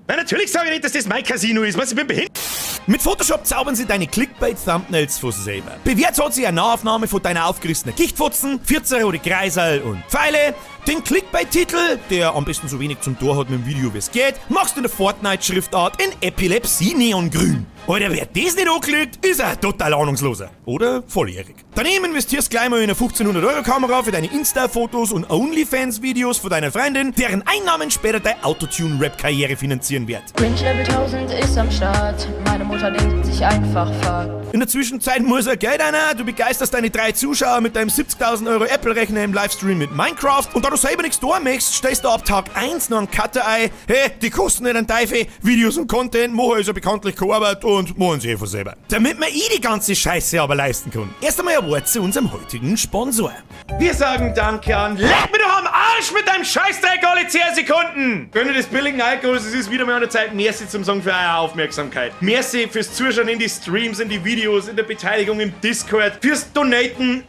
Nein, natürlich sage ich nicht, dass das mein Casino ist. Was, ich bin behindert. Mit Photoshop zaubern sie deine Clickbait-Thumbnails von selber. Bewährt hat sich eine Nahaufnahme von deiner aufgerissenen Gichtfotzen, 14 rote Kreisel und Pfeile, den Clickbait-Titel, der am besten so wenig zum Tor hat mit dem Video wie es geht, machst du in der Fortnite-Schriftart in Epilepsie-Neongrün. Alter, wer das nicht anklickt, ist ein total Ahnungsloser. Oder volljährig. Daneben investierst gleich mal in eine 1500-Euro-Kamera für deine Insta-Fotos und Onlyfans-Videos von deiner Freundin, deren Einnahmen später deine Autotune-Rap-Karriere finanzieren wird. Cringe Level 1000 ist am Start. Meine Mutter denkt sich einfach fuck. In der Zwischenzeit muss er Geld einer, du begeisterst deine 3 Zuschauer mit deinem 70.000 Euro Apple-Rechner im Livestream mit Minecraft und da du selber nichts tun möchtest, stellst du ab Tag 1 noch einen Cutter ein. Hey, die kosten nicht einen Teufel, Videos und Content machen ist ja bekanntlich keine Arbeit und machen sie eh von selber. Damit man eh die ganze Scheiße aber leisten kann. Erst einmal ein Wort zu unserem heutigen Sponsor. Wir sagen Danke an Leck mir doch am Arsch mit deinem Scheißdreck alle 10 Sekunden! Gönne des billigen Alkohols, es ist wieder mal an der Zeit. Merci zum Song für eure Aufmerksamkeit. Merci fürs Zuschauen in die Streams, in die Videos, in der Beteiligung im Discord, fürs Donaten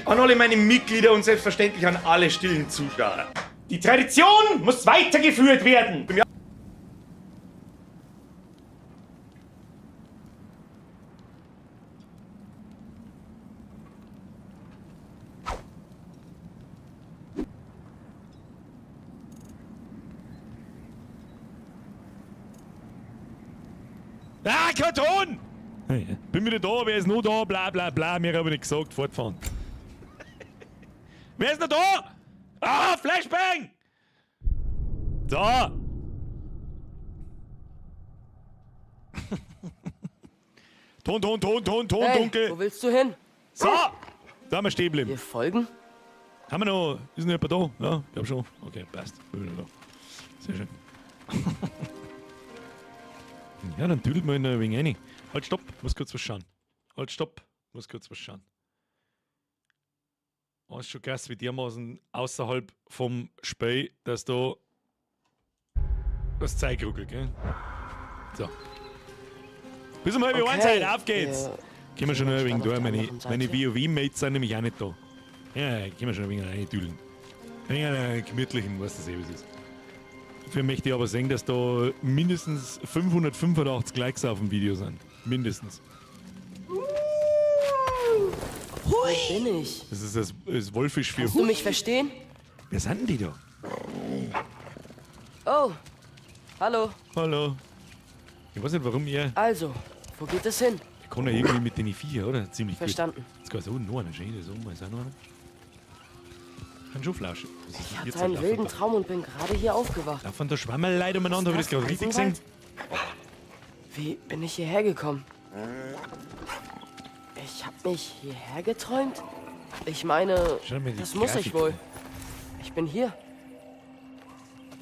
an alle meine Mitglieder und selbstverständlich an alle stillen Zuschauer. Die Tradition muss weitergeführt werden! Ah, kein Ton! Bin wieder da, wer ist noch da? Bla bla bla, mir habe ich nicht gesagt, fortfahren. Wer ist noch da? Ah, Flashbang! Da! Ton, Ton, Ton, Ton, Ton, Hey, dunkel. wo willst du hin? So! Da haben wir stehen geblieben. Wir folgen? Haben wir noch. Ist noch jemand da? Ja, glaub schon. Okay, passt. Bin wieder da. Sehr schön. Ja, dann düdelt man ein wenig rein. Halt, stopp, muss kurz was schauen. Halt, stopp, muss kurz was schauen. Oh, ist schon krass, wie dermaßen außerhalb vom Spiel, dass da das Zeug ruckelt, gell? So. Bis um 12:30 Okay, Zeit, auf geht's! wir Können wir schon sind ein wenig auf da, der meine anderen Seite. WoW-Mates sind nämlich auch nicht da. Ja, können wir schon ein wenig reindüdeln. Ein wenig einen gemütlichen, weißt du eh, wie es ist. Dafür möchte ich aber sehen, dass da mindestens 585 Likes auf dem Video sind. Mindestens. Wo bin ich? Das ist das Wolfisch für Kannst du mich verstehen? Wer sind denn die da? Oh, hallo. Hallo. Ich weiß nicht, warum ihr. Also, wo geht es hin? Der kann ja irgendwie mit den Viecher, oder? Ziemlich Verstanden. gut. Jetzt geht es noch einer. Schön, das oben ist auch noch einer. Kann schon flauschen. Was ist Ich denn hatte jetzt einen da? wilden Traum und bin gerade hier aufgewacht. Laufen da Schwammerl umeinander, habe ich das gerade richtig gesehen? Wie bin ich hierher gekommen? Ich habe mich hierher geträumt? Ich meine, Schau mir die das muss ich Grafik wohl. an. Ich bin hier.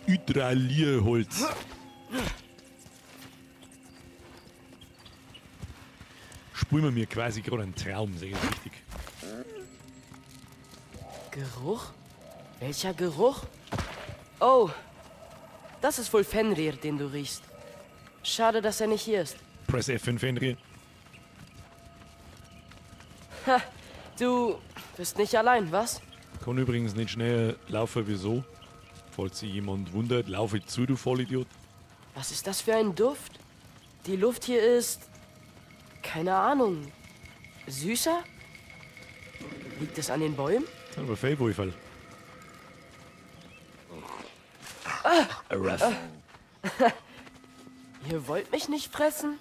Hydralierholz. Spulen wir mir quasi gerade einen Traum, sag ich das richtig. Geruch? Welcher Geruch? Oh, das ist wohl Fenrir, den du riechst. Schade, dass er nicht hier ist. Press F5, Fenrir. Ha, du bist nicht allein, was? Kann übrigens nicht schnell laufen, wieso? Falls sich jemand wundert, laufe ich zu, du Vollidiot. Was ist das für ein Duft? Die Luft hier ist... Keine Ahnung. Süßer? Liegt es an den Bäumen? Das sind aber Fellwolferl. Ah, Ruff. ah. Ihr wollt mich nicht fressen?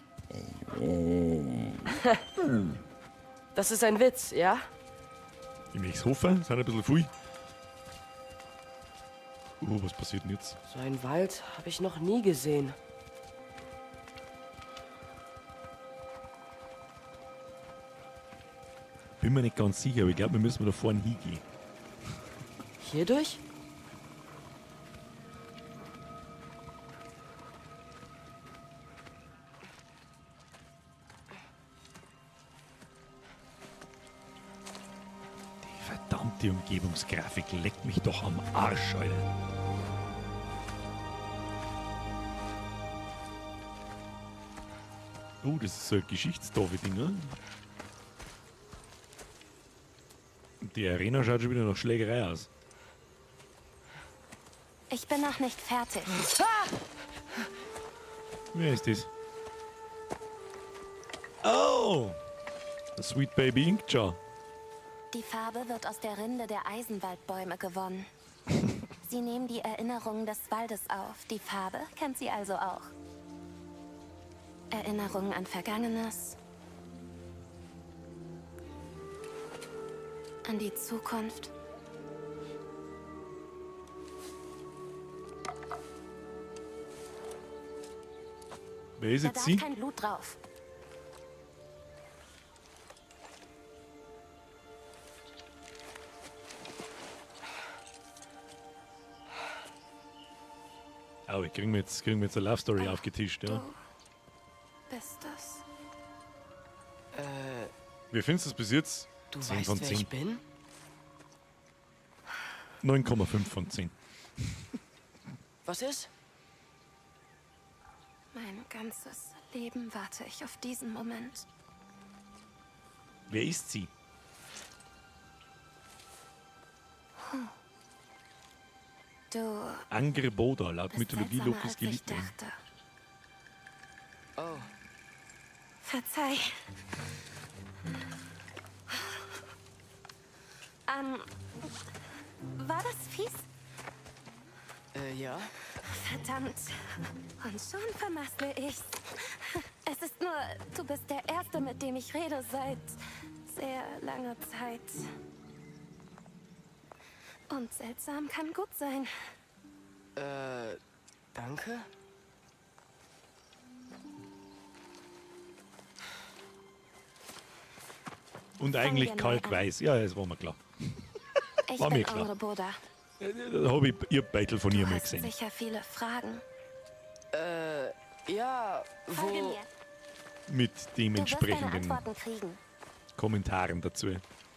Das ist ein Witz, ja? Ich möchte es hoffen, sind ein bisschen viel. Oh, was passiert denn jetzt? So einen Wald habe ich noch nie gesehen. Bin mir nicht ganz sicher, aber ich glaube, wir müssen da vorne hingehen. Hier durch? Die verdammte Umgebungsgrafik leckt mich doch am Arsch, Alter. Oh, das ist so ein Geschichtstafel-Ding, ne? Und die Arena schaut schon wieder nach Schlägerei aus. Ich bin noch nicht fertig. Wer ist das? Oh! Sweet Baby Inkjar. Die Farbe wird aus der Rinde der Eisenwaldbäume gewonnen. Sie nehmen die Erinnerungen des Waldes auf. Die Farbe kennt sie also auch. Erinnerungen an Vergangenes. An die Zukunft. Wer ist Da jetzt darf sie? kein Blut drauf. Oh, kriegen wir jetzt eine Love Story aufgetischt, ja. Bist es? Wie findest du es bis jetzt? Du 10 weißt, von wer 10. ich bin? 9,5 von 10. Was ist? Mein ganzes Leben warte ich auf diesen Moment. Wer ist sie? Du Angreboda, laut bist Mythologie seltsamer, Lokis als ich Geliebte. dachte. Oh. Verzeih. War das fies? Ja. Verdammt. Und schon vermassle ich's. Es ist nur, du bist der Erste, mit dem ich rede seit sehr langer Zeit. Und seltsam kann gut sein. Danke? Und eigentlich wir neu an. kalkweiß. Ja, das war mir klar. Ich War mir bin klar. Aureboda. Da habe ich ihr Beitel von ihr Du mal hast gesehen. sicher viele Fragen. Ja, Folge wo... mir. Mit Du wirst deine dementsprechenden Antworten kriegen. Kommentaren dazu.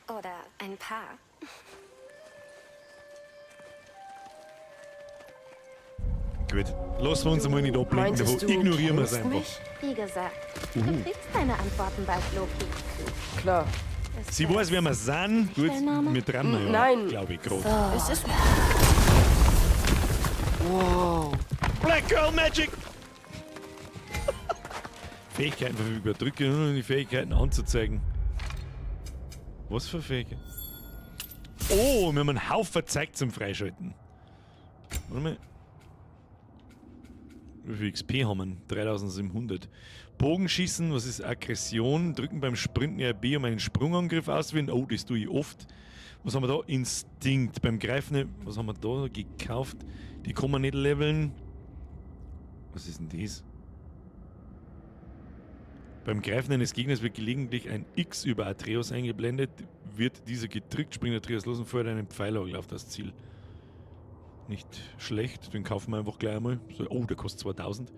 Oder ein paar. Gut, lassen wir uns einmal nicht ablenken, Meintest davon. du, Ignorieren wir es kennst einfach. mich? Wie gesagt, du kriegst deine Antworten bald, Loki. Klar. Ist Sie das weiß, wer wir sind. Gut, dein Name? wir trennen ja, Nein. glaube ich, gerade. Es ist... Wow. Black Girl Magic! Fähigkeiten verfügbar. Drücke nur, um die Fähigkeiten anzuzeigen. Was für Fähigkeiten? Oh, wir haben einen Haufen Zeug zum Freischalten. Warte mal. Wie viel XP haben wir? 3700. Bogenschießen, was ist Aggression? Drücken beim Sprinten RB, um einen Sprungangriff auszuwählen. Oh, das tue ich oft. Was haben wir da? Instinkt. Beim Greifen, was haben wir da gekauft? Die kann man nicht leveln. Was ist denn das? Beim Greifen eines Gegners wird gelegentlich ein X über Atreus eingeblendet. Wird dieser gedrückt, springt Atreus los und feuert einen Pfeilhagel auf das Ziel. Nicht schlecht, den kaufen wir einfach gleich einmal. So, oh, der kostet 2000.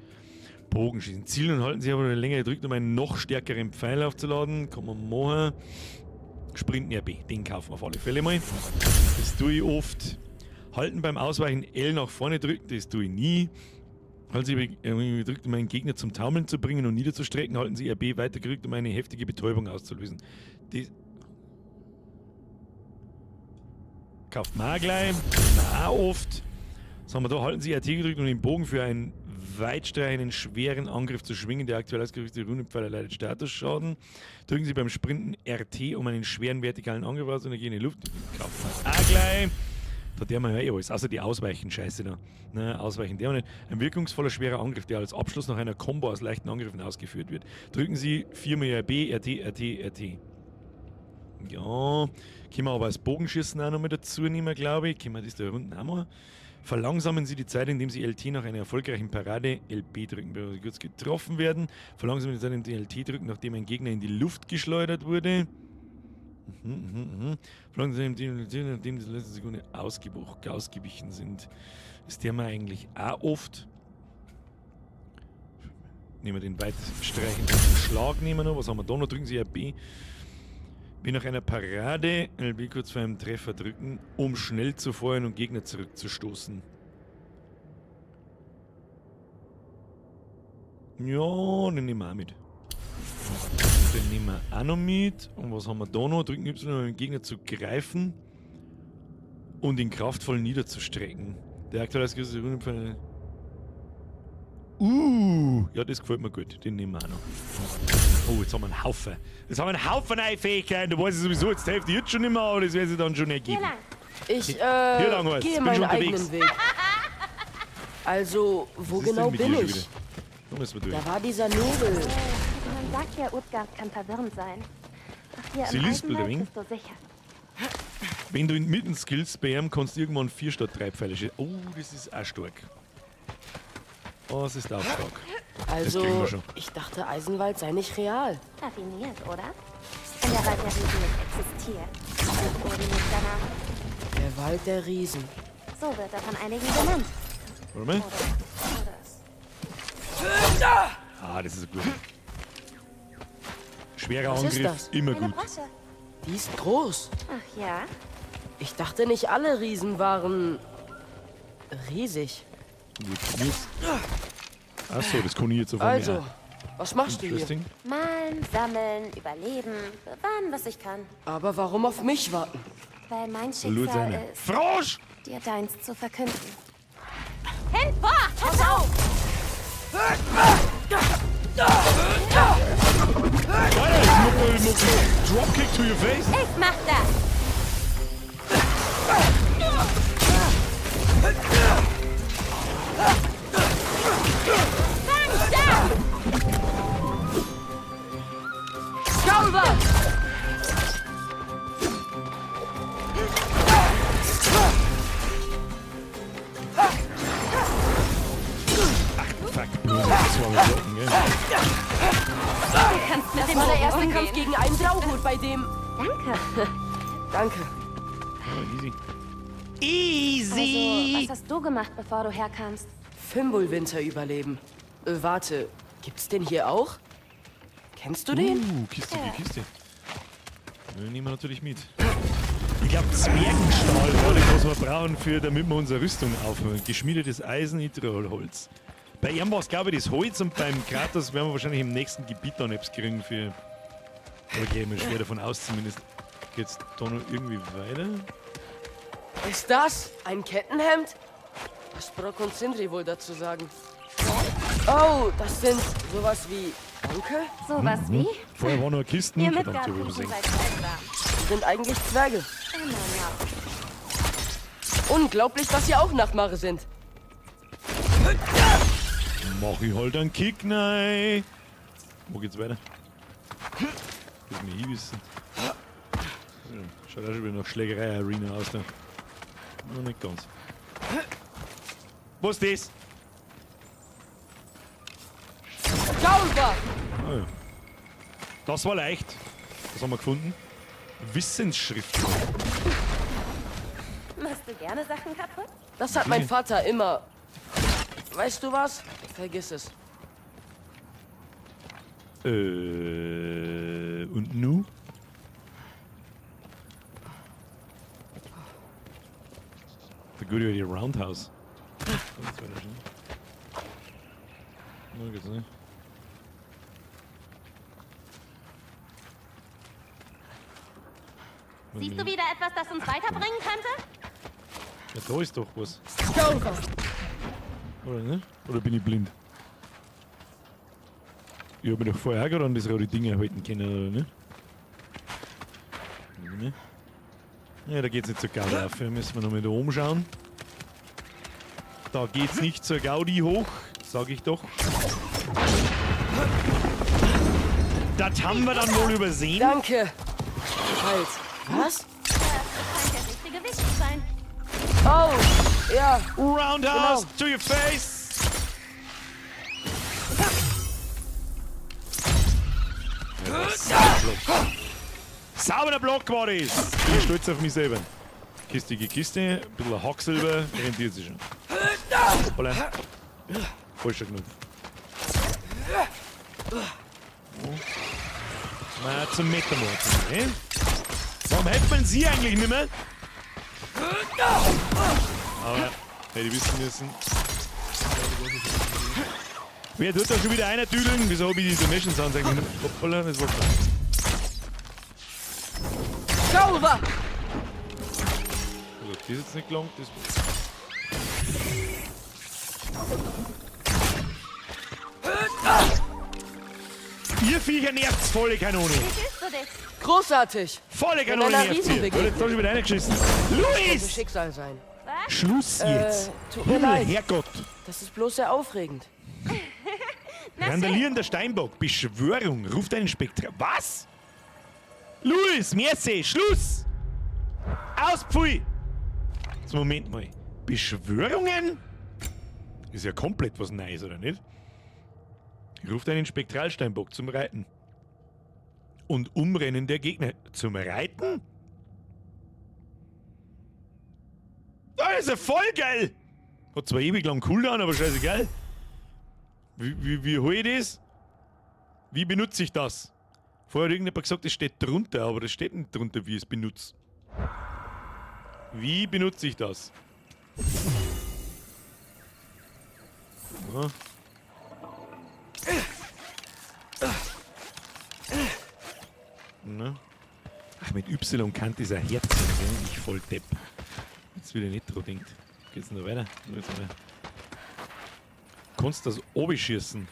Bogenschießen. Zielen und halten sich aber länger gedrückt, um einen noch stärkeren Pfeil aufzuladen. Kann man machen. Sprinten RB, den kaufen wir auf alle Fälle mal. Das tue ich oft. Halten beim Ausweichen L nach vorne drücken, das tue ich nie. Halten Sie gedrückt, um einen Gegner zum Taumeln zu bringen und niederzustrecken. Halten Sie RB weiter gedrückt, um eine heftige Betäubung auszulösen. Das kauft man auch gleich. Man auch oft. Was haben wir da? Halten Sie RT gedrückt, um den Bogen für einen weitstreichenden, schweren Angriff zu schwingen. Der aktuell ausgerichtete Runenpfeil erleidet Statusschaden. Drücken Sie beim Sprinten RT, um einen schweren vertikalen Angriff auszuführen. Gehen in die Luft. Kauft man auch gleich. Da der man ja eh alles, außer die Ausweichen-Scheiße da. Ne, Ausweichen der nicht. Ein wirkungsvoller, schwerer Angriff, der als Abschluss nach einer Combo aus leichten Angriffen ausgeführt wird. Drücken Sie 4 RB, RT, RT, RT. Ja, können wir aber als Bogenschießen auch noch mit dazu nehmen, glaube ich. Können wir das da unten auch machen? Verlangsamen Sie die Zeit, indem Sie LT nach einer erfolgreichen Parade LB drücken, bevor Sie kurz getroffen werden. Verlangsamen Sie die Zeit, indem Sie LT drücken, nachdem ein Gegner in die Luft geschleudert wurde. Verlangsamen Sie die Zeit, nachdem die letzte Sekunde ausgewichen sind. Ist der mal eigentlich auch oft. Nehmen wir den weitstreichenden Schlag nehmen wir noch. Was haben wir da noch? Drücken Sie RB. Wie nach einer Parade LB kurz vor einem Treffer drücken, um schnell zu feuern und Gegner zurückzustoßen. Ja, den nehmen wir auch mit. Den nehmen wir auch noch mit. Und was haben wir da noch? Drücken Y, um den Gegner zu greifen und ihn kraftvoll niederzustrecken. Der aktuelle ausgerüstete Runenpfeil. Ja, das gefällt mir gut. Den nehmen wir auch noch. Oh, jetzt haben wir einen Haufen. Jetzt haben wir einen Haufen neue Fähigkeiten. Da weiß ich sowieso jetzt die Hälfte jetzt schon nicht mehr, aber das wird sich dann schon ergeben. Hier lang. Ich, Hier lang heißt's. gehe Bin meinen schon unterwegs. eigenen Weg. Also, wo Was ist denn genau mit bin dir schon ich? wieder? Da müssen wir durch. Da war dieser Nebel. Man sagt ja, Utgard kann verwirrend sein. Doch hier Sie im lispelt ein Eisenwald wenig. bist du sicher. Wenn du inmitten Skills spam, kannst du irgendwann 4 statt 3 Pfeile schießen. Oh, das ist auch stark. Oh, das ist auch stark. Das kriegen Also, wir schon. ich dachte, Eisenwald sei nicht real. Raffiniert, oder? Wenn der Wald der Riesen nicht existiert, sucht Odin nicht danach. Der Wald der Riesen. So wird er von einigen genannt. Warte mal. Oder Ah, das ist gut. Schwerer Was ist Angriff, das? immer Eine gut. Brosche. Die ist groß. Ach ja? Ich dachte nicht alle Riesen waren riesig. Achso, das kann ich jetzt auf einmal Also, auch. was machst du hier? Interesting. Malen, sammeln, überleben, bewahren, was ich kann. Aber warum auf mich warten? Weil mein Lud Schicksal seine. ist, Frosch! dir deins zu verkünden. Hin, vor! Pass auf! Alter, das Muckel, Muckel. Dropkick to your face. Ich mach das! Fang da! Gauber! Fuck, bloß das war mit Glocken, gell? Du kannst mit Das dem war der Bogen erste umgehen. Kampf gegen einen Draughut, bei dem... Danke. Danke. Ah, easy. Easy! Also, was hast du gemacht, bevor du herkamst? Fimbulwinter überleben. Warte, gibt's den hier auch? Kennst du den? Kiste, die Kiste. Den nehmen wir natürlich mit. Ich glaube, Zwergenstahl war das, was wir brauchen, für, damit wir unsere Rüstung aufhören. Geschmiedetes Eisen, Hydrolholz. Bei ihm war es, glaube ich, das Holz und beim Kratos werden wir wahrscheinlich im nächsten Gebiet dann etwas kriegen für. Oder gehe ich mir schwer davon aus, zumindest. Geht's da noch irgendwie weiter? Ist das ein Kettenhemd? Was Brock und Sindri wohl dazu sagen? Oh, das sind sowas wie Onkel? Sowas wie? Vorher war noch Kisten. Ihr Verdammt, die Midgard-Riesen übersehen. seid seltsam. Die sind eigentlich Zwerge. Immer noch. Unglaublich, dass sie auch Nachtmare sind. Mach ich halt einen Kick, nein. Wo geht's weiter? Das mir hinwissen. Schaut auch schon wieder nach Schlägerei-Arena aus da. Noch nicht ganz. Was ist das? Gauber! Ah, ja. Das war leicht. Was haben wir gefunden? Wissensschrift. Machst du gerne Sachen kaputt? Das hat mein Vater immer. Weißt du was? Vergiss es. Und nu? Der gute alte Roundhouse. Das wäre schön. Na, geht's nicht. Siehst du wieder etwas, das uns weiterbringen könnte? Ja, da ist doch was. Gauber! Oder nicht? Oder bin ich blind? Ich hab mir doch vorher auch gerade an das rote Ding erhalten können, oder nicht? Ne? Ja, da geht's nicht zur Gaudi auf. Da müssen wir noch mal da oben schauen. Da geht's nicht zur Gaudi hoch, sag ich doch. Das haben wir dann wohl übersehen. Danke. Halt. Was? Das scheint der richtige Weg zu sein. Oh, ja. Roundhouse to your face! Ja, sauberer Block. Sauberer Block war das! Bin ich stolz auf mich selber. Kiste gegen Kiste, ein bisschen Hacksilber, rentiert sich schon. Hoppala. Falscher Knopf. Na, zum Metamorph, ne? Warum hält man sie eigentlich nicht mehr? Aber hätte ich wissen müssen. Wer tut da schon wieder einer tüdeln? Wieso hab ich die Donation Sounds eigentlich nicht? Hoppala, das war klar. Gauber! Also, das ist jetzt nicht gelangt, das. Ihr Viecher nervt's volle Kanone. Wie fühlst du dich? Großartig. Volle Bin Kanone einer nervt's Riesen hier. begegnet. Jetzt da schon wieder reingeschissen. Könnte Luis! Schicksal sein. Schluss jetzt. Tut mir Himmel, leid. Herrgott. Das ist bloß sehr aufregend. Randalierender Steinbock, Beschwörung, ruft einen Spektral. Was? Luis, merci, Schluss! Aus, pfui! Jetzt Moment mal. Beschwörungen? Ist ja komplett was Neues, oder nicht? Ruft einen Spektralsteinbock zum Reiten. Und Umrennen der Gegner. Zum Reiten? Das ist ja voll geil! Hat zwar ewig lang Cooldown, aber scheißegal. Wie hol ich das? Wie benutze ich das? Vorher hat irgendjemand gesagt, es steht drunter, aber das steht nicht drunter, wie ich es benutze. Wie benutze ich das? Ja. Ne? Ach, mit Y kann dieser Herz, gell? Ich voll Depp. Jetzt wieder nicht dran denkt. Geht's noch weiter? Jetzt mal. Kannst das schießen?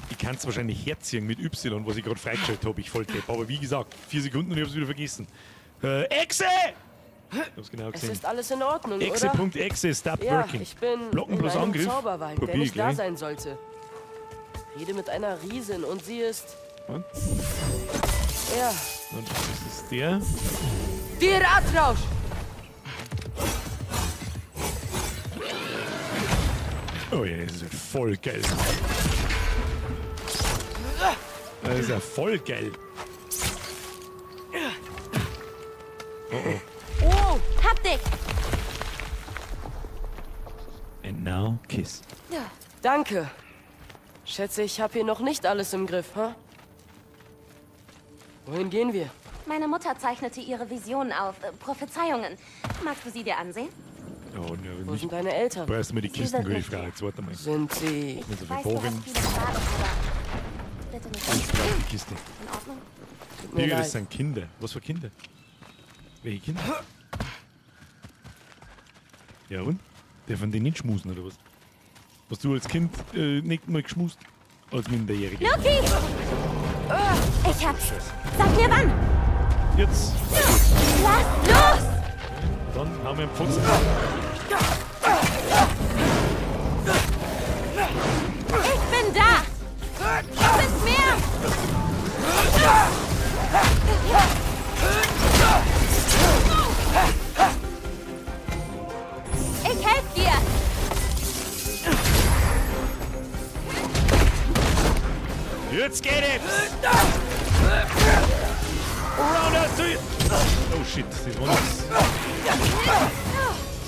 Ich kann es wahrscheinlich herziehen mit Y, was ich gerade freigeschaltet habe. Ich voll Depp. Aber wie gesagt, 4 Sekunden und ich hab's wieder vergessen. Echse! Ich hab's genau Es gesehen. ist alles in Ordnung, oder? Exe.exe, stop Ja, working. ich bin Blocken in plus einem Angriff. Zauberwald, der Probier ich nicht da gleich. sein sollte. Rede mit einer Riesin und sie ist... Und? Ja. Und das ist der. Dir Atrausch! Oh ja, das ist ja voll geil. Das ist ja voll geil. Oh oh. Oh, hab dich! And now kiss. Danke. Schätze, ich habe hier noch nicht alles im Griff, ha? Wohin gehen wir? Meine Mutter zeichnete ihre Visionen auf, Prophezeiungen. Magst du sie dir ansehen? Oh, ne, Wo sind deine Eltern? Brauchst du mir die Sie Kisten, sind gute nicht Frage. Jetzt warte mal. Sind sie... Nicht so viel Weiß, du hast Bogen. viele Fragen, aber bitte nicht. Ich brauche die Kiste. In Ordnung? Tut mir Digga, das leid. sind Kinder. Was für Kinder? Welche Kinder? Ja und? Der von denen nicht schmusen, oder was? Hast du als Kind nicht mal geschmust? Als Minderjähriger? Loki! Ich hab's. Sag mir wann! Jetzt! Lass los! Dann haben wir einen Pfotzen. Ich bin da! Es sind mehr! Ich helf dir! Jetzt geht es! Roundhouse to Oh shit, das war nix.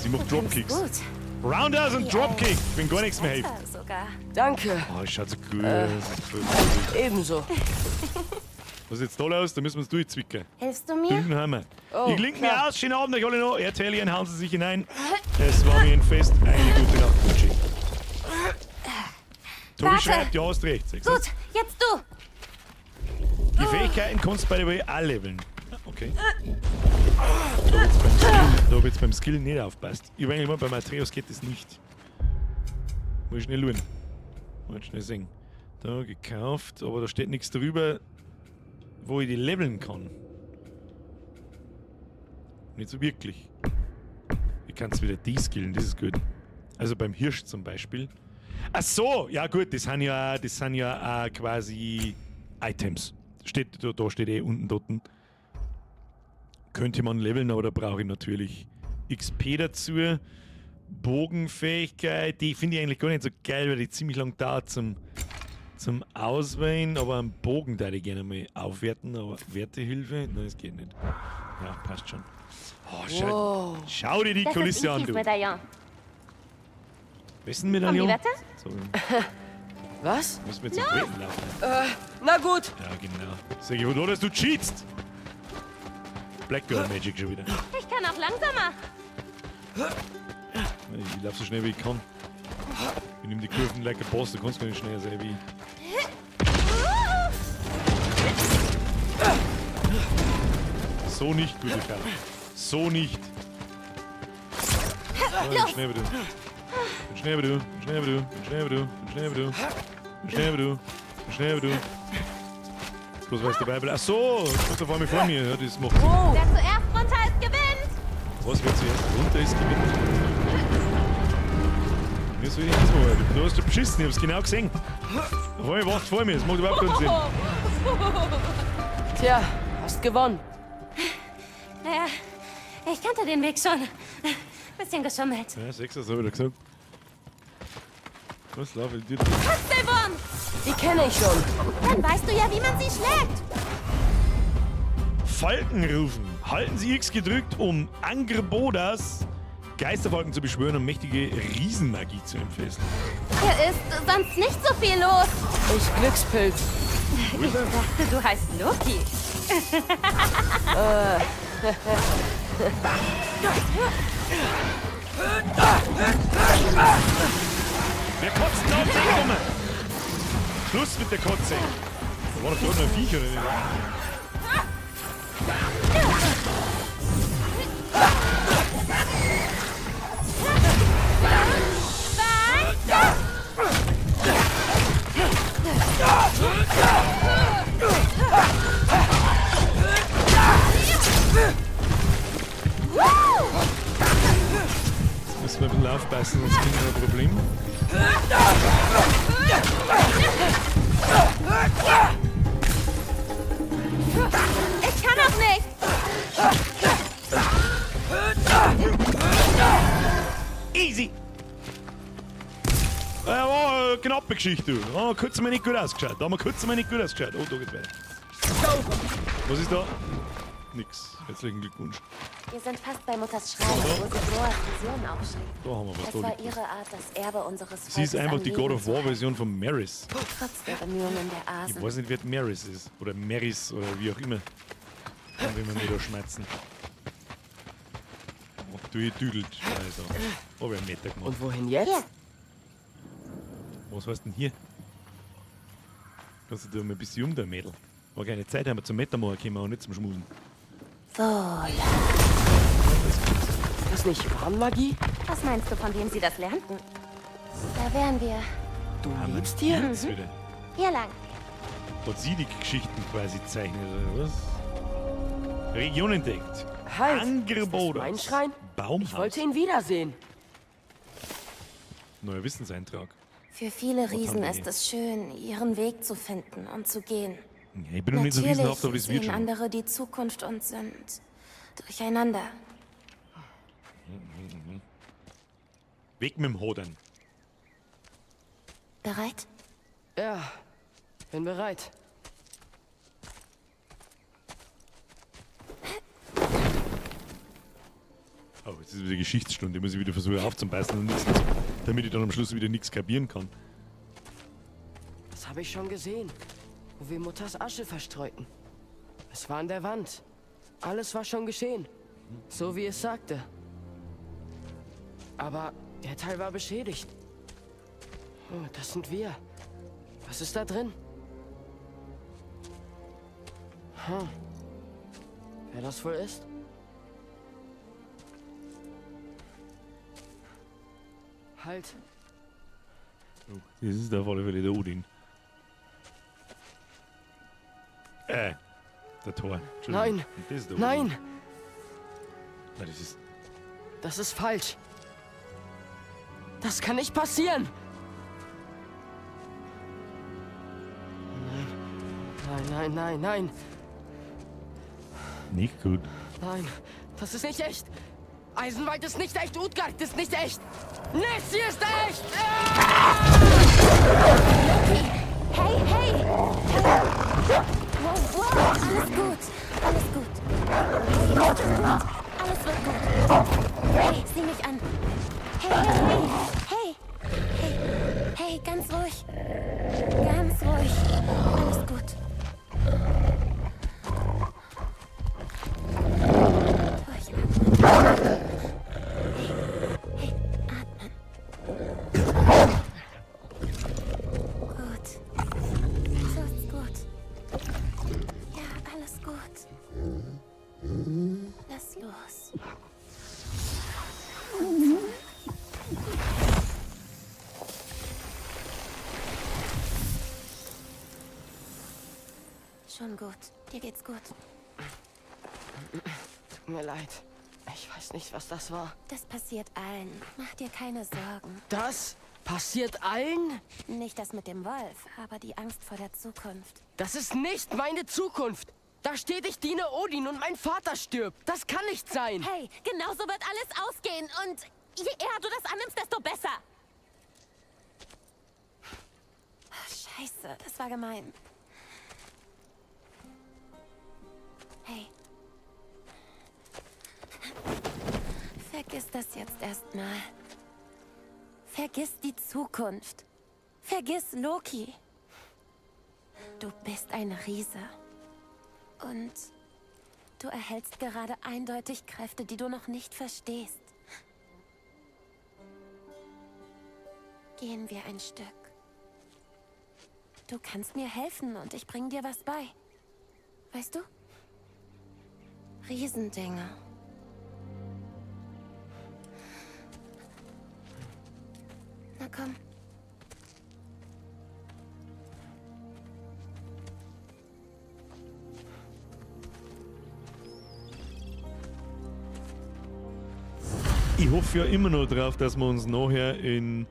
Sie macht Dropkicks. Gut. Roundhouse und Dropkick, wenn gar nichts mehr hilft. Besser sogar. Danke. Oh, es schaut so gut aus. Das ist voll lustig. Ebenso. Was ist jetzt da los? Da müssen wir uns durchzwicken. Hilfst du mir? Düngen haben wir. Oh, ich klinke mir klar. aus. Schönen Abend euch alle noch. RTL, hauen Sie sich hinein. Es war mir ein Fest. Eine gute Nacht, wünsche ich. Tobi Warte. schreibt, ja, hast recht. Sagst du? Gut, jetzt du! Die Fähigkeiten kannst du by the way auch leveln. Ah, Okay. Da hab ich jetzt beim Skill, da hab ich jetzt beim Skill nicht aufpasst. Ich meine immer, beim Atreus geht das nicht. Muss ich schnell schauen. Muss ich schnell sehen. Da gekauft, aber da steht nichts drüber, wo ich die leveln kann. Nicht so wirklich. Ich kann es wieder deskillen, das ist gut. Also beim Hirsch zum Beispiel. Ach so, ja gut, das sind ja quasi Items. Steht, da steht eh unten dort. Könnte man leveln, aber da brauche ich natürlich XP dazu. Bogenfähigkeit, die finde ich eigentlich gar nicht so geil, weil die ziemlich lang dauert zum Auswählen. Aber einen Bogen da ich gerne mal aufwerten, aber Wertehilfe, nein, das geht nicht. Ja, passt schon. Oh, Wow. schau dir die Das ist Kulisse an, Ikis du. Medaillon. Wessen Medaillon? Um die Wette? So, Was? müssen wir jetzt auf Wetten laufen. Na gut. Ja, genau. Sag ich, wo dass du cheatst! Black Girl Magic schon wieder. Ich kann auch langsamer. Ich lauf so schnell wie ich kann. Ich nehme die Kurven like a boss, du kannst gar nicht schneller sein wie ich. So nicht, gute Frau. So nicht. Oh, Los! schnell wie du. Bin schnell wie du. Bin schnell wie du. Bin schnell wie du. Bin schnell wie du. Bin schnell wie du. Bin schnell wie du. Bloß weil es dabei bleibt. Ach so, das vor mir vor mir. Ja, das macht Sinn. Wer zuerst runter ist, gewinnt! Was, wer zuerst runter ist, gewinnt. Mir soll ich nichts machen. Du hast doch beschissen, ich hab's genau gesehen. Auf einmal wacht vor mir, das macht überhaupt keinen Sinn. Tja, hast gewonnen. Naja, ich kannte den Weg schon. Bisschen geschummelt. Ja, sechs hast du wieder gesagt. Was lauf ich dir? Katzelwurm! Die kenne ich schon. Dann weißt du ja, wie man sie schlägt. Falken rufen. Halten Sie X gedrückt, um Angrbodas Geisterfalken zu beschwören und mächtige Riesenmagie zu entfesseln. Hier ist sonst nicht so viel los. Ich Glückspilz. Ich dachte, du heißt Loki. Wer kotzt denn auf den rum? Schluss mit der Kotze. Da war doch gerade noch ein Viech, oder nicht? Jetzt müssen wir ein bisschen aufpassen, sonst kriegen wir ein Problem. Ich kann auch nicht. Easy! War eine knappe Geschichte, du. Da haben wir kurz mal nicht gut ausgeschaut. Da haben wir kurz mal nicht gut ausgeschaut. Oh, da geht's weiter. Was ist da? Nix. Herzlichen Glückwunsch. Wir sind fast bei Mutters Schrein, wo sie Groas Vision aufschrieb. Da haben wir was. Es Da war liegt was. ihre Art, das Erbe unseres Volkes Sie ist einfach am die God Leben of zu War Version von Maris. halten. Trotz der Bemühungen der Asen. Ich weiß nicht, wer die Maris ist. Oder Maris oder wie auch immer. Von wem wir mir da schmerzen. Oh, du düdelt. Also. Hab ich einen Meter gemacht. Und wohin jetzt? Was heißt denn hier? Kannst du da mal ein bisschen um, der Mädel. War keine Zeit, haben wir zum Meter machen können und nicht zum Schmusen. Vola. Ist das nicht Warnmagie? Was meinst du, von wem sie das lernten? Da wären wir. Du lebst hier? Jetzt wieder. Hier lang. Hat sie die Geschichten quasi zeichnet, oder was? Region entdeckt. Halt! Angrbodas. Mein Schrein? Baumhaus. Ich wollte ihn wiedersehen. Neuer Wissenseintrag. Für viele Was haben Riesen wir ist hier? es schön, ihren Weg zu finden und zu gehen. Ja, ich bin noch nicht so Natürlich riesenhaft, aber das wird sehen schon. andere die Zukunft und sind durcheinander. Mhm. Weg mit dem Hodern. Bereit? Ja, bin bereit. Oh, jetzt ist wieder Geschichtsstunde. Ich muss ich wieder versuchen aufzupassen und nichts, damit ich dann am Schluss wieder nichts kapieren kann. Das habe ich schon gesehen, wo wir Mutters Asche verstreuten. Es war an der Wand. Alles war schon geschehen. So wie es sagte. Aber der Teil war beschädigt. Oh, das sind wir. Was ist da drin? Hm. Wer das wohl ist? Halt. Oh, das ist auf alle Fälle der Odin. Der Thor. Entschuldigung. Nein. Das ist der Odin. Nein! Nein, das ist. Das ist falsch. Das kann nicht passieren. Nein, nein, nein, nein, nein. Nicht gut. Nein, das ist nicht echt. Eisenwald ist nicht echt, Utgard ist nicht echt. Nessie ist echt! Loki! Hey, hey! Wow, wow, alles gut. Alles gut. Alles gut. Alles wird gut. Hey, sieh mich an. Hey, hey, hey. Hey. Hey. Hey, ganz ruhig. Ganz ruhig. Alles gut. Durchatmen. Hey, hey, atmen. Gut. So ist gut. Ja, alles gut. Lass los. Und zurück. Schon gut. Dir geht's gut. Tut mir leid. Ich weiß nicht, was das war. Das passiert allen. Mach dir keine Sorgen. Das passiert allen? Nicht das mit dem Wolf, aber die Angst vor der Zukunft. Das ist nicht meine Zukunft. Da steht, ich diene Odin und mein Vater stirbt. Das kann nicht sein. Hey, genauso wird alles ausgehen und je eher du das annimmst, desto besser. Ach, Scheiße, das war gemein. Hey. Vergiss das jetzt erstmal. Vergiss die Zukunft. Vergiss Loki. Du bist ein Riese. Und du erhältst gerade eindeutig Kräfte, die du noch nicht verstehst. Gehen wir ein Stück. Du kannst mir helfen und ich bring dir was bei. Weißt du? Riesendinge. Na komm. Ich hoffe ja immer noch drauf, dass wir uns nachher in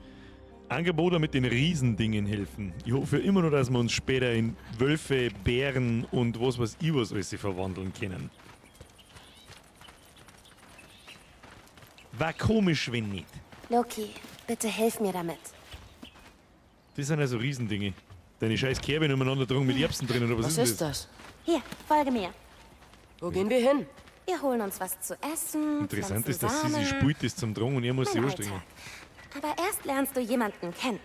Angerboda mit den Riesendingen helfen. Ich hoffe ja immer noch, dass wir uns später in Wölfe, Bären und was weiß ich was alles verwandeln können. War komisch, wenn nicht. Loki, bitte hilf mir damit. Das sind also Riesendinge. Deine scheiß Kerbe umeinander dran mit Erbsen drin, oder was, Was ist ist das? Hier, folge mir. Wo gehen wir hin? Wir holen uns was zu essen. Interessant pflanzen ist, dass sie sich Samen. spult ist zum Drang und er muss sich Mein anstrengen. Alltag. Aber erst lernst du jemanden kennen.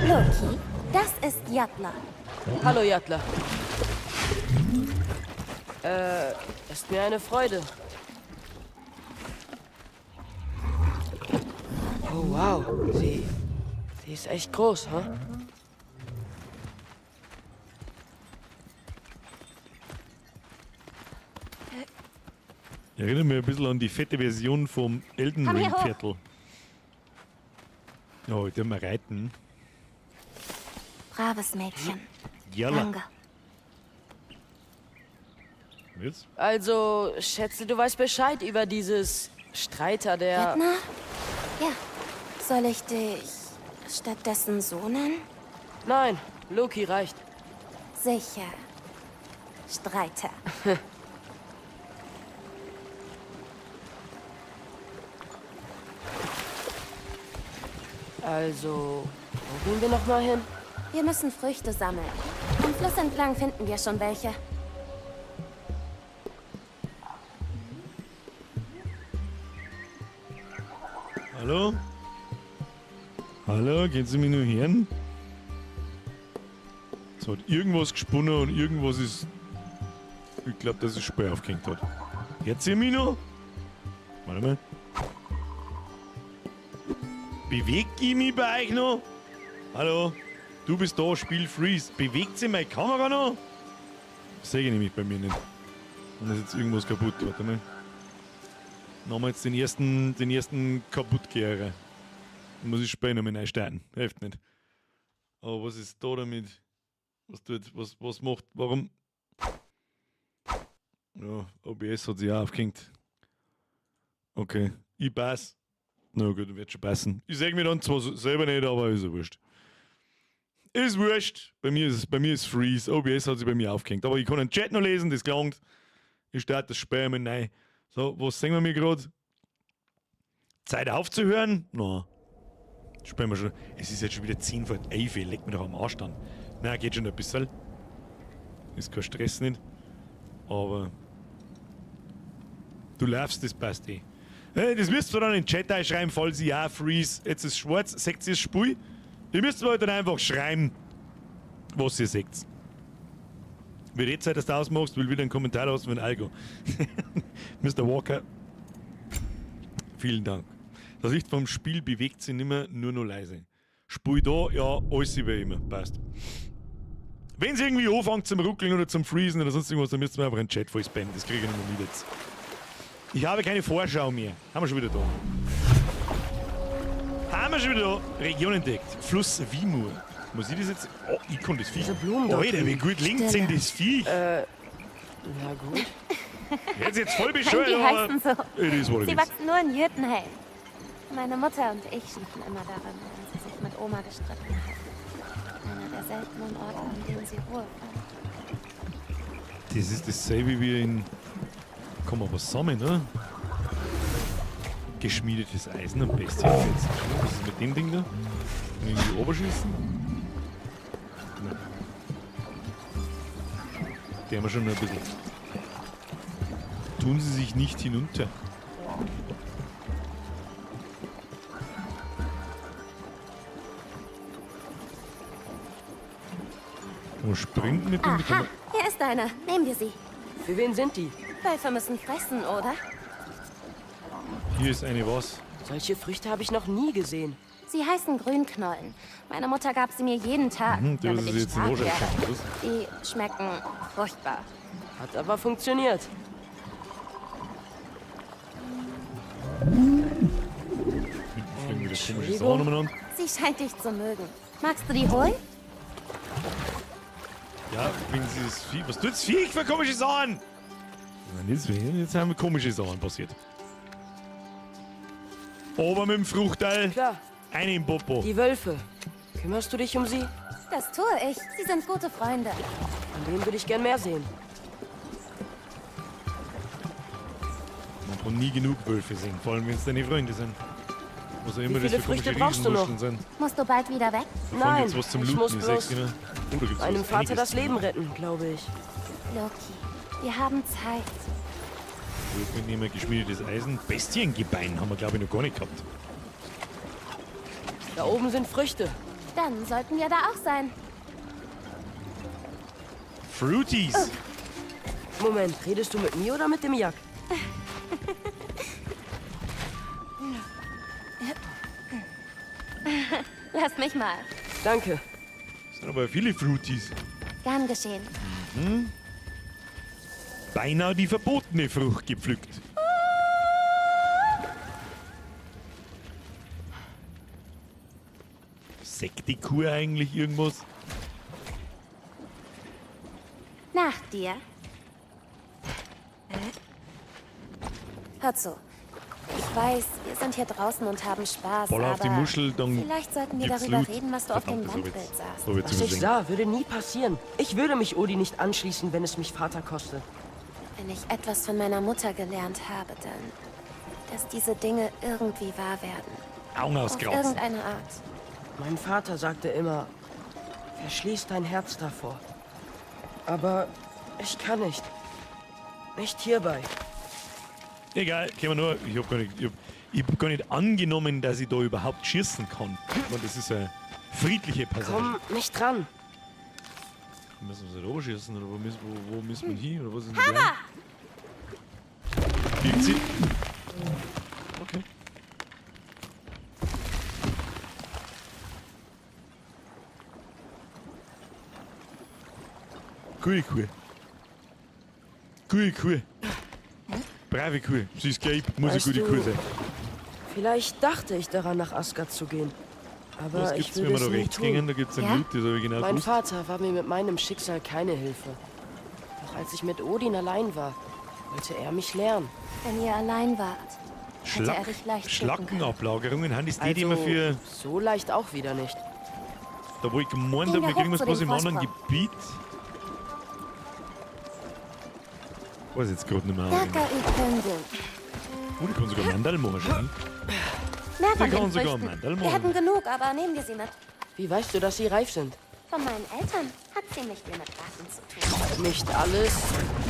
Loki, das ist Jatla. Hallo, Jatla. Ist mir eine Freude. Oh, wow. Sie ist echt groß, hm? Erinnert mich ein bisschen an die fette Version vom Elden Komm hier Ring hoch. Viertel. Ja, heute mal reiten. Braves Mädchen. Jalla. Danke. Jetzt? Also, schätze, du weißt Bescheid über dieses Streiter, der... Jatna? Ja. Soll ich dich stattdessen so nennen? Nein, Loki reicht. Sicher. Streiter. Also, wo gehen wir nochmal hin? Wir müssen Früchte sammeln. Am Fluss entlang finden wir schon welche. Hallo? Hallo, können Sie mich nur hören? Es hat irgendwas gesponnen und irgendwas ist. Ich glaube, dass es Spiel aufgehängt hat. Hört ihr mich noch? Warte mal. Bewegt ich mich bei euch noch? Hallo? Du bist da, Spiel Freeze. Bewegt sich meine Kamera noch? Das sehe ich nämlich bei mir nicht. Und da ist jetzt irgendwas kaputt. Warte mal. Dann haben wir jetzt den ersten Kaputtgehrer. Dann muss ich später nochmal neu starten. Hilft nicht. Aber was ist da damit? Was tut, was, was macht, warum? Ja, OBS hat sich auch aufgehängt. Okay, ich pass. Na gut, wird schon passen. Ich seh mir dann zwar selber nicht, aber ist ja wurscht. Ist wurscht. Bei mir ist Freeze. OBS hat sich bei mir aufgehängt. Aber ich kann den Chat noch lesen, das gelangt. Ich starte das Spiel einmal neu. So, was sehen wir mir grad? Zeit aufzuhören? Na. Spielen wir schon. Es ist jetzt schon wieder 10 vor 11, leck mir doch am Arsch dann. Na, geht schon ein bisschen. Ist kein Stress nicht. Aber du laufst, das passt eh. Hey, das müsst ihr dann in den Chat einschreiben, falls ich auch freeze. Jetzt ist schwarz, seht ihr das Spiel? Ihr müsst mir halt dann einfach schreiben, was ihr seht. Wie die Zeit, dass du ausmachst, will wieder einen Kommentar lassen von Algo. Mister Walker, vielen Dank. Das Licht vom Spiel bewegt sich nimmer, nur noch leise. Spiel da, ja, alles wie immer, passt. Wenn's irgendwie anfängt zum Ruckeln oder zum Freezen oder sonst irgendwas, dann müsst ihr mir einfach einen Chat voll spammen. Das kriege ich nicht mehr mit jetzt. Ich habe keine Vorschau mehr. Haben wir schon wieder da. Haben wir schon wieder da. Region entdeckt. Fluss Vimur. Muss ich das jetzt? Oh, ich kann das Viech. Diese Blumen da Alter, wie drüben. gut links sind das Viech. Na gut. Jetzt jetzt voll Nein, bescheuert, die aber heißen so. It is what it Sie is. wachsen nur in Jötunheim. Meine Mutter und ich schliefen immer darin, wenn sie sich mit Oma gestritten hat. Einer der seltenen Orte, an denen sie Ruhe fand. Das ist dasselbe wie in. Kann man was sammeln, ne? Geschmiedetes Eisen und Bestienfetzen. Was ist mit dem Ding da? Kann ich irgendwie oberschießen? Nein. Der haben wir schon noch ein bisschen. Tun Sie sich nicht hinunter. Kann man sprinten mit dem? Kann Aha, hier ist einer. Nehmen wir sie. Für wen sind die? Wölfe müssen fressen, oder? man, hier ist eine was. Solche Früchte habe ich noch nie gesehen. Sie heißen Grünknollen. Meine Mutter gab sie mir jeden Tag, Mhm, das damit ist ich jetzt ein stark Roger werde. Die schmecken furchtbar. Hat aber funktioniert. Hinten fliegen wieder komische Entschuldigung? Sachen umeinander. Sie scheint dich zu mögen. Magst du die holen? Ja, wenn sie das Vieh. Was tut's Viech für komische Sachen? Nein, jetzt haben wir komische Sachen passiert. Aber mit dem Fruchteil. Klar. Eine im Popo. Die Wölfe. Kümmerst du dich um sie? Das tue ich. Sie sind gute Freunde. Von denen würde ich gern mehr sehen. Man kann nie genug Wölfe sehen, vor allem wenn es deine Freunde sind. Was auch immer Wie das viele für komische Früchte brauchst du noch? Riesenmuscheln sind. Musst du bald wieder weg? Da vorne Nein, gibt's was zum ich Looten, muss ich sag's bloß immer. Oh, da gibt's Meinem was Vater einiges das zum Leben Looten. retten, glaube ich. Loki, wir haben Zeit. Wir nehmen geschmiedetes Eisen. Bestiengebein haben wir, glaube ich, noch gar nicht gehabt. Da oben sind Früchte. Dann sollten wir da auch sein. Fruities! Moment, redest du mit mir oder mit dem Jack? Lass mich mal. Danke. Das sind aber viele Fruities. Gern geschehen. Mhm. Beinahe die verbotene Frucht gepflückt. Säckt die Kuh eigentlich irgendwas? Nach dir. Hör zu. Ich weiß, wir sind hier draußen und haben Spaß, Voll auf die aber Muschel, dann vielleicht sollten wir gibt's darüber Loot. reden, was du auf dem Verdammt, das hab ich Wandbild jetzt- sahst. hab ich jetzt Was ich übersehen. sah, würde nie passieren. Ich würde mich Odin nicht anschließen, wenn es mich Vater kostet. Wenn ich etwas von meiner Mutter gelernt habe, dann, dass diese Dinge irgendwie wahr werden. Augen Auf auskratzen. irgendeine Art. Mein Vater sagte immer, verschließ dein Herz davor. Aber ich kann nicht. Nicht hierbei. Egal, können wir nur. Ich hab gar nicht, ich hab gar nicht angenommen, dass ich da überhaupt schießen kann. Und das ist eine friedliche Passage. Komm nicht dran. Müssen wir da schießen oder wo müssen wir hin? Oder was ist denn da? Birgt sie? Okay. Cool, cool. Cool, cool. Brave Kuh. Sie ist gelb, muss eine Weißt gute du, Kuh sein. Vielleicht dachte ich daran, nach Asgard zu gehen. Aber Was ich gibt's, wenn würde wir es da nie rechts tun. gehen? Da gibt's einen Ja? Loot, das habe ich genau Mein gewusst. Vater war mir mit meinem Schicksal keine Hilfe. Doch als ich mit Odin allein war, wollte er mich lernen. Wenn ihr allein wart, hätte er Schlack, dich leicht töten können. Schlackenablagerungen, haben das die, die immer für. so leicht auch wieder nicht. Da wo ich gemeint Gehen habe, wir wir kriegen hoch was zu bloß dem im anderen Vorsprung. Gebiet. Weiß jetzt gerade nicht mehr. Daka Ikundu. Oh, die kann sogar Mandal machen schon. Mehr von Die den kann sogar Früchten. Mandel Wir machen. hätten genug, aber nehmen wir sie mit. Wie weißt du, dass sie reif sind? Von meinen Eltern hat ziemlich viel mit Waffen zu tun. Nicht alles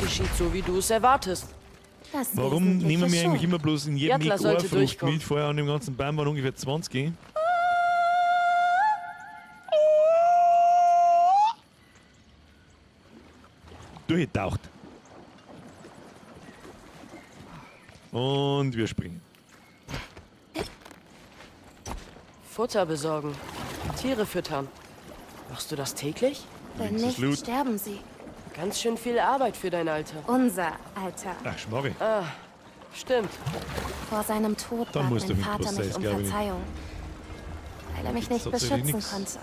geschieht so, wie du es erwartest. Das Warum Wesentliche nehmen wir eigentlich schon. immer bloß in jedem Jatla Eck sollte eine Frucht durchkommen. mit? Vorher an dem ganzen Baum waren ungefähr 20. Durchgetaucht. Und wir springen. Futter besorgen, Tiere füttern. Machst du das täglich? Wenn Links ist nicht, Loot. sterben sie. Ganz schön viel Arbeit für dein Alter. Unser Alter. Ach, Schmarri. Ah, Stimmt. Vor seinem Tod Da bat musst du mein mit Vater was mich sein, um glaub ich. Verzeihung, weil er mich nicht Gibt's tatsächlich beschützen nix. konnte.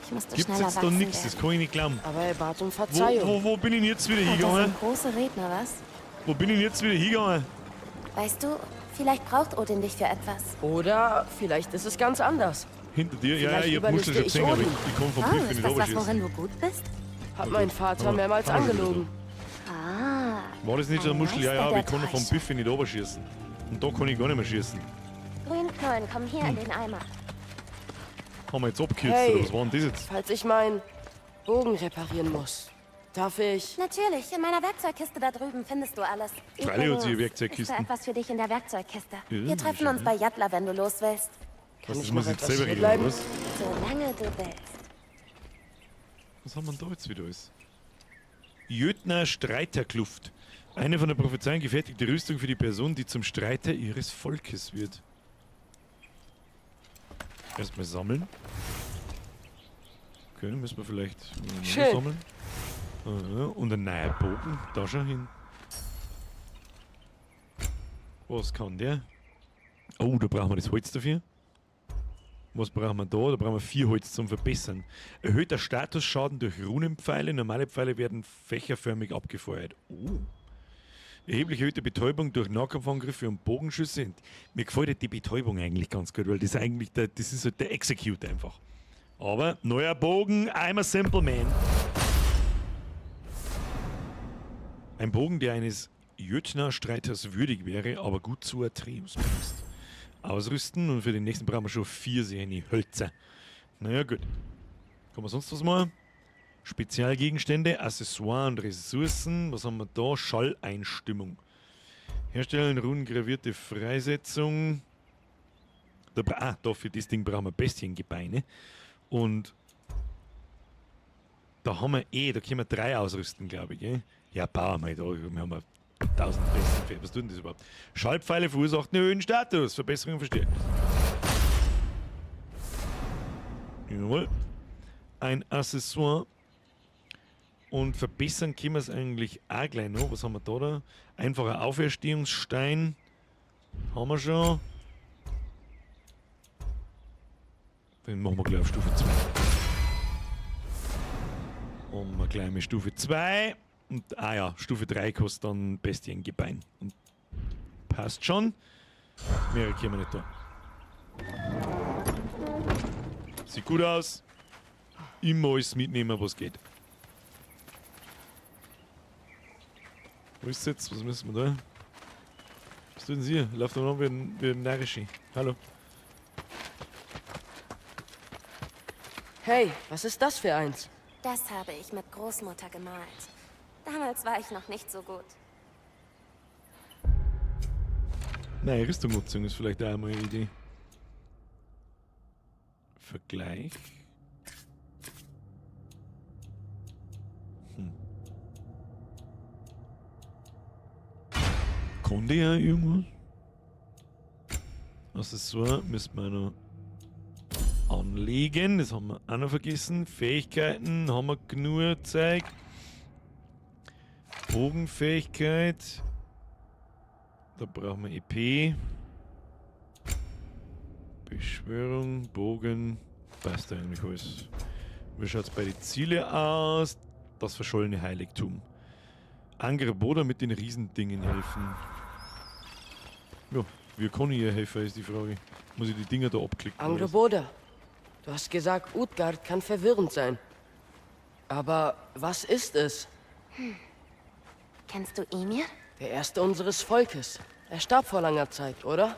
Ich musste Gibt's schneller jetzt da wachsen nichts, das werden. kann ich nicht glauben. Aber er bat um Verzeihung. Wo bin ich denn jetzt wieder Vater hingegangen? sind große Redner, was? Wo bin ich denn jetzt wieder hingegangen? Weißt du, vielleicht braucht Odin dich für etwas. Oder vielleicht ist es ganz anders. Hinter dir? Ja, ja, Vielleicht ich hab Muschel schon überliste ich gesehen, aber Odin. ich kann vom Oh, Brief ist nicht das was, runterschießen. worin du gut bist? Hat mein Vater Aber- mehrmals aber schon wieder angelogen. Ah. War das nicht so eine ein Muschel? Ja, ja, Meister aber ich der kann vom Täuschung. Buffet nicht runterschießen. Und da kann ich gar nicht mehr schießen. Grünknollen kommen hier in den Eimer. Haben wir jetzt abgekürzt, Hey. oder was war denn das jetzt? Falls ich meinen Bogen reparieren muss, darf ich... Natürlich, in meiner Werkzeugkiste da drüben findest du alles. Freilich hat sie Übrigens, Werkzeugkisten. Ist da etwas für dich in der Werkzeugkiste. Ja, Wir treffen uns bei Jatla, wenn du los willst. Was, das ich muss noch ich jetzt etwas selber hier regeln, bleiben? oder was? Solange du willst. Was haben wir denn da jetzt wieder alles? Jötner Streiterkluft. Eine von der Prophezeiung gefertigte Rüstung für die Person, die zum Streiter ihres Volkes wird. Erstmal sammeln. Okay, müssen wir vielleicht noch Schön. sammeln. Und ein neuer Bogen. Da schon hin. Was kann der? Oh, da brauchen wir das Holz dafür. Was brauchen wir da? Da brauchen wir 4 Holz zum Verbessern. Erhöhter Statusschaden durch Runenpfeile. Normale Pfeile werden fächerförmig abgefeuert. Oh. Erheblich erhöhte Betäubung durch Nahkampfangriffe und Bogenschüsse. Und mir gefällt halt die Betäubung eigentlich ganz gut, weil das eigentlich der, das ist halt der Execute einfach. Aber neuer Bogen, I'm a simple man. Ein Bogen, der eines Jötner-Streiters würdig wäre, aber gut zu Atreus passt. Ausrüsten und für den nächsten brauchen wir schon 4 Serien Hölzer. Naja, gut. Kann man sonst was machen? Spezialgegenstände, Accessoires und Ressourcen. Was haben wir da? Schalleinstimmung. Herstellen, runengravierte Freisetzung. Da, da für das Ding brauchen wir Bestiengebeine. Und da haben wir da können wir 3 ausrüsten, glaube ich. Gell? Ja, bauen wir da. Wir haben 1000 Bestien. Was tut denn das überhaupt? Schallpfeile verursacht einen erhöhten Status. Verbesserung verstärkt. Jawohl. Ein Accessoire. Und verbessern können wir es eigentlich auch gleich noch. Was haben wir da? Da? Einfacher Auferstehungsstein. Haben wir schon. Den machen wir gleich auf Stufe 2. Und wir gleich mit Stufe 2. Und, ah ja, Stufe 3 kostet dann Bestiengebein. Und passt schon. Mehr können wir nicht da. Sieht gut aus. Immer alles mitnehmen, was geht. Wo ist es jetzt? Was müssen wir da? Was tun Sie hier? Läuft da noch wie ein Narrischi. Hallo. Hey, was ist das für eins? Das habe ich mit Großmutter gemalt. Damals war ich noch nicht so gut. Nein, Rüstungsnutzung ist vielleicht auch einmal eine Idee. Vergleich. Kann der ja irgendwas? Accessoire müssen wir noch anlegen. Das haben wir auch noch vergessen. Fähigkeiten haben wir genug Zeug. Bogenfähigkeit. Da brauchen wir EP. Beschwörung, Bogen. Passt eigentlich alles. Wie schaut's bei den Zielen aus? Das verschollene Heiligtum. Angrboda mit den Riesendingen helfen. Ja, wie kann ich ihr helfen, ist die Frage. Muss ich die Dinger da abklicken? oder was? Angrboda, du hast gesagt, Utgard kann verwirrend sein. Aber was ist es? Kennst du Ymir? Der erste unseres Volkes. Er starb vor langer Zeit, oder?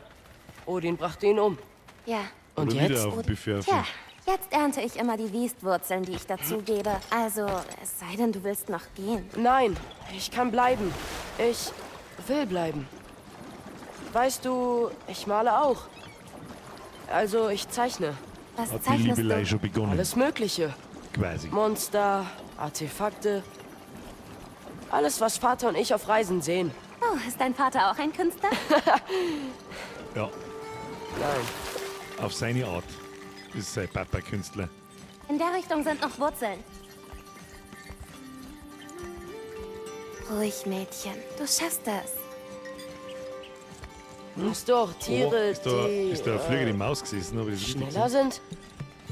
Odin brachte ihn um. Ja. Und Oder wieder jetzt? auf den Buffet Tja, jetzt ernte ich immer die Wiestwurzeln, die ich dazugebe. Also, es sei denn, du willst noch gehen. Nein, ich kann bleiben. Ich will bleiben. Weißt du, ich male auch. Also, ich zeichne. Was Hat die zeichnest Liebelei du? schon begonnen? Alles Mögliche. Quasi. Monster, Artefakte. Alles, was Vater und ich auf Reisen sehen. Oh, ist dein Vater auch ein Künstler? Ja. Nein. Auf seine Art ist sein Papa Künstler. In der Richtung sind noch Wurzeln. Ruhig, Mädchen. Du schaffst das. Hast du auch Tiere, Oh, ist da, die ist da eine fliegende Maus gesessen? Hab ich das richtig schneller gesehen? sind?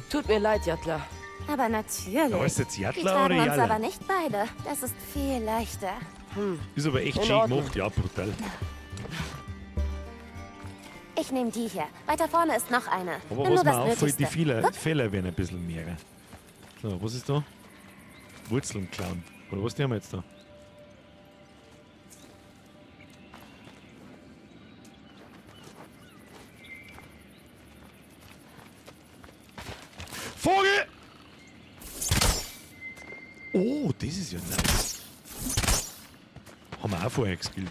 Tut mir leid, Jatla. Aber natürlich. Ja, ist jetzt Jatla Die tragen oder uns Jalla? aber nicht beide. Das ist viel leichter. Ist aber echt In schön Ordnung. gemacht, ja, brutal. Ich nehme die hier. Weiter vorne ist noch eine. Aber Nimm was nur mir das auffällt, die Nötigste. Fehler, Fehler werden ein bisschen mehr. So, was ist da? Wurzeln klauen. Oder was die haben wir jetzt da? Vogel! Oh, das ist ja nice. Haben wir auch vorher geskillt.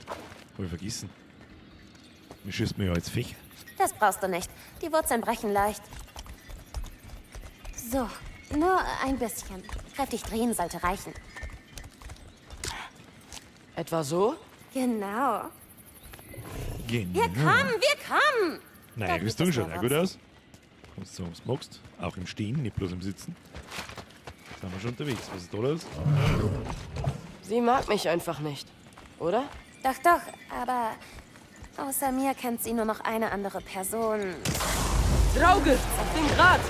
Hab ich vergessen. Mir schießt mir ja jetzt Fächer. Das brauchst du nicht. Die Wurzeln brechen leicht. So, nur ein bisschen. Kräftig drehen sollte reichen. Etwa so? Genau. Genau. Wir kommen, wir kommen! Nein, Rüstung schaut auch gut aus. Kommst du, was magst. Auch im Stehen, nicht bloß im Sitzen. Sind wir schon unterwegs. Was ist da los? Sie mag mich einfach nicht, oder? Doch, doch, aber außer mir kennt sie nur noch eine andere Person. Drauge, auf den Grat!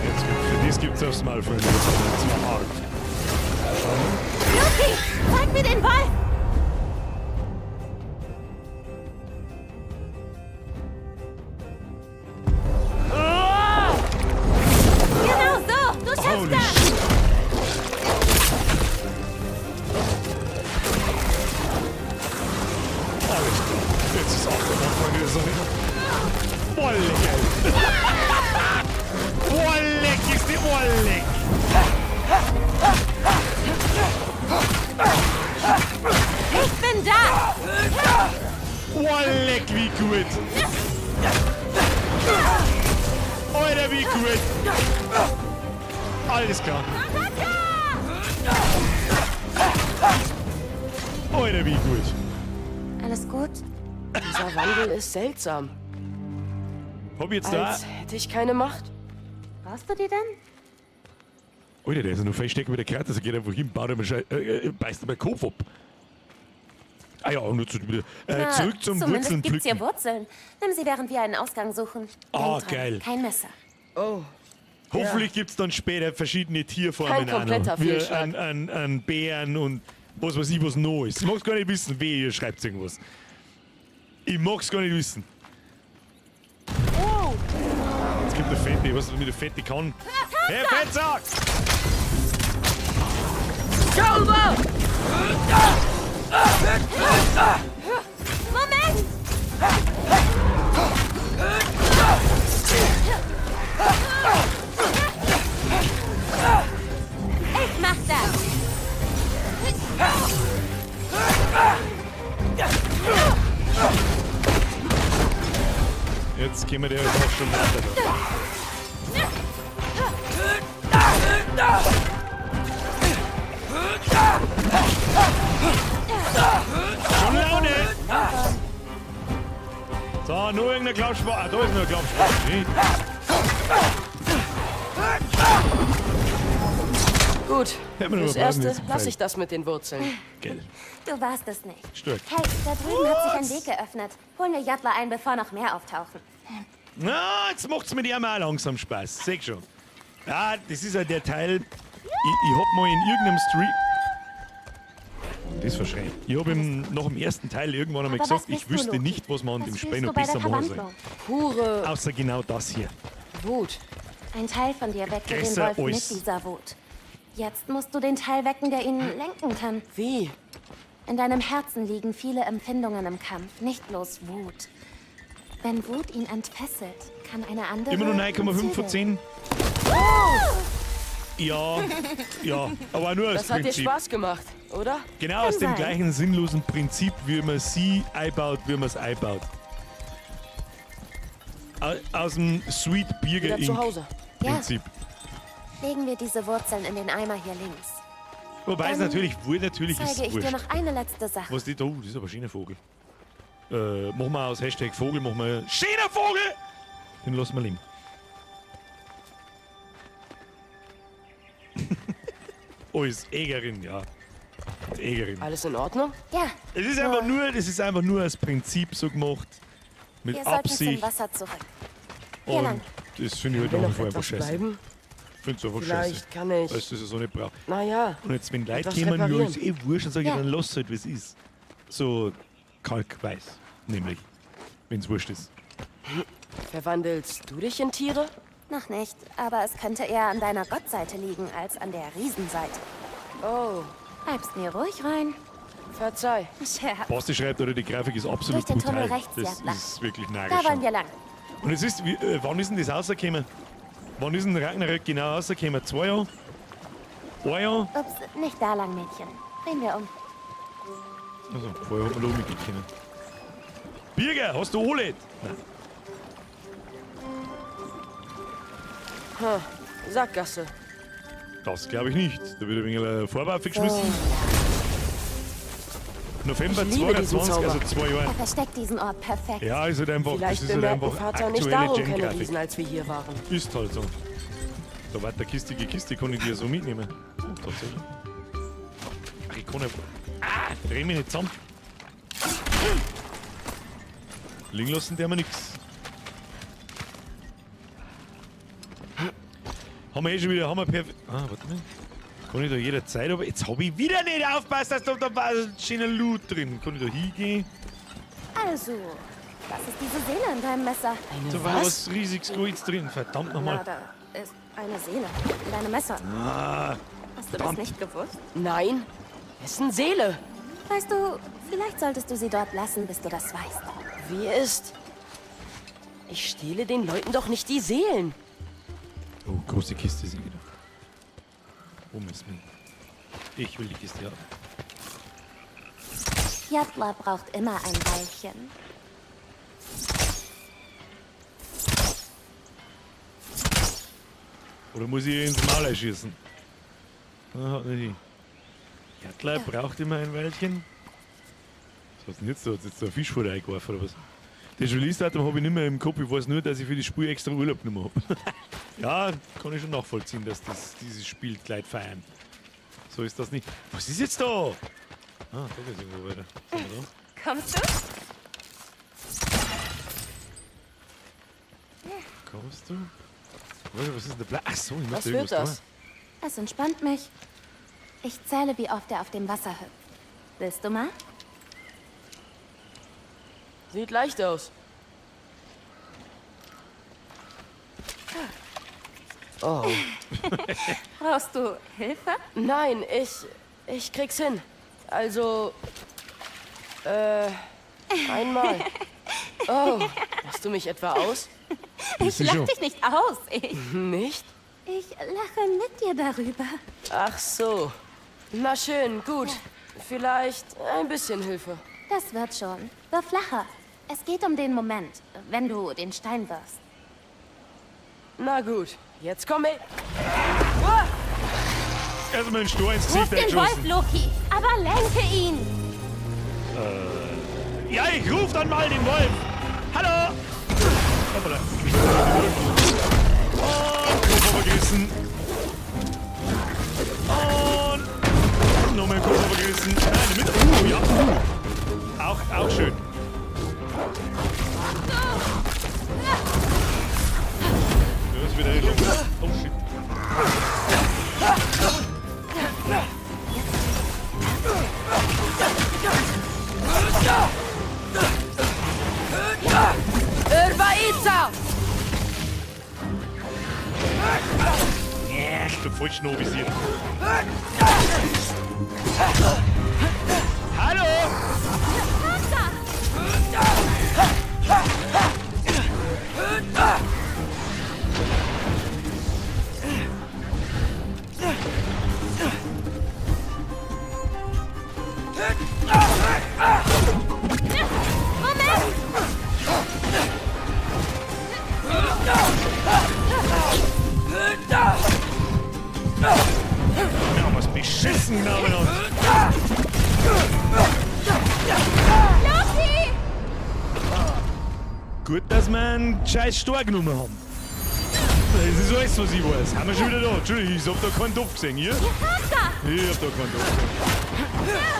Jetzt gibt, für das gibt's aufs Mal, Freunde. Das war hart. Loki, zeig mir den Wolf! Genau so! Du schaffst Holy das! shit. Alles klar. Jetzt ist auch der Freunde der Sonne. Boah, leck, geil. Boah, leck, ist die Ohr leck. Ich bin da! Boah, leck, wie gut. Alter, wie gut. Alles klar. Alter, wie gut. Alles gut? Dieser Wandel ist seltsam. Hab ich jetzt da... Als hätte ich keine Macht. Brauchst du die denn? Alter, der ist ja noch viel stärker wie der Kratos. Er geht einfach hin, baut ihm einen beißt ihm den Kopf ab. Ah ja, und jetzt wieder. Na, Zurück zum Zumindest Wurzeln gibt's hier pflücken. Wurzeln. Nimm sie, während wir einen Ausgang suchen. Ah, Denk dran, geil. Kein Messer. Oh. Hoffentlich gibt's dann später verschiedene Tierformen Kein kompletter auch noch. Wie Fehlschlag. an Bären und was weiß ich, was noch ist. Ich mag's gar nicht wissen, weh, ihr schreibt irgendwas. Ich mag's gar nicht wissen. Oh! Jetzt kommt der Fette, was mit der Fette kann. Hey, Fettsack! Zauber! Moment! Ich mach das! Jetzt gehen wir der jetzt auch schon weiter. Schon Laune! So, nur irgendein Klappspaß. Ah, da ist nur ein Klappspaß. Gut. Hätten wir Fürs noch mal bleiben Erste jetzt im lass Pfeil. ich das mit den Wurzeln. Geil. Du warst es nicht. Stark. Hey, da drüben hat sich ein Weg geöffnet. Holen wir Jatla ein, bevor noch mehr auftauchen. Na, jetzt macht's mit ihm auch langsam Spaß. Seh schon. Ja, das ist ja der Teil. Ich hab mal in irgendeinem Stream. Das verschreit. Ich hab ihm nach dem ersten Teil irgendwann einmal Aber was gesagt, ich bist du, wüsste Loki? nicht, was man an Was dem Spiel fühlst noch du bei der besser machen soll. Verwandlung? Pure Außer genau das hier. Wut. Ein Teil von dir weckte den Besser Wolf mit als- dieser Wut. Jetzt musst du den Teil wecken, der ihn lenken kann. Wie? In deinem Herzen liegen viele Empfindungen im Kampf, nicht bloß Wut. Wenn Wut ihn entfesselt, kann eine andere. Immer nur 9,5 von zügeln. 10. Ja, ja, aber nur aus Das hat dir Prinzip. Spaß gemacht, oder? Genau aus dem gleichen sinnlosen Prinzip, wie man sie einbaut, wie man es einbaut. Aus dem Sweet Birger Wieder zu Hause. Prinzip. Legen wir diese Wurzeln in den Eimer hier links. Wobei es Dann natürlich, wohl natürlich ist Zeige ich dir wurscht. noch eine letzte Sache. Was die da? Oh, das ist aber ein schöner Vogel. Machen wir aus Hashtag Vogel, machen wir schöner Vogel! Den lassen wir leben. Als Ägerin, ja. Jägerin. Alles in Ordnung? Ja. Es ist einfach nur, es ist einfach nur als Prinzip so gemacht. Mit Wir sollten zum Absicht. Wasser zurück. Hier lang. Und das finde ich halt Will nach wie noch vor einfach etwas scheiße. bleiben? Finde es einfach Vielleicht scheiße. kann ich- Weißt du, das ist so nicht brauche. Naja. Und jetzt, wenn Leute etwas kommen, ja, reparieren. ist eh wurscht, dann sage ich, Ja. dann lass halt, wie es ist. So kalkweiß, nämlich. Wenn es wurscht ist. Verwandelst du dich in Tiere? Noch nicht, aber es könnte eher an deiner Gottseite liegen als an der Riesenseite. Oh. Bleibst mir ruhig rein. Verzeih. Scherz. Basti schreibt, oder die Grafik ist absolut Durch den brutal. Tunnel rechts, das Jadla. ist wirklich narrisch. Da wollen wir lang. Und es ist, wie, wann ist denn das rausgekommen? Wann ist denn Ragnarök genau rausgekommen? 2 Jahre? 1 Jahr? Ups, nicht da lang, Mädchen. Drehen wir um. Also, vorher hat man da mitgehen können. Birger, hast du OLED? Nein. Hm, Sackgasse. Das glaube ich nicht. Da wird ein wenig eine Vorwaffe geschmissen. November Ich liebe diesen 22, also Zauber. 2 Jahre. Er versteckt diesen Ort perfekt. Ja, ist halt einfach, Vielleicht das ist halt bemerken einfach Vater nicht aktuelle darum keine Gen-Grafik. Riesen, als wir hier waren. Ist halt so. Da war der Kiste, die Kiste kann ich dir so mitnehmen. Oh, tatsächlich. Ach, ich kann nicht. Ah, dreh mich nicht zusammen. Liegen lassen der mir nix. Haben wir eh schon wieder, haben wir perfekt. Ah, warte mal. Kann ich da jederzeit, aber jetzt hab ich wieder nicht aufpasst, dass da, da war ein schöner Loot drin. Kann ich da hingehen? Also, was ist diese Seele in deinem Messer? Da war was riesiges Golds drin. Verdammt nochmal. Na, da ist eine Seele in deinem Messer. Ah, Hast du das verdammt. nicht gewusst? Nein, wessen Seele? Weißt du, vielleicht solltest du sie dort lassen, bis du das weißt. Wie ist? Ich stehle den Leuten doch nicht die Seelen. Oh, große Kiste sind wieder. Wo müssen wir? Ich will die Kiste haben. Jadla braucht immer ein Weilchen. Oder muss ich ins Maul schießen? Ah, hat nicht die. Jadler braucht immer ein Weilchen. Was hast du denn jetzt da? Hat jetzt da ein Fisch vor dir eingeworfen oder was? Das Release-Datum habe ich nicht mehr im Kopf. Ich weiß nur, dass ich für das Spiel extra Urlaub genommen habe. Ja, kann ich schon nachvollziehen, dass das, dieses Spiel gleich feiern. So ist das nicht. Was ist jetzt da? Ah, da geht's irgendwo weiter. Was haben wir da? Kommst du? Kommst du? Warte, was ist denn der Plan? Ach so, ich muss Was da wird irgendwas das? tun. Es entspannt mich. Ich zähle, wie oft er auf dem Wasser hüpft. Willst du mal? Sieht leicht aus. Oh. Brauchst du Hilfe? Nein, ich krieg's hin. Also. Einmal. Oh, machst du mich etwa aus? Ich lach dich nicht aus. Ich, Nicht? ich lache mit dir darüber. Ach so. Na schön, gut. Vielleicht ein bisschen Hilfe. Das wird schon. Wirf flacher. Es geht um den Moment, wenn du den Stein wirfst. Na gut, jetzt komm ich. Erstmal einen Stor ins Ruf Gesicht den Wolf, eingeschossen. Loki, aber lenke ihn. Ja, ich ruf dann mal den Wolf. Hallo! Hoppala. Und Koffer vergessen. Und nochmal Koffer vergessen. Nein, mit. Ja. Auch schön. Ja, das wird eine lang. Oh shit. Irwaiza! Ja, ich bin falsch novisiert. Hallo! Ja, was beschissen genommen und. Loki! Gut, dass wir einen scheiß Stor genommen haben. Das ist alles, was ich weiß. Haben wir schon wieder da? Entschuldigung, ich hab da keinen Topf gesehen, ihr? Ich hab da keinen Topf gesehen.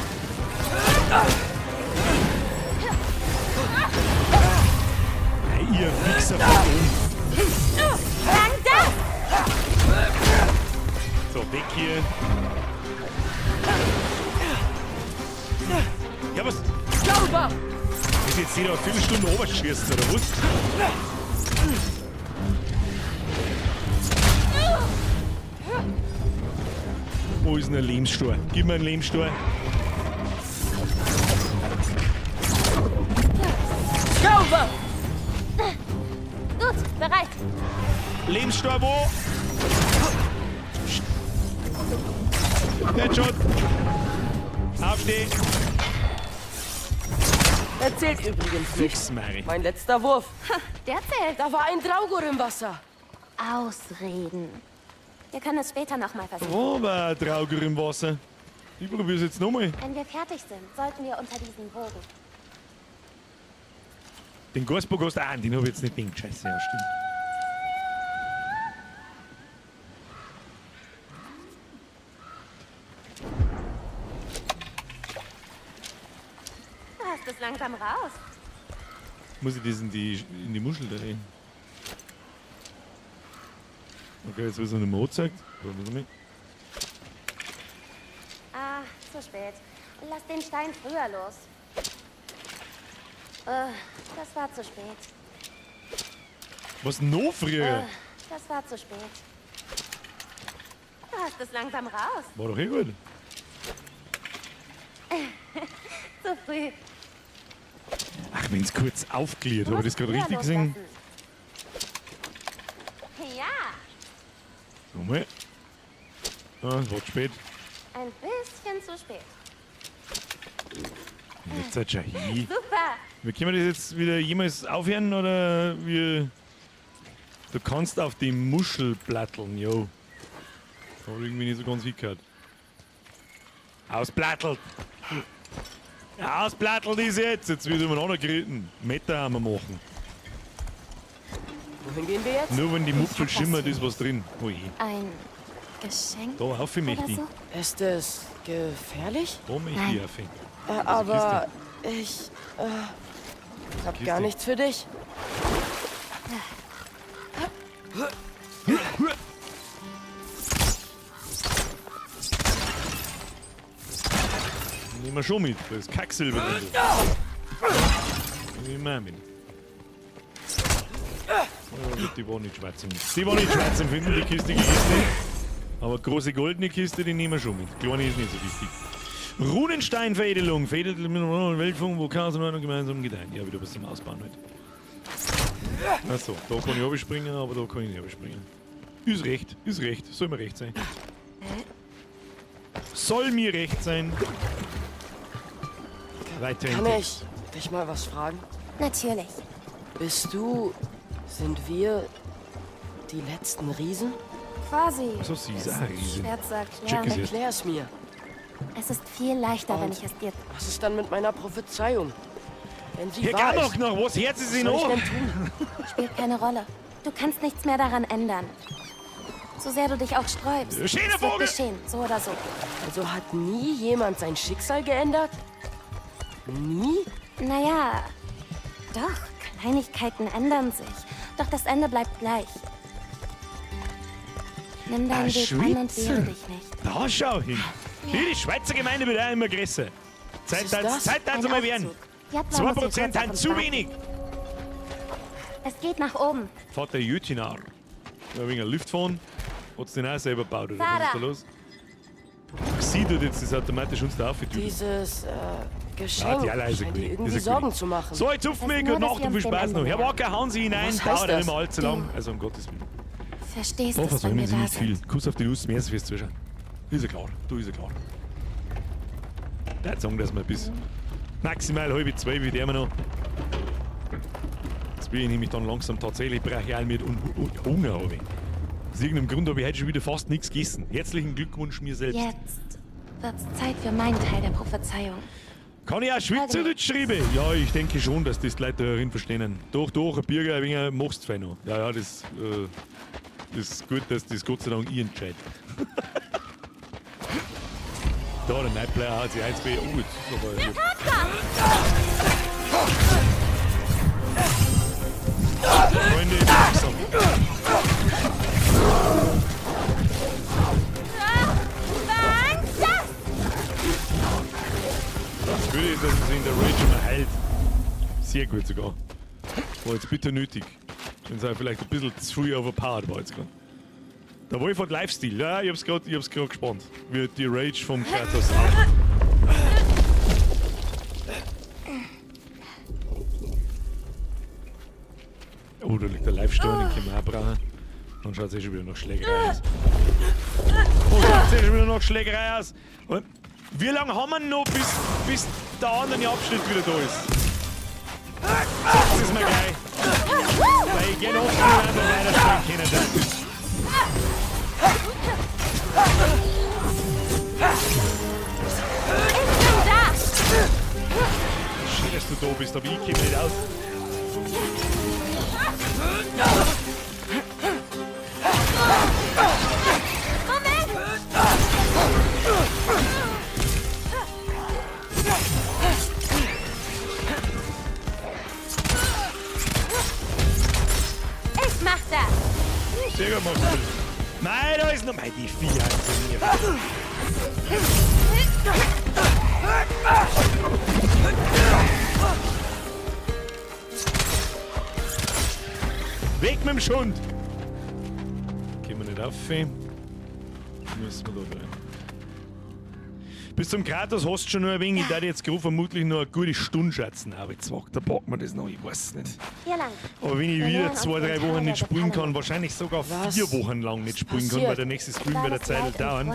Hey, ihr Wichser von oben. So, weg hier. Ja, was? Sauber! Ist jetzt jeder eine Viertelstunde oberschießen, oder was? Wo ist denn ein Lehmstor? Gib mir einen Lehmstor. Sauber! Gut, bereit. Lehmstor wo? Headshot. Aufstehen. Er zählt übrigens nicht. Fix, Mari. Mein letzter Wurf. Der zählt. Da war ein Draugur im Wasser. Ausreden. Wir können es später nochmal versuchen. Oh, war ein Draugur im Wasser. Ich probier's jetzt nochmal. Wenn wir fertig sind, sollten wir unter diesen Bogen. Den Gasbock hast du auch, den hab ich jetzt nicht gedacht. Scheiße, ja, stimmt. Du hast es langsam raus. Muss ich das in die Muschel da rein? Okay, jetzt wird es noch nicht mehr angezeigt. Probieren wir mal. Ah, zu spät. Lass den Stein früher los. Das war zu spät. Was noch früher? Das war zu spät. Du hast es langsam raus. War doch eh gut. Zu früh. Ach, wenn's kurz aufklärt. Habe ich das gerade richtig gesehen? Ja, So mal. Ah, es war zu spät. ein bisschen zu spät. Jetzt seid schon hin. Super. Wir können das jetzt wieder jemals aufhören oder wir. Du kannst auf die Muschel platteln, yo. Hab ich irgendwie nicht so ganz hingehört. Ausplattelt! Ausplattelt ist jetzt! Jetzt wird umeinander geritten. Meter haben wir machen. Wohin gehen wir jetzt? Nur wenn die Mupfel schimmert, ist was drin. Oh je. Ein Geschenk? Da auf möchte ich. so? Ist es gefährlich? Da möchte ich auf. Aber ich hab gar nichts für dich. Nehmen wir schon mit, da ist Kacksilber drin. Nehmen wir mit. Oh, die war nicht schwarz. Die war nicht schwarz empfinden, die Kiste, die Kiste. Aber große goldene Kiste, die nehmen wir schon mit. Kleine ist nicht so wichtig. Runensteinveredelung. Veredelt mit Weltfunk, wo Chaos und Ordnung gemeinsam gedeihen. Ja, wieder was zum Ausbauen halt. Achso, da kann ich runterspringen, aber da kann ich nicht runterspringen. Ist recht, ist recht. Soll mir recht sein. Soll mir recht sein. Weiter im Kann Text. ich dich mal was fragen? Natürlich. Bist du... Sind wir die letzten Riesen? Quasi. So, sie ist auch eine Riesin. Schwer zu erklären. Check es Erklär es mir. Es ist viel leichter, wenn Und ich es dir... Was ist dann mit meiner Prophezeiung? Wenn sie Herr wahr Garnock ist, noch, was herz ist was sie soll ich noch? denn tun? Spielt keine Rolle. Du kannst nichts mehr daran ändern. So sehr du dich auch sträubst. Ja, schöner es wird Vogel. geschehen, so oder so. Also hat nie jemand sein Schicksal geändert? Nie? Naja, doch, Kleinigkeiten ändern sich. Doch das Ende bleibt gleich. Nimm deinen Ah, Weg an und Schweizer. wehre dich nicht. Da schau hin. Hier, die Schweizer Gemeinde wird auch immer größer. Zeit, ist dass das? Zeit, dass Ein mal werden. Aufzug. Jatla muss hier 2% kurz sind auf uns zu warten. wenig. Es geht nach oben. Vater Jötinar. Ja, wegen Lift fahren. Hat's den auch selber gebaut, oder was ist da los? Sie tut jetzt das automatisch uns da aufgetüdelt. Dieses Geschenk Ah, die leise scheint dir gewesen. irgendwie Ist ja Sorgen gut. zu machen. So, jetzt zupfen wir, nur, gute dass Nacht wir und viel uns dem Spaß Ende noch. Herr nähern. Walker, hauen Sie hinein, Was heißt dauert ja das? nicht mehr allzu lang. Also um Gottes Willen. Verstehst Da es, wenn versäumen wir Sie da nicht viel. sind. Kuss auf die Nuss, merci fürs Zuschauen. Ist ja klar, du ist ja klar. Ich würde sagen, dass wir bis maximal 11:30 wie der wir noch. Jetzt bin ich nämlich dann langsam tatsächlich brachial mit und Hunger habe ich. Aus irgendeinem Grund habe ich heute schon wieder fast nichts gegessen. Herzlichen Glückwunsch mir selbst. Jetzt wird's Zeit für meinen Teil der Prophezeiung. Kann ich auch Schweizerdeutsch schreiben? Ja, ich denke schon, dass das die Leute darin verstehen. Doch, doch, ein Bürger, ein wenig machst du fein noch. Ja, ja, das. Das ist gut, dass das Gott sei Dank ich entscheide. Da, der Nightplayer hat sich 1B. Oh, jetzt ist aber. Hier. Freunde, langsam. Das Gute ist, dass man sich in der Rage immer heilt. Sehr gut sogar. War jetzt bitter nötig. Wenn es auch vielleicht ein bisschen zu früh overpowered war jetzt gerade. Der Wolf hat Lifestyle. Ja, ich hab's grad gespannt. Wie die Rage vom Kratos auch. Oh, da liegt der Live-Stone, den können wir auch brauchen. Dann schaut es eh schon wieder nach Schlägerei aus. Oh, schaut eh schon wieder nach Schlägerei aus. Und wie lange haben wir noch, bis der andere Abschnitt wieder da ist? Sag's es mir gleich. Weil ich gerne oft einfach weiterspielen können. Das ist. Ich bin da! Schön, dass du da bist, aber ich komme nicht aus. Moment! Ich mach das! Sehr gut, machst du das. Nein, da ist noch. Mei, die Viecher von mir. Weg mit dem Schund! Gehen wir nicht auf. Müssen wir da rein. Bis zum Kratos hast du schon noch ein wenig. Ich werde jetzt gerade vermutlich noch eine gute Stunde schätzen. Aber jetzt wagt, da packen wir das noch, ich weiß es nicht. Hier lang. Aber wenn ich Wir wieder nähern uns 2, 3 dem Wochen Tal nicht der spielen kann, Gefallenen. wahrscheinlich sogar Was 4 Wochen lang nicht spielen kann, weil der nächste Stream wird eine Zeit dauern.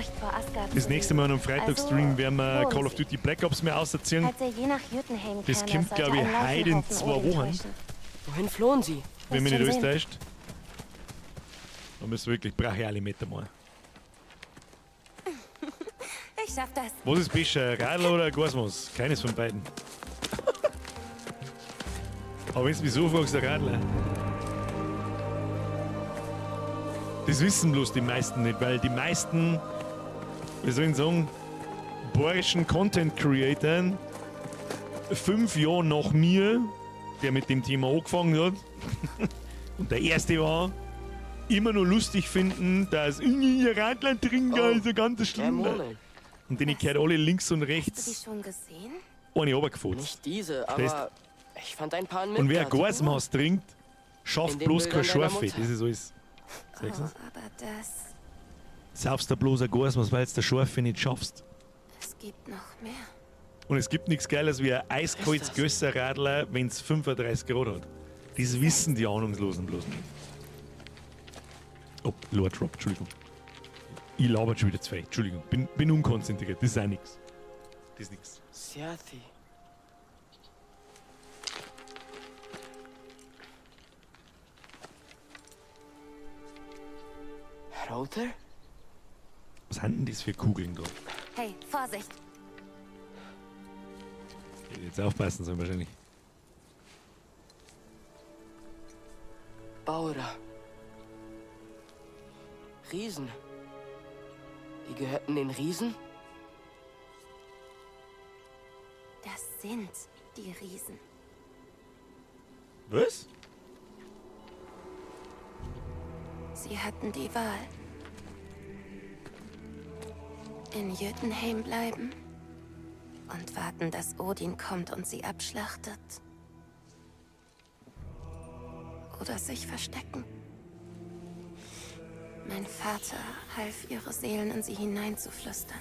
Das nächste Mal am Freitag-Stream werden wir Also Call of Duty Black Ops mehr auserziehen. Als er je nach Jotunheim Das kam, kommt, sollte glaube ich, ein heute in Leichenhaufen 2 Odin Wochen. täuschen. Wohin flohen sie? Wenn mich nicht schon alles sehen. täuscht. Dann müssen wir wirklich brachiale Meter machen. Ich schaff das. Was ist besser, Radl oder Gasmus? Keines von beiden. Aber wenn du mich so fragst, der Radler. Das wissen bloß die meisten nicht, weil die meisten, wie soll ich sagen, bayerischen Content Creatoren 5 Jahre nach mir, der mit dem Thema angefangen hat, und der erste war, immer nur lustig finden, dass ihr Radler trinken ist ja ganz schlimm. Und denen gehört alle links und Hast du die rechts schon gesehen? eine runtergefurzt. Nicht diese, Das ist- aber ich fand ein paar in Und wer Midgard. Gasmaß trinkt, schafft In den bloß keine Bildern deiner Schorfe. Mutter. Das ist alles. Oh, Siehst du? aber das... Saufst du bloß ein Gasmaß, weil du der Schorfe nicht schaffst. Es gibt noch mehr. Und es gibt nichts Geiles wie ein eiskaltes Gösserradler, wenn es 35 Grad hat. Das wissen die Ahnungslosen bloß nicht. Oh, Lord Drop, Entschuldigung. Ich laber schon wieder zu viel. Entschuldigung, bin unkonzentriert. Das ist auch nix. Das ist nix. Sjathi. Hrólfr? Was sind denn das für Kugeln da? Hey, Vorsicht! Ich hätte jetzt aufpassen sollen wahrscheinlich. Baura. Riesen. Die gehörten den Riesen? Das sind die Riesen. Was? Sie hatten die Wahl. In Jötunheim bleiben und warten, dass Odin kommt und sie abschlachtet. Oder sich verstecken. Mein Vater half, ihre Seelen in sie hineinzuflüstern.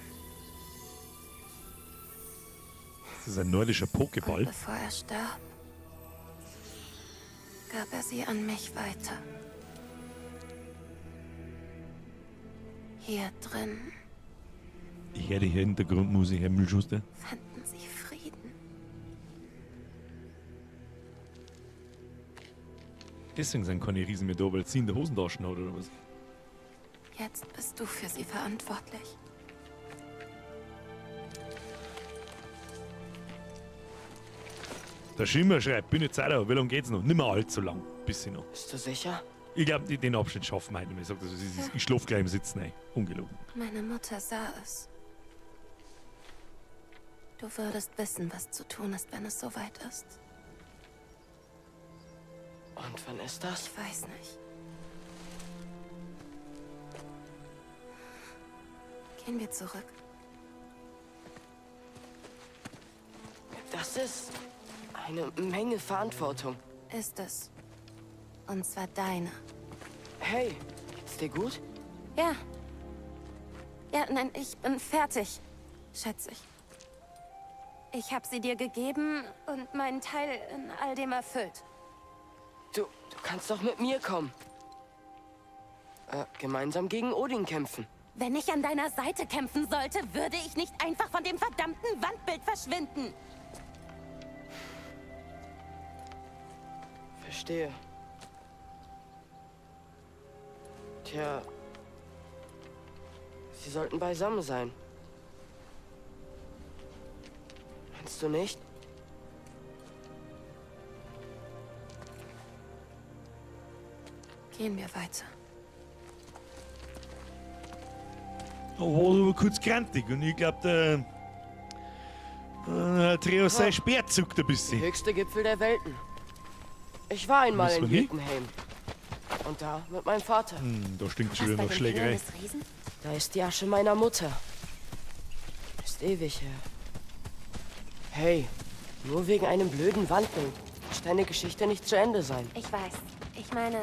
Das ist ein nordischer Pokéball. Und bevor er starb, gab er sie an mich weiter. Hier drin Ich höre die Hintergrundmusik, Herr Müllschuster. fanden sie Frieden. Deswegen sind keine Riesen mehr da, weil sie in der Hosentasche hat oder was? Jetzt bist du für sie verantwortlich. Der Schimmer schreibt, bin jetzt auch da, wie lange geht's noch? Nimmer allzu lang. Bisschen noch. Bist du sicher? Ich glaube, den Abschnitt schaffen wir heute nicht mehr. Ich sag das, ich schlaf gleich im Sitzen ein. Ungelogen. Meine Mutter sah es. Du würdest wissen, was zu tun ist, wenn es soweit ist. Und wann ist das? Ich weiß nicht. Gehen wir zurück. Das ist eine Menge Verantwortung. Ist es. Und zwar deine. Hey, geht's dir gut? Ja. Ja, nein, ich bin fertig. Schätze ich. Ich habe sie dir gegeben und meinen Teil in all dem erfüllt. Du kannst doch mit mir kommen. Gemeinsam gegen Odin kämpfen. Wenn ich an deiner Seite kämpfen sollte, würde ich nicht einfach von dem verdammten Wandbild verschwinden. Verstehe. Tja. Sie sollten beisammen sein. Meinst du nicht? Gehen wir weiter. Da war aber kurz grantig und ich glaube, der Atreus sein Speer zuckt ein bisschen. Der höchste Gipfel der Welten. Ich war einmal in Jotunheim. Und da mit meinem Vater. Da stinkt schon wieder nach Schlägerei. Da ist die Asche meiner Mutter. Ist ewig her. Hey, nur wegen einem blöden Wandbild wird deine Geschichte nicht zu Ende sein. Ich weiß. Ich meine,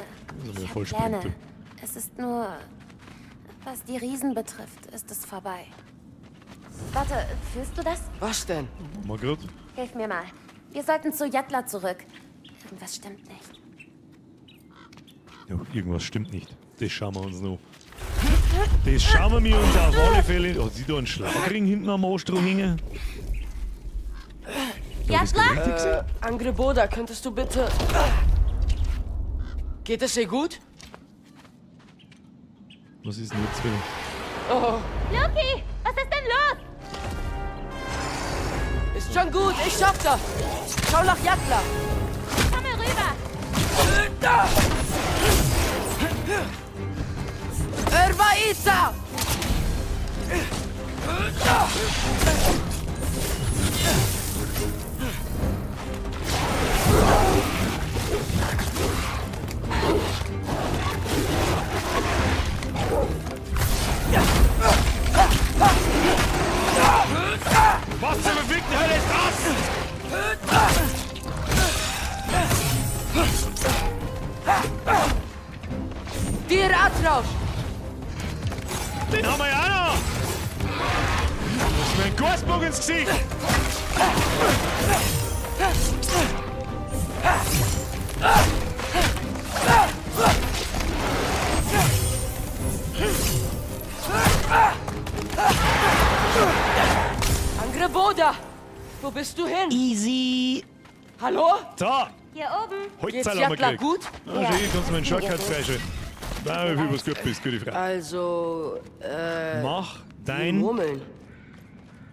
ich hab Pläne. Es ist nur, was die Riesen betrifft, ist es vorbei. Warte, fühlst du das? Was denn? Margret? Hilf mir mal. Wir sollten zu Jatla zurück. Irgendwas stimmt nicht. Ja, irgendwas stimmt nicht. Das schauen wir uns noch. Das schauen wir uns auf alle Fälle. Hat sie da einen Schlagring hinten am Arsch dran hängen? Jatla? Angrboda, könntest du bitte... Geht es ihr gut? Was ist denn jetzt wieder? Oh. Loki, was ist denn los? Ist schon gut, ich schaff das. Schau nach Jatla. Komm mal rüber. Erwaisa! Was zur verfickten Hölle ist das? Dir Atrausch! Den haben wir ja auch noch! Das ist mir ein Gasbock ins Gesicht! Angrboda! Wo bist du hin? Easy! Hallo? So! Hier oben! Geht's Jatla gut? Na, ja. Schön, kannst du meinen Shortcut freischalten. Nein, wie was gut bist, gute Frage. Also, mach dein Murmeln.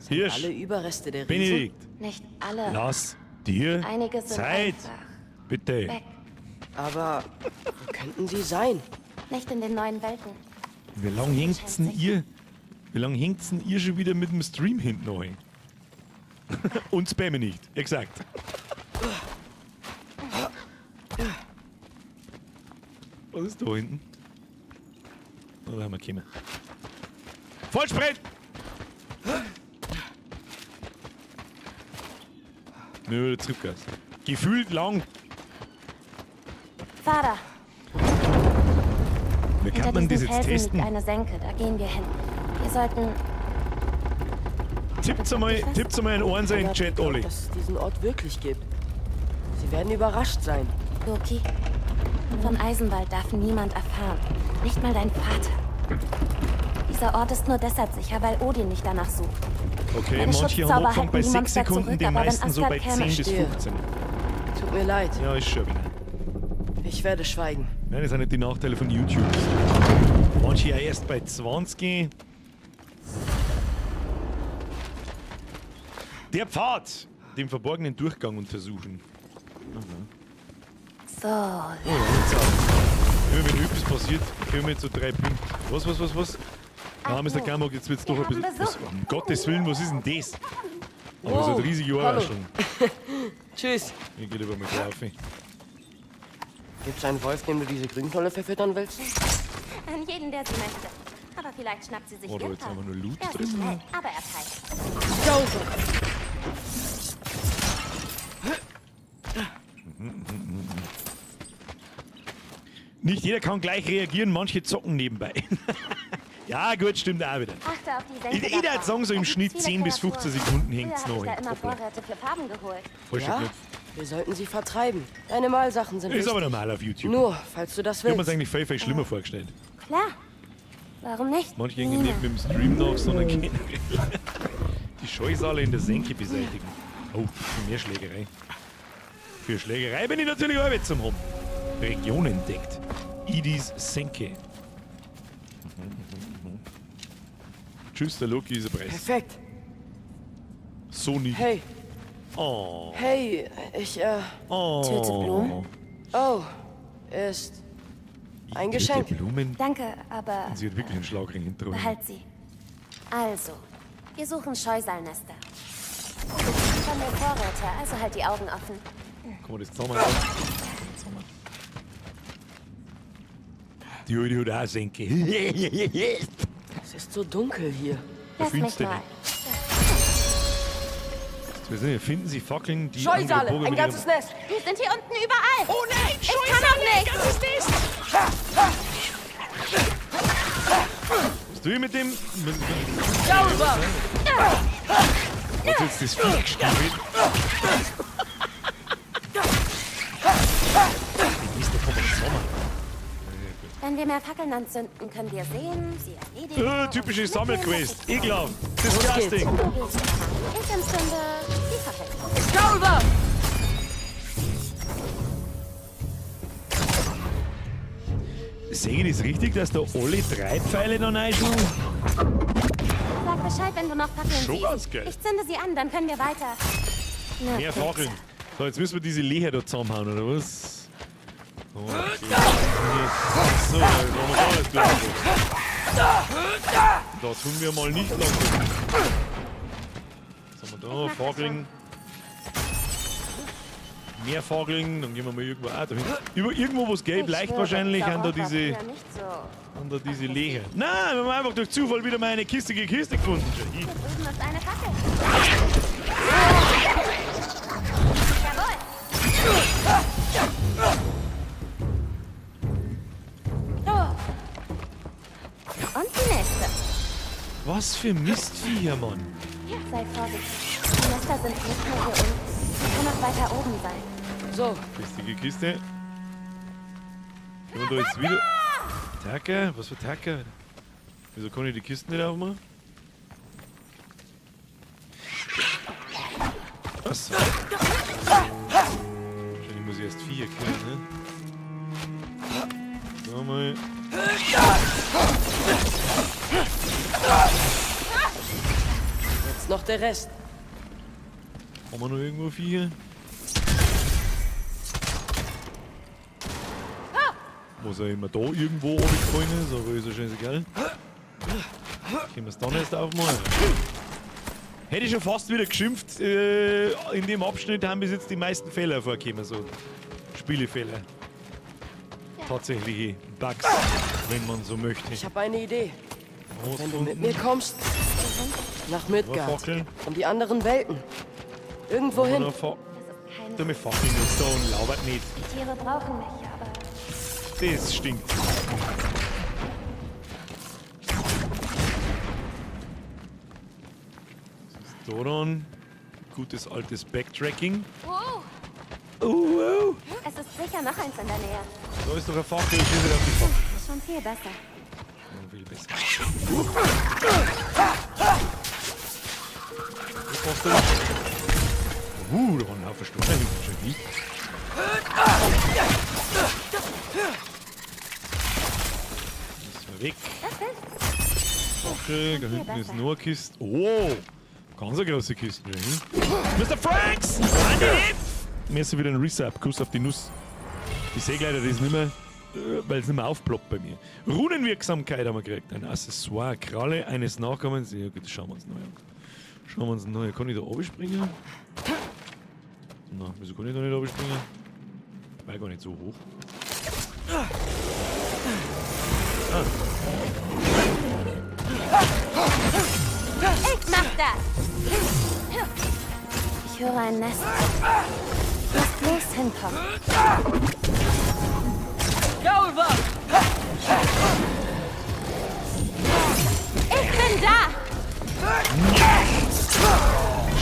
Hirsch. Alle Überreste der Riesen? Benedikt. Nicht alle. Lass dir Einige sind Zeit. Bitte. Weg. Aber wo könnten sie sein? Nicht in den neuen Welten. Wie lange hängt's denn ihr? Wie lange hängt's denn ihr schon wieder mit dem Stream hinten rein? Und spamme nicht, exakt. Was ist da hinten? Oh, da haben wir gekommen. Vollsprint! Nö, zurück. Gefühlt lang. Vater. Wie kann man das jetzt Felsen testen? Liegt eine Senke, da gehen wir hin. Wir sollten. Tippt's einmal in Ohren in den Chat, Olli. Dass es diesen Ort wirklich gibt. Sie werden überrascht sein. Loki, von Eisenwald darf niemand erfahren. Nicht mal dein Vater. Dieser Ort ist nur deshalb sicher, weil Odin nicht danach sucht. Okay, Meine manche haben Schutzzauber angefangen bei halten die 6 Monster Sekunden, zurück, die aber wenn meisten so bei Asgard käme- 10 bis 15. Tut mir leid. Ja, ist schon wieder. Ich werde schweigen. Nein, das sind nicht die Nachteile von YouTube. Manche ja erst bei 20. Der Pfad, den verborgenen Durchgang untersuchen. Aha. So. Oh, ja, jetzt auch. Immer wenn etwas passiert, kommen wir zu 3 Punkten. Was, was, was, was? Ah, Mr. Gambock, jetzt wird's doch ein bisschen. Was, um Gottes Willen, was ist denn das? Aber es hat riesige Hallo. Ohrwascheln. Tschüss. Ich geh lieber mal drauf. Gibt's einen Wolf, dem du diese Grünknolle verfüttern willst? An jeden, der sie möchte. Aber vielleicht schnappt sie sich Oh, da ihren jetzt haben wir Part. nur Loot Er ist drin. schnell, aber er teilt. Nicht jeder kann gleich reagieren, manche zocken nebenbei. Ja, gut, stimmt auch wieder. Achte auf die Senke Ich würde davor. sagen, so im Da gibt's Schnitt viele 10 bis 15 Kreaturen. Sekunden hängt's Früher noch. hab ich da immer Hoppla. Vorräte für Farben geholt. Falscher Ja? Knopf. Wir sollten sie vertreiben. Deine Malsachen sind Ist wichtig. aber normal auf YouTube. Nur, falls du das Ich hab mir's willst. eigentlich viel, viel schlimmer vorgestellt. Klar. Warum nicht? Manche gehen nicht mit dem Stream nach, sondern generell die Scheusale in der Senke beseitigen. Oh, für mehr Schlägerei. Für Schlägerei bin ich natürlich auch zum haben. Region entdeckt. Idis Senke. Tschüss, der Loki ist ein Preis. Perfekt. So nicht. Hey, Oh. hey, ich, Oh. Töte Blumen? Oh, ist ein Töte Geschenk. Blumen. Danke, aber Sie hat wirklich einen Schlagring hinter mir. behalt sie. Also, wir suchen Scheusalnester. Du kriegst von mir Vorräte, also halt die Augen offen. Kann man das zusammen? Zusammen. Die die hat auch eine Senke. Es ist so dunkel hier. Lass mich findest du mal. Jetzt wissen wir, Finden Sie Fackeln, die Scheusale, andere Burger ein mit ganzes ihrem- Nest. Die sind hier unten überall. Oh nein, Ich kann auch ein nicht. ganzes Nest! Was tue ich mit dem? Sauber! Was jetzt das Vieh gestiefelt? Die Mist, da kommen wir zusammen. Wenn wir mehr Fackeln anzünden, können wir sehen, sie erledigen. Typische und Sammelquest. mitnehmen, was sie Ekelhaft. Disgusting. brauchen. Du gehst voran. Ich entzünde die Fackeln. Sauber! Sehe ich das richtig, dass da alle 3 Pfeile noch reinschauen? Sag Bescheid, wenn du noch Fackeln Schon siehst. ganz geil. Ich zünde sie an, dann können wir weiter. Na, Mehr bitte. Fackeln. So, jetzt müssen wir diese Leher da zusammenhauen, oder was? Okay. So, da haben wir gar nicht lang. Da tun wir mal nicht lang. Was haben wir da? Fackeln. Mehr Fackeln, dann gehen wir mal irgendwo auch dahin. Über irgendwo, wo es gelb Ich leicht schwöre, wahrscheinlich, dieser haben da Ort war diese, früher nicht so. haben da diese Leher. Nein, wir haben einfach durch Zufall wieder mal eine Kiste Kiste gefunden. Schau, hier. Hier drüben ist eine Fackel. Jawohl. Oh. Und die nächste. Was für Mistviecher, Mann. Sei vorsichtig. Die Nester sind nicht nur hier unten. Sie können auch weiter oben sein. So, Richtige Kiste. Können wir da jetzt wieder. Tacker? Was für Tacker? Wieso kann ich die Kisten nicht aufmachen? Achso. Wahrscheinlich muss ich erst 4 killen, ne? So mal. jetzt noch der Rest. Haben wir noch irgendwo 4? Was auch immer da irgendwo runtergefallen ist, aber ist ja scheißegal. Können wir es dann erst aufmachen? Hätte ich schon fast wieder geschimpft, in dem Abschnitt haben bis jetzt die meisten Fehler vorgekommen, so Spielefehler. Tatsächliche Bugs, wenn man so möchte. Ich habe eine Idee. Was Wenn du gefunden? mit mir kommst, nach Midgard Fackeln. und die anderen Welten. Irgendwo Haben wir hin. noch Fa Das ist keine Da mit Fackeln jetzt da und labert nicht. Die Tiere brauchen mich, aber Das stinkt. Was ist da dann? Gutes altes Backtracking. Wow. Oh, oh. Es ist sicher noch eins in der Nähe. Da ist doch eine Fackel. Ich schieße auf die Fackel. Schon viel besser. Schon viel besser. Wo passt der? Da waren ein Haufen Steine hinten schon hin. Das ist mal weg. Das hilft. Fackel, da hinten ist nur eine Kiste. Oh, ganz eine große Kiste. Hm? Mr. Franks! Mir ist wieder ein Resub. Kuss auf die Nuss. Ich sehe leider das nicht mehr. Weil es nicht mehr aufploppt bei mir. Runenwirksamkeit haben wir gekriegt. Ein Accessoire, Kralle eines Nachkommens. Ja gut, das schauen wir uns neu an. Schauen wir uns neu an. Kann ich da oben springen? Na, wieso kann ich da nicht oben springen? War gar nicht so hoch. Ah. Ich mach das. Ich höre ein Nest. Ich muss bloß hinkommen. Gaulva! Ich bin da.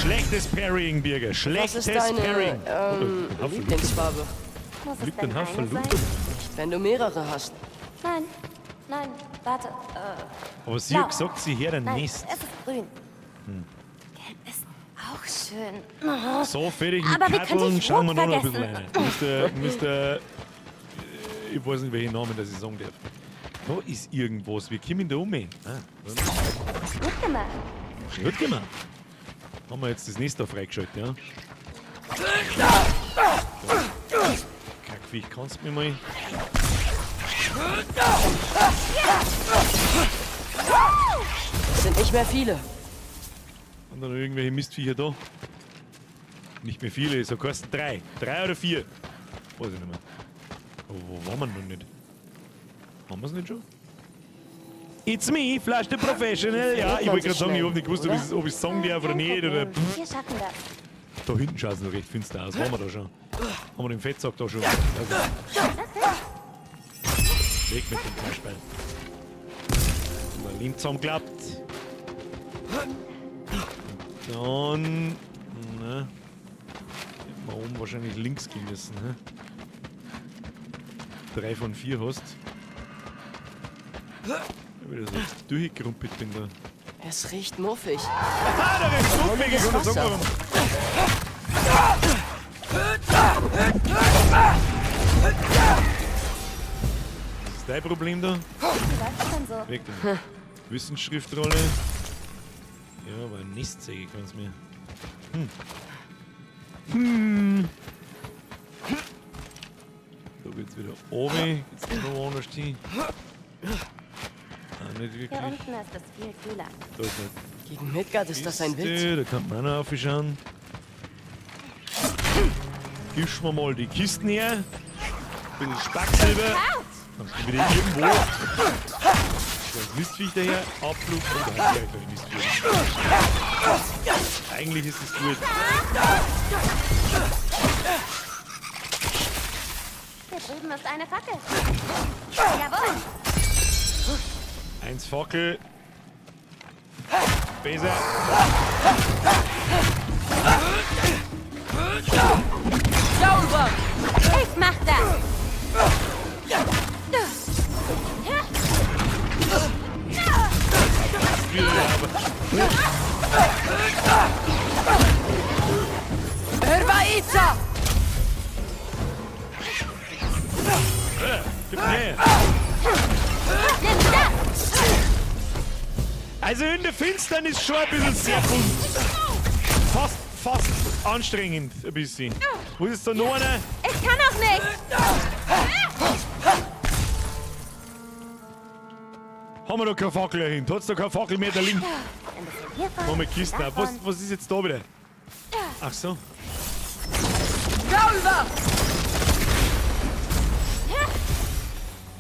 Schlechtes Parrying, Birger. Was Schlechtes ist deine Parrying. Oh, Lieblingsfarbe? Muss es Liegt denn ein Haufen eine sein? Loot. Nicht, wenn du mehrere hast. Nein, nein, warte. Aber sie Blau. hat gesagt, sie hört ein Nein, Nest. es ist grün. Hm. Gelb ist auch schön. So, fertig mit Aber wie könnte Katteln. ich Schauen wir Rot noch ein bisschen vergessen? rein. Mr. Mr. Ich weiß nicht, welchen Namen das ich sagen darf. Da ist irgendwas. Wir kommen da um. Ah, Gut gemacht. gut gemacht. Haben wir jetzt das nächste freigeschaltet, ja? Kackviech, kannst du mir mal. Es sind nicht mehr viele. Sind da noch irgendwelche Mistviecher da? Nicht mehr viele, so kosten drei. Drei oder vier. Weiß ich nicht mehr. Aber wo waren wir noch nicht? Haben wir es nicht schon? It's me, Flash the Professional. Ja, ich wollte gerade sagen, ich hab nicht gewusst, ob ich sagen darf oder nicht. Oder pff. Wir schaffen das. Da hinten schaut es noch recht finster aus. Waren wir da schon? Haben wir den Fettsack da schon? Also. Weg mit dem Kasperl. Mal Lehm zusammengeklappt. Und dann. Na, hätten wir oben wahrscheinlich links gehen müssen. Ne? 3 von 4 hast. Ich wieder so durchgerumpelt bin da. Es riecht muffig. Ah, da riecht's muffig, ich kann nicht sagen, warum. Was ist dein Problem da? Wie läuft das denn so? Weg damit. Wissensschriftrolle. Ja, aber ein Nest sehe ich ganz mehr. Hm. Hm. Da geht's wieder oben. Geht's da noch woanders hin? Ah, nicht Hier wirklich. unten ist es viel kühler. Da ist eine Gegen Midgard ist das ein Witz. Kiste, da kann man auch noch aufschauen. Gischen wir mal die Kisten her. Ein bisschen Spacksilber. Dann sind wir wieder irgendwo. Das Mistviech daher. Abflug und dann direkt ein Mistviech. Eigentlich ist es gut. Hier drüben ist eine Fackel. Jawohl. Eins Fackel. Besser. Sauber! Ich mach das. Hörvaiza! Gib mir. Nimm das. Also in der Finsternis schon ein bisschen sehr bunt. Fast anstrengend ein bisschen. Wo ist da noch einer? Ich kann auch nicht. Haben wir da keine Fackel dahinter? Hat's da keine Fackel mehr da links? Ein bisschen hiervon. Haben wir Kisten auf. davon. Was ist jetzt da wieder? Ach so. Gaulva!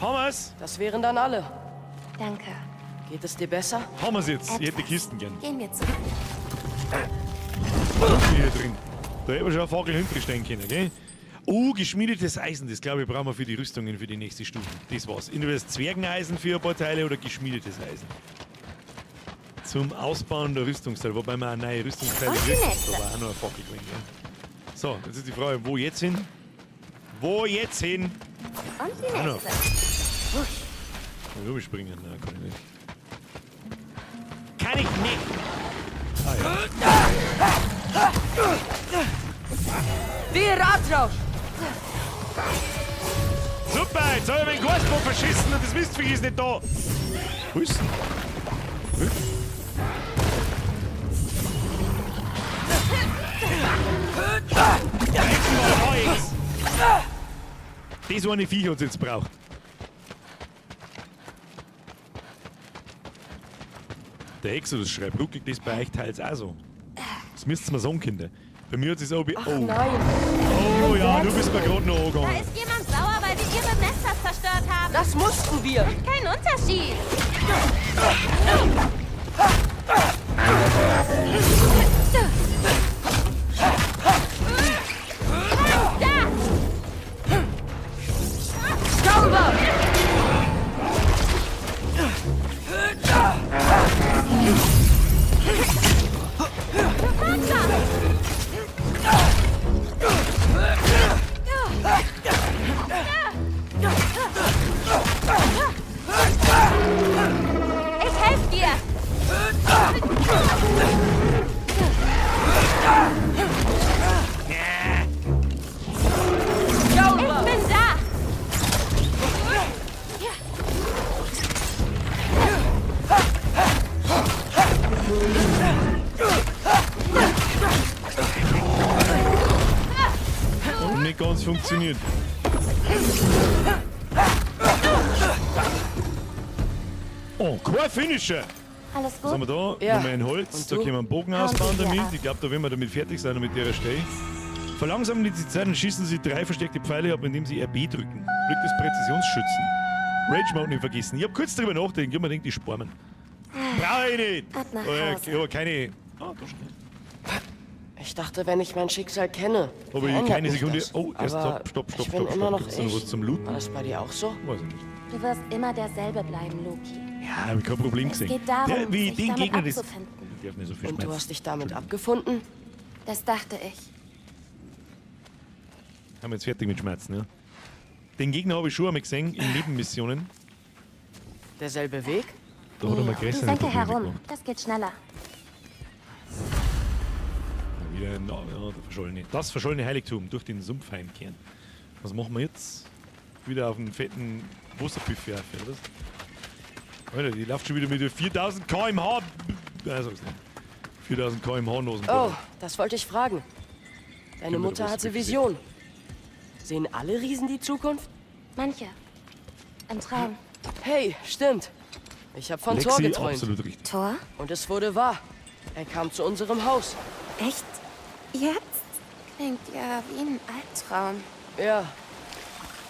Haben wir's? Das wären dann alle. Danke. Geht es dir besser? Haben wir's jetzt? Ich hätte die Kisten gern. Gehen wir zurück. Hier drin. Da hätten wir schon eine Fackel hinten stehen können, gell? Oh, geschmiedetes Eisen, das glaube ich brauchen wir für die Rüstungen für die nächste Stufe. Das war's. Entweder das Zwergeneisen für ein paar Teile oder geschmiedetes Eisen. Zum Ausbauen der Rüstungsteile, wobei wir auch neue Rüstungsteile Und die kriegen. nächste. Da war auch noch eine Fackel drin, gell? So, jetzt ist die Frage, wo jetzt hin? Wo jetzt hin? Und die Auch noch. nächste. Kann ich rüberspringen? Nein, kann ich nicht. Kann ich nicht! Ah ja. Wir Ratrausch! Super, jetzt habe ich meinen Gasbock verschissen und das Mistviech ist nicht da. Wo ist denn? Hm? Das eine Viech hat's jetzt braucht. Der Exodus schreibt, ruckelt das bei euch teils auch so. Das müsst ihr mir sagen, Kinder. Bei mir hat es auch... Ach oh. nein. Oh ja, du bist mir gerade noch Da angegangen. ist jemand sauer, weil wir ihre Nester zerstört haben. Das mussten wir. Macht keinen Unterschied. Da! Skauber! Ich helfe dir. Skauber! Ich bin da. Und nicht ganz funktioniert. Oh, kein Finisher! Alles Was haben wir gut? da? Ja. Nochmal ein Holz. Und Da du? können wir einen Bogen Hauen ausbauen Sie hier damit. ab. Ich glaube, da werden wir damit fertig sein und mit der Stelle. Verlangsamen die Zeit und schießen Sie drei versteckte Pfeile ab, indem Sie RB drücken. Glück des Präzisionsschützen. Rage Mode nicht vergessen. Ich hab kurz drüber nachgedacht. Ich hab mir gedacht, die sparen. Brauche ich nicht! Ab nach Oh, ja, Hause. ich hab keine. Ah, da schnell. Ich dachte, wenn ich mein Schicksal kenne, Aber ich verändert keine mich Sekunde. das. Oh, erst Aber stopp, stopp, stopp, ich bin stopp, immer stopp. noch Gibt's da noch ich. was zum Looten? War das bei dir auch so? Weiß ich nicht. Du wirst immer derselbe bleiben, Loki. Ja, hab ich kein Problem Es gesehen. geht darum, Der, wie sich den damit Gegner das. abzufinden. Ich darf nicht so viel Und du schmerzen. hast dich damit abgefunden? Das dachte ich. Haben wir jetzt fertig mit Schmerzen, ja? Den Gegner habe ich schon einmal gesehen in Nebenmissionen. Derselbe Weg? Da hat er mal Die größere Senke Probleme herum. gemacht. Das geht schneller. Wieder ein, ja, der verschollene, das verschollene Heiligtum durch den Sumpf heimkehren. Was machen wir jetzt? Wieder auf einen fetten Wasserbuffet auf, oder was? Alter, die läuft schon wieder mit 4000 km/h. Nein, sag's nicht. 4000 km/h Nasenbohrer. Oh, das wollte ich fragen. Deine Kinder, Mutter was hatte wirklich Vision. Sehen alle Riesen die Zukunft? Manche. Im Traum. Hey, stimmt. Ich habe von Lexi, Thor geträumt. absolut richtig. Thor? Und es wurde wahr. Er kam zu unserem Haus. Echt? Jetzt? Klingt ja wie ein Albtraum. Ja,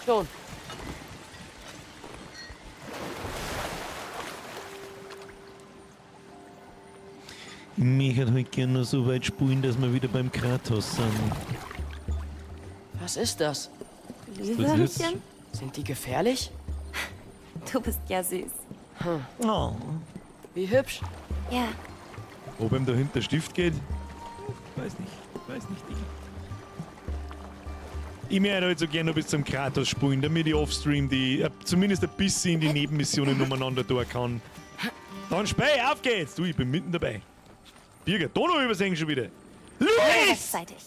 schon. Ich möchte halt gerne noch so weit spulen, dass wir wieder beim Kratos sind. Was ist das? Glühwürmchen? Sind die gefährlich? Du bist ja süß. Oh. Wie hübsch. Ja, Ob ihm dahinter der Stift geht? Weiß nicht. Weiß nicht, Digi. Ich möchte halt so gerne noch bis zum Kratos spulen, damit ich offstream die zumindest ein bisschen in die Nebenmissionen umeinander tun kann. Dann spei, auf geht's! Du, ich bin mitten dabei. Birger, da noch übersehen schon wieder. Luis! rechtzeitig.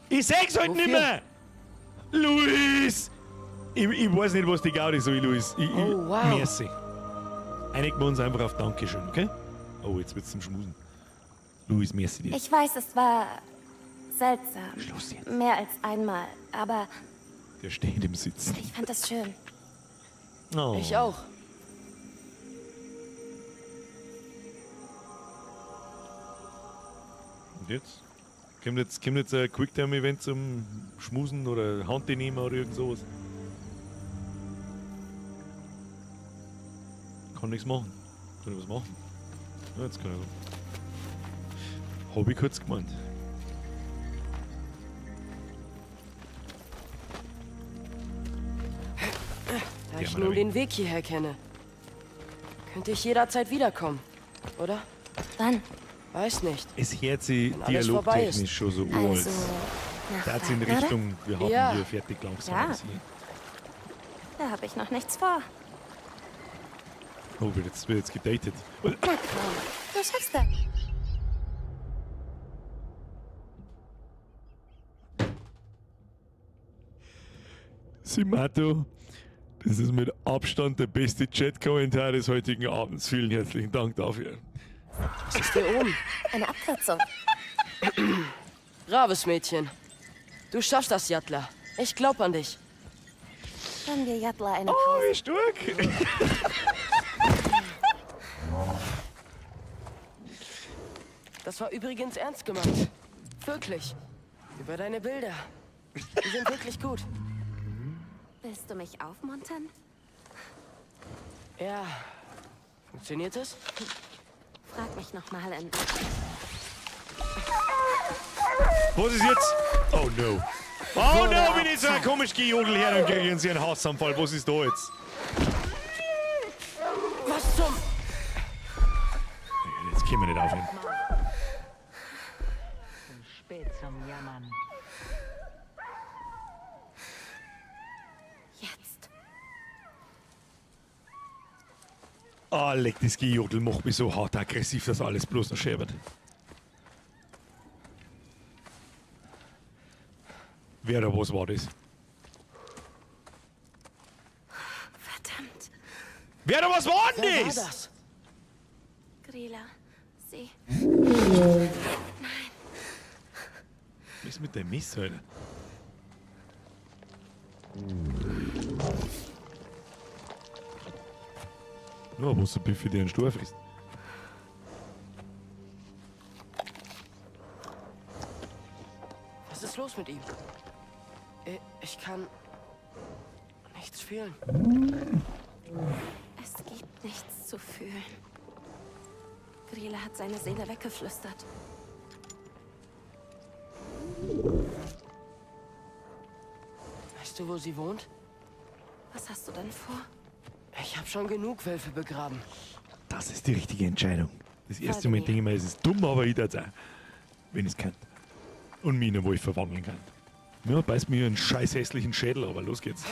Ich seh's halt Wofür? nicht mehr! Luis! Ich weiß nicht, was die Gaudi soll, Luis. Ich, Oh, wow. Merci. Einigen wir uns einfach auf Dankeschön, okay? Oh, jetzt wird's zum Schmusen. Luis, merci dir. Ich weiß, es war seltsam. Schluss jetzt. Mehr als einmal, aber Der steht im Sitzen. ich fand das schön. Oh. Ich auch. Und jetzt? Kommt jetzt ein Quicktime-Event zum Schmusen oder Hand nehmen oder irgend sowas? Kann nichts machen. Kann ich was machen? Ja, jetzt kann ich. Hab ich kurz gemeint. Da Ja, ich aber nun da- den Weg hierher kenne, könnte ich jederzeit wiederkommen, oder? Wann? Weiß nicht. Es hört sich Wenn alles vorbei dialogtechnisch ist. schon so an, Also, als nach da in Ragnarök? Richtung, wir haben Ja. hier fertig langsam. Ja. alles hier. Da habe ich noch nichts vor. Oh, wird jetzt gedatet. Na komm, du schaffst das. Simato, das ist mit Abstand der beste Chat-Kommentar des heutigen Abends. Vielen herzlichen Dank dafür. Was ist hier oben? Eine Abkürzung. Braves Mädchen. Du schaffst das, Jatla. Ich glaub an dich. Gönnen wir Jatla eine Oh, Pause. wie stark! Das war übrigens ernst gemeint. Wirklich. Über deine Bilder. Die sind wirklich gut. Willst du mich aufmuntern? Ja. Funktioniert es? Frag mich nochmal in. Was ist jetzt? Oh no. Oh no, wenn ich so ein komisch Gejodel her, dann kriegen sie einen Hassanfall. Was ist da jetzt? Was zum... Jetzt können wir nicht aufhören. Zu spät zum Jammern. Jetzt. Ah, leck, das Gejodel macht mich so hart aggressiv, dass alles bloß noch scherbert. Wer oder was war das? Verdammt. Wer oder was war denn Wer war das? das? Grilla. Sie. Nein. Was ist mit der Mist, Alter? Nur was ein Büffel, der einen Stuhl frisst. Was ist los mit ihm? Ich kann nichts fühlen. Es gibt nichts zu fühlen. Grilla hat seine Seele weggeflüstert. Weißt du, wo sie wohnt? Was hast du denn vor? Ich habe schon genug Wölfe begraben. Das ist die richtige Entscheidung. Das erste Mal denke ich mir, es ist dumm, aber ich tat's auch. Wenn ich's kann. Und mich in einen Wolf verwandeln kann. Ja, beißt mir einen scheiß hässlichen Schädel, aber los geht's.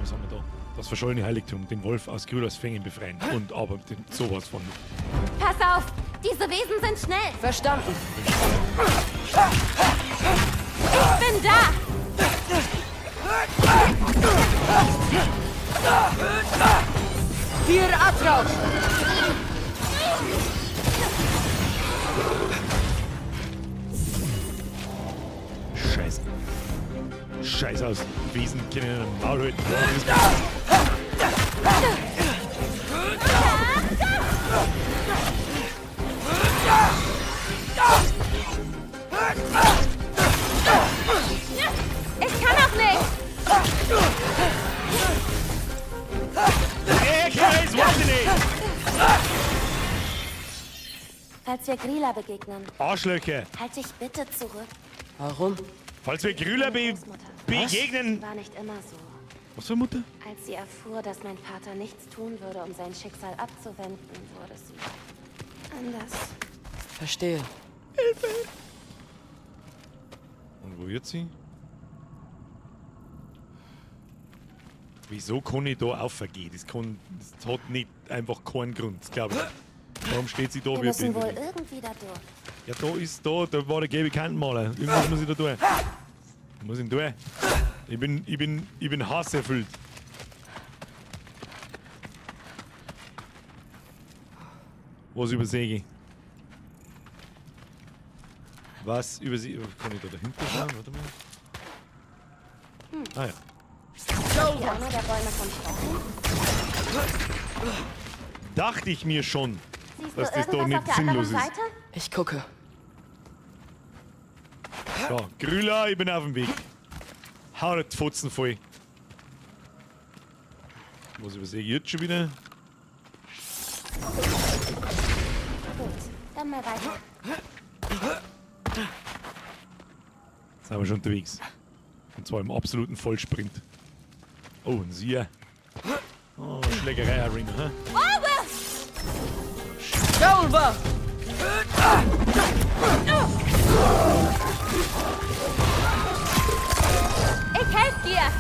Was haben wir da? Das verschollene Heiligtum, den Wolf aus Grülas Fängen befreien. Und aber den, sowas von. Pass auf! Diese Wesen sind schnell! Verstanden! Ich bin da! Vier Atraus! Scheiße. Scheiß aus. Wesen können einen Maul halten. Ich kann auch nicht! Ey, das weiß ich nicht! Falls wir Grilla begegnen, Arschlöcher. halt dich bitte zurück. Warum? Falls wir Grüler begegnen. War nicht immer so. Was für Mutter? Als sie erfuhr, dass mein Vater nichts tun würde, um sein Schicksal abzuwenden, wurde sie anders. Verstehe. Und wo wird sie? Wieso kann ich da aufergehen? Das, das hat nicht einfach keinen Grund, glaube ich. Warum steht sie da Wir wie müssen wohl blind? irgendwie da durch. Ja, da ist da, da war der gelbe Kantenmaler. Irgendwas muss ich da tun. Muss ich tun? Ich bin hasserfüllt. Was übersehe ich? Was übersehe ich? Kann ich da dahinter schauen? Warte mal. Ah ja. Ist einer der Bäume von Stacheln? Dachte ich mir schon, Siehst dass du das da irgendwas nicht auf der anderen sinnlos ist. Seite? Ich gucke. So, Grüler, ich bin auf dem Weg. Hau nicht die Fotzen voll. Was übersehe ich jetzt schon wieder? Gut, dann mal weiter. Jetzt sind wir schon unterwegs. Und zwar im absoluten Vollsprint. Oh, ein Sier. Oh, Schlägerei-Arena, hä? Gaulva! Ich helfe dir!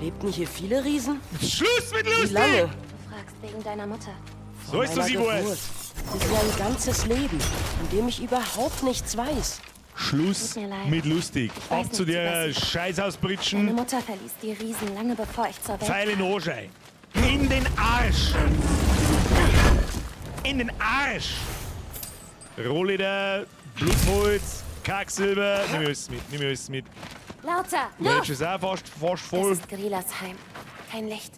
Lebten hier viele Riesen? Schluss mit lustig! Wie lange? Du fragst wegen deiner Mutter. So ist Vor sie meiner wohl. Geburt. Das ist ja ein ganzes Leben, von dem ich überhaupt nichts weiß. Schluss Tut mir leid. mit lustig. Ich weiß Ab zu nichts der über sie. Deine Scheißhausbritschen. Mutter verließ die Riesen lange bevor ich zur Welt Pfeil in den Arsch ein. In den Arsch! In den Arsch! Rohleder, Blutholz, Kacksilber. Nimm ich alles mit, nimm ich alles mit. Lauter! Der Los! ist auch fast Das voll. ist Grilas Heim. Kein Licht.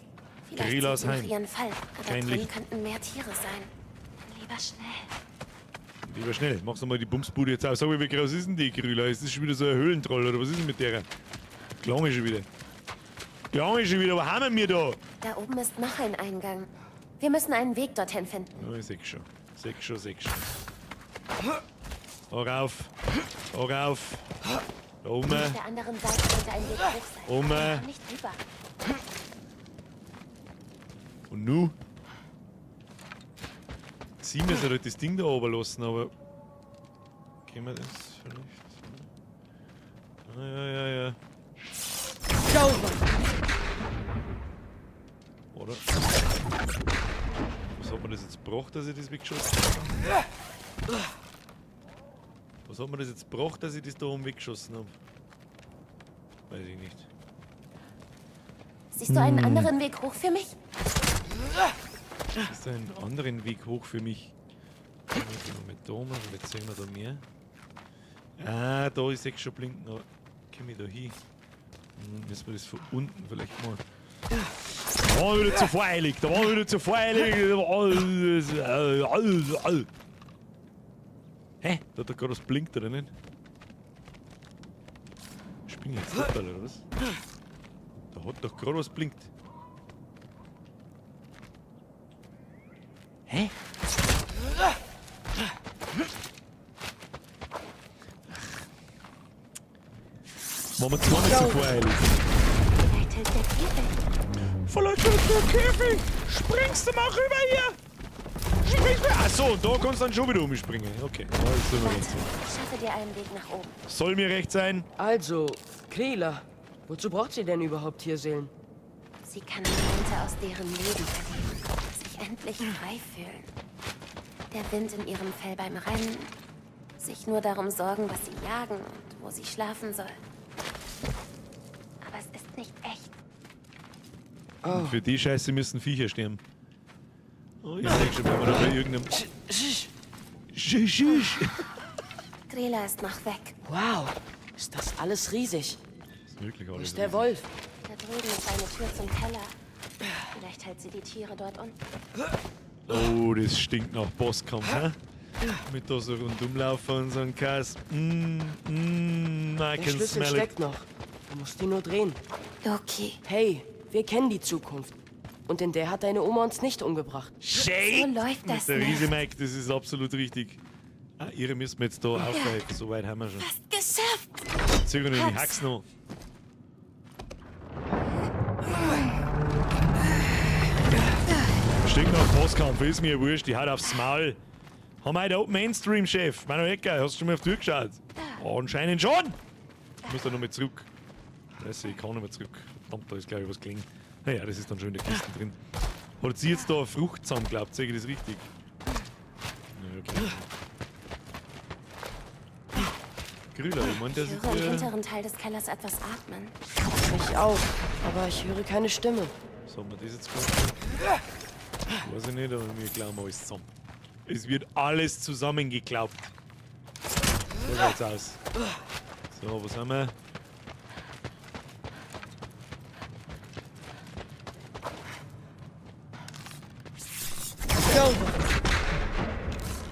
Vielleicht Grilas sieht sie Heim. noch ihren Fall, aber Kein drin Licht. könnten mehr Tiere sein. Dann lieber schnell. Lieber schnell, machst du mal die Bumsbude jetzt auf. Sag mal, wie groß ist denn die Grüler? Ist das schon wieder so ein Höhlentroll oder was ist denn mit der? Klang ist schon wieder. Klang ist schon wieder. Was haben wir da? Da oben ist noch ein Eingang. Wir müssen einen Weg dorthin finden. Ja, ich seh schon. Seh schon, seh schon. Da rauf. Da rauf. Da oben. Auf der anderen Seite könnte ein Weg hoch sein. Oben. Wir kommen nicht rüber. Und nu? Sie müssen halt das Ding da oben lassen, aber. Können wir das vielleicht? Ah, ja, ja, ja. Oder? Was hat man das jetzt gebracht, dass ich das weggeschossen habe? Was hat man das jetzt gebracht, dass ich das da oben weggeschossen habe? Weiß ich nicht. Siehst du einen Hm. anderen Weg hoch für mich? Ist da einen anderen Weg hoch für mich? Gehen wir mit da mal, vielleicht sehen wir da mehr. Ah, da ist echt schon blinken, aber komm ich da hin? Müssen wir das von unten vielleicht mal. Da waren wir wieder zu voreilig, da waren wir wieder zu voreilig. Hä? Da hat doch gerade was blinkt, oder nicht? Spring jetzt total, oder was? Da hat doch gerade was blinkt. Hä? Waren wir zweimal zu voreilig. Vielleicht hilft der Käfig. Vielleicht hilft der Käfig! Springst du mal rüber hier! Springst du! Achso, und da kannst du dann schon wieder umspringen. Okay, das soll mir recht sein. Ich schaffe dir einen Weg nach oben. Soll mir recht sein. Also, Krila, wozu braucht sie denn überhaupt Tierseelen? Sie kann Momente aus deren Leben erleben. Sich endlich frei fühlen. Der Wind in ihrem Fell beim Rennen. Sich nur darum sorgen, was sie jagen und wo sie schlafen soll. Aber es ist nicht echt. Und für die Scheiße müssen Viecher sterben. Oh, ich seh schon, wenn wir da bei irgendeinem. Sch, sch, sch. Grela ist noch weg. Wow, ist das alles riesig. Ist wirklich Wo alles ist der riesig. Wolf? Da drüben ist eine Tür zum Keller. Vielleicht hält sie die Tiere dort unten. Oh, das stinkt nach Bosskampf, hä? Mit da so rundumlaufen und so ein Kass. I Der can Schlüssel smell it. steckt noch. Du musst ihn nur drehen. Loki. Hey, wir kennen die Zukunft. Und in der hat deine Oma uns nicht umgebracht. Shake! So läuft das Der nicht. Riese Mike, das ist absolut richtig. Ah, ihre müssen wir jetzt da aufgreifen. So weit haben wir schon. Fast geschafft. Zögern in die Hab's. Hax noch. Stinkt nach Bosskampf, ist mir wurscht, die haut aufs Maul. Haben wir heute Open Mainstream, Chef. Manu Ecker, hast du schon mal auf die Tür geschaut? Anscheinend schon! Ich muss da noch mal zurück. Scheiße, ich kann nicht mehr zurück. Verdammt, da ist glaube ich was gelegen. Naja, das ist dann schon in der Kiste drin. Hat sie jetzt da eine Frucht zusammengeglaubt? Sehe ich das richtig? Na, okay. Grüler, ich meine, das Ich ist höre im ja. hinteren Teil des Kellers etwas atmen. Ich auch, aber ich höre keine Stimme. So haben wir das jetzt gemacht? Weiß ich nicht, aber wir glauben alles zusammen. Es wird alles zusammengeklaubt. So schaut's aus. So, was haben wir?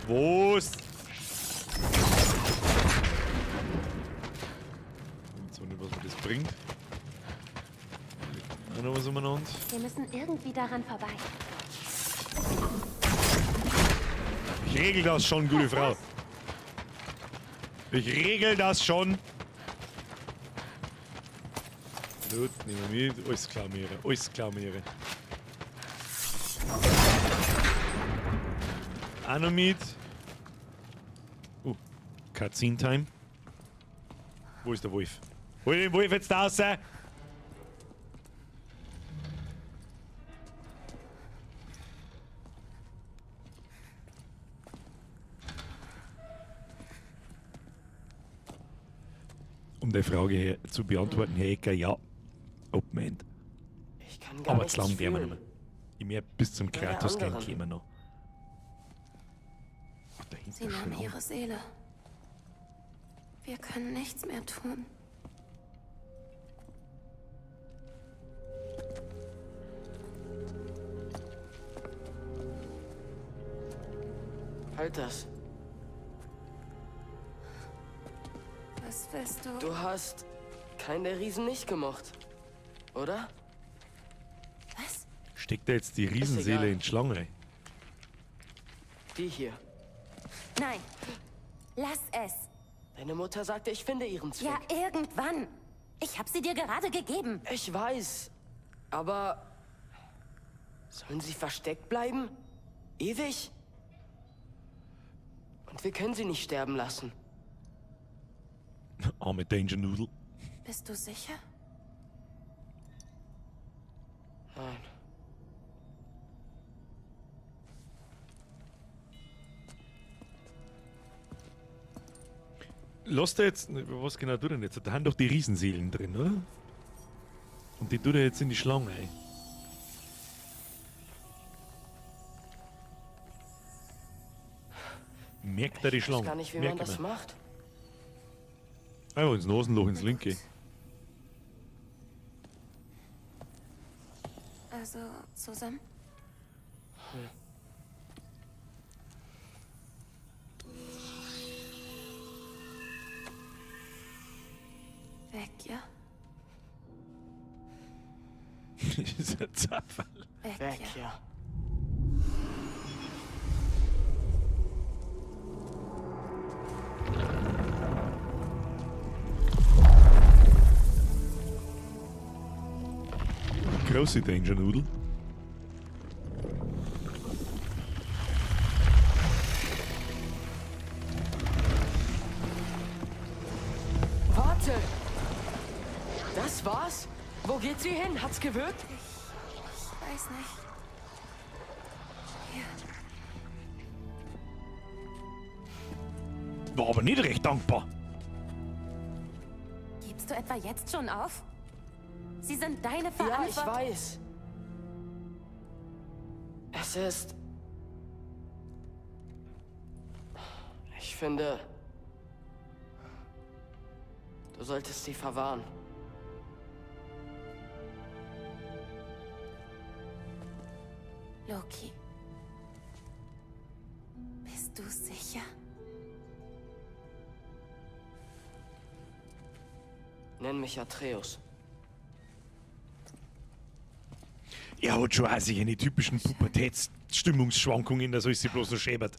Was? Und so nicht, was mir das bringt. Auch noch was umeinander. Wir müssen irgendwie daran vorbei. Ich regel das schon, gute Frau. Ich regel das schon. Gut, nehmen wir mit. Alles klar, Mire. Alles klar, Mire. Auch noch mit. Cutscene Time. Wo ist der Wolf? Hol den Wolf jetzt raus! Um die Frage zu beantworten, Herr Ecker, ja. Open End. Ich kann gar Aber nichts zu lang wären wir fühlen. nicht mehr. Ich mehr bis zum Nur der Kratos gehen anderen. kämen wir noch. Ach, dahinter Sie nahm Schlangen. ihre Seele. Wir können nichts mehr tun. Halt das. Was willst du? Du hast keinen der Riesen nicht gemocht, oder? Was? Steckt da jetzt die Riesenseele egal. in die Schlange? Die hier. Nein. Lass es. Deine Mutter sagte, ich finde ihren Zweck. Ja, irgendwann. Ich habe sie dir gerade gegeben. Ich weiß. Aber sollen sie versteckt bleiben? Ewig? Und wir können sie nicht sterben lassen. Arme Danger Noodle. Bist du sicher? Nein. Lass da jetzt, was genau tut er denn jetzt? Da haben doch die Riesenseelen drin, oder? Und die tut er jetzt in die Schlange ein. Merkt er die Ich weiß Schlange? gar nicht, wie man Merk das ich mir. macht. Einfach ins Nasenloch, ins linke. Also zusammen? Weg, ja? Dieser Zapferl. Weg, Weg, ja. ja. Große Danger Noodle. Warte! Das war's? Wo geht sie hin? Hat's gewirkt? Ich weiß nicht. Hier. War aber nicht recht dankbar. Gibst du etwa jetzt schon auf? Sie sind deine Ja, Verantwortung. ich weiß. Es ist. Ich finde. Du solltest sie verwahren. Loki. Bist du sicher? Nenn mich Atreus. Er hat schon auch sich eine typischen Pubertätsstimmungsschwankungen, da soll sie bloß noch schäbert.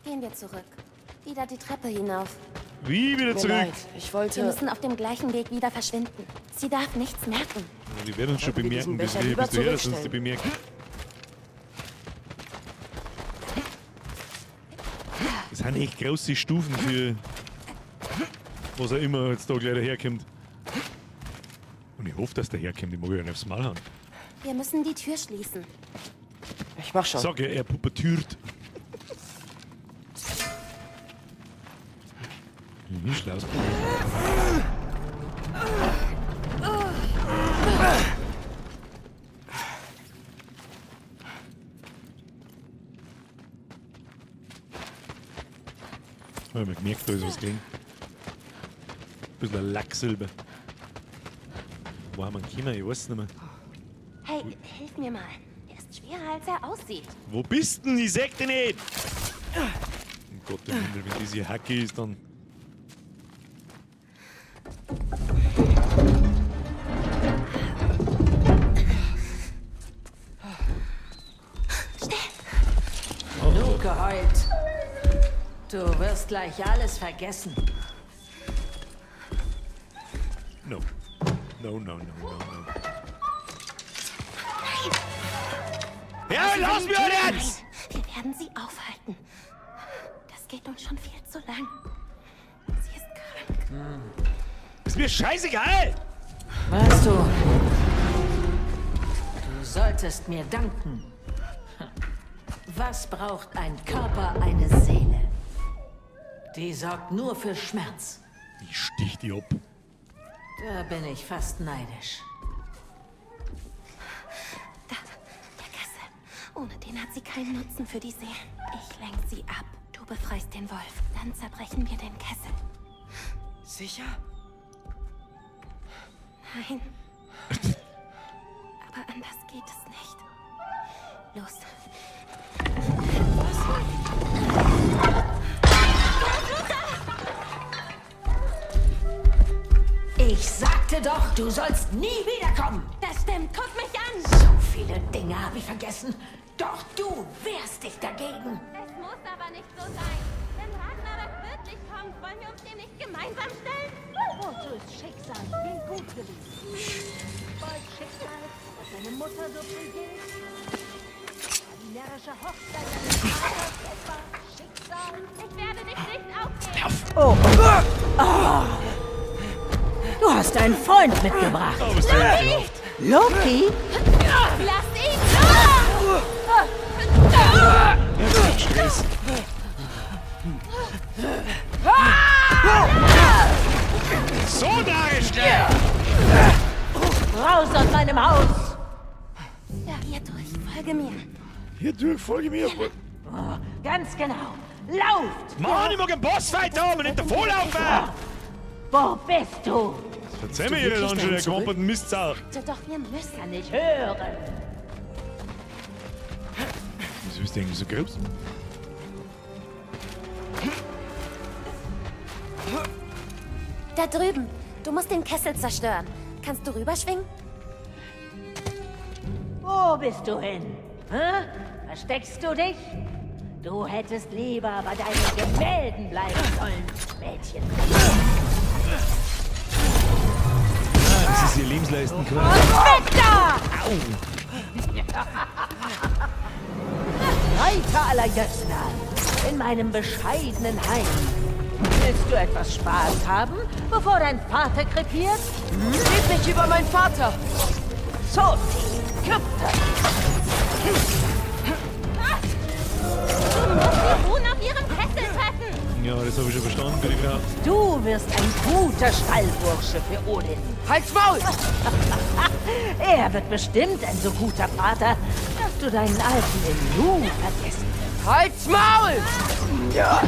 Gehen wir zurück. Wieder die Treppe hinauf. Wie wieder Tut mir zurück? leid. Ich wollte. Wir müssen auf dem gleichen Weg wieder verschwinden. Sie darf nichts merken. Ja, Die werden uns schon Sollten wir diesen bemerken, bis Becher wir lieber bis du her, dass uns die zurückstellen? bemerken. Das sind echt große Stufen für was auch immer jetzt da gleich daherkommt. Und ich hoffe, dass der herkommt. Ich mag ja nicht aufs Maul hauen. Wir müssen die Tür schließen. Ich mach schon. Sag ja, er pubertiert. Nicht schlau. Hab ich mir gemerkt, da ist was gelegen. Bisschen ein Lacksilber. Wo haben wir ihn gekommen? Ich weiß es nicht mehr. Hey, hilf mir mal. Er ist schwerer, als er aussieht. Wo bist denn? Ich seh dich nicht! Um Gott im Himmel, wenn diese Hacke ist, dann. Genug geheult. Du wirst gleich alles vergessen. No. No, no, no, no, no. Ja, lass mich jetzt! Wir werden sie aufhalten. Das geht uns schon viel zu lang. Sie ist krank. Ist mir scheißegal! Weißt du, du solltest mir danken. Was braucht ein Körper eine Seele? Die sorgt nur für Schmerz. Ich stich die ab. Da bin ich fast neidisch. Da, der Kessel. Ohne den hat sie keinen Nutzen für die Seelen. Ich lenk sie ab. Du befreist den Wolf. Dann zerbrechen wir den Kessel. Sicher? Nein. Aber anders geht es nicht. Los. Ich sagte doch, du sollst nie wiederkommen. Das stimmt. Guck mich an. So viele Dinge habe ich vergessen. Doch du wehrst dich dagegen. Es muss aber nicht so sein. Wenn Ragnarök wirklich kommt, wollen wir uns dem nicht gemeinsam stellen? Wozu ist Schicksal je gut gewesen? Bald Schicksal, dass deine Mutter so früh geht? War die närrische Hochzeit deines Vaters etwa Schicksal? Ich werde dich nicht aufgeben. Oh. Oh. Du hast einen Freund mitgebracht. Oh, bist du ekelhaft. Loki? Lass ihn los! Jetzt Stress. So dargestellt! Raus aus meinem Haus! Ja, hier durch. Folge mir. Hier durch, folge mir. Oh, ganz genau. Lauft! Mann, ich mag einen Bossfight haben und nicht davonlaufen! Wo bist du? Verzeih mir ihre dann schon, der gewamperten Mistsau. Warte doch, wir müssen. Kann ich hören. Wieso bist du eigentlich so groß? Da drüben. Du musst den Kessel zerstören. Kannst du rüberschwingen? Wo bist du hin? Hä? Versteckst du dich? Du hättest lieber bei deinen Gemälden bleiben sollen, Mädchen. Ah, das ist ihr Lebensleisten quasi. Weg da! Au! Reiter aller Jötnar, in meinem bescheidenen Heim. Willst du etwas Spaß haben, bevor dein Vater krepiert? Hm? Red nicht über meinen Vater! Soti, Krypta. Du musst die Runen auf ihrem Kessel treffen. Ja, das habe ich schon verstanden, gute Frau. Du wirst ein guter Stallbursche für Odin. Halt's Maul! Er wird bestimmt ein so guter Vater, dass du deinen alten im Nu vergessen wirst. Halt's Maul! Ja.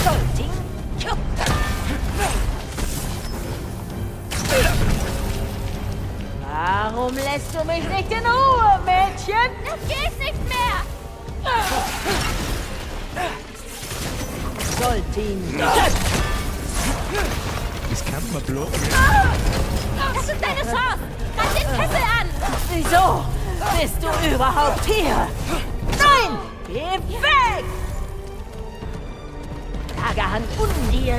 Solting Krypta. Warum lässt du mich nicht in Ruhe, Mädchen? Das geht nicht mehr. Soltin. Das kann man blocken. Das ist deine Chance. Greif den Kessel an. Wieso bist du überhaupt hier? Nein! Geh weg! Lagerhand Undir.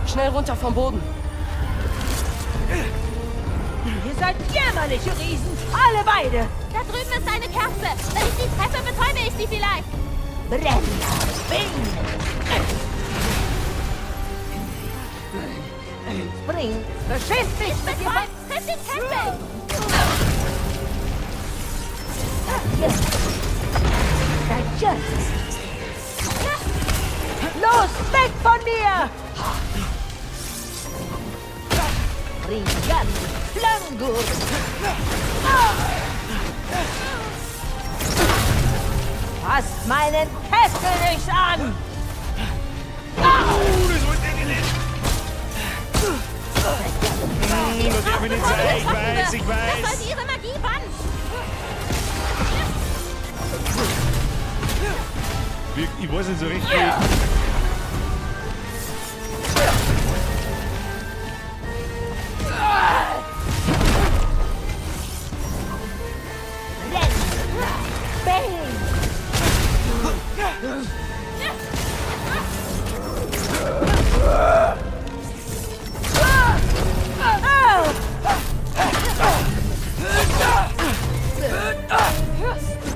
Schnell runter vom Boden. Ihr seid jämmerliche Riesen, alle beide. Da drüben ist eine Kerze. Wenn ich sie treffe, betäube ich sie vielleicht. Brenner, Bing. Spring, beschiss dich mit dir. Betäubt. Triff den Kessel. Los, weg von mir! Bringan, Flangur! Fasst meinen Kessel nicht an! Oh, das wollte ich nicht. Das darf ich nicht sein. Ich weiß, ich Das weiß. sollte ihre Magie bannen. Ich weiß nicht so richtig.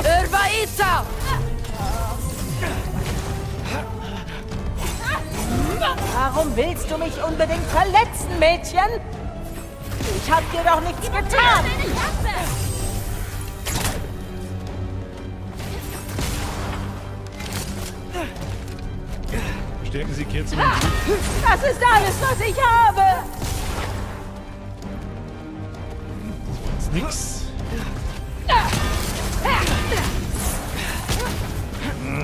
Irbaita! Warum willst du mich unbedingt verletzen, Mädchen? Ich hab dir doch nichts getan! Eine Kerze. Stärken Sie Kerzen. Das ist alles, was ich habe! Das war jetzt nix.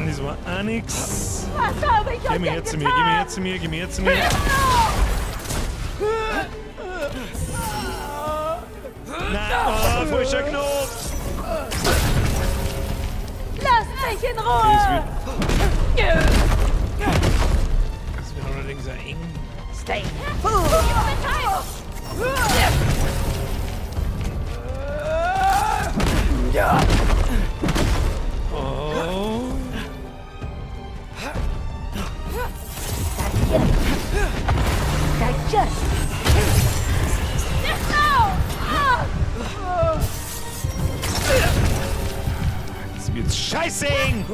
Das war auch nix. Was habe ich Geh euch mir denn her zu mir, getan? geh mir her zu mir, geh mir her zu mir. Nein, oh, falscher Knopf. Lasst mich in Ruhe! Das wird allerdings auch eng. Stay. Ja. Oh. Das wird scheiße eng.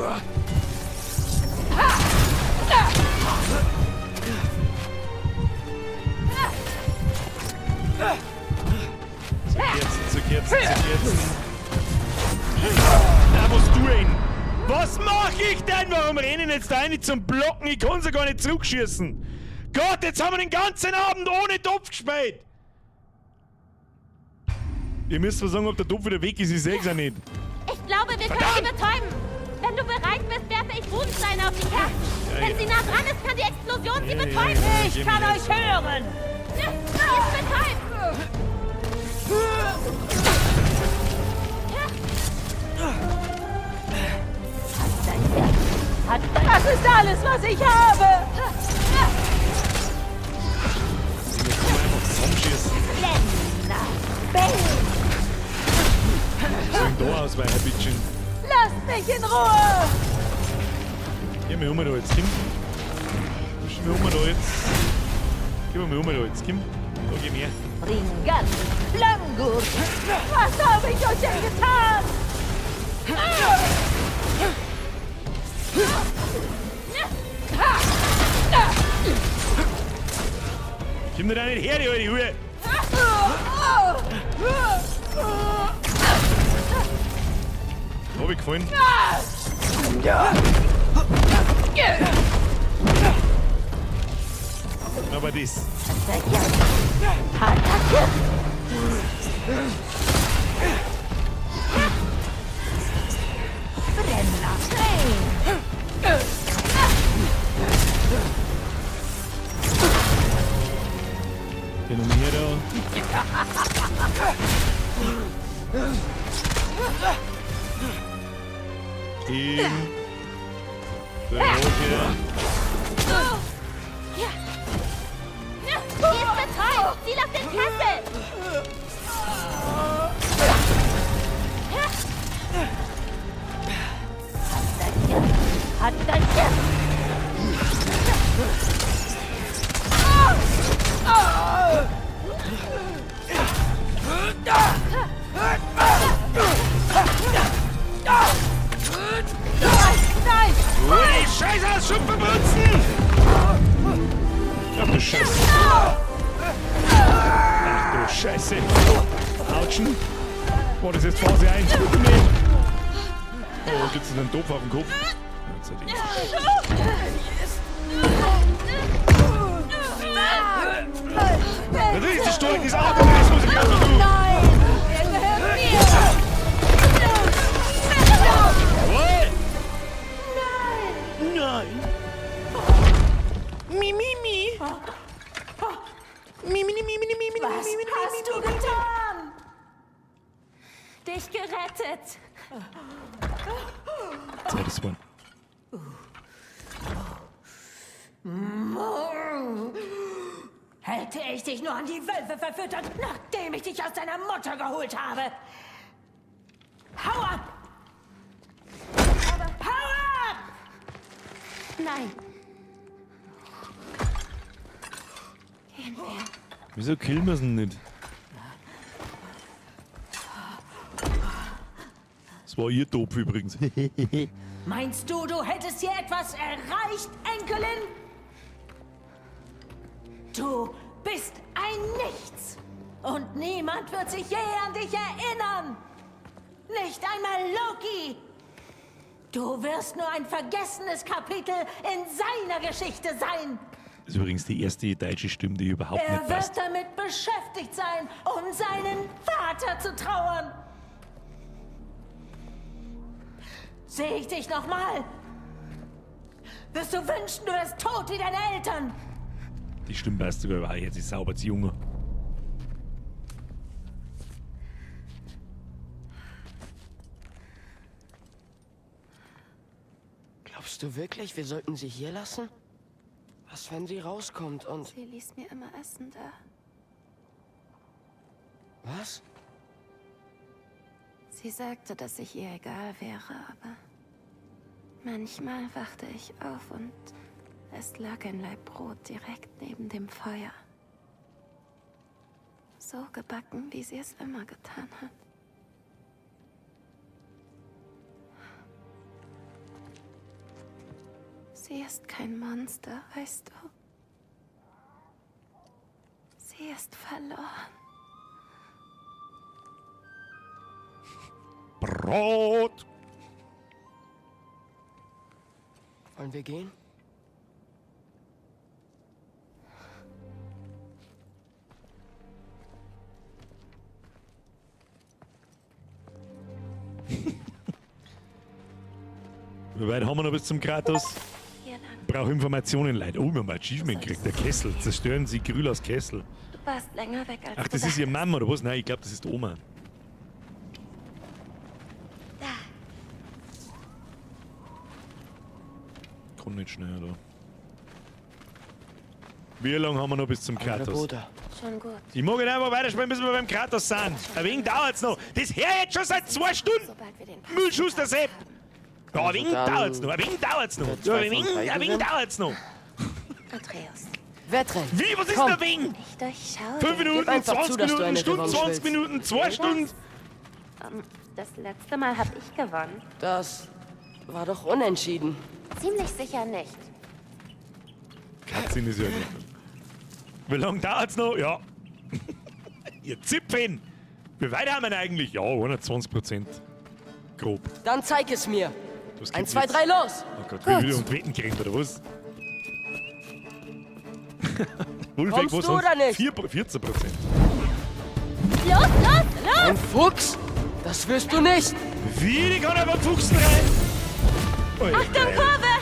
Zu Kerzen, zu Kerzen, zu Kerzen. Na, was tu ich denn? Was mach ich denn? Warum rennen jetzt da nicht zum Blocken? Ich kann sie gar nicht zurückschießen. Gott, jetzt haben wir den ganzen Abend ohne Topf gespielt. Ihr müsst mir sagen, ob der Topf wieder weg ist. Ich seh's auch nicht. Ich glaube, wir können sie betäuben. Wenn du bereit bist, werfe ich Runensteine auf die Kerzen. Ja, Wenn ja. sie nah dran ist, kann die Explosion sie Ja, ja, betäuben. ja, Ich kann euch hören! Sie ist betäubt. Das ist alles, was ich habe! Ich muss einfach zusammenschießen. Soll ich da ausweichen, bitteschön? Lasst mich in Ruhe! Geh mir um da jetzt, komm. Geh mir um da jetzt. Geh mir um da jetzt, komm. Da geh mir. Ringan, Langur! Was habe ich euch denn getan? Komm doch da nicht her, die alte Hure! Hab ich gefallen. Ja. Aber das. Den um hier da. Team. Der hoch hier. Ja. Sie ist betäubt. Ziel auf den Kessel. Nein! Ui, Scheiße, Schuppenbrutzen! Ach du Scheiße. Ach du Scheiße. Autschen. Boah, das ist jetzt Phase 1. Bitte nicht. Oh, gibt's denn einen Topf auf dem Kopf? Gott sei Dank. Natürlich ist das stark, das Auto, das muss ich auch noch tun. Nein! Er gehört mir! Jawohl! Nein! Mi, mi, mi! Mi, mi, mi, mi, mi, mi, mi, Was mi, mi, mi, hast du getan? Dich gerettet. Zeit ist geworden. Hätte ich dich nur an die Wölfe verfüttert, nachdem ich dich aus deiner Mutter geholt habe. Hau ab! Hau ab! Nein. Gehen wir. Wieso killen wir's denn nicht? Das war ihr Topf übrigens. Meinst du, du hättest hier etwas erreicht, Enkelin? Du bist ein Nichts. Und niemand wird sich je an dich erinnern. Nicht einmal Loki. Du wirst nur ein vergessenes Kapitel in seiner Geschichte sein. Das ist übrigens die erste deutsche Stimme, die überhaupt Er nicht passt. wird damit beschäftigt sein, um seinen Vater zu trauern. Sehe ich dich nochmal? Wirst du wünschen, du wärst tot wie deine Eltern? Die Stimme passt sogar überhaupt. Jetzt ist sauber zu Junge. Glaubst du wirklich, wir sollten sie hier lassen? Was, wenn sie rauskommt und... Sie ließ mir immer Essen da. Was? Sie sagte, dass ich ihr egal wäre, aber manchmal wachte ich auf und es lag ein Laib Brot direkt neben dem Feuer. So gebacken, wie sie es immer getan hat. Sie ist kein Monster, weißt du. Sie ist verloren. Brot! Wollen wir gehen? Wie weit haben wir noch bis zum Kratos? Hier lang. Brauche Informationen, Leute. Oh, wir haben ein Achievement gekriegt. Der Kessel. Zerstören Sie Grülas Kessel. Du warst länger weg als Ach, du das ist ihr Mama oder was? Nein, ich glaube, das ist die Oma. Da. Kann nicht schneller da. Wie lange haben wir noch bis zum Kratos? Schon gut. Ich mag nicht einfach weiterspielen, bis wir beim Kratos sind. Ein wenig dauert's noch. Das hör ich jetzt schon seit 2 Stunden. Müllschuster Sepp. Ja, ein wenig dann dauert's noch. Ein wenig dauert's noch. wer Ja, zwei ein von drei wenig, ein wenig gewinnt? dauert's noch. Atreus. Wettrennen. Wie? Was ist Komm. denn ein wenig? Ich durchschaue. 5 dich. Minuten, einfach 20 zu, dass du Minuten, eine Stunde, Revanche 20 willst. Minuten, 2 Stunden. Das letzte Mal habe ich gewonnen. Das war doch unentschieden. Ziemlich sicher nicht. Cutscene ist ja nicht. Wie lange dauert's noch? Ja. Ihr Zipfen! Wie weit haben wir denn eigentlich? Ja, 120%. Grob. Dann zeig es mir. Was Eins, gibt's zwei, jetzt? drei, los! Oh Gott, Gut. wie wieder um die Wetten gerannt, oder was? Wolfeck, Kommst was du sonst? oder nicht? 14%. Los, los, los! Ein Fuchs? Das wirst du nicht! Wie, die kann aber Fuchsen rein! Ui, Achtung, geil. Kurve!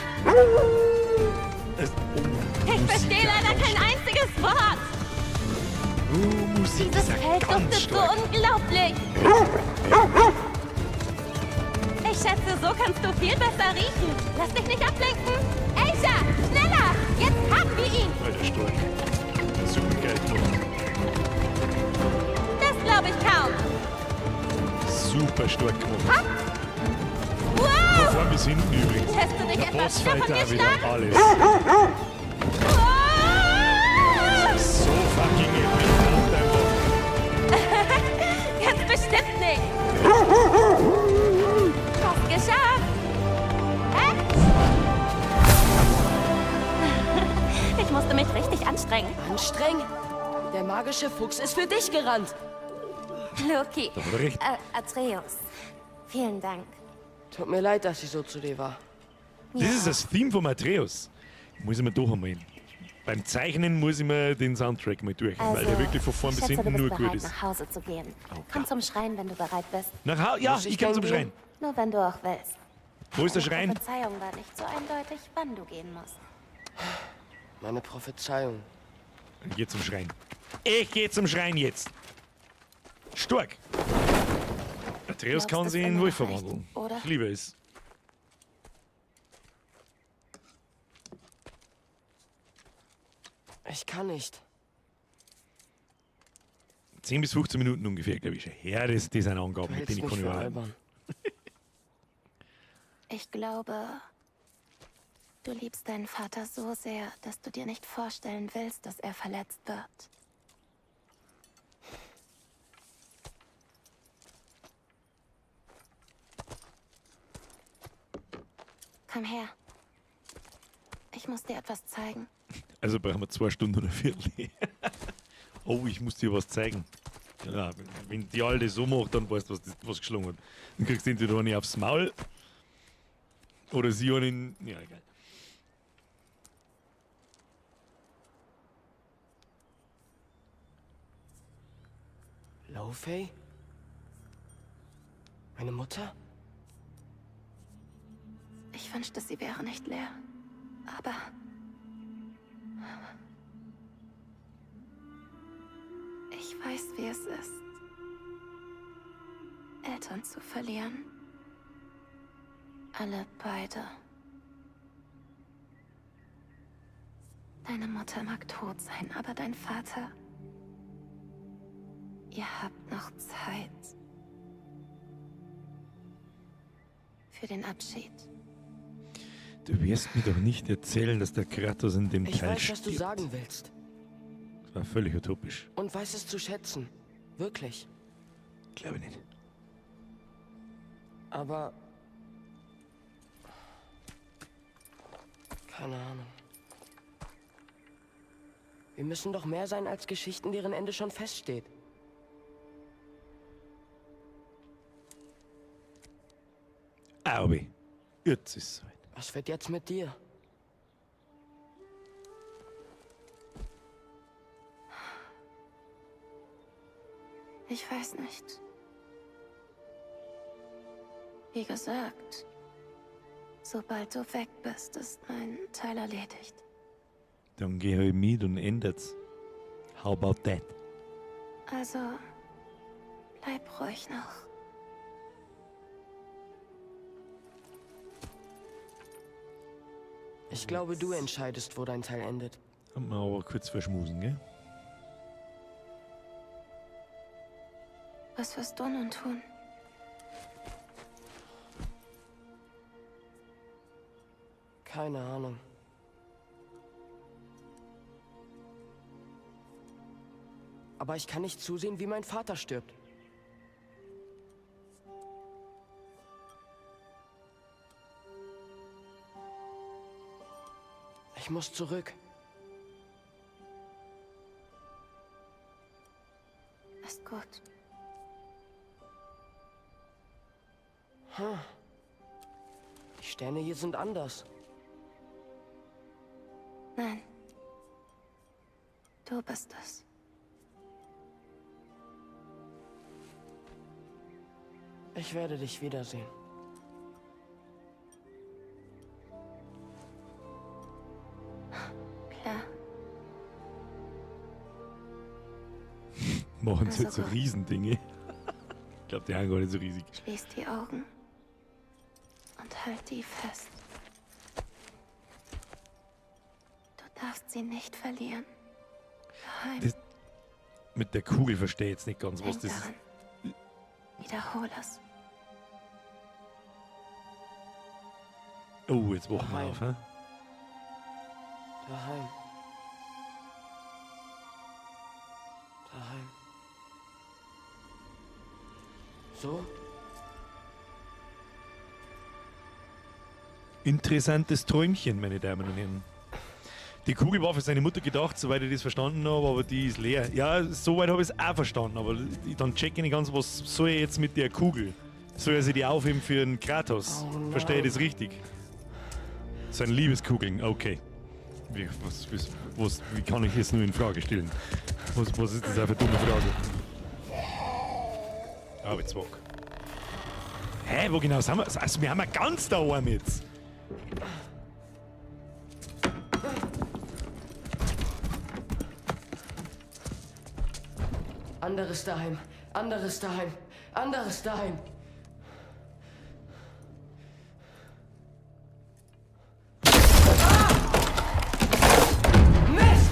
Es, oh, Ich Musik verstehe ja leider ganz kein einziges Wort. Oh, Musik Dieses ist ja Feld ganz duftet so stark. unglaublich. Ich schätze, so kannst du viel besser riechen. Lass dich nicht ablenken. Aisha, schneller! Jetzt haben wir ihn. Alter, stark. Super geil gemacht. Das glaube ich kaum. Super stark gemacht. Wow! Von vorn bis hinten übrigens. Lässt du dich Der etwa wieder von Bossfight mir auch wieder. schlagen? Alles. So fucking epic gemacht einfach. Ganz bestimmt nicht. Fast geschafft. Hä? Ich musste mich richtig anstrengen. Anstrengen? Der magische Fuchs ist für dich gerannt. Loki. Da hat er recht. Atreus. Vielen Dank. Tut mir leid, dass ich so zu dir war. Das ist das Theme von Atreus. Muss ich mir doch einmal. Beim Zeichnen muss ich mir den Soundtrack mal durch, weil der wirklich von vorn Also, ich bis schätze, hinten du nur bist gut bereit, ist. nach Hause zu gehen. Komm zum Schrein, wenn du bereit bist. Nach Hause? Ja, Muss ich ich kann dann zum gehen? Schrein. Nur wenn du auch willst. Wo ist der Deine Schrein? Prophezeiung war nicht so eindeutig, wann du gehen musst. Meine Prophezeiung. Ich geh zum Schrein. Ich geh zum Schrein jetzt. Stark. Atreus Glaubst kann es sich in immer Wolf noch nicht, verwandeln. oder? Ich liebe es. Ich kann nicht. 10 bis 15 Minuten ungefähr, glaube ich. Ja, das sind Angaben, Du mit hältst denen ich mich kann für überhaupt. albern. Ich glaube, du liebst deinen Vater so sehr, dass du dir nicht vorstellen willst, dass er verletzt wird. Komm her. Ich muss dir etwas zeigen. Also brauchen wir 2 Stunden und ein Viertel. Oh, ich muss dir was zeigen. Ja, wenn die Alte so macht, dann weißt du, was, das, was geschlagen hat. Dann kriegst du entweder eine aufs Maul Oder sie einen. Ja, egal. Laufey? Meine Mutter? Ich wünschte, sie wäre nicht leer. Aber ich weiß, wie es ist, Eltern zu verlieren. Alle beide. Deine Mutter mag tot sein, aber dein Vater. Ihr habt noch Zeit. Für den Abschied. Du wirst mir doch nicht erzählen, dass der Kratos in dem Ich Teil weiß, was du stirbt. sagen willst. Das war völlig utopisch. Und weiß es zu schätzen. Wirklich. Glaube nicht. Aber keine Ahnung. Wir müssen doch mehr sein als Geschichten, deren Ende schon feststeht. Aubi. Jetzt ist es soweit. Was wird jetzt mit dir? Ich weiß nicht. Wie gesagt, sobald du weg bist, ist mein Teil erledigt. Dann geh halt mit und ändert's. How about that? Also, bleib ruhig noch. Ich glaube, du entscheidest, wo dein Teil endet. Haben wir aber kurz verschmusen, gell? Was wirst du nun tun? Keine Ahnung. Aber ich kann nicht zusehen, wie mein Vater stirbt. Ich muss zurück. Ist gut. Hm. Die Sterne hier sind anders. Nein. Du bist es. Ich werde dich wiedersehen. Klar. Machen sie Also jetzt so gut. Riesendinge. Ich glaube, die haben gar nicht so riesig. Schließ die Augen und halt die fest. Du darfst sie nicht verlieren. Daheim. Das, mit der Kugel verstehe ich jetzt nicht ganz, was Denk das ist. daran. Wiederhol es. Oh, jetzt wachen wir auf, hä? Daheim. Daheim. So? Interessantes Träumchen, meine Damen und Herren. Die Kugel war für seine Mutter gedacht, soweit ich das verstanden habe, aber die ist leer. Ja, soweit habe ich es auch verstanden, aber dann check ich nicht ganz, was soll er jetzt mit der Kugel? Soll er sich die aufheben für einen Kratos? Oh nein. Verstehe ich das richtig? Sein Liebeskugeln, okay. Wie, was, was, was, wie kann ich es nur in Frage stellen? Was, was ist das auch für eine dumme Frage? Aber jetzt walk. Hä, wo genau sind wir? Also, wir haben ja ganz da oben jetzt. Anderes daheim. Anderes daheim. Anderes daheim. Ah! Mist!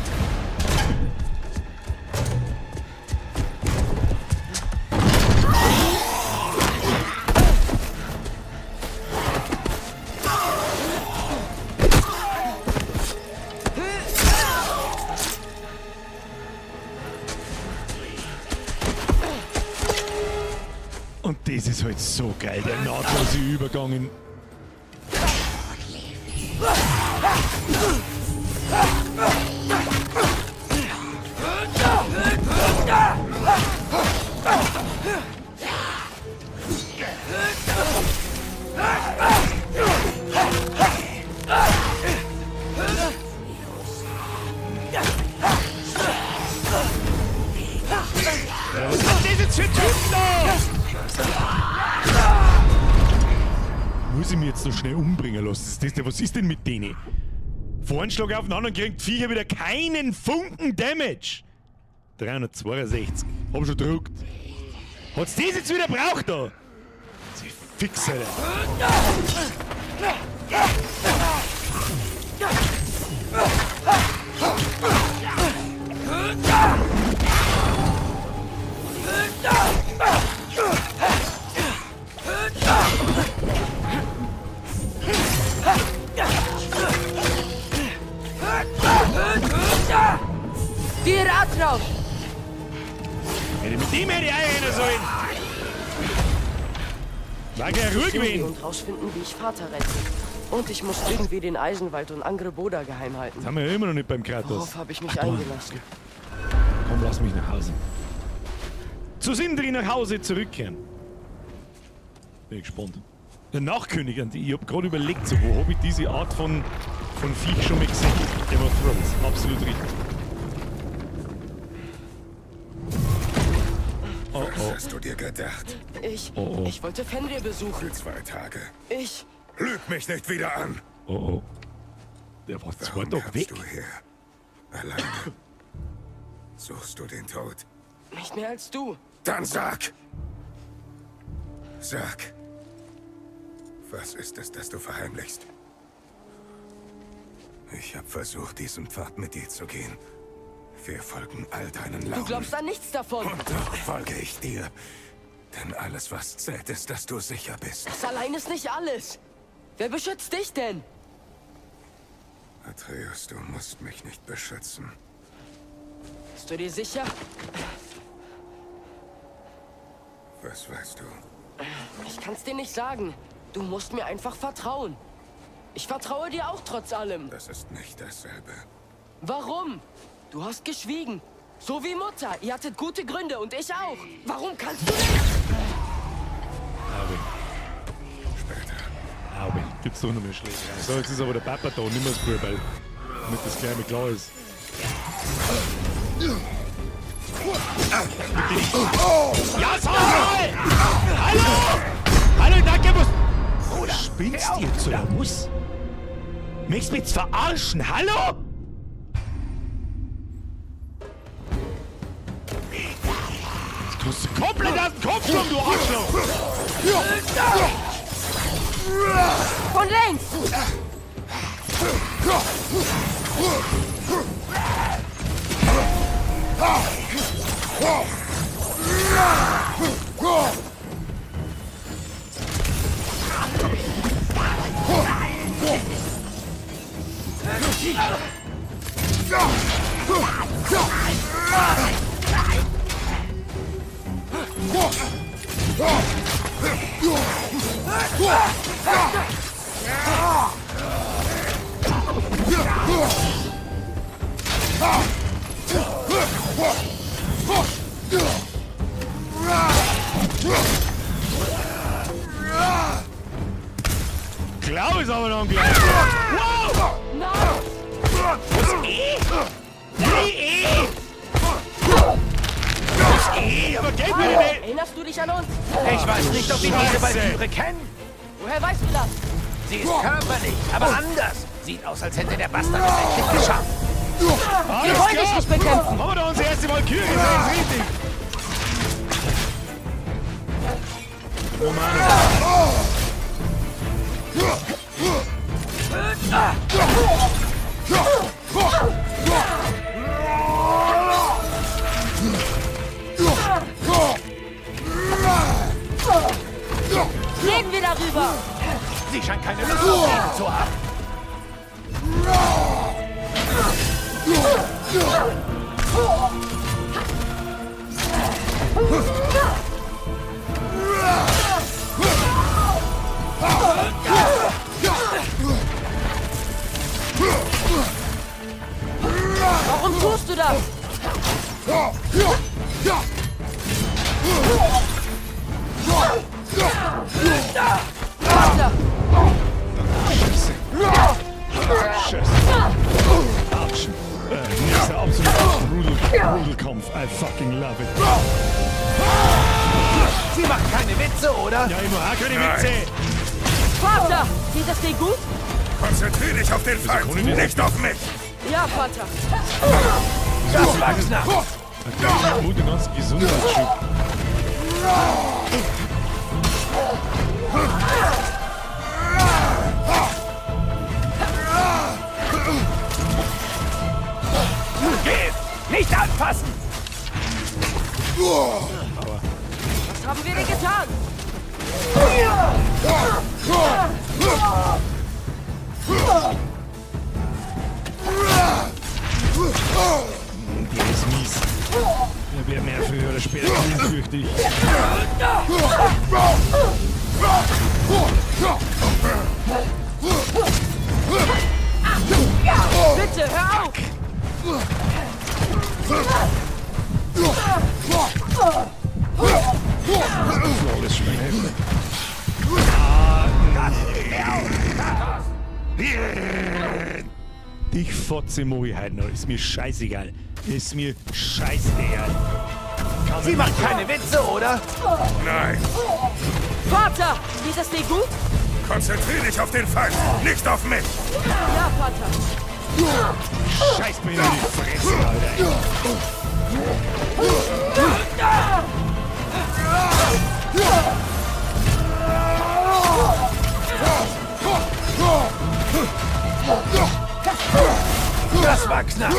Und das ist halt so geil, der nahtlose Übergang in. jetzt noch schnell umbringen lassen. Was ist denn mit denen? Voranschlag aufeinander und kriegt Viecher wieder keinen Funken Damage. 362. Hab schon gedruckt. Hat's das jetzt wieder braucht da? Sie fix, Alter. Dir Atraus! Mit dem hätte ich auch sollen. War gleich ruhig gewesen. Und rausfinden, wie ich Vater rette. Und ich muss irgendwie den Eisenwald und Angreboda geheim halten. Das haben wir ja immer noch nicht beim Kratos. Worauf habe ich mich Ach, eingelassen? Komm, lass mich nach Hause. Zu Sindri nach Hause zurückkehren. Bin ich gespannt. Der Nachkönig, und ich hab gerade überlegt, so, wo habe ich diese Art von Viech schon mal gesehen? Game of Thrones, absolut richtig. Oh, oh. Was hast du dir gedacht? Ich, Oh, oh. ich wollte Fenrir besuchen. Für 2 Tage. Ich, Lüg mich nicht wieder an! Oh, oh. Der war 2 Warum Tage kamst weg. du her? Alleine. Suchst du den Tod? nicht mehr als du. Dann sag! Sag. Was ist es, das du verheimlichst? Ich habe versucht, diesen Pfad mit dir zu gehen. Wir folgen all deinen Launen. Du glaubst an nichts davon. Und doch folge ich dir. Denn alles, was zählt, ist, dass du sicher bist. Das allein ist nicht alles. Wer beschützt dich denn? Atreus, du musst mich nicht beschützen. Bist du dir sicher? Was weißt du? Ich kann's dir nicht sagen. Du musst mir einfach vertrauen. Ich vertraue dir auch trotz allem. Das ist nicht dasselbe. Warum? Du hast geschwiegen. So wie Mutter. Ihr hattet gute Gründe und ich auch. Warum kannst du nicht? Auwe. Später. Auwe. Gibt's doch noch mehr Schläge. So, jetzt ist aber der Papa da und nicht mehr das Bub, weil damit das gleich mal klar ist. Ja, sag mal! Hallo! Hallo, danke, was... Bruder, spinnst du jetzt oder was? Möchtest du mich jetzt verarschen? Hallo? Du hast komplett aus dem Kopf gekommen, du Arschloch! Von links! Klau ist aber noch ein Glas. Wow! Was eh? Wie eh? Was eh? Aber gib mir nicht! Erinnerst du dich an uns? Ich weiß nicht, ob ich diese Scheiße. Valkyrie kenne. Woher weißt du das? Sie ist körperlich, aber anders. Sieht aus, als hätte der Bastard es endlich geschafft. Alles Wir wollen dich klar. nicht bekämpfen. Haben wir da unsere erste Valkyrie gesehen? Ist richtig. Romano. Reden wir darüber! Sie scheint keine Lust auf Leben zu haben. Warum tust du das? Vater! Scheiße. Scheiße. Action. Nächster absoluter brutal Kampf. I fucking love it. Sie macht keine Witze, oder? Ja, ich mach auch keine Witze. Vater! Geht es dir gut? Konzentrier dich auf den Feind, nicht auf mich! Ja, Vater. Das war knapp. Okay, Mut den ganzen Gesundheitsschub. Geh! Nicht anfassen! Aber Was haben wir denn getan? Der ist mies. Der wird mehr früher oder später killen, fürchte ich. Bitte, hör auf! Flawless Schweinehälfte. Dich Fotze mach ich heute noch. Ist mir scheißegal. Ist mir scheißegal. Kann Sie macht keine Witze, oder? Nein! Vater, geht es dir gut? Konzentrier dich auf den Feind, nicht auf mich! Ja, Vater. Scheiß mir in die Fresse, Alter. Das war knapp.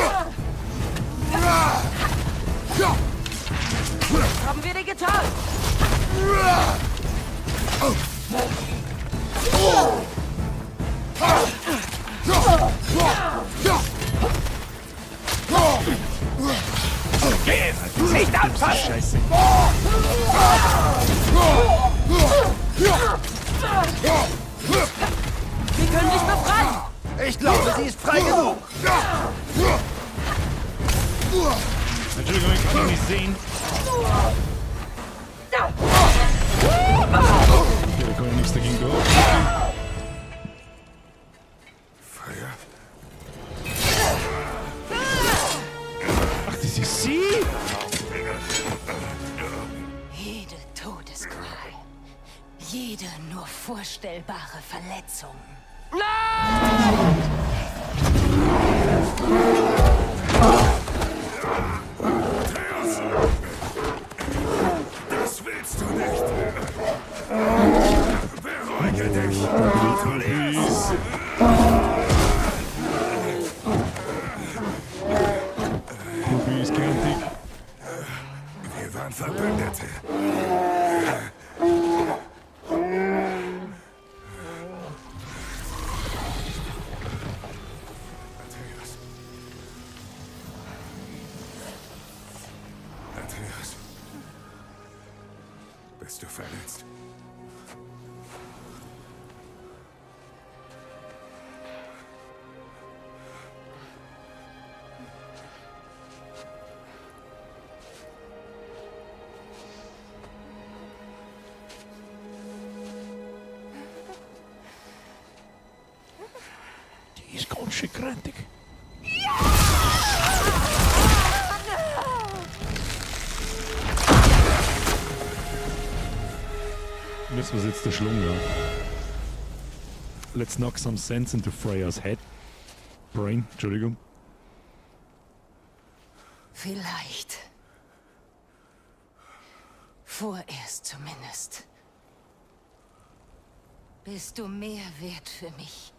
Was haben wir denn getan? Geh! Nicht anfassen! Scheiße. Wir können dich befreien. Ich glaube, sie ist frei genug. Entschuldigung, ich kann ihn nicht sehen. Ja, da kann ich nichts dagegen tun. Feuer? Ach, das ist sie? Jede Todesqual. Jede nur vorstellbare Verletzung. Atreus! Das willst du nicht! Beruhige dich! Atreus! Ruby ist grantig. Wir waren Verbündete. Atreus. Atreus. Bist du verletzt? Die ist ganz schön grantig. Müssen wir jetzt der Schlung, ja. Let's knock some sense into Freya's head. Brain, Entschuldigung. Vielleicht. Vorerst zumindest. Bist du mehr wert für mich?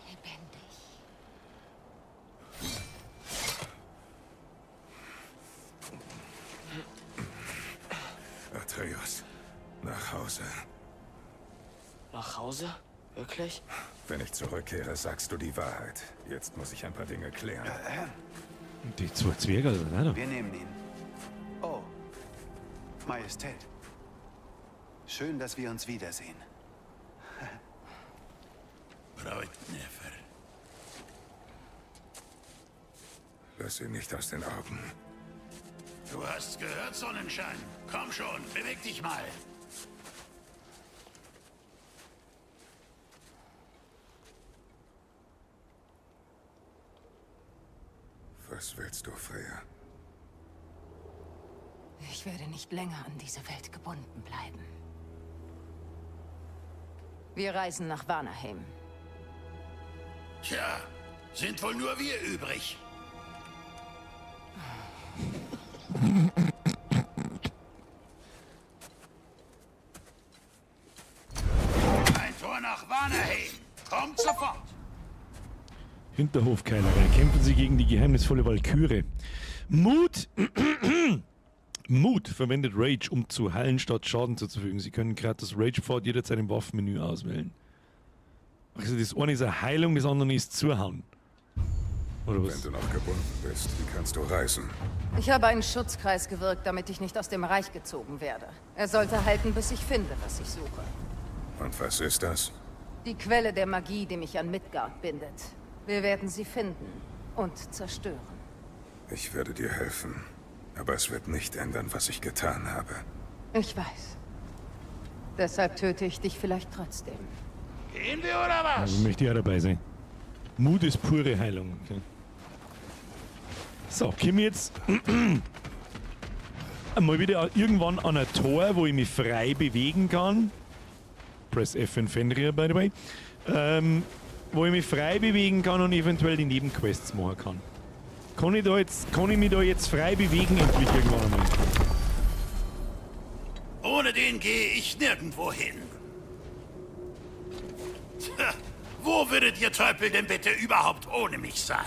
Lebendig. Atreus, nach Hause. Nach Hause? Wirklich? Wenn ich zurückkehre, sagst du die Wahrheit. Jetzt muss ich ein paar Dinge klären. Die zwei Zwerge, oder? Wir nehmen ihn. Oh, Majestät. Schön, dass wir uns wiedersehen. Brautnefer. Lass ihn nicht aus den Augen. Du hast gehört, Sonnenschein. Komm schon, beweg dich mal. Was willst du, Freya? Ich werde nicht länger an diese Welt gebunden bleiben. Wir reisen nach Vanaheim. Tja, sind wohl nur wir übrig. Ein Tor nach Vanaheim. Kommt sofort. Hinterhofkeilerei. Kämpfen Sie gegen die geheimnisvolle Walküre. Mut! Mut verwendet Rage, um zu heilen statt Schaden zuzufügen. Sie können Kratos Rage-Pfad jederzeit im Waffenmenü auswählen. Also das eine ist eine Heilung, das andere ist Zuhauen. Oder was? Wenn du noch gebunden bist, wie kannst du reisen? Ich habe einen Schutzkreis gewirkt, damit ich nicht aus dem Reich gezogen werde. Er sollte halten, bis ich finde, was ich suche. Und was ist das? Die Quelle der Magie, die mich an Midgard bindet. Wir werden sie finden und zerstören. Ich werde dir helfen. Aber es wird nicht ändern, was ich getan habe. Ich weiß. Deshalb töte ich dich vielleicht trotzdem. Gehen wir oder was? Also möchte ich auch dabei sein. Mut ist pure Heilung. Okay. So, komme ich jetzt mal wieder irgendwann an ein Tor, wo ich mich frei bewegen kann. Press F in Fenrir, by the way. Wo ich mich frei bewegen kann und eventuell die Nebenquests machen kann. Kann ich, da jetzt, kann ich mich da jetzt frei bewegen endlich irgendwann einmal? Ohne den gehe ich nirgendwo hin. Tja, wo würdet ihr Teufel denn bitte überhaupt ohne mich sein?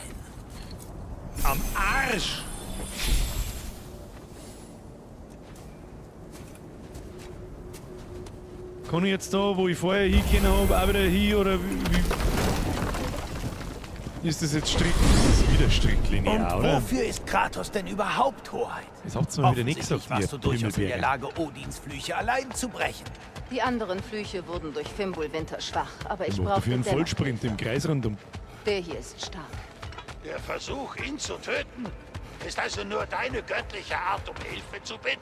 Am Arsch! Kann ich jetzt da, wo ich vorher hingehen habe, auch wieder hin oder wie, wie ist das jetzt strikt? Das ist wieder strikt linear, Und oder? wofür ist Kratos denn überhaupt Hoheit? Das habt ihr mir wieder nicht gesagt, Offensichtlich warst ihr du durchaus in der Pimmelberger. Lage, Odins Flüche allein zu brechen. Die anderen Flüche wurden durch Fimbulwinter schwach, aber ich Ich mache brauchte dafür einen dennoch. Vollsprint im Kreis rundum. Der hier ist stark. Der Versuch, ihn zu töten, ist also nur deine göttliche Art, um Hilfe zu bitten?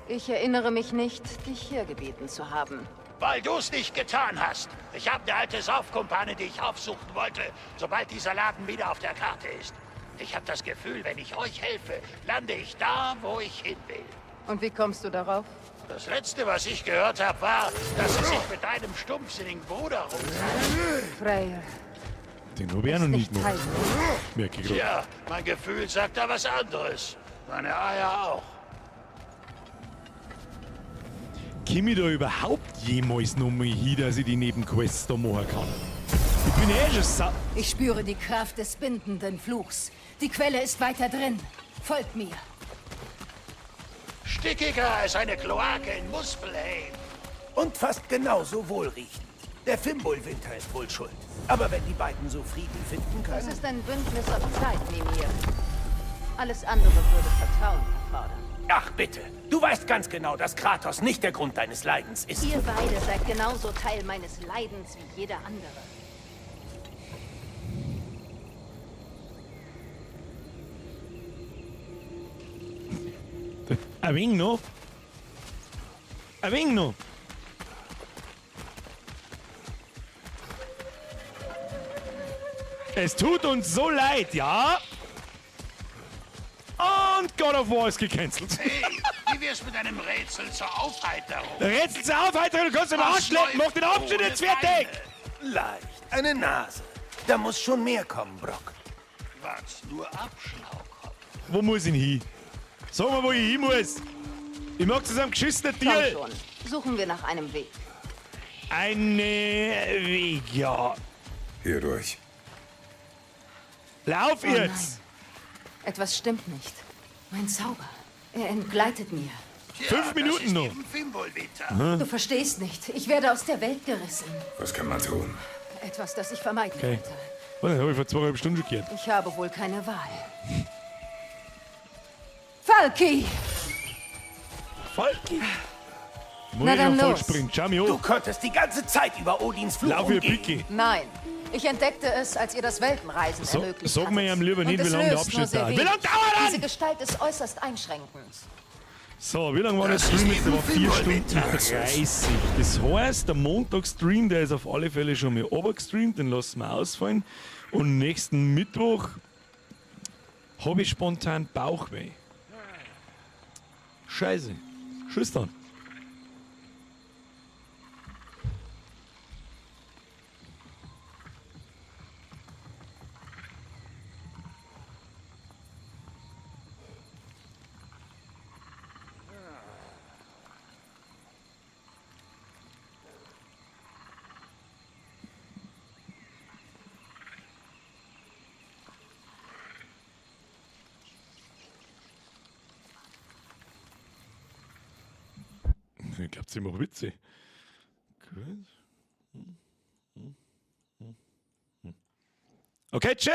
Ich erinnere mich nicht, dich hier gebeten zu haben. Weil du's nicht getan hast. Ich habe eine alte Saufkumpane, die ich aufsuchen wollte, sobald dieser Laden wieder auf der Karte ist. Ich habe das Gefühl, wenn ich euch helfe, lande ich da, wo ich hin will. Und wie kommst du darauf? Das Letzte, was ich gehört habe, war, dass sie sich mit deinem stumpfsinnigen Bruder rumtreibt. Freyr. Den habe ich auch noch nicht gemacht. Merke ich gerade. Tja, mein Gefühl sagt da was anderes. Meine Eier auch. Komme ich da überhaupt jemals noch mal hin, dass ich die Nebenquests da machen kann? Ich bin eh schon sa... Ich spüre die Kraft des bindenden Fluchs. Die Quelle ist weiter drin. Folgt mir. Stickiger als eine Kloake in Muspelheim. Und fast genauso wohlriechend. Der Fimbulwinter ist wohl schuld. Aber wenn die beiden so Frieden finden Das können... ist ein Bündnis auf Zeit, Mimir. Alles andere würde Vertrauen erfordern. Ach bitte, du weißt ganz genau, dass Kratos nicht der Grund deines Leidens ist. Ihr beide seid genauso Teil meines Leidens wie jeder andere. Ein wenig noch. Ein wenig noch. Es tut uns so leid, ja? Und God of War ist gecancelt. Hey, wie wär's mit einem Rätsel zur Aufheiterung? Rätsel zur Aufheiterung, du kannst den Was Arsch lecken, mach läuft den Abschnitt ohne jetzt fertig! Leicht, eine Nase. Da muss schon mehr kommen, Brock. Wart's nur ab, Schlaukopf. Wo muss ich denn hin? Sag mal, wo ich hin muss. Ich mag zu einem geschissenen Komm Tier. schon. Suchen wir nach einem Weg. Eine Weg, ja. Hier durch. Lauf Oh jetzt! nein. Etwas stimmt nicht. Mein Zauber. Er entgleitet mir. Tja, 5 Minuten das ist noch. Eben Fimbulwinter. Du verstehst nicht. Ich werde aus der Welt gerissen. Was kann man tun? Etwas, das ich vermeiden Okay. wollte. Was, habe ich vor 2,5 Stunden schon gehört. Ich habe wohl keine Wahl. Falki! Falki! Na dann los. Vollsprint, schau mich Du an. konntest die ganze Zeit über Odins Fluch Lauf ihr umgehen. Picke. Nein. Ich entdeckte es, als ihr das Weltenreisen So- ermöglicht sag mir hattet. ihm lieber nicht, Und wie es lange der löst nur Abschnitt sehr dauert. Wie wenig. lange dauert er? Diese Gestalt ist äußerst einschränkend. So, wie lange war der Das Stream ist jetzt? Der eben war 4 Stunden Fimbulwinter. 30. Das heißt, der Montagstream, der ist auf alle Fälle schon mal runtergestreamt, den lassen wir ausfallen. Und nächsten Mittwoch habe ich spontan Bauchweh. Scheiße. Tschüss dann. Ich glaube, sie macht Witze. Gut. Okay, tschüss!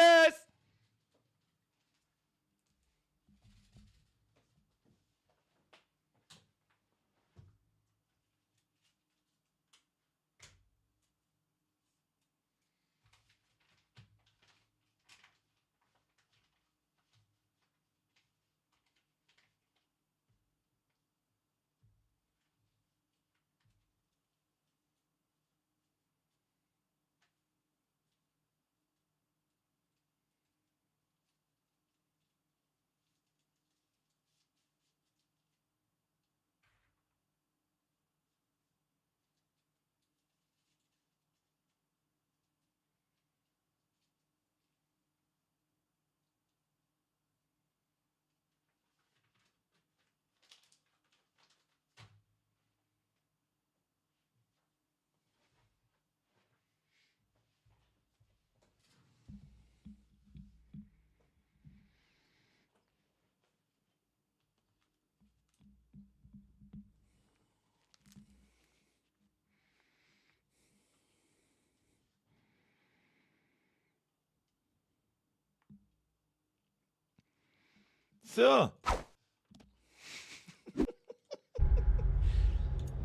So.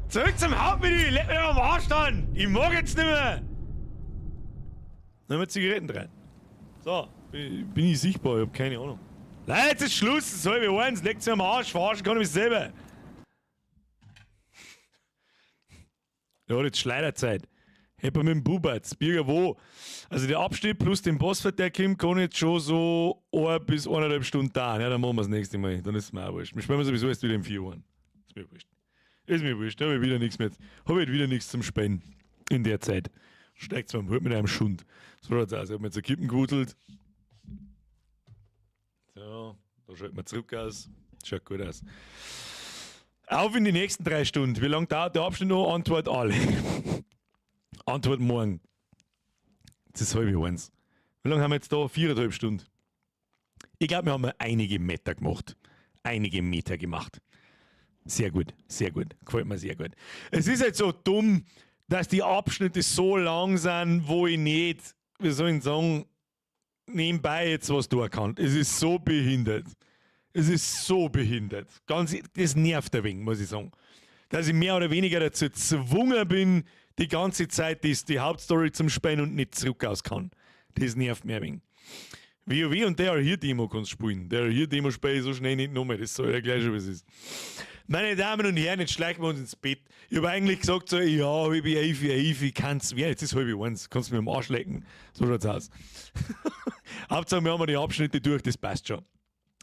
Zurück zum Hauptmenü. Leck mich doch am Arsch an. Ich mag jetzt nicht mehr. Nehmen wir Zigaretten rein. So, bin ich sichtbar? Ich hab keine Ahnung. Nein, jetzt ist Schluss. Es ist 12:30. Leckt sich am Arsch. Verarschen kann ich mich selber. Ja, jetzt Schleiderzeit. Hepper mit dem Bubatz. Birger wo? Also der Abschnitt plus den Bossfight, der kommt, kann jetzt schon so 1 bis 1,5 Stunden dauern. Ja, dann machen wir das nächste Mal. Dann ist es mir auch wurscht. Wir spielen sowieso erst wieder in 4 Uhr. Ist mir wurscht. Ist mir wurscht. Da hab ich wieder nichts mehr. Hab ich wieder nichts zum Spenden in der Zeit. Steigt zwar mit einem Schund. So schaut's aus. Ich hab mir jetzt eine Kippen gewuttelt. So, da schalten wir zurück aus. Schaut gut aus. Auf in die nächsten 3 Stunden. Wie lange dauert der Abschnitt noch? Antwort alle. Antwort morgen. Jetzt ist 12:30. Wie lange haben wir jetzt da? 4,5 Stunden. Ich glaub, wir haben einige Meter gemacht. Einige Meter gemacht. Sehr gut, sehr gut. Gefällt mir sehr gut. Es ist halt so dumm, dass die Abschnitte so lang sind, wo ich nicht, wie soll ich sagen, nebenbei jetzt was tun kann. Es ist so behindert. Es ist so behindert. Ganz, das nervt ein wenig, muss ich sagen. Dass ich mehr oder weniger dazu gezwungen bin, die ganze Zeit die Hauptstory zum Spielen und nicht zurück aus kann. Das nervt mir ein wenig. WoW und der hier Demo kannst du spielen. Der hier Demo spiele ich so schnell nicht nochmal. Das soll ja gleich schon was ist. Meine Damen und Herren, jetzt schleichen wir uns ins Bett. Ich hab eigentlich gesagt so, ja, halb elf, elf, kann's werden. Jetzt ist 12:30, kannst du mir am Arsch lecken. So schaut's aus. Hauptsache, wir haben die Abschnitte durch, das passt schon.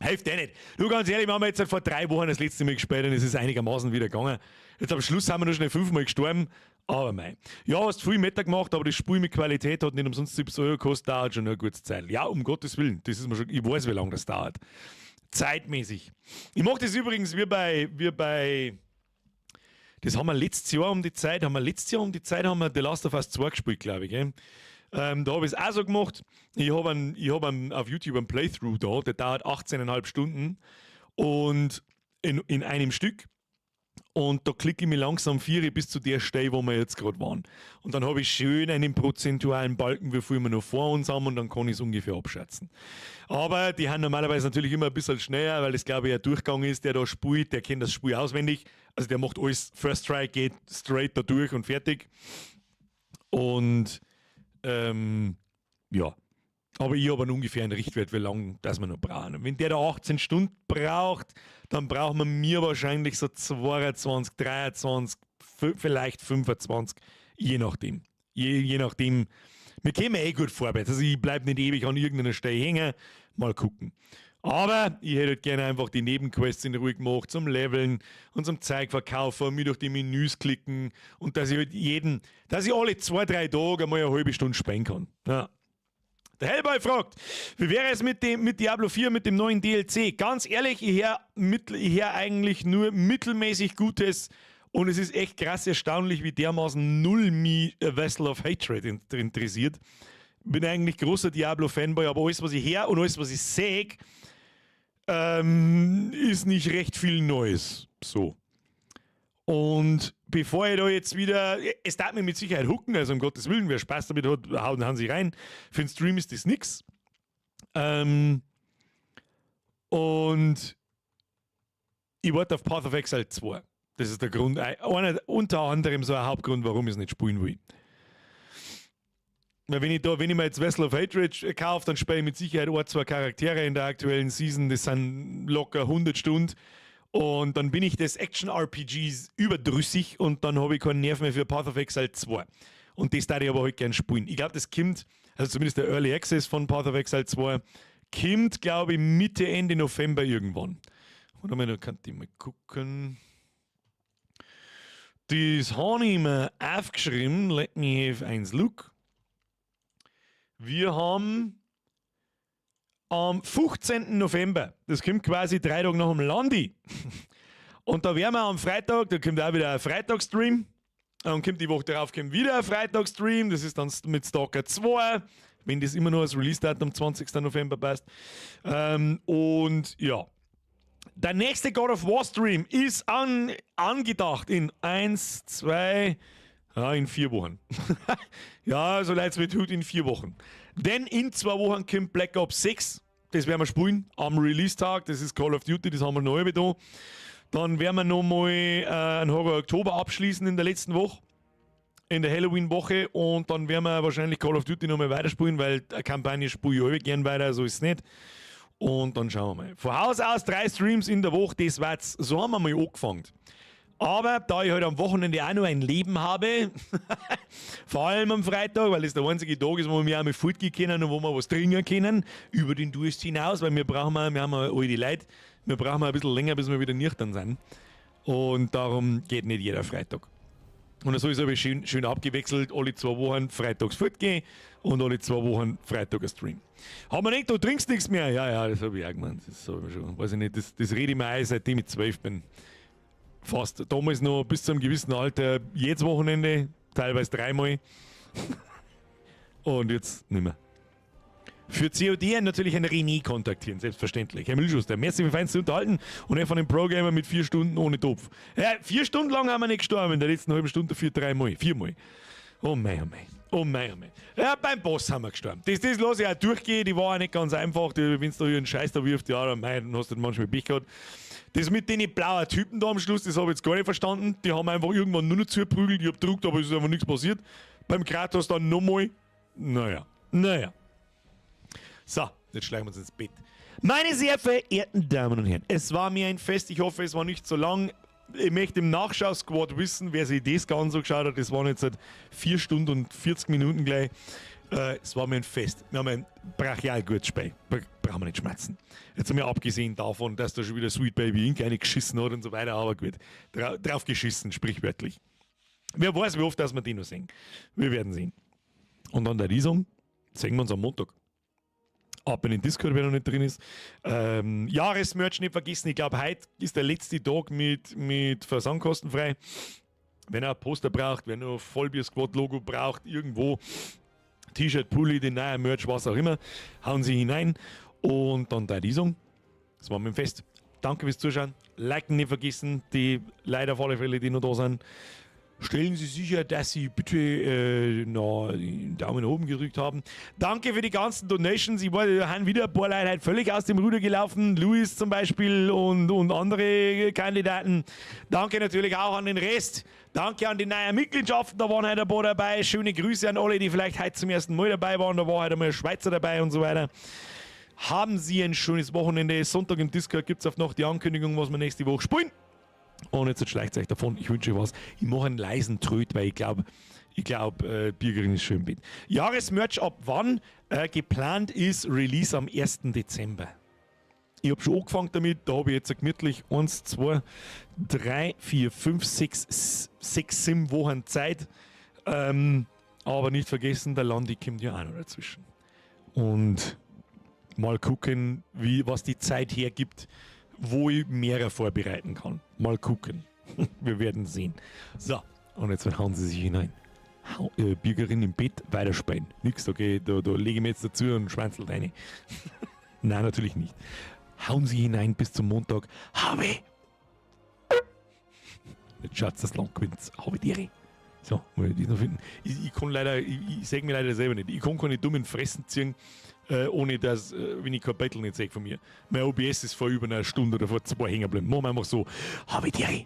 Hilft eh nicht. Du, ganz ehrlich, wir haben jetzt vor 3 Wochen das letzte Mal gespielt und es ist einigermaßen wieder gegangen. Jetzt am Schluss haben wir noch schnell 5-mal gestorben. Aber mei. Ja, hast viel Meter gemacht, aber das Spiel mit Qualität hat nicht umsonst 70 Euro gekostet, dauert schon eine gute Zeit. Ja, um Gottes Willen, das ist mir schon, ich weiß, wie lange das dauert. Zeitmäßig. Ich mach das übrigens wie bei, das haben wir letztes Jahr um die Zeit, haben wir letztes Jahr um die Zeit, haben wir The Last of Us 2 gespielt, glaub ich, gell? Da hab ich's auch so gemacht. Ich hab auf YouTube einen Playthrough da, der dauert 18,5 Stunden und in einem Stück. Und da klicke ich mich langsam 4 bis zu der Stelle, wo wir jetzt gerade waren. Und dann habe ich schön einen prozentualen Balken, wie viel wir noch vor uns haben, und dann kann ich's ungefähr abschätzen. Aber die haben normalerweise natürlich immer ein bisschen schneller, weil das, glaube ich, ein Durchgang ist, der da spielt, der kennt das Spiel auswendig. Also der macht alles First Try, geht straight da durch und fertig. Und ja. Aber ich habe einen ungefähren Richtwert, wie lange das wir noch brauchen. Und wenn der da 18 Stunden braucht, dann brauchen wir mir wahrscheinlich so 22, 23, vielleicht 25, je nachdem. Je nachdem. Wir kämen eh gut vorwärts. Also ich bleib nicht ewig an irgendeiner Stelle hängen. Mal gucken. Aber ich hätte halt gerne einfach die Nebenquests in Ruhe gemacht, zum Leveln und zum Zeug verkaufen, mir durch die Menüs klicken und dass ich halt jeden, dass ich alle 2, 3 Tage mal eine halbe Stunde spielen kann. Ja. Der Hellboy fragt, wie wäre es mit Diablo 4, mit dem neuen DLC? Ganz ehrlich, ich hör eigentlich nur mittelmäßig Gutes und es ist echt krass erstaunlich, wie dermaßen null mich Vessel of Hatred interessiert. Bin eigentlich großer Diablo-Fanboy, aber alles, was ich höre und alles, was ich seh, ist nicht recht viel Neues. So. Und bevor ich da jetzt wieder, es darf mir mit Sicherheit hooken, also um Gottes Willen, wer Spaß damit hat, hauen sie rein. Für den Stream ist das nix. Und ich warte auf Path of Exile 2. Das ist der Grund, einer, unter anderem so ein Hauptgrund, warum ich es nicht spielen will. Weil wenn ich mir jetzt Vessel of Hatred kaufe, dann spiele ich mit Sicherheit ein, zwei Charaktere in der aktuellen Season. Das sind locker 100 Stunden. Und dann bin ich des Action-RPGs überdrüssig und dann habe ich keinen Nerv mehr für Path of Exile 2. Und das darf ich aber heute gern spielen. Ich glaube, das kommt, also zumindest der Early Access von Path of Exile 2, kommt, glaube ich, Mitte, Ende November irgendwann. Warte mal, da kann ich mal gucken. Das habe ich mir aufgeschrieben. Let me have eins look. Wir haben am 15. November, das kommt quasi 3 Tage nach dem Landi. Und da werden wir am Freitag, da kommt auch wieder ein Freitagsstream. Dann kommt die Woche darauf kommt wieder ein Freitagsstream, das ist dann mit Stalker 2, wenn das immer noch als Release-Datum 20. November passt. Und ja, der nächste God of War Stream ist angedacht in 1, 2, ja, in 4 Wochen. Ja, so leid es mir tut, in 4 Wochen. Denn in 2 Wochen kommt Black Ops 6. Das werden wir spielen am Release-Tag. Das ist Call of Duty, das haben wir noch da. Dann werden wir nochmal einen Horror Oktober abschließen in der letzten Woche. In der Halloween-Woche. Und dann werden wir wahrscheinlich Call of Duty nochmal weiterspielen, weil eine Kampagne spiele ich auch gern weiter, so ist es nicht. Und dann schauen wir mal. Von Haus aus drei Streams in der Woche, das war's. So haben wir mal angefangen. Aber da ich halt am Wochenende auch noch ein Leben habe, vor allem am Freitag, weil es der einzige Tag ist, wo wir auch mal fortgehen können und wo wir was trinken können, über den Durst hinaus, weil wir haben ja alte Leute, wir brauchen ein bisschen länger, bis wir wieder nüchtern sind. Und darum geht nicht jeder Freitag. Und so ist aber schön, schön abgewechselt, alle 2 Wochen freitags fortgehen und alle 2 Wochen Freitag ein Stream. Haben wir nicht, du trinkst nichts mehr? Ja, das habe ich auch gemeint. Das habe ich schon. Weiß ich nicht, das rede ich mir ein, seitdem ich 12 bin. Fast. Damals noch bis zu einem gewissen Alter, jedes Wochenende, teilweise dreimal. Und jetzt nimmer. Für COD natürlich einen René kontaktieren, selbstverständlich. Herr Müllschuster, merci für feins zu unterhalten und er von dem Pro-Gamer mit 4 Stunden ohne Topf. Ja, 4 Stunden lang haben wir nicht gestorben, in der letzten halben Stunde vier, dreimal, viermal. Oh mei, oh mei. Oh mei, oh mei. Ja, beim Boss haben wir gestorben. Das lasse ich auch durchgehen, die war auch nicht ganz einfach. Wenn du da einen Scheiß da wirft, ja, dann, mei, dann hast du manchmal Pech gehabt. Das mit den blauen Typen da am Schluss, das habe ich jetzt gar nicht verstanden. Die haben einfach irgendwann nur noch zugeprügelt. Ich hab gedruckt, aber es ist einfach nichts passiert. Beim Kratos dann nochmal. Naja, naja. So, jetzt schleichen wir uns ins Bett. Meine sehr verehrten Damen und Herren, es war mir ein Fest. Ich hoffe, es war nicht so lang. Ich möchte im Nachschau-Squad wissen, wer sich das Ganze angeschaut hat. Das waren jetzt seit 4 Stunden und 40 Minuten gleich. Es war mir ein Fest. Wir haben ein brachial gutes Spiel. Brauchen wir nicht schmatzen. Jetzt haben wir abgesehen davon, dass da schon wieder Sweet Baby Inc. eine geschissen hat und so weiter, aber gut. Drauf geschissen, sprichwörtlich. Wer weiß, wie oft dass wir die noch sehen. Wir werden sehen. Und dann der Riesung sehen wir uns am Montag. Ab in den Discord, wer noch nicht drin ist. Jahresmerch nicht vergessen. Ich glaube, heute ist der letzte Tag mit Versandkostenfrei. Wenn er ein Poster braucht, wenn er ein Vollbier-Squad-Logo braucht, irgendwo, T-Shirt, Pulli, den neuen Merch, was auch immer, hauen Sie hinein. Und dann der Riesung. Das war mit dem Fest. Danke fürs Zuschauen. Liken nicht vergessen, die leider auf alle Fälle, die noch da sind. Stellen Sie sicher, dass Sie bitte noch den Daumen nach oben gedrückt haben. Danke für die ganzen Donations. Ich war, da haben wieder ein paar Leute halt völlig aus dem Ruder gelaufen. Luis zum Beispiel und andere Kandidaten. Danke natürlich auch an den Rest. Danke an die neuen Mitgliedschaften, da waren heute ein paar dabei. Schöne Grüße an alle, die vielleicht heute zum ersten Mal dabei waren. Da war heute mal ein Schweizer dabei und so weiter. Haben Sie ein schönes Wochenende. Sonntag im Discord gibt es auch noch die Ankündigung, was wir nächste Woche spielen. Und jetzt schleicht euch davon. Ich wünsche euch was. Ich mache einen leisen Tröt, weil ich glaube, Birgerin ist schon im Bett. Jahresmerch ab wann? Geplant ist Release am 1. Dezember. Ich habe schon angefangen damit, da habe ich jetzt gemütlich 1, 2, 3, 4, 5, 6, 6, 7 Wochen Zeit. Aber nicht vergessen, der Landi kommt ja auch noch dazwischen. Und mal gucken, was die Zeit hergibt, wo ich mehr vorbereiten kann. Mal gucken. Wir werden sehen. So, und jetzt hauen Sie sich hinein. Bürgerin im Bett, weiterspielen. Nix, okay, da lege ich mir jetzt dazu und schwänzel rein. Nein, natürlich nicht. Hauen Sie hinein bis zum Montag. Habe Jetzt schaut das Land gewinnt. Habe die Ehre. So, muss ich das noch finden. Ich kann leider, ich sage mir leider selber nicht, ich kann keine dummen Fressen ziehen, ohne dass, wenn ich kein Bettel nicht sehe von mir. Mein OBS ist vor über einer Stunde oder vor zwei hängen geblieben. Machen wir einfach so. Habe die Ehre.